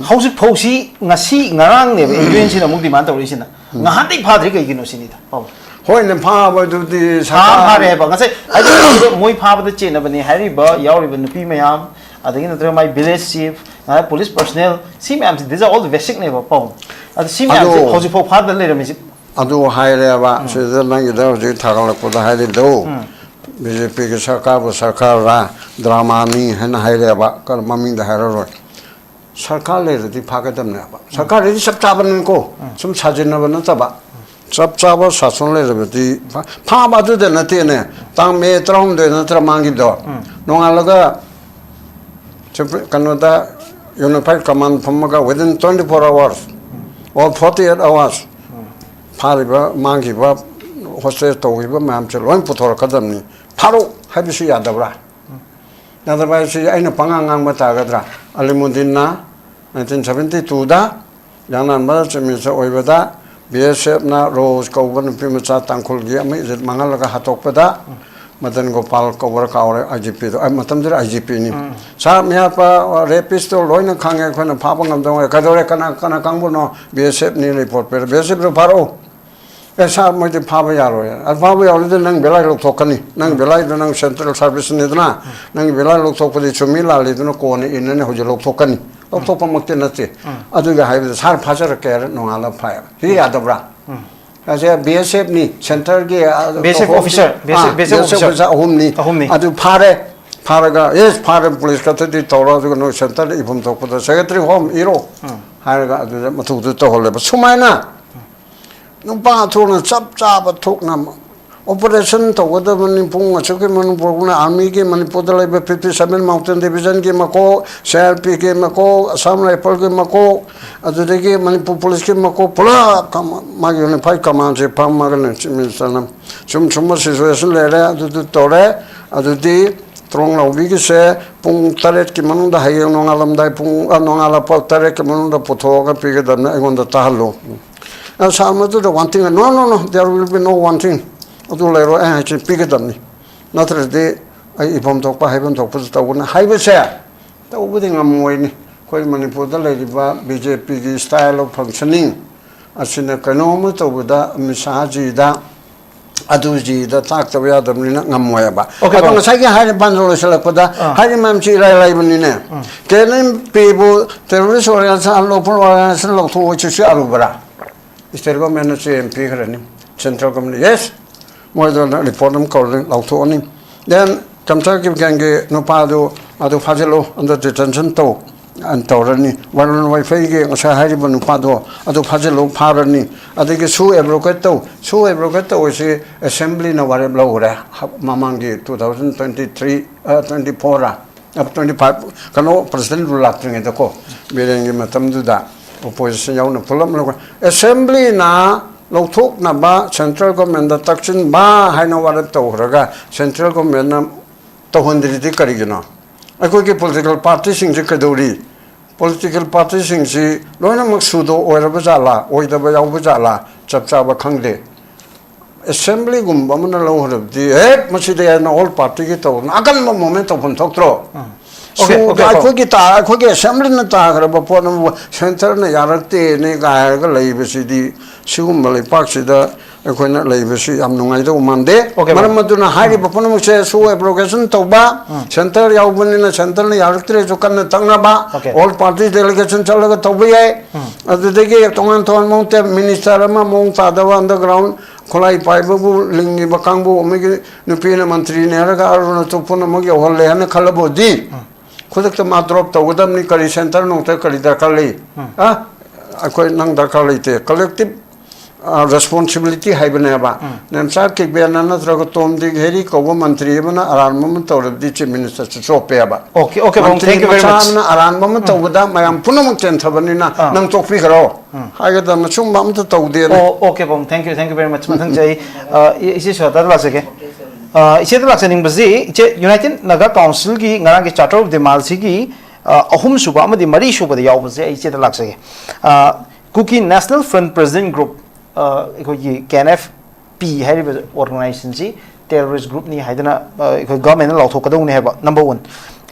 ꯍꯧꯖꯤꯛ ꯐꯥꯎꯁꯤ ꯉꯁꯤ ꯉꯔꯥꯡꯅꯦꯕ ꯑꯦꯝꯕꯨꯂꯦꯟꯁꯁꯤꯅ ꯑꯃꯨꯛ demand ꯇꯧꯔꯛꯏꯁꯤꯅ꯫ ꯉꯍꯥꯟꯗꯒꯤ ꯐꯥꯗ꯭ꯔꯤ ꯀꯩꯒꯤꯅꯣ ꯁꯤꯅꯤꯗ꯫ ꯄꯥꯕꯨꯡ꯫ ꯍꯣꯏꯅꯦ, ꯐꯥꯕꯗꯨꯗꯤ ꯐꯥ ꯐꯥꯔꯦ ꯍꯥꯏꯕ꯫ ꯉꯁꯥꯏ ꯍꯥꯏꯗꯤ ꯃꯣꯏ ꯐꯥꯕꯗ ꯆꯦꯟꯅꯕꯅꯤ ꯍꯥꯏꯔꯤꯕ ꯌꯥꯎꯔꯤꯕ ꯅꯨꯄꯤ ꯃꯌꯥꯝ, ꯑꯗꯒꯤ ꯅꯠꯇ꯭ꯔꯒ ꯃꯥꯏ village chief, ꯉꯁꯥꯏ police personnel, ꯁꯤ ꯃꯌꯥꯝꯁꯤ, these are all the basic ꯅꯦꯕ, ꯄꯥꯕꯨꯡ꯫ ꯑꯗꯨ ꯁꯤ ꯃꯌꯥꯝꯁꯦ ꯑꯗꯨ ꯍꯧꯖꯤꯛꯐꯥꯎ ꯐꯥꯗꯅ ꯂꯩꯔꯝꯃꯤꯁꯤ꯫ ꯑꯗꯨ ꯍꯥꯏꯔꯦꯕ꯫ ꯁꯤꯗ ꯅꯪꯒꯤꯗ ꯍꯧꯖꯤꯛ ꯊꯥꯒꯠꯂꯛꯄꯗ ꯍꯥꯏꯔꯤꯗꯣ, ꯕꯤ ꯖꯦ ꯄꯤꯒꯤ ꯁꯔꯀꯥꯔꯕꯨ ꯁꯔꯀꯥꯔꯔꯥ, ꯗ꯭ꯔꯃꯥꯅꯤ ꯍꯥꯏꯅ ꯍꯥꯏꯔꯦꯕ꯫ ꯀꯔꯝꯕ ꯃꯃꯤꯡꯗ ꯍꯥꯏꯔꯔꯣꯏ꯫ ꯁꯔꯀꯥꯔ ꯂꯩꯔꯗꯤ ꯐꯥꯒꯗꯕꯅꯦꯕ꯫ ꯁꯔꯀꯥꯔꯗꯗꯤ ꯆꯞ ꯆꯥꯕꯅꯤꯀꯣ꯫ ꯁꯨꯝ ꯁꯥꯖꯤꯟꯅꯕ ꯅꯠꯇꯕ꯫ ꯆꯞ ꯆꯥꯕ ꯁꯥꯁꯟ ꯂꯩꯔꯕꯗꯤ ꯐꯥ-, ꯐꯥꯕ ꯑꯗꯨꯗ ꯅꯠꯇꯦꯅꯦ꯫ ꯇꯥꯡ ꯃꯦ ꯇꯔꯥꯍꯨꯝꯗꯣꯏ ꯅꯠꯇ꯭ꯔ ꯃꯥꯡꯈꯤꯕꯗꯣ? ꯅꯣꯡꯉꯥꯜꯂꯒ ꯁꯨꯄ꯭ꯔꯤ-, ꯀꯩꯅꯣꯗ unified command ꯐꯝꯃꯒ within twenty four hours or forty eight hours ꯐꯥꯔꯤꯕ, ꯃꯥꯡꯈꯤꯕ, hostage ꯇꯧꯈꯤꯕ ꯃꯌꯥꯝꯁꯦ ꯂꯣꯏ ꯄꯨꯊꯣꯔꯛꯀꯗꯕꯅꯤ꯫ ꯐꯥꯔꯣ ꯍꯥꯏꯕꯁꯤ ꯌꯥꯗꯕ꯭ꯔꯥ? ꯌꯥꯗꯕ ꯍꯥꯏꯁꯤ ꯑꯩꯅ ꯄꯉꯥꯡ ꯉꯥꯡꯕ ꯇꯥꯒꯗ꯭ꯔꯥ? ꯑꯂꯤꯃꯨꯗꯤꯟꯅ nineteen seventy twoꯗ ꯌꯥꯡꯅꯥꯟꯕ Chief Minister ꯑꯣꯏꯕꯗ ꯕꯤ ꯑꯦꯁ ꯑꯦꯐꯅ ꯔꯣꯖ ꯀꯧꯕ ꯅꯨꯄꯤ ꯃꯆꯥ ꯇꯥꯡꯈꯨꯜꯒꯤ ꯑꯃ ꯏꯖꯠ ꯃꯥꯡꯍꯜꯂꯒ ꯍꯥꯠꯇꯣꯛꯄꯗ, ꯃꯗꯟ ꯒꯣꯄꯥꯜ ꯀꯧꯕ꯭ꯔꯥ ꯀꯥꯎꯔꯦ, ꯑꯥꯏ ꯖꯤ ꯄꯤꯗꯣ, ꯑ, ꯃꯇꯝꯗꯨꯗ ꯑꯥꯏ ꯖꯤ ꯄꯤꯅꯤ꯫ ꯁꯥꯔ ꯃꯌꯥꯠꯄ, ꯔꯦꯄꯤꯁꯇꯣ ꯂꯣꯏꯅ ꯈꯪꯉꯦ, ꯑꯩꯈꯣꯏꯅ ꯐꯥꯕ ꯉꯝꯗꯧꯔꯦ꯫ ꯀꯩꯗꯧꯔꯦ? ꯀꯅꯥ, ꯀꯅꯥ ꯀꯥꯡꯕꯨꯅꯣ? ꯕꯤ ꯑꯦꯁ ꯑꯦꯐꯅꯤ report ꯄꯤꯔꯦ꯫ ꯕꯤ ꯑꯦꯁ ꯑꯦꯐꯇꯣ ꯐꯥꯔꯛꯎ꯫ ꯑꯦ ꯁꯥꯔ, ꯃꯣꯏꯗꯤ ꯐꯥꯕ ꯌꯥꯔꯣꯏ꯫ ꯑꯗꯨ ꯐꯥꯕ ꯌꯥꯔꯣꯏꯗꯤ ꯅꯪ ꯚꯦꯂꯥꯏ ꯂꯧꯊꯣꯛꯀꯅꯤ꯫ ꯅꯪ ꯚꯦꯂꯥꯏꯗꯣ ꯅꯪ central serviceꯅꯤꯗꯅ, ꯅꯪ ꯚꯦꯂꯥꯏ ꯂꯧꯊꯣꯛꯄꯗꯤ ꯆꯨꯝꯃꯤ ꯂꯥꯜꯂꯤꯗꯨꯅ ꯀꯣꯟꯅ ꯏꯟꯅꯅꯤ, ꯍꯧꯖꯤꯛ ꯂꯧꯊꯣꯛꯀꯅꯤ꯫ ꯂꯧꯊꯣꯛꯄꯃꯛꯇꯤ ꯅꯠꯇꯦ꯫ ꯑꯗꯨꯒ ꯍꯥꯏꯕꯗ ꯁꯥꯔ ꯐꯥꯖꯔꯛꯀꯦ ꯍꯥꯏꯔ ꯅꯣꯡꯉꯥꯜꯂꯒ ꯐꯥꯏꯕ꯫ ꯁꯤ ꯌꯥꯗꯕ꯭ꯔꯥ? ꯑꯁꯦ ꯕꯤ ꯑꯦꯁ ꯑꯦꯐꯅꯤ, centreꯒꯤ, ꯑ, ꯕꯤ ꯑꯦꯁ ꯑꯦꯐ ꯑꯍꯨꯝ-, officer, ꯕꯤ ꯑꯦꯁ ꯑꯦꯐ, ꯑ, ꯕꯤ ꯑꯦꯁ ꯑꯦꯐ ꯕꯤ ꯑꯦꯁ ꯑꯦꯐ officer꯫ officer ꯑꯍꯨꯝꯅꯤ꯫ ꯑꯍꯨꯝꯅꯤ꯫ ꯑꯗꯨ ꯐꯥꯔꯦ, ꯐꯥꯔꯒ, "ꯑꯦꯁ, ꯐꯥꯔꯦ, police custody ꯇꯧꯔꯣ, ꯑꯗꯨꯒ ꯅꯣꯏ centreꯗ ꯏꯐꯝ ꯊꯣꯛꯄꯗ secretary home ꯏꯔꯣ" ꯍꯥꯏꯔꯒ ꯑꯗꯨꯗ ꯃꯊꯧꯗꯨ ꯇꯧꯍꯜꯂꯦꯕ꯫ ꯁꯨꯃꯥꯏꯅ ꯅꯨꯄꯥ ꯊꯣꯛꯅ ꯆꯞ ꯆꯥꯕ ꯊꯣꯛꯅ operation ꯇꯧꯒꯗꯕꯅꯤ꯫ ꯄꯨꯡ ꯑꯁꯨꯛꯀꯤ ꯃꯅꯨꯡ ꯄꯨꯔꯛꯄꯅ armyꯒꯤ ꯃꯅꯤꯄꯨꯔꯗ ꯂꯩꯕ fifty seven mountain divisionꯒꯤ ꯃꯀꯣꯛ, ꯁꯤ ꯑꯥꯔ ꯄꯤꯒꯤ ꯃꯀꯣꯛ, Assam Rifleꯒꯤ ꯃꯀꯣꯛ, ꯑꯗꯨꯗꯒꯤ ꯃꯅꯤꯄꯨꯔ policeꯀꯤ ꯃꯀꯣꯛ ꯄꯨꯂꯞ ꯀꯝ-, ꯃꯥꯒꯤ unified commandꯁꯦ ꯐꯝꯃꯒꯅꯦ Chief Ministerꯅ ꯁꯨꯝ ꯁꯨꯝꯕ situation ꯂꯩꯔꯦ, ꯑꯗꯨꯗꯨ ꯇꯧꯔꯦ, ꯑꯗꯨꯗꯤ ꯇ꯭ꯔꯣꯡ ꯂꯥꯎꯕꯤꯒꯤꯁꯦ ꯄꯨꯡ ꯇꯔꯦꯠꯀꯤ ꯃꯅꯨꯡꯗ, ꯍꯌꯦꯡ ꯅꯣꯡꯉꯥꯜꯂꯝꯗꯥꯏ ꯄꯨꯡ, ꯑ, ꯅꯣꯡꯉꯥꯜꯂꯛꯄ ꯇꯔꯦꯠꯀꯤ ꯃꯅꯨꯡꯗ ꯄꯨꯊꯣꯛꯑꯒ ꯄꯤꯒꯗꯕꯅꯤ, ꯑꯩꯉꯣꯟꯗ ꯇꯥꯍꯜꯂꯨ꯫ ꯑ, ꯁꯥꯔ, ꯃꯗꯨꯗ one thing, no, no, no, there will be no one thing. ꯑꯗꯨ ꯂꯩꯔꯣꯏ, ꯑꯩ ꯍꯥꯏꯁꯦ ꯄꯤꯒꯗꯕꯅꯤ꯫ ꯅꯠꯇ꯭ꯔꯗꯤ ꯑꯩ ꯏꯐꯝ ꯊꯣꯛꯄ, ꯍꯥꯏꯐꯝ ꯊꯣꯛꯄꯁꯨ ꯇꯧꯒꯅꯤ ꯍꯥꯏꯕꯁꯦ ꯇꯧꯕꯗꯤ ꯉꯝꯃꯣꯏꯅꯤ꯫ ꯑꯩꯈꯣꯏ ꯃꯅꯤꯄꯨꯔꯗ ꯂꯩꯔꯤꯕ B J P ꯒꯤ style of functioning ꯑꯁꯤꯅ ꯀꯩꯅꯣꯝꯃ ꯇꯧꯕꯗ ꯑꯃꯤꯠ ꯁꯥꯍꯖꯤꯗ ꯑꯗꯨ ꯖꯤꯗ ꯇꯥꯛꯇꯕ ꯌꯥꯗꯕꯅꯤꯅ ꯉꯝꯃꯣꯏꯕ꯫ Okay, ꯑꯗꯣ ꯄꯥꯕꯨꯡ꯫ ꯉꯁꯥꯏꯒꯤ ꯍꯥꯏꯔꯤꯕ ꯄꯥꯟꯗ ꯂꯣꯏꯁꯤꯜꯂꯛꯄꯗ ꯑꯥ꯫ ꯍꯥꯏꯔꯤꯕ ꯃꯌꯥꯝꯁꯤ ꯏꯔꯥꯏ ꯂꯥꯏꯕꯅꯤꯅꯦ꯫ ꯎꯝ꯫ K N P ꯕꯨ terrorist organization, unlawful organization ꯂꯧꯊꯣꯛꯑꯣ, ꯁꯤꯁꯨ ꯑꯔꯨꯕꯔꯥ? State government ꯅ ꯆꯦ ꯑꯃ ꯄꯤꯈ꯭ꯔꯅꯤ, central government, yes, ꯃꯣꯏꯗ report ꯑꯃ ꯀꯧꯔꯅꯤ, ꯂꯧꯊꯣꯛꯑꯅꯤ꯫ Then ꯀꯝꯊꯛꯀꯤ ꯒꯦꯡꯒꯤ ꯅꯨꯄꯥꯗꯨ ꯑꯗꯨ ꯐꯥꯖꯤꯜꯂꯨ, under detention ꯇꯧ꯫ ꯑꯟ ꯇꯧꯔꯅꯤ, ꯋꯥꯔꯣꯟ ꯋꯥꯏꯐꯩꯒꯤ ꯉꯁꯥꯏ ꯍꯥꯏꯔꯤꯕ ꯅꯨꯄꯥꯗꯣ ꯑꯗꯨ ꯐꯥꯖꯤꯜꯂꯨ, ꯐꯥꯔꯅꯤ꯫ ꯑꯗꯒꯤ sue abrogate ꯇꯧ, sue abrogate ꯇꯧ ꯑꯁꯤ assembly ꯅ ꯋꯥꯔꯦꯞ ꯂꯧꯈ꯭ꯔꯦ꯫ ꯍ-, ꯃꯃꯥꯡꯒꯤ two thousand twenty three, ꯑ, twenty four ꯔ, ꯑ, twenty five, ꯀꯩꯅꯣ, president rule ꯂꯥꯛꯇ꯭ꯔꯤꯉꯩꯗꯀꯣ, ꯕꯤꯔꯦꯟꯒꯤ ꯃꯇꯝꯗꯨꯗ opposition ꯌꯥꯎꯅ ꯄꯨꯂꯞ ꯂꯧꯈ꯭ꯔꯦ꯫ Assembly ꯅ ꯂꯧꯊꯣꯛꯅꯕ central government ꯇ ꯇꯛꯁꯤꯟꯕ ꯍꯥꯏꯅ ꯋꯥꯔꯦꯞ ꯇꯧꯈ꯭ꯔꯒ central government ꯅ ꯇꯧꯍꯟꯗ꯭ꯔꯤꯗꯤ ꯀꯔꯤꯒꯤꯅꯣ? ꯑꯩꯈꯣꯏꯒꯤ political party ꯁꯤꯡꯁꯦ ꯀꯩꯗꯧꯔꯤ? Political party ꯁꯤꯡꯁꯤ ꯂꯣꯏꯅꯃꯛ ꯁꯨꯗꯣ ꯑꯣꯏꯔꯕ ꯖꯥꯠꯂꯥ, ꯑꯣꯏꯗꯕ ꯌꯥꯎꯕ ꯖꯥꯠꯂꯥ, ꯆꯞ ꯆꯥꯕ ꯈꯪꯗꯦ꯫ Assembly ꯒꯨꯝꯕ ꯑꯃꯅ ꯂꯧꯈ꯭ꯔꯕꯗꯤ, "ꯍꯦ, ꯃꯁꯤꯗꯤ ꯑꯩꯅ all party ꯒꯤ ꯇꯧꯕꯅ ꯑꯀꯟꯕ movement ꯇꯧꯐꯝ ꯊꯣꯛꯇ꯭ꯔꯣ?" ꯎꯝ꯫ Okay, ꯁꯨ-, okay, ꯐꯥꯎ꯫ ꯑꯩꯈꯣꯏꯒꯤ ꯇꯥ-, ꯑꯩꯈꯣꯏꯒꯤ assembly ꯅ ꯇꯥꯈ꯭ꯔꯕ ꯄꯣꯠ ꯑꯃꯕꯨ centre ꯅ ꯌꯥꯔꯛꯇꯦꯅꯦ ꯀꯥꯏꯔꯒ ꯂꯩꯕꯁꯤꯗꯤ, ꯁꯤꯒꯨꯝꯕ ꯂꯩꯄꯥꯛꯁꯤꯗ ꯑꯩꯈꯣꯏꯅ ꯂꯩꯕꯁꯤ ꯌꯥꯝ ꯅꯨꯡꯉꯥꯏꯗꯧ ꯃꯥꯟꯗꯦ꯫ Okay, ꯃꯔꯝ ꯃꯔꯨꯞ꯫ ꯑꯗꯨꯅ ꯍꯥꯏꯔꯤꯕ ꯎꯝ꯫ ꯄꯨꯝꯅꯃꯛꯁꯦ sue abrogation ꯇꯧꯕ, ꯎꯝ꯫ Centre ꯌꯥꯎꯕꯅꯤꯅ centre ꯅ ꯌꯥꯔꯛꯇ꯭ꯔꯦꯁꯨ ꯀꯟꯅ ꯇꯛꯅꯕ, Okay꯫ All party delegation ꯆꯠꯂꯒ ꯇꯧꯕ ꯌꯥꯏ꯫ ꯎꯝ꯫ ꯑꯗꯨꯗꯒꯤ ꯇꯣꯉꯥꯟ ꯇꯣꯉꯥꯟꯕ ꯃꯑꯣꯡꯗ minister ꯑꯃ ꯃꯑꯣꯡ ꯇꯥꯗꯕ underground ꯈꯨꯠꯂꯥꯏ ꯄꯥꯏꯕꯕꯨ ꯂꯤꯡꯉꯤꯕ ꯀꯥꯡꯕꯨ ꯑꯃꯒꯤ ꯅꯨꯄꯤꯅ ꯃꯟꯇ꯭ꯔꯤꯅꯦ ꯍꯥꯏꯔꯒ ꯑꯔꯨꯅꯥꯆꯜ ꯄꯨꯝꯅꯃꯛ ꯌꯧꯍꯜꯂꯦ ꯍꯥꯏꯅ ꯈꯜꯂꯕꯨꯗꯤ, ꯎꯝ꯫ ꯈꯨꯗꯛꯇ ꯃꯥ drop ꯇꯧꯒꯗꯕꯅꯤ꯫ ꯀꯔꯤ centre ꯅꯨꯡꯇ ꯀꯔꯤ ꯗꯔꯀꯥꯔ ꯂꯩ? ꯎꯝ꯫ ꯑ? ꯑꯩꯈꯣꯏ ꯅꯪ ꯗꯔꯀꯥꯔ ꯂꯩꯇꯦ꯫ Collective ꯑ, responsibility ꯍꯥꯏꯕꯅꯦꯕ꯫ ꯎꯝ꯫ ꯅꯦꯝꯆꯥ ꯀꯤꯛꯕꯦꯟꯅ ꯅꯠꯇ꯭ꯔꯒ ꯇꯣꯝ ꯗꯤꯛ ꯍꯦꯔꯤ ꯀꯧꯕ ꯃꯟꯇ꯭ꯔꯤ ꯑꯃꯅ ꯑꯔꯥꯟꯕ ꯑꯃ ꯇꯧꯔꯕꯗꯤ chief minister ꯁꯨ ꯆꯣꯞꯄꯦꯕ꯫ Okay, okay, ꯄꯥꯕꯨꯡ, ꯃꯟꯇ꯭ꯔꯤ thank you very ꯃꯆꯥ much꯫ ꯑꯃꯅ ꯑꯔꯥꯟꯕ ꯑꯃ ꯎꯝ꯫ ꯇꯧꯕꯗ ꯃꯌꯥꯝ ꯄꯨꯝꯅꯃꯛ ꯆꯦꯟꯊꯕꯅꯤꯅ ꯑꯥ꯫ ꯅꯪ ꯇꯣꯛꯄꯤꯈ꯭ꯔꯣ ꯎꯝ꯫ ꯍꯥꯏꯒꯗꯕꯅ ꯁꯨꯝꯕ ꯑꯝꯇ ꯇꯧꯗꯦꯅ꯫ ꯑꯣ, okay, ꯄꯥꯕꯨꯡ, thank you, thank you very much꯫ ꯃꯊꯪ ꯆꯍꯤ, ꯑ, ꯏ-, ꯏꯆꯦ ꯁꯣꯇꯥꯗ ꯂꯥꯛꯆꯒꯦ꯫ ꯑ, ꯏꯆꯦꯗ ꯂꯥꯛꯆꯅꯤꯡꯕꯁꯤ, ꯏꯆꯦ, United Naga Council ꯒꯤ ꯉꯔꯥꯡꯒꯤ Charter of Demand ꯁꯤꯒꯤ, ꯑ, ꯑꯍꯨꯝꯁꯨꯕ ꯑꯃꯗꯤ ꯃꯔꯤꯁꯨꯕꯗ ꯌꯥꯎꯕꯁꯦ ꯑꯩ ꯏꯆꯦꯗ ꯂꯥꯛꯆꯒꯦ꯫ ꯑ, Kuki National Front President Group, ꯑ, ꯑꯩꯈꯣꯏꯒꯤ K N F P ꯍꯥꯏꯔꯤꯕ organization ꯁꯤ terrorist group ꯅꯤ ꯍꯥꯏꯗꯅ, ꯑ, ꯑꯩꯈꯣꯏ government ꯅ ꯂꯥꯎꯊꯣꯛꯀꯗꯧꯅꯤ ꯍꯥꯏꯕ, number one꯫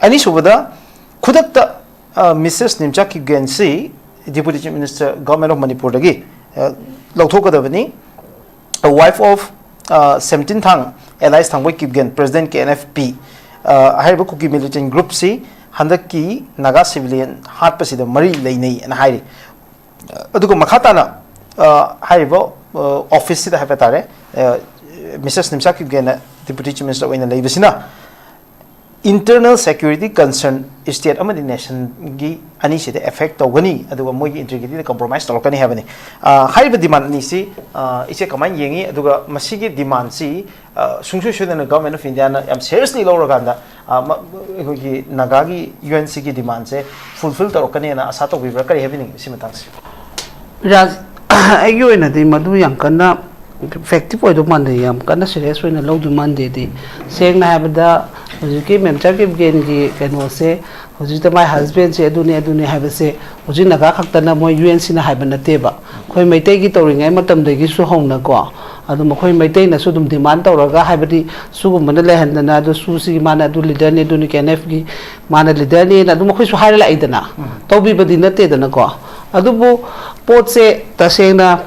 ꯑꯅꯤꯁꯨꯕꯗ, ꯈꯨꯗꯛꯇ, ꯑ, Missus Nimcha Kipgen ꯁꯤ Deputy Chief Minister, Government of Manipur ꯗꯒꯤ, ꯑ, ꯂꯧꯊꯣꯛꯀꯗꯕꯅꯤ꯫ Wife of, ꯑ, Semtinthang, alias ꯊꯥꯡꯕꯣꯏ Kipgen, President K N F P꯫ ꯑ, ꯍꯥꯏꯔꯤꯕ Kuki militant group ꯁꯤ ꯍꯟꯗꯛꯀꯤ Naga civilian ꯍꯥꯠꯄꯁꯤꯗ ꯃꯔꯤ ꯂꯩꯅꯩ ꯑꯅ ꯍꯥꯏꯔꯤ꯫ ꯑꯗꯨꯒ ꯃꯈꯥ ꯇꯥꯅ, ꯑ, ꯍꯥꯏꯔꯤꯕ, ꯑ, office ꯁꯤꯗ ꯍꯥꯏꯕ ꯇꯥꯔꯦ, ꯑ, Missus Nimcha Kipgen ꯅ Deputy Chief Minister ꯑꯣꯏꯅ ꯂꯩꯕꯁꯤꯅ, internal security concern state ꯑꯃꯗꯤ nation ꯒꯤ ꯑꯅꯤꯁꯤꯗ affect ꯇꯧꯒꯅꯤ, ꯑꯗꯨꯒ ꯃꯣꯏꯒꯤ integrity ꯗ compromise ꯇꯧꯔꯛꯀꯅꯤ ꯍꯥꯏꯕꯅꯤ꯫ ꯑ, ꯍꯥꯏꯔꯤꯕ demand ꯑꯅꯤꯁꯤ, ꯑ, ꯏꯆꯦ ꯀꯃꯥꯏꯅ ꯌꯦꯡꯉꯤ? ꯑꯗꯨꯒ ꯃꯁꯤꯒꯤ demand ꯁꯤ, ꯑ, ꯁꯨꯡꯁꯣꯏ ꯁꯣꯏꯗꯅ Government of India ꯅ ꯌꯥꯝ seriously ꯂꯧꯔꯀꯥꯟꯗ, ꯑ, ꯃ-, ꯑꯩꯈꯣꯏꯒꯤ ꯅꯥꯒꯥꯒꯤ U N C ꯒꯤ demand ꯁꯦ fulfill ꯇꯧꯔꯛꯀꯅꯦꯅ ꯑꯥꯁꯥ ꯇꯧꯕꯤꯕ꯭ꯔꯥ? ꯀꯔꯤ ꯍꯥꯏꯕꯤꯅꯤꯡꯉꯤ ꯁꯤ ꯃꯇꯥꯡꯁꯤ? ꯔꯥꯖ, ꯑꯩꯒꯤ ꯑꯣꯏꯅꯗꯤ ꯃꯗꯨ ꯌꯥꯝ ꯀꯟꯅ effective ꯑꯣꯏꯗꯧ ꯃꯥꯟꯗꯦ, ꯌꯥꯝ ꯀꯟꯅ serious ꯑꯣꯏꯅ ꯂꯧꯗꯧ ꯃꯥꯟꯗꯦꯗꯤ꯫ ꯁꯦꯡꯅ ꯍꯥꯏꯕꯗ, ꯍꯧꯖꯤꯛꯀꯤ ꯃꯦꯝꯆꯥ ꯀꯤꯞꯒꯦꯟꯒꯤ ꯀꯩꯅꯣꯁꯦ, ꯍꯧꯖꯤꯛꯇ ꯃꯥꯏ husband ꯁꯦ ꯑꯗꯨꯅꯦ ꯑꯗꯨꯅꯦ ꯍꯥꯏꯕꯁꯦ ꯍꯧꯖꯤꯛ ꯅꯥꯒꯥ ꯈꯛꯇꯅ, ꯃꯣꯏ U N C ꯅ ꯍꯥꯏꯕ ꯅꯠꯇꯦꯕ꯫ ꯑꯩꯈꯣꯏ ꯃꯩꯇꯩꯒꯤ ꯇꯧꯔꯤꯉꯩ ꯃꯇꯝꯗꯒꯤꯁꯨ ꯍꯧꯅꯀꯣ, ꯑꯗꯨꯝ ꯑꯩꯈꯣꯏ ꯃꯩꯇꯩꯅꯁꯨ ꯑꯗꯨꯝ demand ꯇꯧꯔꯒ, ꯍꯥꯏꯕꯗꯤ ꯁꯤꯒꯨꯝꯕꯅ ꯂꯩꯍꯟꯗꯅ, ꯑꯗꯨ ꯁꯨꯁꯤꯒꯤ ꯃꯥꯅ ꯑꯗꯨ leader ꯅꯤ, ꯑꯗꯨꯅꯤ, K N F ꯀꯤ ꯃꯥꯅ leader ꯅꯦꯅ ꯑꯗꯨꯝ ꯑꯩꯈꯣꯏꯁꯨ ꯍꯥꯏꯔ ꯂꯥꯛꯏꯗꯅ, ꯇꯧꯕꯤꯕꯗꯤ ꯅꯠꯇꯦꯗꯅꯀꯣ꯫ ꯑꯗꯨꯕꯨ ꯄꯣꯠꯁꯦ ꯇꯁꯦꯡꯅ,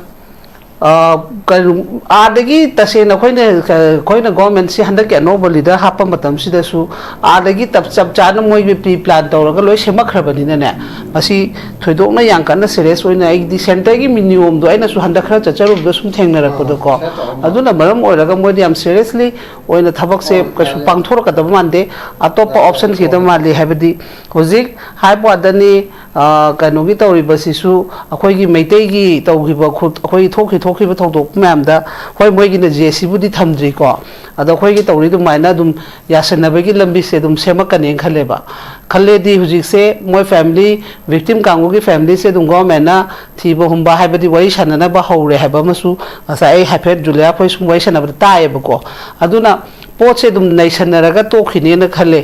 ꯑ, ꯀꯩꯅꯣ, ꯑꯥꯗꯒꯤ ꯇꯁꯦꯡꯅ ꯑꯩꯈꯣꯏꯅ, ꯑꯩꯈꯣꯏꯅ government ꯁꯤ ꯍꯟꯗꯛꯀꯤ ꯑꯅꯧꯕ leader ꯍꯥꯞꯄ ꯃꯇꯝꯁꯤꯗꯁꯨ ꯑꯥꯗꯒꯤ ꯇꯞ-, ꯆꯞ ꯆꯥꯅ ꯃꯣꯏꯒꯤ pre plan ꯇꯧꯔꯒ ꯂꯣꯏ ꯁꯦꯝꯃꯛꯈ꯭ꯔꯕꯅꯤꯅꯅꯦ, ꯃꯁꯤ ꯊꯣꯏꯗꯣꯛꯅ ꯌꯥꯝ ꯀꯟꯅ serious ꯑꯣꯏꯅ, ꯑꯩꯗꯤ centre ꯒꯤ ꯃꯤ ꯅꯤꯌꯣꯝꯗꯣ ꯑꯩꯅꯁꯨ ꯍꯟꯗꯛ ꯈꯔ ꯆꯠꯆꯔꯨꯕꯗ ꯁꯨꯝ ꯊꯦꯡꯅꯔꯛꯄꯗꯀꯣ, ꯑꯗꯨꯅ ꯃꯔꯝ ꯑꯣꯏꯔꯒ ꯃꯣꯏꯗꯤ ꯌꯥꯝ seriously ꯑꯣꯏꯅ ꯊꯕꯛꯁꯦ ꯀꯩꯁꯨ ꯄꯥꯡꯊꯣꯔꯛꯀꯗꯕ ꯃꯥꯟꯗꯦ꯫ ꯑꯇꯣꯞꯄ option ꯊꯤꯒꯗꯕ ꯃꯥꯜꯂꯤ꯫ ꯍꯥꯏꯕꯗꯤ ꯍꯧꯖꯤꯛ ꯍꯥꯏꯕ ꯋꯥꯗꯅꯤ, ꯑ, ꯀꯩꯅꯣꯒꯤ ꯇꯧꯔꯤꯕꯁꯤꯁꯨ ꯑꯩꯈꯣꯏꯒꯤ ꯃꯩꯇꯩꯒꯤ ꯇꯧꯈꯤꯕ ꯈꯨ-, ꯑꯩꯈꯣꯏꯒꯤ ꯊꯣꯛꯈꯤ ꯊꯣꯛꯈꯤꯕ ꯊꯧꯗꯣꯛ ꯃꯌꯥꯝꯗ, ꯍꯣꯏ, ꯃꯣꯏꯒꯤꯅ J C ꯕꯨꯗꯤ ꯊꯝꯗ꯭ꯔꯤꯀꯣ, ꯑꯗꯣ ꯑꯩꯈꯣꯏꯒꯤ ꯇꯧꯔꯤ ꯑꯗꯨꯃꯥꯏꯅ ꯑꯗꯨꯝ ꯌꯥꯁꯟꯅꯕꯒꯤ ꯂꯝꯕꯤꯁꯦ ꯑꯗꯨꯝ ꯁꯦꯝꯃꯛꯀꯅꯦꯅ ꯈꯜꯂꯦꯕ꯫ ꯈꯜꯂꯦꯗꯤ ꯍꯧꯖꯤꯛꯁꯦ ꯃꯣꯏ family, victim ꯀꯥꯡꯕꯨꯒꯤ family ꯁꯦ ꯑꯗꯨꯝ government ꯅ ꯊꯤꯕ ꯍꯨꯝꯕ, ꯍꯥꯏꯕꯗꯤ ꯋꯥꯔꯤ ꯁꯥꯟꯅꯅꯕ ꯍꯧꯔꯦ ꯍꯥꯏꯕ ꯑꯃꯁꯨ ꯉꯁꯥꯏ ꯑꯩ ꯍꯥꯏꯐꯦꯠ ꯖꯨꯂꯤꯌꯥ ꯑꯩꯈꯣꯏ ꯁꯨꯝ ꯋꯥꯔꯤ ꯁꯥꯟꯅꯕꯗ ꯇꯥꯏꯌꯦꯕꯀꯣ꯫ ꯑꯗꯨꯅ ꯄꯣꯠꯁꯦ ꯑꯗꯨꯝ ꯅꯩꯁꯟꯅꯔꯒ ꯇꯣꯛꯈꯤꯅꯦꯅ ꯈꯜꯂꯦ꯫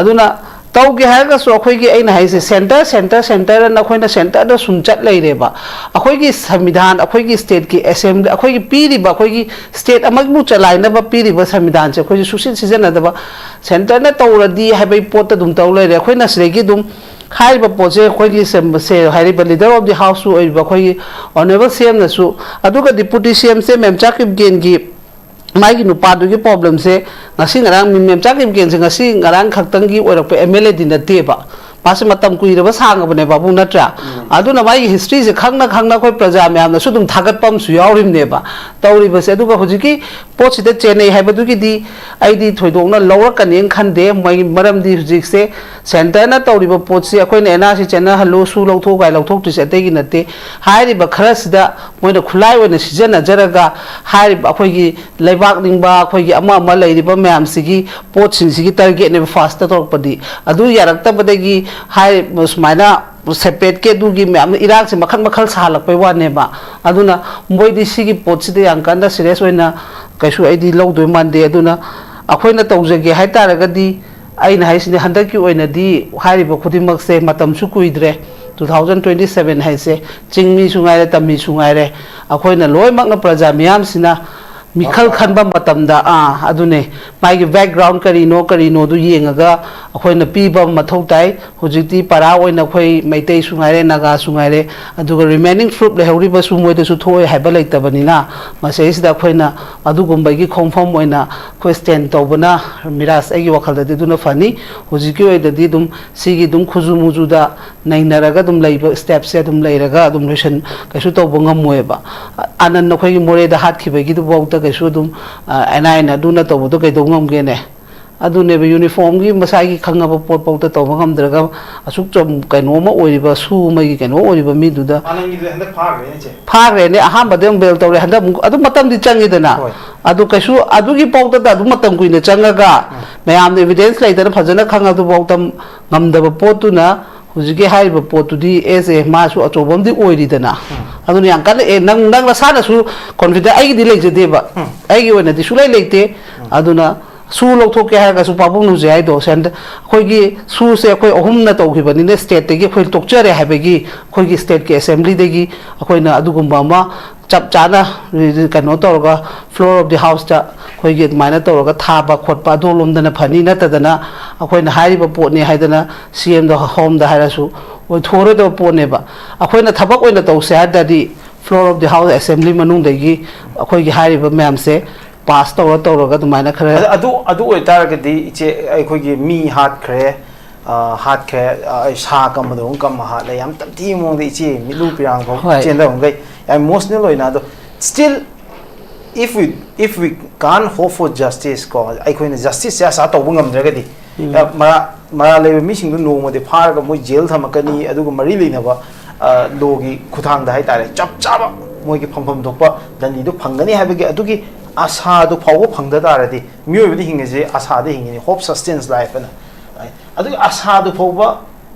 ꯑꯗꯨꯅ ꯇꯧꯒꯦ ꯍꯥꯏꯔꯒꯁꯨ ꯑꯩꯈꯣꯏꯒꯤ, ꯑꯩꯅ ꯍꯥꯏꯁꯦ, ꯁꯦꯟꯇꯔ, ꯁꯦꯟꯇꯔ, ꯁꯦꯟꯇꯔ ꯑꯅ ꯑꯩꯈꯣꯏꯅ ꯁꯦꯟꯇꯔꯗ ꯁꯨꯝ ꯆꯠ ꯂꯩꯔꯦꯕ꯫ ꯑꯩꯈꯣꯏꯒꯤ ꯁꯪꯕꯤꯙꯥꯟ, ꯑꯩꯈꯣꯏꯒꯤ ꯁ꯭ꯇꯦꯠꯀꯤ ꯑꯦꯁꯦꯝꯕ꯭ꯂꯤ, ꯑꯩꯈꯣꯏꯒꯤ ꯄꯤꯔꯤꯕ, ꯑꯩꯈꯣꯏꯒꯤ ꯁ꯭ꯇꯦꯠ ꯑꯃꯕꯨ ꯆꯂꯥꯏꯅꯕ ꯄꯤꯔꯤꯕ ꯁꯪꯕꯤꯙꯥꯟꯁꯦ ꯑꯩꯈꯣꯏꯁꯦ ꯁꯨꯡꯁꯤꯟ ꯁꯤꯖꯤꯟꯅꯗꯕ, ꯁꯦꯟꯇꯔꯅ ꯇꯧꯔꯗꯤ ꯍꯥꯏꯕꯒꯤ ꯄꯣꯠꯇ ꯑꯗꯨꯝ ꯇꯧ ꯂꯩꯔꯦ꯫ ꯑꯩꯈꯣꯏꯅ ꯁꯤꯗꯒꯤ ꯑꯗꯨꯝ ꯍꯥꯏꯔꯤꯕ ꯄꯣꯠꯁꯦ ꯑꯩꯈꯣꯏꯒꯤ ꯁꯦꯝ-, ꯁꯦ-, ꯍꯥꯏꯔꯤꯕ ꯂꯤꯗꯔ ꯑꯣꯐ ꯗꯤ ꯍꯥꯎꯁꯁꯨ ꯑꯣꯏꯔꯤꯕ ꯑꯩꯈꯣꯏꯒꯤ ꯑꯣꯅꯔꯦꯕꯜ ꯁꯤ ꯑꯦꯝꯅꯁꯨ, ꯑꯗꯨꯒ ꯗꯤꯄꯨꯇꯤ ꯁꯤ ꯑꯦꯝꯁꯦ ꯃꯦꯝꯆꯥ ꯀꯤꯞꯒꯦꯟꯒꯤ ꯃꯥꯒꯤ ꯅꯨꯄꯥꯗꯨꯒꯤ ꯄ꯭ꯔꯣꯕ꯭ꯂꯦꯝꯁꯦ ꯉꯁꯤ ꯉꯔꯥꯡ, ꯃꯦꯝꯆꯥ ꯀꯤꯞꯒꯦꯟꯁꯦ ꯉꯁꯤ ꯉꯔꯥꯡ ꯈꯛꯇꯪꯒꯤ ꯑꯣꯏꯔꯛꯄ ꯑꯦꯝ ꯑꯦꯜ ꯑꯦꯗꯤ ꯅꯠꯇꯦꯕ꯫ ꯃꯥꯁꯦ ꯃꯇꯝ ꯀꯨꯏꯔꯕ ꯁꯥꯡꯉꯕꯅꯦ, ꯕꯥꯕꯨ, ꯅꯠꯇ꯭ꯔꯥ? ꯎꯝ꯫ ꯑꯗꯨꯅ ꯃꯥꯒꯤ ꯍꯤꯁꯇ꯭ꯔꯤꯁꯦ ꯈꯪꯅ ꯈꯪꯅ ꯑꯩꯈꯣꯏ ꯄ꯭ꯔꯖꯥ ꯃꯌꯥꯝꯅꯁꯨ ꯑꯗꯨꯝ ꯊꯥꯒꯠꯄ ꯑꯃꯁꯨ ꯌꯥꯎꯔꯤꯕꯅꯦꯕ ꯇꯧꯔꯤꯕꯁꯦ꯫ ꯑꯗꯨꯒ ꯍꯧꯖꯤꯛꯀꯤ ꯄꯣꯠꯁꯤꯗ ꯆꯦꯟꯅꯩ ꯍꯥꯏꯕꯗꯨꯒꯤꯗꯤ ꯑꯩꯗꯤ ꯊꯣꯏꯗꯣꯛꯅ ꯂꯧꯔꯛꯀꯅꯦꯅ ꯈꯟꯗꯦ꯫ ꯃꯣꯏ, ꯃꯔꯝꯗꯤ ꯍꯧꯖꯤꯛꯁꯦ ꯁꯦꯟꯇꯔꯅ ꯇꯧꯔꯤꯕ ꯄꯣꯠꯁꯤ ꯑꯩꯈꯣꯏꯅ ꯑꯦꯟ ꯑꯥꯔ ꯁꯤ ꯆꯦꯟꯅꯍꯜꯂꯨ, ꯁꯨ ꯂꯧꯊꯣꯛꯎ ꯀꯥꯏ ꯂꯧꯊꯣꯛꯇ꯭ꯔꯤꯁꯦ ꯑꯇꯩꯒꯤ ꯅꯠꯇꯦ꯫ ꯍꯥꯏꯔꯤꯕ ꯈꯔꯁꯤꯗ ꯃꯣꯏꯅ ꯈꯨꯠꯂꯥꯏ ꯑꯣꯏꯅ ꯁꯤꯖꯤꯟꯅꯖꯔꯒ ꯍꯥꯏꯔꯤꯕ ꯑꯩꯈꯣꯏꯒꯤ ꯂꯩꯕꯥꯛ ꯅꯤꯡꯕ, ꯑꯩꯈꯣꯏꯒꯤ ꯑꯃ ꯑꯃ ꯂꯩꯔꯤꯕ ꯃꯌꯥꯝꯁꯤꯒꯤ ꯄꯣꯠꯁꯤꯡꯁꯤꯒꯤ ꯇꯥꯔꯒꯦꯠꯅꯦꯕ ꯐꯥꯔꯁꯇ ꯇꯧꯔꯛꯄꯗꯤ꯫ ꯑꯗꯨ ꯌꯥꯔꯛꯇꯕꯗꯒꯤ ꯍꯥꯏꯔꯤꯕ ꯁꯨꯃꯥꯏꯅ ꯁꯦꯄꯔꯦꯠꯀꯤ ꯑꯗꯨꯒꯤ ꯃꯌꯥꯝꯅ ꯏꯔꯥꯡꯁꯦ ꯃꯈꯜ ꯃꯈꯜ ꯁꯥꯍꯜꯂꯛꯄꯩ ꯋꯥꯅꯦꯕ꯫ ꯑꯗꯨꯅ ꯃꯣꯏꯗꯤ ꯁꯤꯒꯤ ꯄꯣꯠꯁꯤꯗ ꯌꯥꯝ ꯀꯟꯅ ꯁꯤꯔꯤꯌꯁ ꯑꯣꯏꯅ ꯀꯩꯁꯨ ꯑꯩꯗꯤ ꯂꯧꯗꯣꯏ ꯃꯥꯟꯗꯦ꯫ ꯑꯗꯨꯅ ꯑꯩꯈꯣꯏꯅ ꯇꯧꯖꯒꯦ ꯍꯥꯏ ꯇꯥꯔꯒꯗꯤ, ꯑꯩꯅ ꯍꯥꯏꯁꯤꯅꯦ, ꯍꯟꯗꯛꯀꯤ ꯑꯣꯏꯅꯗꯤ ꯍꯥꯏꯔꯤꯕ ꯈꯨꯗꯤꯡꯃꯛꯁꯦ ꯃꯇꯝꯁꯨ ꯀꯨꯏꯗ꯭ꯔꯦ꯫ Two thousand twenty seven ꯍꯥꯏꯁꯦ ꯆꯤꯡꯃꯤꯁꯨ ꯉꯥꯏꯔꯦ, ꯇꯝꯃꯤꯁꯨ ꯉꯥꯏꯔꯦ, ꯑꯩꯈꯣꯏꯅ ꯂꯣꯏꯅꯃꯛꯅ ꯄ꯭ꯔꯖꯥ ꯃꯤꯌꯥꯝꯁꯤꯅ ꯃꯤꯈꯜ ꯈꯟꯕ ꯃꯇꯝꯗ, ꯑꯥ, ꯑꯗꯨꯅꯦ, ꯃꯥꯒꯤ ꯕꯦꯛꯒ꯭ꯔꯥꯎꯟ ꯀꯔꯤꯅꯣ, ꯀꯔꯤꯅꯣꯗꯨ ꯌꯦꯡꯉꯒ ꯑꯩꯈꯣꯏꯅ ꯄꯤꯕ ꯑꯃ ꯃꯊꯧ ꯇꯥꯏ꯫ ꯍꯧꯖꯤꯛꯇꯤ ꯄꯔꯥ ꯑꯣꯏꯅ ꯑꯩꯈꯣꯏ ꯃꯩꯇꯩꯁꯨ ꯉꯥꯏꯔꯦ, ꯅꯥꯒꯥꯁꯨ ꯉꯥꯏꯔꯦ, ꯑꯗꯨꯒ ꯔꯤꯃꯦꯅꯤꯡ ꯐ꯭ꯔꯨꯞ ꯂꯩꯍꯧꯔꯤꯕꯁꯨ ꯃꯣꯏꯗꯁꯨ ꯊꯣꯛꯑꯣꯏ ꯍꯥꯏꯕ ꯂꯩꯇꯕꯅꯤꯅ, ꯃꯁꯤꯗꯩꯁꯤꯗ ꯑꯩꯈꯣꯏꯅ ꯑꯗꯨꯒꯨꯝꯕꯒꯤ ꯈꯣꯡꯐꯝ ꯑꯣꯏꯅ ꯑꯩꯈꯣꯏ ꯁ꯭ꯇꯦꯟ ꯇꯧꯕꯅ, ꯃꯤꯔꯥꯖ, ꯑꯩꯒꯤ ꯋꯥꯈꯜꯗꯗꯤ ꯑꯗꯨꯅ ꯐꯅꯤ꯫ ꯍꯧꯖꯤꯛꯀꯤ ꯑꯣꯏꯅꯗꯤ ꯑꯗꯨꯝ ꯁꯤꯒꯤ ꯑꯗꯨꯝ ꯈꯨꯖꯨ ꯃꯨꯖꯨꯗ ꯅꯩꯅꯔꯒ ꯑꯗꯨꯝ ꯂꯩꯕ ꯁ꯭ꯇꯦꯞꯁꯦ ꯑꯗꯨꯝ ꯂꯩꯔꯒ ꯑꯗꯨꯝ ꯂꯣꯏꯁꯟ-, ꯀꯩꯁꯨ ꯇꯧꯕ ꯉꯝꯃꯣꯏꯕ꯫ ꯑ-, ꯑꯅꯟ ꯑꯩꯈꯣꯏꯒꯤ ꯃꯣꯔꯦꯗ ꯍꯥꯠꯈꯤꯕꯒꯤꯗꯨꯐꯥꯎꯗ ꯀꯩꯁꯨ ꯑꯗꯨꯝ, ꯑ, ꯑꯦꯟ ꯑꯥꯏ ꯑꯦꯅ ꯑꯗꯨꯅ ꯇꯧꯕꯗꯣ ꯀꯩꯗꯧ ꯉꯝꯒꯦꯅꯦ? ꯑꯗꯨꯅꯦꯕ, ꯌꯨꯅꯤꯐꯣꯔꯝꯒꯤ ꯃꯁꯥꯒꯤ ꯈꯪꯉꯕ ꯄꯣꯠꯐꯥꯎꯗ ꯇꯧꯕ ꯉꯝꯗ꯭ꯔꯒ, ꯑꯁꯨꯛ ꯆꯝ-, ꯀꯩꯅꯣ ꯑꯃ ꯑꯣꯏꯔꯤꯕ, ꯁꯨ ꯑꯃꯒꯤ ꯀꯩꯅꯣ ꯑꯣꯏꯔꯤꯕ ꯃꯤꯗꯨꯗ꯫ ꯑꯅꯟꯒꯤꯗꯨꯗꯤ ꯍꯟꯗꯛ ꯐꯥꯈ꯭ꯔꯦꯅꯦ, ꯆꯦ꯫ ꯐꯥꯈ꯭ꯔꯦꯅꯦ, ꯑꯍꯥꯟꯕꯗ ꯑꯃꯨꯛ ꯕꯦꯜ ꯇꯧꯔꯦ, ꯍꯟꯗꯛ ꯑꯃꯨꯛ ꯑꯗꯨꯝ ꯃꯇꯝꯗꯤ ꯆꯪꯉꯤꯗꯅ꯫ ꯍꯣꯏ꯫ ꯑꯗꯨ ꯀꯩꯁꯨ ꯑꯗꯨꯒꯤ ꯐꯥꯎꯗꯗ ꯑꯗꯨꯝ ꯃꯇꯝ ꯀꯨꯏꯅ ꯆꯪꯉꯒ, ꯎꯝ꯫ ꯃꯌꯥꯝꯅ ꯏꯕꯤꯗꯦꯟꯁ ꯂꯩꯇꯅ ꯐꯖꯅ ꯈꯪꯉꯗꯨꯐꯥꯎꯗ ꯉꯝꯗꯕ ꯄꯣꯠꯇꯨꯅ, ꯍꯧꯖꯤꯛꯀꯤ ꯍꯥꯏꯔꯤꯕ ꯄꯣꯠꯇꯨꯗꯤ ꯑꯦꯁ ꯑꯦ ꯃꯥꯁꯨ ꯑꯆꯧꯕ ꯑꯃꯗꯤ ꯑꯣꯏꯔꯤꯗꯅ꯫ ꯎꯝ꯫ ꯑꯗꯨꯅ ꯌꯥꯝ ꯀꯟꯅ, ꯑꯦ, ꯅꯪ, ꯅꯪ ꯅꯁꯥꯅꯁꯨ ꯀꯣꯟꯐꯤꯗꯦꯟ ꯑꯩꯒꯤꯗꯤ ꯂꯩꯖꯗꯦꯕ꯫ ꯎꯝ꯫ ꯑꯩꯒꯤ ꯑꯣꯏꯅꯗꯤ ꯁꯨꯡꯂꯩ ꯂꯩꯇꯦ꯫ ꯎꯝ꯫ ꯑꯗꯨꯅ ꯁꯨ ꯂꯧꯊꯣꯛꯀꯦ ꯍꯥꯏꯔꯒꯁꯨ ꯄꯥꯕꯨꯡ ꯅꯨꯡꯖꯩ ꯍꯥꯏꯗꯣ ꯁꯦꯟꯗ-, ꯑꯩꯈꯣꯏꯒꯤ ꯁꯨꯁꯦ ꯑꯩꯈꯣꯏ ꯑꯍꯨꯝꯅ ꯇꯧꯈꯤꯕꯅꯤꯅ ꯁ꯭ꯇꯦꯠꯇꯒꯤ ꯑꯩꯈꯣꯏ ꯇꯣꯛꯆꯔꯦ ꯍꯥꯏꯕꯒꯤ ꯑꯩꯈꯣꯏꯒꯤ ꯁ꯭ꯇꯦꯠꯀꯤ ꯑꯦꯁꯦꯝꯕ꯭ꯂꯤꯗꯒꯤ ꯑꯩꯈꯣꯏꯅ ꯑꯗꯨꯒꯨꯝꯕ ꯑꯃ ꯆꯞ ꯆꯥꯅ ꯀꯩꯅꯣ ꯇꯧꯔꯒ floor of the houseꯇ ꯑꯩꯈꯣꯏꯒꯤ ꯑꯗꯨꯃꯥꯏꯅ ꯇꯧꯔꯒ ꯊꯥꯕ ꯈꯣꯠꯄ ꯑꯗꯣꯝꯂꯣꯝꯗꯅ ꯐꯅꯤ, ꯅꯠꯇꯗꯅ ꯑꯩꯈꯣꯏꯅ ꯍꯥꯏꯔꯤꯕ ꯄꯣꯠꯅꯤ ꯍꯥꯏꯗꯅ ꯁꯤ ꯑꯦꯝꯗ ꯍꯣꯝꯗ ꯍꯥꯏꯔꯁꯨ ꯑꯣꯏꯊꯣꯛꯑꯔꯣꯏꯗꯕ ꯄꯣꯠꯅꯦꯕ꯫ ꯑꯩꯈꯣꯏꯅ ꯊꯕꯛ ꯑꯣꯏꯅ ꯇꯧꯁꯦ ꯍꯥꯏ ꯇꯥꯔꯗꯤ floor of the house assembly ꯃꯅꯨꯡꯗꯒꯤ ꯑꯩꯈꯣꯏꯒꯤ ꯍꯥꯏꯔꯤꯕ ꯃꯌꯥꯝꯁꯦ ꯄꯥꯁ ꯇꯧꯔ ꯇꯧꯔꯒ ꯑꯗꯨꯃꯥꯏꯅ ꯈꯔ ꯑꯗꯨ ꯑꯗꯨ ꯑꯣꯏꯇꯥꯔꯒꯗꯤ ꯏꯆꯦ, ꯑꯩꯈꯣꯏꯒꯤ ꯃꯤ ꯍꯥꯠꯈ꯭ꯔꯦ, ꯑ, ꯍꯥꯠꯈ꯭ꯔꯦ, ꯑ, ꯁꯥ ꯀꯝꯕꯗꯧꯅ ꯀꯝꯃ ꯍꯥꯠꯂꯦ, ꯌꯥꯝ ꯇꯝꯊꯤꯕ ꯃꯑꯣꯡꯗ ꯏꯆꯦ ꯃꯤꯠꯂꯨ ꯄꯤꯔꯥꯡ ꯐꯥꯎ ꯍꯣꯏ꯫ ꯆꯦꯟꯊꯕꯈꯩ ꯌꯥꯝ ꯏꯃꯣꯁꯅꯦꯜ ꯑꯣꯏꯅ꯫ ꯑꯗꯣ still, if we if we can't hope for justice ꯀꯣ, ꯑꯩꯈꯣꯏꯅ ꯖꯁꯇꯤꯁꯁꯦ ꯑꯁꯥ ꯇꯧꯕ ꯉꯝꯗ꯭ꯔꯒꯗꯤ, ꯎꯝ꯫ ꯑ, ꯃꯔꯥ ꯃꯔꯥꯜ ꯂꯩꯕ ꯃꯤꯁꯤꯡꯗꯨ ꯅꯣꯡꯃꯗꯤ ꯐꯥꯔꯒ ꯃꯣꯏ ꯖꯦꯜ ꯊꯝꯃꯛꯀꯅꯤ, ꯑꯗꯨꯒ ꯃꯔꯤ ꯂꯩꯅꯕ, ꯑ, ꯂꯣꯒꯤ ꯈꯨꯊꯥꯡꯗ ꯍꯥꯏꯇꯥꯔꯦ, ꯆꯞ ꯆꯥꯕ ꯃꯣꯏꯒꯤ ꯐꯪꯐꯝ ꯊꯣꯛꯄ ꯗꯟꯗꯤꯗꯨ ꯐꯪꯒꯅꯤ ꯍꯥꯏꯕꯒꯤ ꯑꯗꯨꯒꯤ ꯑꯁꯥꯗꯨ ꯐꯥꯎꯕ ꯐꯪꯗ ꯇꯥꯔꯗꯤ, ꯃꯤꯑꯣꯏꯕꯗꯤ ꯍꯤꯡꯉꯤꯁꯦ ꯑꯁꯥꯗ ꯍꯤꯡꯉꯤꯅꯤ, hope sustains life ꯍꯥꯏꯅ꯫ ꯑꯗꯨꯒꯤ ꯑꯁꯥꯗꯨ ꯐꯥꯎꯕ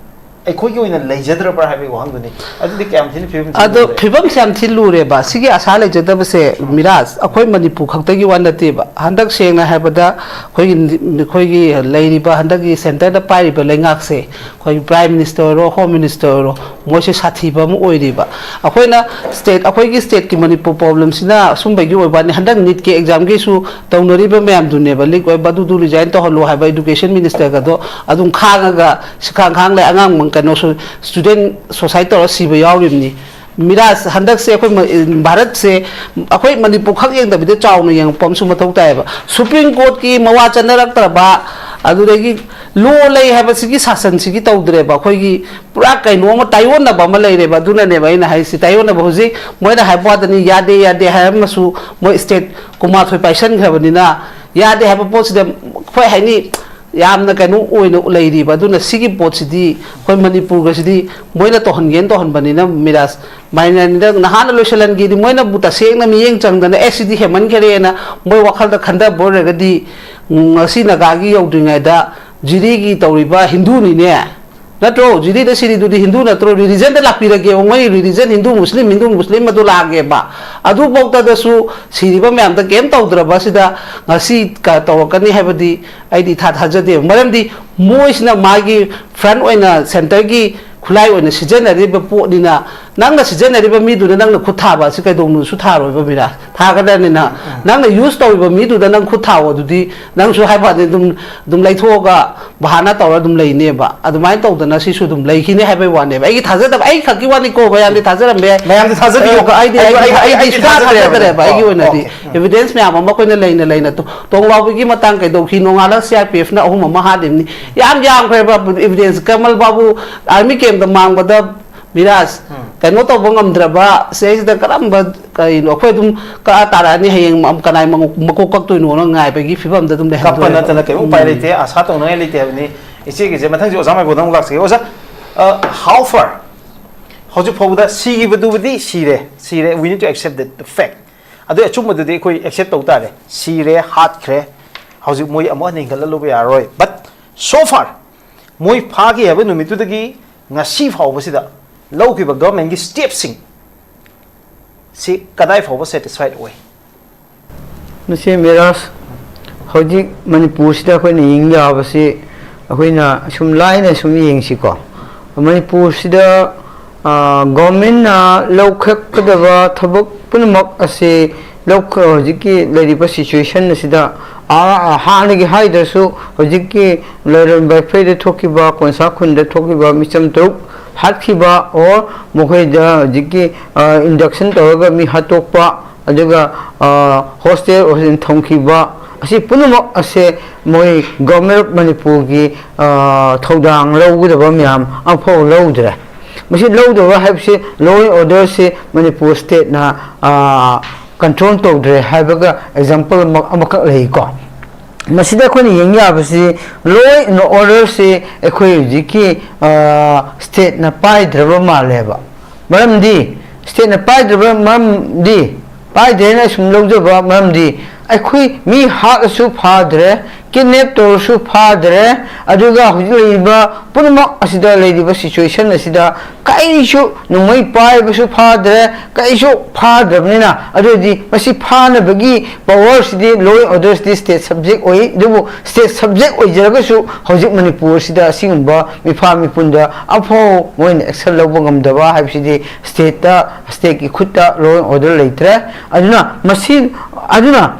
ꯑꯩꯈꯣꯏꯒꯤ ꯑꯣꯏꯅ ꯂꯩꯖꯗ꯭ꯔꯕ꯭ꯔꯥ ꯍꯥꯏꯕꯒꯤ ꯋꯥꯍꯪꯗꯨꯅꯤ꯫ ꯑꯗꯨꯗꯤ ꯀꯌꯥꯝ ꯊꯤꯅ ꯐꯤꯕꯝ ꯊꯤꯅ ꯑꯗꯣ ꯂꯨꯔꯦ꯫ ꯐꯤꯕꯝꯁꯦ ꯌꯥꯝ ꯊꯤ ꯂꯨꯔꯦꯕ꯫ ꯁꯤꯒꯤ ꯑꯁꯥ ꯂꯩꯖꯗꯕꯁꯦ, ꯃꯤꯔꯥꯖ, ꯑꯩꯈꯣꯏ ꯃꯅꯤꯄꯨꯔ ꯈꯛꯇꯒꯤ ꯋꯥ ꯅꯠꯇꯦꯕ꯫ ꯍꯟꯗꯛ ꯁꯦꯡꯅ ꯍꯥꯏꯔꯕꯗ ꯑꯩꯈꯣꯏꯒꯤ, ꯑꯩꯈꯣꯏꯒꯤ ꯂꯩꯔꯤꯕ ꯍꯟꯗꯛꯀꯤ ꯁꯦꯟꯇꯔꯗ ꯄꯥꯏꯔꯤꯕ ꯂꯩꯉꯥꯛꯁꯦ, ꯑꯩꯈꯣꯏꯒꯤ ꯄ꯭ꯔꯥꯏꯝ ꯃꯤꯅꯤꯁꯇꯔ ꯑꯣꯏꯔꯣ, ꯍꯣꯝ ꯃꯤꯅꯤꯁꯇꯔ ꯑꯣꯏꯔꯣ, ꯃꯣꯏꯁꯦ ꯁꯥꯊꯤꯕ ꯑꯃ ꯑꯣꯏꯔꯤꯕ꯫ ꯑꯩꯈꯣꯏꯅ ꯁ꯭ꯇꯦꯠ, ꯑꯩꯈꯣꯏꯒꯤ ꯁ꯭ꯇꯦꯠꯀꯤ ꯃꯅꯤꯄꯨꯔ ꯄ꯭ꯔꯣꯕ꯭ꯂꯦꯝꯁꯤꯅ ꯁꯨꯝꯕꯒꯤ ꯑꯣꯏꯕ ꯋꯥꯅꯤ꯫ ꯍꯟꯗꯛ ꯅꯤꯠꯀꯤ ꯑꯦꯛꯖꯥꯝꯒꯤꯁꯨ ꯇꯧꯅꯔꯤꯕ ꯃꯌꯥꯝꯗꯨꯅꯦꯕ, ꯂꯤꯛ ꯑꯣꯏꯕ ꯑꯗꯨꯗꯨ ꯔꯤꯖꯥꯏꯟ ꯇꯧꯍꯜꯂꯣ ꯍꯥꯏꯕ, ꯏꯗꯨꯀꯦꯁꯟ ꯃꯤꯅꯤꯁꯇꯔꯒꯗꯣ ꯑꯗꯨꯝ ꯈꯥꯡꯉꯒ ꯁꯤꯈꯥꯡ ꯈꯥꯡ ꯂꯩ꯫ ꯑꯉꯥꯡ ꯀꯩꯅꯣꯁꯨ, ꯁ꯭ꯇꯨꯗꯦꯟ ꯁꯨꯁꯥꯏꯠ ꯇꯧꯔ ꯁꯤꯕ ꯌꯥꯎꯔꯤꯕꯅꯤ꯫ ꯃꯤꯔꯥꯖ, ꯍꯟꯗꯛꯁꯦ ꯑꯩꯈꯣꯏ ꯃ-, ꯚꯥꯔꯠꯁꯦ ꯑꯩꯈꯣꯏ ꯃꯅꯤꯄꯨꯔ ꯈꯛ ꯌꯦꯡꯗꯕꯤꯗ ꯆꯥꯎꯅ ꯌꯦꯡꯉꯛꯄ ꯑꯃꯁꯨ ꯃꯊꯧ ꯇꯥꯏꯌꯦꯕ꯫ ꯁꯨꯄ꯭ꯔꯤꯝ ꯀꯣꯔꯠꯀꯤ ꯃꯋꯥ ꯆꯠꯅꯔꯛꯇ꯭ꯔꯕ, ꯑꯗꯨꯗꯒꯤ ꯂꯣ ꯂꯩ ꯍꯥꯏꯕꯁꯤꯒꯤ ꯁꯥꯁꯟꯁꯤꯒꯤ ꯇꯧꯗ꯭ꯔꯦꯕ꯫ ꯑꯩꯈꯣꯏꯒꯤ ꯄꯨꯔꯥ ꯀꯩꯅꯣ ꯑꯃ ꯇꯥꯏꯑꯣꯟꯅꯕ ꯑꯃ ꯂꯩꯔꯦꯕ꯫ ꯑꯗꯨꯅꯅꯦꯕ ꯑꯩꯅ ꯍꯥꯏꯁꯤ, ꯇꯥꯏꯑꯣꯟꯅꯕ ꯍꯧꯖꯤꯛ ꯃꯣꯏꯅ ꯍꯥꯏꯕ ꯋꯥꯗꯅꯤ, ꯌꯥꯗꯦ, ꯌꯥꯗꯦ ꯍꯥꯏꯔꯝꯃꯁꯨ ꯃꯣꯏ ꯁ꯭ꯇꯦꯠ ꯀꯨꯟꯃꯥꯊꯣꯏ ꯄꯥꯏꯁꯟꯈ꯭ꯔꯕꯅꯤꯅ ꯌꯥꯗꯦ ꯍꯥꯏꯕ ꯄꯣꯠꯁꯤꯗ ꯑꯩꯈꯣꯏ ꯍꯥꯏꯅꯤ, ꯌꯥꯝꯅ ꯀꯩꯅꯣ ꯑꯣꯏꯅ ꯂꯩꯔꯤꯕ꯫ ꯑꯗꯨꯅ ꯁꯤꯒꯤ ꯄꯣꯠꯁꯤꯗꯤ ꯑꯩꯈꯣꯏ ꯃꯅꯤꯄꯨꯔꯒꯁꯤꯗꯤ ꯃꯣꯏꯅ ꯇꯧꯍꯟꯒꯦꯅ ꯇꯧꯍꯟꯕꯅꯤꯅ ꯃꯤꯔꯥꯖ, ꯃꯥꯏꯅꯅꯤꯗ ꯅꯍꯥꯟꯅ ꯂꯣꯏꯁꯤꯜꯍꯟꯒꯦꯗꯤ ꯃꯣꯏꯅꯕꯨ ꯇꯁꯦꯡꯅ ꯃꯤꯠꯌꯦꯡ ꯆꯪꯗꯅ, "ꯑꯦ, ꯁꯤꯗꯤ ꯍꯦꯟꯃꯟꯈꯔꯦꯅ" ꯃꯣꯏ ꯋꯥꯈꯜꯗ ꯈꯟꯊꯕ ꯑꯣꯏꯔꯒꯗꯤ, ꯎꯝ, ꯉꯁꯤ ꯅꯥꯒꯥꯒꯤ ꯌꯧꯗ꯭ꯔꯤꯉꯩꯗ ꯖꯤꯔꯤꯒꯤ ꯇꯧꯔꯤꯕ ꯍꯤꯟꯗꯨꯅꯤꯅꯦ, ꯅꯠꯇ꯭ꯔꯣ? ꯖꯤꯗꯤꯗ ꯁꯤꯔꯤꯗꯨꯗꯤ ꯍꯤꯟꯗꯨ ꯅꯠꯇ꯭ꯔꯣ? ꯔꯤꯂꯤꯖꯟꯗ ꯂꯥꯛꯄꯤꯔꯒꯦꯕ, ꯃꯣꯏ ꯔꯤꯂꯤꯖꯟ ꯍꯤꯟꯗꯨ, ꯃꯨꯁꯂꯤꯝ, ꯍꯤꯟꯗꯨ, ꯃꯨꯁꯂꯤꯝ ꯑꯗꯨ ꯂꯥꯛꯑꯒꯦꯕ꯫ ꯑꯗꯨꯐꯥꯎꯗꯁꯨ ꯁꯤꯔꯤꯕ ꯃꯌꯥꯝꯗ ꯀꯩꯝ ꯇꯧꯗ꯭ꯔꯕ ꯁꯤꯗ ꯉꯁꯤ ꯀ-, ꯇꯧꯔꯛꯀꯅꯤ ꯍꯥꯏꯕꯗꯤ ꯑꯩꯗꯤ ꯏꯊꯥ ꯊꯥꯖꯗꯦꯕ꯫ ꯃꯔꯝꯗꯤ ꯃꯣꯏꯁꯤꯅ ꯃꯥꯒꯤ ꯐ꯭ꯔꯟ ꯑꯣꯏꯅ, ꯁꯦꯟꯇꯔꯒꯤ ꯈꯨꯠꯂꯥꯏ ꯑꯣꯏꯅ ꯁꯤꯖꯤꯟꯅꯔꯤꯕ ꯄꯣꯠꯅꯤꯅ, ꯅꯪꯅ ꯁꯤꯖꯤꯟꯅꯔꯤꯕ ꯃꯤꯗꯨꯗ ꯅꯪꯅ ꯈꯨꯠ ꯊꯥꯕ ꯑꯁꯤ ꯀꯩꯗꯧꯅꯨꯡꯗꯁꯨ ꯊꯥꯔꯣꯏꯕ ꯃꯤꯔꯥ? ꯊꯥꯒꯗ꯭ꯔꯅꯤꯅ ꯅꯪꯅ ꯌꯨꯁ ꯇꯧꯔꯤꯕ ꯃꯤꯗꯨꯗ ꯅꯪ ꯈꯨꯠ ꯊꯥꯎ ꯑꯗꯨꯗꯤ ꯅꯪꯁꯨ ꯍꯥꯏꯕ ꯋꯥꯅꯤ, ꯑꯗꯨꯝ, ꯑꯗꯨꯝ ꯂꯩꯊꯣꯛꯑꯒ ꯕꯍꯥꯅ ꯇꯧꯔ ꯑꯗꯨꯝ ꯂꯩꯅꯦꯕ꯫ ꯑꯗꯨꯃꯥꯏꯅ ꯇꯧꯗꯅ ꯁꯤꯁꯨ ꯑꯗꯨꯝ ꯂꯩꯈꯤꯅꯤ ꯍꯥꯏꯕꯩ ꯋꯥꯅꯦꯕ꯫ ꯑꯩꯒꯤ ꯊꯥꯖꯗꯕ, ꯑꯩ ꯈꯛꯀꯤ ꯋꯥꯅꯤꯀꯣ, ꯃꯌꯥꯝꯗꯤ ꯊꯥꯖꯔꯝꯕ ꯌꯥꯏ꯫ ꯃꯌꯥꯝꯗꯤ ꯊꯥꯖꯕꯤꯌꯨ꯫ ꯑꯗꯨꯒ ꯑꯩꯗꯤ, ꯑꯩ, ꯑꯩꯗꯤ, ꯑꯩ, ꯑꯩ, ꯑꯩꯗꯤ ꯑꯩꯗꯤ ꯁꯨꯡꯊꯥ ꯊꯥꯖꯗ꯭ꯔꯦꯕ꯫ ꯊꯥꯖꯗ꯭ꯔꯦꯕ, ꯑꯩꯒꯤ ꯑꯣ, ꯑꯣꯏꯅꯗꯤ꯫ ꯑꯣꯀꯦ꯫ ꯎꯝ꯫ ꯑꯦꯚꯤꯗꯦꯟꯁ ꯃꯌꯥꯝ ꯑꯃ ꯑꯩꯈꯣꯏꯅ ꯂꯩꯅ ꯂꯩꯅ ꯇꯣ-, ꯇꯣꯡꯂꯥꯎꯕꯤꯒꯤ ꯃꯇꯥꯡ ꯀꯩꯗꯧꯈꯤ, ꯅꯣꯡꯉꯥꯜꯂꯒ ꯁꯤ ꯑꯥꯔ ꯄꯤ ꯑꯦꯐꯅ ꯑꯍꯨꯝ ꯑꯃ ꯍꯥꯠꯂꯤꯕꯅꯤ꯫ ꯌꯥꯝ ꯌꯥꯝꯈ꯭ꯔꯦꯕ ꯑꯦꯚꯤꯗꯦꯟꯁ꯫ ꯀꯃꯜ ꯕꯥꯕꯨ ꯑꯥꯔꯃꯤ ꯀꯦꯝꯗ ꯃꯥꯡꯕꯗ ꯃꯤꯔꯥꯖ, ꯎꯝ꯫ ꯀꯩꯅꯣ ꯇꯧꯕ ꯉꯝꯗ꯭ꯔꯕ, ꯁꯤꯗꯩꯁꯤꯗ ꯀꯔꯝꯕ, ꯀꯩꯅꯣ, ꯑꯩꯈꯣꯏ ꯑꯗꯨꯝ ꯀꯛꯑ ꯇꯥꯔꯛꯑꯅꯤ, ꯍꯌꯦꯡ ꯀꯅꯥꯏ ꯃꯀꯣꯛ ꯀꯛꯇꯣꯏꯅꯣꯅ ꯉꯥꯏꯕꯒꯤ ꯐꯤꯕꯝꯗ ꯑꯗꯨꯝ ꯀꯞꯄ ꯂꯩꯍꯧꯗꯣꯔꯦꯕ꯫ ꯅꯠꯇꯅ ꯀꯩꯝ ꯎꯄꯥꯏ ꯎꯝ꯫ ꯂꯩꯇꯦ, ꯑꯁꯥ ꯇꯧꯅꯉꯥꯏ ꯂꯩꯇꯦ ꯍꯥꯏꯕꯅꯤ꯫ ꯏꯆꯦꯒꯤꯁꯦ ꯃꯊꯪꯁꯦ ꯑꯣꯖꯥ ꯃꯥꯏꯕꯣꯗ ꯑꯃꯨꯛ ꯂꯥꯛꯆꯒꯦ꯫ ꯑꯣꯖꯥ, how far? ꯍꯧꯖꯤꯛ ꯐꯥꯎꯕꯗ ꯁꯤꯈꯤꯕꯗꯨꯕꯨꯗꯤ ꯁꯤꯔꯦ, ꯁꯤꯔꯦ, we need to accept that fact. ꯑꯗꯨ ꯑꯆꯨꯝꯕꯗꯨꯗꯤ ꯑꯩꯈꯣꯏ ꯑꯦꯛꯁꯦꯞ ꯇꯧ ꯇꯥꯔꯦ꯫ ꯁꯤꯔꯦ, ꯍꯥꯠꯈ꯭ꯔꯦ, ꯍꯧꯖꯤꯛ ꯃꯣꯏ ꯑꯃꯨꯛ ꯍꯟꯅ ꯍꯤꯡꯒꯠꯍꯜꯂꯨꯕ ꯌꯥꯔꯣꯏ꯫ But so far, ꯃꯣꯏ ꯐꯥꯈꯤ ꯍꯥꯏꯕ ꯅꯨꯃꯤꯠꯇꯨꯗꯒꯤ ꯉꯁꯤ ꯐꯥꯎꯕꯁꯤꯗ ꯂꯧꯈꯤꯕ ꯒꯚꯔꯟꯃꯦꯟꯒꯤ ꯁ꯭ꯇꯦꯞꯁꯤꯡ ꯁꯤ ꯀꯗꯥꯏ ꯐꯥꯎꯕ ꯁꯦꯇꯤꯁꯐꯥꯏꯠ ꯑꯣꯏ? ꯃꯁꯤ ꯃꯤꯔꯥꯖ, ꯍꯧꯖꯤꯛ ꯃꯅꯤꯄꯨꯔꯁꯤꯗ ꯑꯩꯈꯣꯏꯅ ꯌꯦꯡ ꯌꯥꯕꯁꯤ, ꯑꯩꯈꯣꯏꯅ ꯁꯨꯝ ꯂꯥꯏꯅ ꯁꯨꯝ ꯌꯦꯡꯁꯤꯀꯣ꯫ ꯃꯅꯤꯄꯨꯔꯁꯤꯗ, ꯑ, ꯒꯣꯔꯃꯦꯟꯅ ꯂꯧꯈꯠꯀꯗꯕ ꯊꯕꯛ ꯄꯨꯝꯅꯃꯛ ꯑꯁꯤ ꯂꯧꯈ-, ꯍꯧꯖꯤꯛꯀꯤ ꯂꯩꯔꯤꯕ ꯁꯤꯆꯨꯋꯦꯁꯟ ꯑꯁꯤꯗ, ꯑ, ꯍꯥꯟꯅꯒꯤ ꯍꯥꯏꯗ꯭ꯔꯁꯨ ꯍꯧꯖꯤꯛꯀꯤ ꯂꯩꯔꯝꯕ ꯐꯩꯗ ꯊꯣꯛꯈꯤꯕ, ꯀꯣꯟꯁꯥ ꯈꯨꯟꯗ ꯊꯣꯛꯈꯤꯕ ꯃꯤꯆꯝ ꯇꯔꯨꯛ ꯍꯥꯠꯈꯤꯕ, ꯑꯣꯔ ꯃꯈꯣꯏꯗ ꯍꯧꯖꯤꯛꯀꯤ, ꯑ, ꯏꯟꯗꯛꯁꯟ ꯇꯧꯔꯒ ꯃꯤ ꯍꯥꯠꯇꯣꯛꯄ, ꯑꯗꯨꯒ, ꯑ, ꯍꯣꯁꯇꯦꯜ ꯑꯣꯏꯅ ꯊꯝꯈꯤꯕ, ꯑꯁꯤ ꯄꯨꯝꯅꯃꯛ ꯑꯁꯦ ꯃꯣꯏ ꯒꯣꯔꯃꯦꯟ ꯑꯣꯐ ꯃꯅꯤꯄꯨꯔꯒꯤ, ꯑ, ꯊꯧꯗꯥꯡ ꯂꯧꯒꯗꯕ ꯃꯌꯥꯝ ꯑꯃꯐꯥꯎ ꯂꯧꯗ꯭ꯔꯦ꯫ ꯃꯁꯤ ꯂꯧꯗꯕ ꯍꯥꯏꯕꯁꯤ law and order ꯁꯤ ꯃꯅꯤꯄꯨꯔ ꯁ꯭ꯇꯦꯠꯅ, ꯑ, ꯀꯟꯇ꯭ꯔꯣꯜ ꯇꯧꯗ꯭ꯔꯦ ꯍꯥꯏꯕꯒ ꯑꯦꯛꯖꯥꯝꯄꯜ ꯑꯃ, ꯑꯃꯈꯛ ꯂꯩꯀꯣ꯫ ꯃꯁꯤꯗ ꯑꯩꯈꯣꯏꯅ ꯌꯦꯡ ꯌꯥꯕꯁꯤ law and order ꯁꯤ ꯑꯩꯈꯣꯏ ꯍꯧꯖꯤꯛꯀꯤ, ꯑ, ꯁ꯭ꯇꯦꯠꯅ ꯄꯥꯏꯗ꯭ꯔꯕ ꯃꯥꯜꯂꯦꯕ꯫ ꯃꯔꯝꯗꯤ ꯁ꯭ꯇꯦꯠꯅ ꯄꯥꯏꯗ꯭ꯔꯕ ꯃꯔꯝꯗꯤ, ꯄꯥꯏꯗ꯭ꯔꯦꯅ ꯁꯨꯝ ꯂꯧꯖꯕ ꯃꯔꯝꯗꯤ, ꯑꯩꯈꯣꯏ ꯃꯤ ꯍꯥꯠꯂꯁꯨ ꯐꯥꯗ꯭ꯔꯦ, ꯀꯤꯗꯅꯦꯞ ꯇꯧꯔꯁꯨ ꯐꯥꯗ꯭ꯔꯦ꯫ ꯑꯗꯨꯒ ꯍꯧꯖꯤꯛ ꯂꯩꯔꯤꯕ ꯄꯨꯝꯅꯃꯛ ꯑꯁꯤꯗ ꯂꯩꯔꯤꯕ ꯁꯤꯆꯨꯋꯦꯁꯟ ꯑꯁꯤꯗ ꯀꯔꯤꯁꯨ ꯅꯣꯡꯃꯩ ꯄꯥꯏꯕꯁꯨ ꯐꯥꯗ꯭ꯔꯦ, ꯀꯔꯤꯁꯨ ꯐꯥꯗ꯭ꯔꯕꯅꯤꯅ, ꯑꯗꯨꯗꯤ ꯃꯁꯤ ꯐꯥꯅꯕꯒꯤ ꯄꯋꯥꯔꯁꯤꯗꯤ, ꯂꯣ ꯑꯦꯟ ꯑꯣꯔꯗꯔꯁꯤꯗꯤ ꯁ꯭ꯇꯦꯠ ꯁꯕꯖꯦꯛ ꯑꯣꯏ꯫ ꯑꯗꯨꯕꯨ ꯁ꯭ꯇꯦꯠ ꯁꯕꯖꯦꯛ ꯑꯣꯏꯖꯔꯒꯁꯨ ꯍꯧꯖꯤꯛ ꯃꯅꯤꯄꯨꯔꯁꯤꯗ ꯑꯁꯤꯒꯨꯝꯕ ꯃꯤꯐꯥ ꯃꯤꯄꯨꯟꯗ ꯑꯐꯥꯎ ꯃꯣꯏꯅ ꯑꯦꯛꯁꯟ ꯂꯧꯕ ꯉꯝꯗꯕ ꯍꯥꯏꯕꯁꯤꯗꯤ ꯁ꯭ꯇꯦꯠꯇ, ꯁ꯭ꯇꯦꯠꯀꯤ ꯈꯨꯠꯇ ꯂꯣ ꯑꯦꯟ ꯑꯣꯔꯗꯔ ꯂꯩꯇ꯭ꯔꯦ꯫ ꯑꯗꯨꯅ ꯃꯁꯤ, ꯑꯗꯨꯅ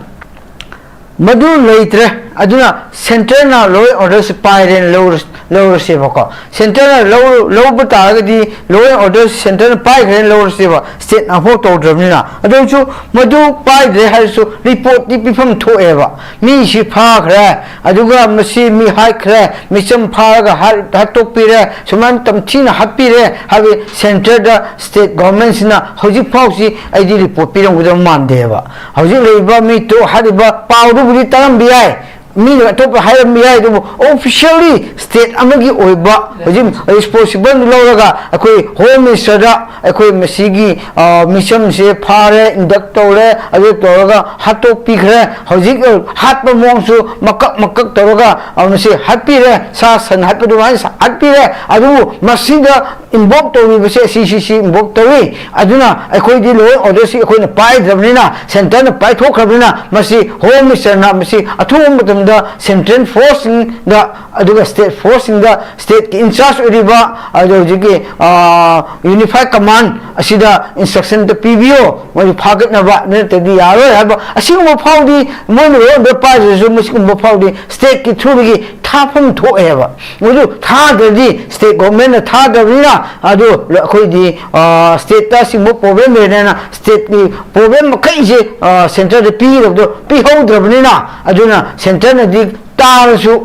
ꯃꯗꯨ ꯂꯩꯇ꯭ꯔꯦ꯫ ꯑꯗꯨꯅ ꯁꯦꯟꯇꯔꯅ ꯂꯣ ꯑꯦꯟ ꯑꯣꯔꯗꯔꯁꯤ ꯄꯥꯏꯔꯦꯅ ꯂꯧꯔ-, ꯂꯧꯔꯁꯦꯕꯀꯣ꯫ ꯁꯦꯟꯇꯔꯅ ꯂꯧ-, ꯂꯧꯕ ꯇꯥꯔꯒꯗꯤ ꯂꯣ ꯑꯦꯟ ꯑꯣꯔꯗꯔꯁꯤ ꯁꯦꯟꯇꯔꯅ ꯄꯥꯏꯈ꯭ꯔꯦꯅ ꯂꯧꯔꯁꯦꯕ, ꯁ꯭ꯇꯦꯠꯅ ꯑꯃꯐꯥꯎ ꯇꯧꯗ꯭ꯔꯕꯅꯤꯅ꯫ ꯑꯗꯨꯁꯨ ꯃꯗꯨ ꯄꯥꯏꯗ꯭ꯔꯦ ꯍꯥꯏꯔꯁꯨ ꯔꯤꯄꯣꯔꯠꯇꯤ ꯄꯤꯐꯝ ꯊꯣꯛꯑꯦꯕ꯫ ꯃꯤꯁꯤ ꯐꯥꯈ꯭ꯔꯦ, ꯑꯗꯨꯒ ꯃꯁꯤ ꯃꯤ ꯍꯥꯠꯈ꯭ꯔꯦ, ꯃꯤꯆꯝ ꯐꯥꯔꯒ ꯍꯥꯠ-, ꯍꯥꯠꯇꯣꯛꯄꯤꯔꯦ, ꯁꯨꯃꯥꯏꯅ ꯇꯝꯊꯤꯅ ꯍꯥꯠꯄꯤꯔꯦ ꯍꯥꯏꯕ ꯁꯦꯟꯇꯔꯗ ꯁ꯭ꯇꯦꯠ ꯒꯣꯚꯔꯟꯃꯦꯟꯠꯁꯤꯅ ꯍꯧꯖꯤꯛ ꯐꯥꯎꯁꯤ ꯑꯩꯗꯤ ꯔꯤꯄꯣꯔꯠ ꯄꯤꯔꯝꯒꯗꯕ ꯃꯥꯟꯗꯦꯕ꯫ ꯍꯧꯖꯤꯛ ꯂꯩꯔꯤꯕ ꯃꯤ ꯇꯔꯨꯛ ꯍꯥꯠꯂꯤꯕ ꯄꯥꯎꯗꯨꯕꯨꯗꯤ ꯇꯥꯔꯝꯕ ꯌꯥꯏ, ꯃꯤꯅ ꯑꯇꯣꯞꯄ ꯍꯥꯏꯔꯝꯕ ꯌꯥꯏ, ꯑꯗꯨꯕꯨ ꯑꯣꯐꯤꯁꯤꯌꯦꯜꯂꯤ ꯁ꯭ꯇꯦꯠ ꯑꯃꯒꯤ ꯑꯣꯏꯕ ꯍꯧꯖꯤꯛ ꯔꯦꯁꯄꯣꯟꯁꯤꯕꯜ ꯂꯧꯔꯒ ꯑꯩꯈꯣꯏ ꯍꯣꯝ ꯃꯤꯅꯤꯁꯇꯔꯗ ꯑꯩꯈꯣꯏ ꯃꯁꯤꯒꯤ, ꯑ, ꯃꯤꯆꯝꯁꯦ ꯐꯥꯔꯦ, ꯏꯟꯗꯛ ꯇꯧꯔꯦ, ꯑꯗꯨ ꯇꯧꯔꯒ ꯍꯥꯠꯇꯣꯛꯄꯤꯈ꯭ꯔꯦ꯫ ꯍꯧꯖꯤꯛ ꯍꯥꯠꯄ ꯃꯑꯣꯡꯁꯨ ꯃꯀꯛ ꯃꯀꯛ ꯇꯧꯔꯒ, ꯑ, ꯃꯁꯤ ꯍꯥꯠꯄꯤꯔꯦ, ꯁꯥ ꯁꯟ ꯍꯥꯠꯄ ꯑꯗꯨꯃꯥꯏꯅ ꯍꯥꯠꯄꯤꯔꯦ꯫ ꯑꯗꯨꯕꯨ ꯃꯁꯤꯗ ꯏꯟꯚꯣꯜꯕ ꯇꯧꯔꯤꯕꯁꯦ ꯁꯤ ꯁꯤ ꯁꯤ ꯏꯟꯚꯣꯜꯕ ꯇꯧꯏ꯫ ꯑꯗꯨꯅ ꯑꯩꯈꯣꯏꯗꯤ ꯂꯣ ꯑꯦꯟ ꯑꯣꯔꯗꯔꯁꯤ ꯑꯩꯈꯣꯏꯅ ꯄꯥꯏꯗ꯭ꯔꯕꯅꯤꯅ, ꯁꯦꯟꯇꯔꯅ ꯄꯥꯏꯊꯣꯛꯈ꯭ꯔꯕꯅꯤꯅ, ꯃꯁꯤ ꯍꯣꯝ ꯃꯤꯅꯤꯁꯇꯔꯅ ꯃꯁꯤ ꯑꯊꯨꯕ ꯃꯇꯝꯗ ꯁꯦꯟꯇ꯭ꯔꯦꯜ ꯐꯣꯔꯁꯁꯤꯡꯗ, ꯑꯗꯨꯒ ꯁ꯭ꯇꯦꯠ ꯐꯣꯔꯁꯁꯤꯡꯗ, ꯁ꯭ꯇꯦꯠꯀꯤ ꯏꯟꯆꯥꯔꯖ ꯑꯣꯏꯔꯤꯕ, ꯑꯗꯨ ꯍꯧꯖꯤꯛꯀꯤ, ꯑ, ꯌꯨꯅꯤꯐꯥꯏꯗ ꯀꯃꯥꯟꯗ ꯑꯁꯤꯗ ꯏꯟꯁꯇ꯭ꯔꯛꯁꯟꯗ ꯄꯤꯕꯤꯌꯣ, ꯃꯣꯏꯕꯨ ꯐꯥꯒꯠꯅꯕ, ꯅꯠꯇ꯭ꯔꯗꯤ ꯌꯥꯔꯣꯏ ꯍꯥꯏꯕ꯫ ꯑꯁꯤꯒꯨꯝꯕ ꯐꯥꯎꯗꯤ ꯃꯣꯏꯅ ꯂꯣ ꯑꯦꯟ ꯑꯣꯔꯗꯔ ꯄꯥꯏꯗ꯭ꯔꯁꯨ, ꯃꯁꯤꯒꯨꯝꯕ ꯐꯥꯎꯗꯤ ꯁ꯭ꯇꯦꯠꯀꯤ ꯊ꯭ꯔꯨꯗꯒꯤ ꯊꯥꯐꯝ ꯊꯣꯛꯑꯦꯕ꯫ ꯃꯗꯨ ꯊꯥꯗ꯭ꯔꯗꯤ, ꯁ꯭ꯇꯦꯠ ꯒꯣꯚꯔꯟꯃꯦꯟꯠꯅ ꯊꯥꯗ꯭ꯔꯕꯅꯤꯅ, ꯑꯗꯨ ꯑꯩꯈꯣꯏꯗꯤ, ꯑ, ꯁ꯭ꯇꯦꯠꯇ ꯑꯁꯤꯒꯨꯝꯕ ꯄ꯭ꯔꯣꯕ꯭ꯂꯦꯝ ꯂꯩꯔꯦꯅ ꯁ꯭ꯇꯦꯠꯀꯤ ꯄ꯭ꯔꯣꯕ꯭ꯂꯦꯝ ꯃꯈꯩꯁꯦ, ꯑ, ꯁꯦꯟꯇꯔꯗ ꯄꯤꯒꯗꯕꯗꯣ ꯄꯤꯍꯧꯗ꯭ꯔꯕꯅꯤꯅ, ꯑꯗꯨꯅ ꯁꯦꯟꯇꯔꯅꯗꯤ ꯇꯥꯔꯁꯨ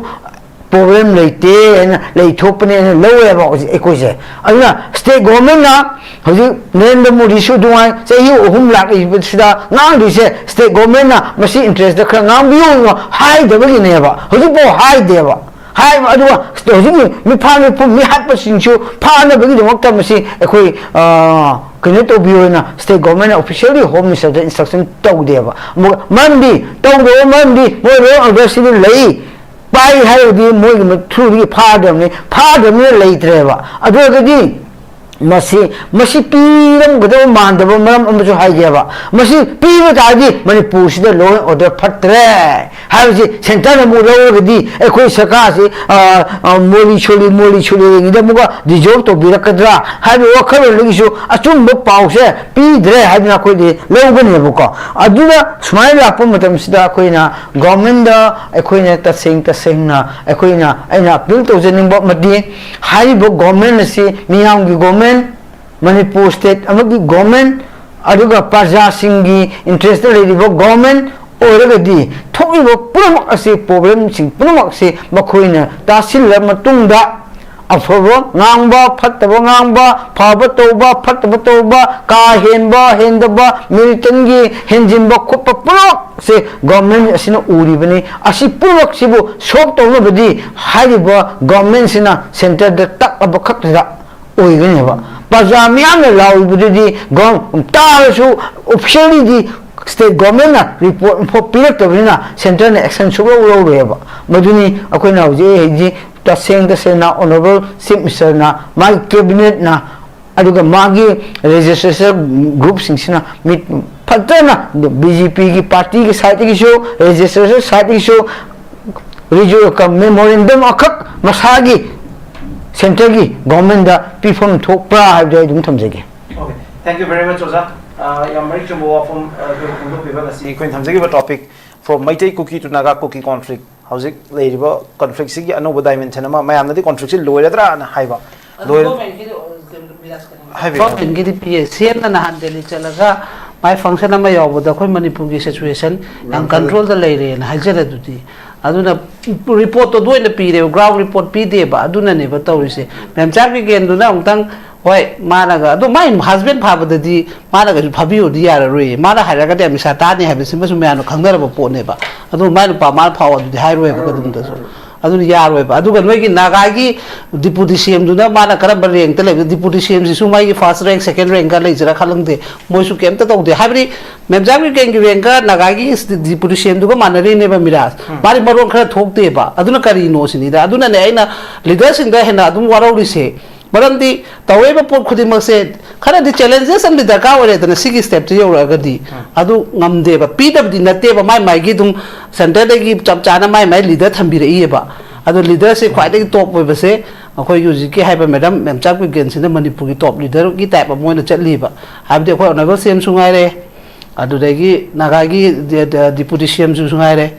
ꯄ꯭ꯔꯣꯕ꯭ꯂꯦꯝ ꯂꯩꯇꯦ ꯍꯥꯏꯅ ꯂꯩꯊꯣꯛꯄꯅꯦ ꯍꯥꯏꯅ ꯂꯧꯋꯦꯕ ꯍꯧꯖꯤꯛ ꯑꯩꯈꯣꯏꯁꯦ꯫ ꯑꯗꯨꯅ ꯁ꯭ꯇꯦꯠ ꯒꯣꯚꯔꯟꯃꯦꯟꯠꯅ ꯍꯧꯖꯤꯛ ꯅꯔꯦꯟꯗ꯭ꯔ ꯃꯣꯗꯤꯁꯨ ꯑꯗꯨꯃꯥꯏꯅ ꯆꯍꯤ ꯑꯍꯨꯝ ꯂꯥꯛꯂꯤꯕꯁꯤꯗ ꯉꯥꯡꯗꯣꯏꯁꯦ, ꯁ꯭ꯇꯦꯠ ꯒꯣꯚꯔꯟꯃꯦꯟꯠꯅ ꯃꯁꯤ ꯏꯟꯇꯔꯦꯁꯇ ꯈꯔ ꯉꯥꯡꯕꯤꯌꯨ ꯍꯥꯏꯗꯕꯒꯤꯅꯦꯕ꯫ ꯍꯧꯖꯤꯛꯐꯥꯎ ꯍꯥꯏꯗꯦꯕ꯫ ꯍꯥꯏꯕ ꯑꯗꯨꯒ ꯍꯧꯖꯤꯛꯀꯤ ꯃꯤꯐꯥ ꯃꯤꯐꯨ ꯃꯤ ꯍꯥꯠꯄꯁꯤꯡꯁꯨ ꯐꯥꯅꯕꯒꯤꯗꯃꯛꯇ ꯃꯁꯤ ꯑꯩꯈꯣꯏ, ꯑ, ꯀꯩꯅꯣ ꯇꯧꯕꯤꯌꯣꯅ state government ꯅ officially Home Minister ꯗ instruction ꯇꯧꯗꯦꯕ꯫ ꯑꯃꯨꯛ ꯃꯔꯝꯗꯤ ꯇꯧꯗꯕ ꯃꯔꯝꯗꯤ ꯃꯣꯏ law and order ꯁꯤꯗꯤ ꯂꯩ, ꯄꯥꯏ ꯍꯥꯏꯔꯒꯗꯤ ꯃꯣꯏꯒꯤ ꯃꯊ꯭ꯔꯨꯗꯒꯤ ꯐꯥꯗ꯭ꯔꯕꯅꯤ, ꯐꯥꯗ꯭ꯔꯕꯅꯤꯅ ꯂꯩꯇ꯭ꯔꯦꯕ꯫ ꯑꯗꯨ ꯑꯣꯏꯔꯒꯗꯤ ꯃꯁꯤ, ꯃꯁꯤ ꯄꯤꯔꯝꯒꯗꯕ ꯃꯥꯟꯗꯕ ꯃꯔꯝ ꯑꯃꯁꯨ ꯍꯥꯏꯒꯦꯕ꯫ ꯃꯁꯤ ꯄꯤꯕ ꯇꯥꯔꯗꯤ ꯃꯅꯤꯄꯨꯔꯁꯤꯗ law and order ꯐꯠꯇ꯭ꯔꯦ ꯍꯥꯏꯕꯁꯤ centre ꯅ ꯑꯃꯨꯛ ꯂꯧꯔꯒꯗꯤ ꯑꯩꯈꯣꯏ ꯁꯔꯀꯥꯔꯁꯤ, ꯑ, ꯑ, ꯃꯣꯂꯤ ꯁꯣꯂꯤ, ꯃꯣꯂꯤ ꯁꯣꯂꯤ ꯌꯦꯡꯉꯤꯗ ꯑꯃꯨꯛꯀ dissolve ꯇꯧꯕꯤꯔꯛꯀꯗ꯭ꯔꯥ ꯍꯥꯏꯕ ꯋꯥꯈꯜꯂꯣꯟꯗꯒꯤꯁꯨ ꯑꯆꯨꯝꯕ ꯄꯥꯎꯁꯦ ꯄꯤꯗ꯭ꯔꯦ ꯍꯥꯏꯗꯅ ꯑꯩꯈꯣꯏꯗꯤ ꯂꯧꯒꯅꯦꯕꯀꯣ꯫ ꯑꯗꯨꯅ ꯁꯨꯃꯥꯏꯅ ꯂꯥꯛꯄ ꯃꯇꯝꯁꯤꯗ ꯑꯩꯈꯣꯏꯅ government ꯗ ꯑꯩꯈꯣꯏꯅ ꯇꯁꯦꯡ ꯇꯁꯦꯡꯅ ꯑꯩꯈꯣꯏꯅ, ꯑꯩꯅ appeal ꯇꯧꯖꯅꯤꯡꯕ ꯑꯃꯗꯤ ꯍꯥꯏꯔꯤꯕ government ꯑꯁꯤ ꯃꯤꯌꯥꯝꯒꯤ government, ꯃꯅꯤꯄꯨꯔ state ꯑꯃꯒꯤ government, ꯑꯗꯨꯒ ꯄ꯭ꯔꯖꯥꯁꯤꯡꯒꯤ interest ꯇ ꯂꯩꯔꯤꯕ government ꯑꯣꯏꯔꯒꯗꯤ ꯊꯣꯛꯂꯤꯕ ꯄꯨꯝꯅꯃꯛ ꯑꯁꯤ, problem ꯁꯤꯡ ꯄꯨꯝꯅꯃꯛ ꯑꯁꯤ ꯃꯈꯣꯏꯅ ꯇꯥꯁꯤꯜꯂ ꯃꯇꯨꯡꯗ ꯑꯐꯕ ꯉꯥꯡꯕ, ꯐꯠꯇꯕ ꯉꯥꯡꯕ, ꯐꯕ ꯇꯧꯕ, ꯐꯠꯇꯕ ꯇꯧꯕ, ꯀꯥ ꯍꯦꯟꯕ, ꯍꯦꯟꯗꯕ, militant ꯒꯤ ꯍꯦꯟꯖꯤꯟꯕ ꯈꯣꯠꯄ ꯄꯨꯝꯅꯃꯛꯁꯦ government ꯑꯁꯤꯅ ꯎꯔꯤꯕꯅꯤ꯫ ꯑꯁꯤ ꯄꯨꯝꯅꯃꯛꯁꯤꯕꯨ solve ꯇꯧꯅꯕꯗꯤ ꯍꯥꯏꯔꯤꯕ government ꯁꯤꯅ centre ꯗ ꯇꯛꯂꯕ ꯈꯛꯇꯗ ꯑꯣꯏꯒꯅꯦꯕ꯫ ꯄ꯭ꯔꯖꯥ ꯃꯤꯌꯥꯝꯅ ꯂꯥꯎꯔꯤꯕꯗꯨꯗꯤ ꯒꯣ-, ꯇꯥꯔꯁꯨ officially ꯗꯤ state government ꯅ report ꯑꯃꯐꯥꯎ ꯄꯤꯔꯛꯇꯕꯅꯤꯅ centre ꯅ action ꯁꯨꯛꯂꯧ ꯂꯧꯔꯣꯏꯕ꯫ ꯃꯗꯨꯅꯤ ꯑꯩꯈꯣꯏꯅ ꯍꯧꯖꯤꯛ, ꯍꯧꯖꯤꯛ ꯇꯁꯦꯡ ꯇꯁꯦꯡꯅ Honourable Chief Minister ꯅ, ꯃꯥꯒꯤ cabinet ꯅ, ꯑꯗꯨꯒ ꯃꯥꯒꯤ legislature group ꯁꯤꯡꯁꯤꯅ ꯃꯤꯠ ꯐꯖꯅ B J P ꯒꯤ party ꯒꯤ side ꯇꯒꯤꯁꯨ, legislature side ꯇꯒꯤꯁꯨ ꯔꯤꯖꯨ-, ꯀ-, memorandum ꯑꯃꯈꯛ ꯃꯁꯥꯒꯤ centre ꯒꯤ government ꯗ ꯄꯤꯐꯝ ꯊꯣꯛꯄ꯭ꯔꯥ ꯍꯥꯏꯕꯗꯨ ꯑꯩ ꯑꯗꯨꯝ ꯊꯝꯖꯒꯦ꯫ Okay, thank you very much, ꯑꯣꯖꯥ꯫ ꯑ, ꯌꯥꯝ ꯃꯔꯤꯛ ꯆꯨꯝꯕ ꯋꯥꯐꯝ, ꯑ, ꯑꯗꯨ ꯐꯣꯡꯗꯣꯛꯄꯤꯕ꯫ ꯉꯁꯤ ꯑꯩꯈꯣꯏꯅ ꯊꯝꯖꯈꯤꯕ topic, from Meitei Kuki to Naga Kuki conflict, ꯍꯧꯖꯤꯛ ꯂꯩꯔꯤꯕ conflict ꯁꯤꯒꯤ ꯑꯅꯧꯕ dimension ꯑꯃ, ꯃꯌꯥꯝꯅꯗꯤ conflict ꯁꯤ ꯂꯣꯏꯔꯗ꯭ꯔꯥꯅ ꯍꯥꯏꯕ꯫ ꯂꯣꯏꯔ-, ꯍꯥꯏꯕꯤꯌꯨ꯫ Government ꯀꯤꯗꯤ ꯄꯤꯌꯦ꯫ C M ꯅ ꯅꯍꯥꯟ ꯗꯦꯜꯂꯤ ꯆꯠꯂꯒ ꯃꯥꯏ function ꯑꯃ ꯌꯥꯎꯕꯗ ꯑꯩꯈꯣꯏ ꯃꯅꯤꯄꯨꯔꯒꯤ situation ꯌꯥꯝ control ꯗ ꯂꯩꯔꯦꯅ ꯍꯥꯏꯖꯔꯦ꯫ ꯑꯗꯨꯗꯤ ꯑꯗꯨꯅ report ꯇꯣ ꯑꯗꯨ ꯑꯣꯏꯅ ꯄꯤꯔꯦꯕ, ground report ꯄꯤꯗꯦꯕ꯫ ꯑꯗꯨꯅꯅꯦꯕ ꯇꯧꯔꯤꯁꯦ꯫ ꯃꯦꯝꯆꯥ ꯕꯤꯒꯦꯟꯗꯨꯅ ꯑꯃꯨꯛꯇꯪ, ꯍꯣꯏ, ꯃꯥꯅꯒ, ꯑꯗꯣ ꯃꯥꯏ husband ꯐꯥꯕꯗꯗꯤ ꯃꯥꯅꯒꯁꯨ ꯐꯥꯕꯤꯌꯣꯗꯤ ꯌꯥꯔꯔꯣꯏꯌꯦ꯫ ꯃꯥꯅ ꯍꯥꯏꯔꯒꯗꯤ ꯑꯃꯤꯁꯥ ꯇꯥꯅꯤ ꯍꯥꯏꯕꯁꯤꯃꯁꯨ ꯃꯌꯥꯝꯅ ꯈꯪꯅꯔꯕ ꯄꯣꯠꯅꯦꯕ꯫ ꯑꯗꯣ ꯃꯥꯏ ꯅꯨꯄꯥ ꯃꯥꯅ ꯐꯥꯎ ꯑꯗꯨꯗꯤ ꯍꯥꯏꯔꯣꯏꯕ ꯀꯩꯗꯧꯅꯨꯡꯗꯁꯨ꯫ ꯑꯗꯨꯅ ꯌꯥꯔꯣꯏꯕ꯫ ꯑꯗꯨꯒ ꯅꯣꯏꯒꯤ ꯅꯥꯒꯥꯒꯤ ꯗꯤꯄꯨꯇꯤ ꯁꯤ ꯑꯦꯝꯗꯨꯅ ꯃꯥꯅ ꯀꯔꯝꯕ ꯔꯦꯡꯇ ꯂꯩꯕ? ꯗꯤꯄꯨꯇꯤ ꯁꯤ ꯑꯦꯝꯁꯤꯁꯨ ꯃꯥꯒꯤ ꯐꯥꯔꯁ ꯔꯦꯡ, ꯁꯦꯀꯦꯟ ꯔꯦꯡꯒ ꯂꯩꯖꯔꯥ ꯈꯪꯗꯦ, ꯃꯣꯏꯁꯨ ꯀꯩꯝꯇ ꯇꯧꯗꯦ꯫ ꯍꯥꯏꯕꯗꯤ ꯃꯦꯝꯆꯥ ꯀꯤꯔꯒꯦꯟꯒꯤ ꯔꯦꯡꯒ ꯅꯥꯒꯥꯒꯤ ꯗꯤꯄꯨꯇꯤ ꯁꯤ ꯑꯦꯝꯗꯨꯒ ꯃꯥꯟꯅꯔꯤꯅꯦꯕ ꯃꯤꯔꯥꯖ꯫ ꯃꯥꯗꯤ ꯃꯔꯣꯟ ꯈꯔ ꯊꯣꯛꯇꯦꯕ꯫ ꯑꯗꯨꯅ ꯀꯔꯤꯅꯣ ꯁꯤꯅꯤꯗ꯫ ꯑꯗꯨꯅꯅꯦ ꯑꯩꯅ ꯂꯤꯗꯔꯁꯤꯡꯗ ꯍꯦꯟꯅ ꯑꯗꯨꯝ ꯋꯥꯔꯧꯔꯤꯁꯦ꯫ ꯃꯔꯝꯗꯤ ꯇꯧꯔꯛꯏꯕ ꯄꯣꯠ ꯈꯨꯗꯤꯡꯃꯛꯁꯦ ꯈꯔꯗꯤ ꯆꯦꯂꯦꯟꯖꯦꯁ ꯑꯃꯗꯤ ꯗꯔꯀꯥꯔ ꯑꯣꯏꯔꯦꯗꯅ, ꯁꯤꯒꯤ ꯁ꯭ꯇꯦꯞꯁꯦ ꯌꯧꯔꯛꯑꯒꯗꯤ꯫ ꯑꯗꯨ ꯉꯝꯗꯦꯕ, ꯄꯤꯗꯕꯗꯤ ꯅꯠꯇꯦꯕ, ꯃꯥꯏ ꯃꯥꯏꯒꯤ ꯑꯗꯨꯝ ꯁꯦꯟꯇꯔꯗꯒꯤ ꯆꯞ ꯆꯥꯅ ꯃꯥꯏ ꯃꯥꯏ ꯂꯤꯗꯔ ꯊꯝꯕꯤꯔꯛꯏꯌꯦꯕ꯫ ꯑꯗꯣ ꯂꯤꯗꯔꯁꯦ ꯈ꯭ꯋꯥꯏꯗꯒꯤ ꯇꯣꯞ ꯑꯣꯏꯕꯁꯦ ꯑꯩꯈꯣꯏꯒꯤ ꯍꯧꯖꯤꯛꯀꯤ ꯍꯥꯏꯕ ꯃꯦꯗꯥꯝ ꯃꯦꯝꯆꯥ ꯀꯤꯔꯒꯦꯟꯁꯤꯅ ꯃꯅꯤꯄꯨꯔꯒꯤ ꯇꯣꯞ ꯂꯤꯗꯔꯒꯤ ꯇꯥꯏꯞ ꯑꯃ ꯑꯣꯏꯅ ꯆꯠꯂꯤꯕ꯫ ꯍꯥꯏꯕꯗꯤ ꯑꯩꯈꯣꯏ ꯑꯣꯅꯔꯦꯕꯜ ꯁꯤ ꯑꯦꯝꯁꯨ ꯉꯥꯏꯔꯦ, ꯑꯗꯨꯗꯒꯤ ꯅꯥꯒꯥꯒꯤ ꯗꯦ-, ꯗꯦ-, ꯗꯤꯄꯨꯇꯤ ꯁꯤ ꯑꯦꯝꯁꯨ ꯉꯥꯏꯔꯦ,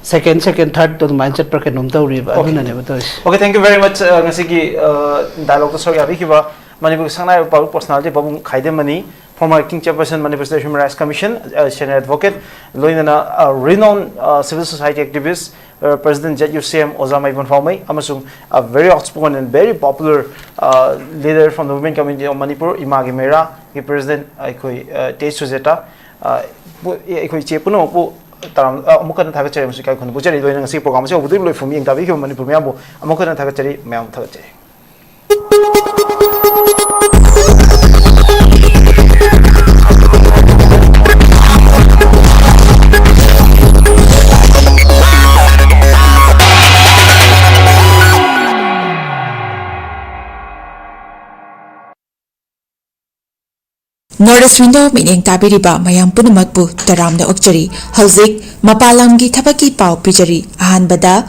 ꯁꯦꯀꯦꯟ, ꯁꯦꯀꯦꯟ, ꯊꯥꯔꯠ ꯑꯗꯨꯃꯥꯏꯅ ꯆꯠꯄ꯭ꯔꯥ ꯀꯩꯅꯣꯝ ꯇꯧꯔꯤꯕ꯫ ꯑꯣꯀꯦ꯫ ꯑꯗꯨꯅꯅꯦꯕ ꯇꯧꯔꯤꯁꯦ꯫ Okay, thank you very much꯫ ꯑ, ꯉꯁꯤꯒꯤ, ꯑ, ꯗꯥꯏꯂꯣꯛꯇ ꯁꯔꯨꯛ ꯌꯥꯕꯤꯈꯤꯕ ꯃꯅꯤꯄꯨꯔꯒꯤ ꯁꯛꯅꯥꯏꯔꯕ ꯄꯥꯕ꯭ꯂꯤꯛ ꯄꯔꯁꯣꯅꯥꯂꯤꯇꯤ ꯄꯥꯕꯨꯡ ꯈꯥꯏꯗꯦꯝꯃꯅꯤ, former acting chairperson Manipur State Human Rights Commission, ꯑ, senior advocate, ꯂꯣꯏꯅꯅ, ꯑ, renowned, ꯑ, civil society activist, ꯑ, President Z U C M ꯑꯣꯖꯥ ꯃꯥꯏꯕꯝ ꯐꯥꯎꯃꯩ, ꯑꯃꯁꯨꯡ, ꯑ, very outspoken and very popular, ꯑ, leader from the women community of Manipur, ꯏꯃꯥꯒꯤ ꯃꯩꯔꯥꯒꯤ president ꯑꯩꯈꯣꯏ, ꯑ, ꯇꯦ ꯁꯨꯖꯦꯇꯥ, ꯑ, ꯄꯨ-, ꯑꯩꯈꯣꯏ ꯏꯆꯦ ꯄꯨꯝꯅꯃꯛꯄꯨ ꯇꯔꯥꯝ-, ꯑ, ꯑꯃꯨꯛ ꯍꯟꯅ ꯊꯥꯒꯠꯆꯔꯤ ꯑꯃꯁꯨꯡ ꯏꯀꯥꯏ ꯈꯨꯝꯅꯕ ꯎꯠꯆꯔꯤ꯫ ꯂꯣꯏꯅꯅ ꯉꯁꯤꯒꯤ program ꯑꯁꯤ ꯍꯧꯕꯗꯒꯤ ꯂꯣꯏꯐꯥꯎ ꯌꯦꯡ ꯇꯥꯕꯤꯈꯤꯕ ꯃꯅꯤꯄꯨꯔ ꯃꯤꯌꯥꯝꯕꯨ ꯑꯃꯨꯛ ꯍꯟꯅ ꯊꯥꯒꯠꯆꯔꯤ, ꯃꯌꯥꯝ ꯊꯥꯒꯠꯆꯔꯤ꯫ North East Window ꯃꯤꯠꯌꯦꯡ ꯇꯥꯕꯤꯔꯤꯕ ꯃꯌꯥꯝ ꯄꯨꯝꯅꯃꯛꯄꯨ ꯇꯔꯥꯝꯅ ꯑꯣꯛꯆꯔꯤ꯫ ꯍꯧꯖꯤꯛ ꯃꯄꯥꯟ ꯂꯝꯒꯤ ꯊꯕꯛꯀꯤ ꯄꯥꯎ ꯄꯤꯖꯔꯤ꯫ ꯑꯍꯥꯟꯕꯗ,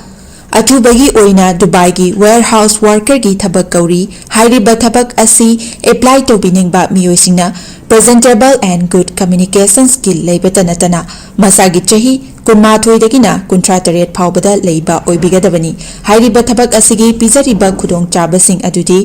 ꯑꯊꯨꯕꯒꯤ ꯑꯣꯏꯅ ꯗꯨꯕꯥꯏꯒꯤ warehouse workerꯒꯤ ꯊꯕꯛ ꯀꯧꯔꯤ꯫ ꯍꯥꯏꯔꯤꯕ ꯊꯕꯛ ꯑꯁꯤ apply ꯇꯧꯕꯤꯅꯤꯡꯕ ꯃꯤꯑꯣꯏꯁꯤꯡꯅ presentable and good communication skill ꯂꯩꯕꯇ ꯅꯠꯇꯅ ꯃꯁꯥꯒꯤ ꯆꯍꯤ ꯀꯨꯟꯃꯥꯊꯣꯏꯗꯒꯤꯅ ꯀꯨꯟꯊ꯭ꯔꯥ ꯇꯔꯦꯠ ꯐꯥꯎꯕꯗ ꯂꯩꯕ ꯑꯣꯏꯕꯤꯒꯗꯕꯅꯤ꯫ ꯍꯥꯏꯔꯤꯕ ꯊꯕꯛ ꯑꯁꯤꯒꯤ ꯄꯤꯖꯔꯤꯕ ꯈꯨꯗꯣꯡꯆꯥꯕꯁꯤꯡ ꯑꯗꯨꯗꯤ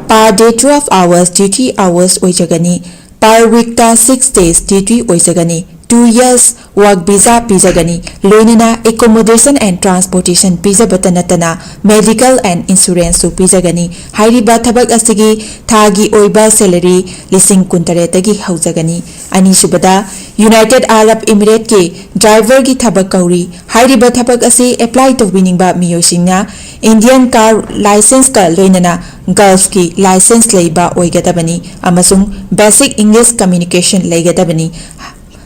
per day twelve hours duty hours ꯑꯣꯏꯖꯒꯅꯤ꯫ Per weekꯇ six days duty ꯑꯣꯏꯖꯒꯅꯤ꯫ Two years work visa ꯄꯤꯖꯒꯅꯤ꯫ ꯂꯣꯏꯅꯅ accommodation and transportation ꯄꯤꯖꯕꯇ ꯅꯠꯇꯅ medical and insurance ꯁꯨ ꯄꯤꯖꯒꯅꯤ꯫ ꯍꯥꯏꯔꯤꯕ ꯊꯕꯛ ꯑꯁꯤꯒꯤ ꯊꯥꯒꯤ ꯑꯣꯏꯕ salary ꯂꯤꯁꯤꯡ ꯀꯨꯟꯇꯔꯦꯠꯇꯒꯤ ꯍꯧꯖꯒꯅꯤ꯫ ꯑꯅꯤꯁꯨꯕꯗ, United Arab Emirates ꯀꯤ driver ꯒꯤ ꯊꯕꯛ ꯀꯧꯔꯤ꯫ ꯍꯥꯏꯔꯤꯕ ꯊꯕꯛ ꯑꯁꯤ apply ꯇꯧꯕꯤꯅꯤꯡꯕ ꯃꯤꯑꯣꯏꯁꯤꯡꯅ Indian car licence ꯀ ꯂꯣꯏꯅꯅ Gulf ꯀꯤ licence ꯂꯩꯕ ꯑꯣꯏꯒꯗꯕꯅꯤ ꯑꯃꯁꯨꯡ basic English communication ꯂꯩꯒꯗꯕꯅꯤ꯫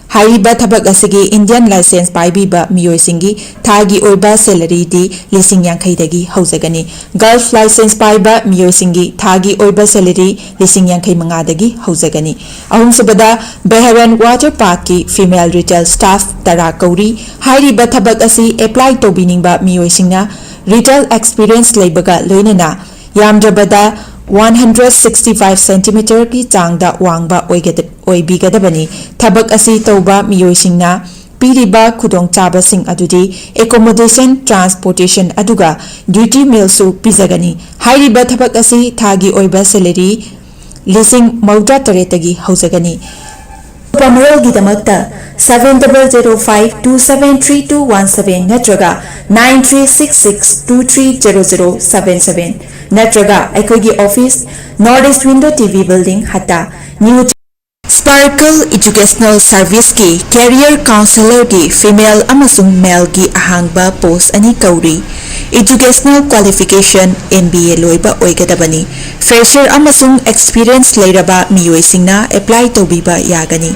ꯍꯥꯏꯔꯤꯕ ꯊꯕꯛ ꯑꯁꯤꯒꯤ Indian licence ꯄꯥꯏꯕꯤꯕ ꯃꯤꯑꯣꯏꯁꯤꯡꯒꯤ ꯊꯥꯒꯤ ꯑꯣꯏꯕ salary ꯗꯤ ꯂꯤꯁꯤꯡ ꯌꯥꯡꯈꯩꯗꯒꯤ ꯍꯧꯖꯒꯅꯤ꯫ Gulf licence ꯄꯥꯏꯕ ꯃꯤꯑꯣꯏꯁꯤꯡꯒꯤ ꯊꯥꯒꯤ ꯑꯣꯏꯕ salary ꯂꯤꯁꯤꯡ ꯌꯥꯡꯈꯩ ꯃꯉꯥꯗꯒꯤ ꯍꯧꯖꯒꯅꯤ꯫ ꯑꯍꯨꯝꯁꯨꯕꯗ, Bahrain Water Park ꯀꯤ female retail staff ꯇꯔꯥ ꯀꯧꯔꯤ꯫ ꯍꯥꯏꯔꯤꯕ ꯊꯕꯛ ꯑꯁꯤ apply ꯇꯧꯕꯤꯅꯤꯡꯕ ꯃꯤꯑꯣꯏꯁꯤꯡꯅ retail experience ꯂꯩꯕꯒ ꯂꯣꯏꯅꯅ ꯌꯥꯝꯗ꯭ꯔꯕꯗ one hundred sixty five centimeter ꯒꯤ ꯆꯥꯡꯗ ꯋꯥꯡꯕ ꯑꯣꯏꯒꯗ-, ꯑꯣꯏꯕꯤꯒꯗꯕꯅꯤ꯫ ꯊꯕꯛ ꯑꯁꯤ ꯇꯧꯕ ꯃꯤꯑꯣꯏꯁꯤꯡꯅ ꯄꯤꯔꯤꯕ ꯈꯨꯗꯣꯡꯆꯥꯕꯁꯤꯡ ꯑꯗꯨꯗꯤ accommodation, transportation ꯑꯗꯨꯒ duty meal ꯁꯨ ꯄꯤꯖꯒꯅꯤ꯫ ꯍꯥꯏꯔꯤꯕ ꯊꯕꯛ ꯑꯁꯤ ꯊꯥꯒꯤ ꯑꯣꯏꯕ salary ꯂꯤꯁꯤꯡ ꯃꯧꯗ꯭ꯔꯥ ꯇꯔꯦꯠꯇꯒꯤ ꯍꯧꯖꯒꯅꯤ꯫ ꯑꯀꯨꯞꯄ ꯃꯔꯣꯜꯒꯤꯗꯃꯛꯇ seven double zero five two seven three two one seven ꯅꯠꯇ꯭ꯔꯒ nine three six six two three zero zero seven seven ꯅꯠꯇ꯭ꯔꯒ ꯑꯩꯈꯣꯏꯒꯤ office, North East Window T V Building, ꯍꯠꯇꯥ, New Sparkle Educational Service ꯀꯤ career counsellor ꯒꯤ female ꯑꯃꯁꯨꯡ male ꯒꯤ ꯑꯍꯥꯡꯕ post ꯑꯅꯤ ꯀꯧꯔꯤ꯫ Educational qualification M B A ꯂꯣꯏꯕ ꯑꯣꯏꯒꯗꯕꯅꯤ꯫ Fresher ꯑꯃꯁꯨꯡ experience ꯂꯩꯔꯕ ꯃꯤꯑꯣꯏꯁꯤꯡꯅ apply ꯇꯧꯕꯤꯕ ꯌꯥꯒꯅꯤ꯫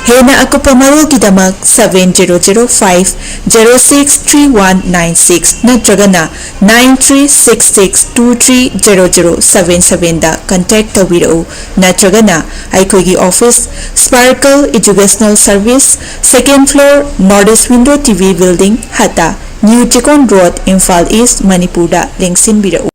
ꯍꯦꯟꯅ ꯑꯀꯨꯞꯄ ꯃꯔꯣꯜꯒꯤꯗꯃꯛ seven zero zero five zero six three one nine six ꯅꯠꯇ꯭ꯔꯒꯅ nine three six six two three zero zero seven seven ꯗ contact ꯇꯧꯕꯤꯔꯛꯎ, ꯅꯠꯇ꯭ꯔꯒꯅ ꯑꯩꯈꯣꯏꯒꯤ office, Sparkle Educational Service, second floor, North East Window T V Building, ꯍꯠꯇꯥ, New Chikon Road, Imphal East, ꯃꯅꯤꯄꯨꯔꯗ ꯂꯦꯡꯁꯤꯟꯕꯤꯔꯛꯎ꯫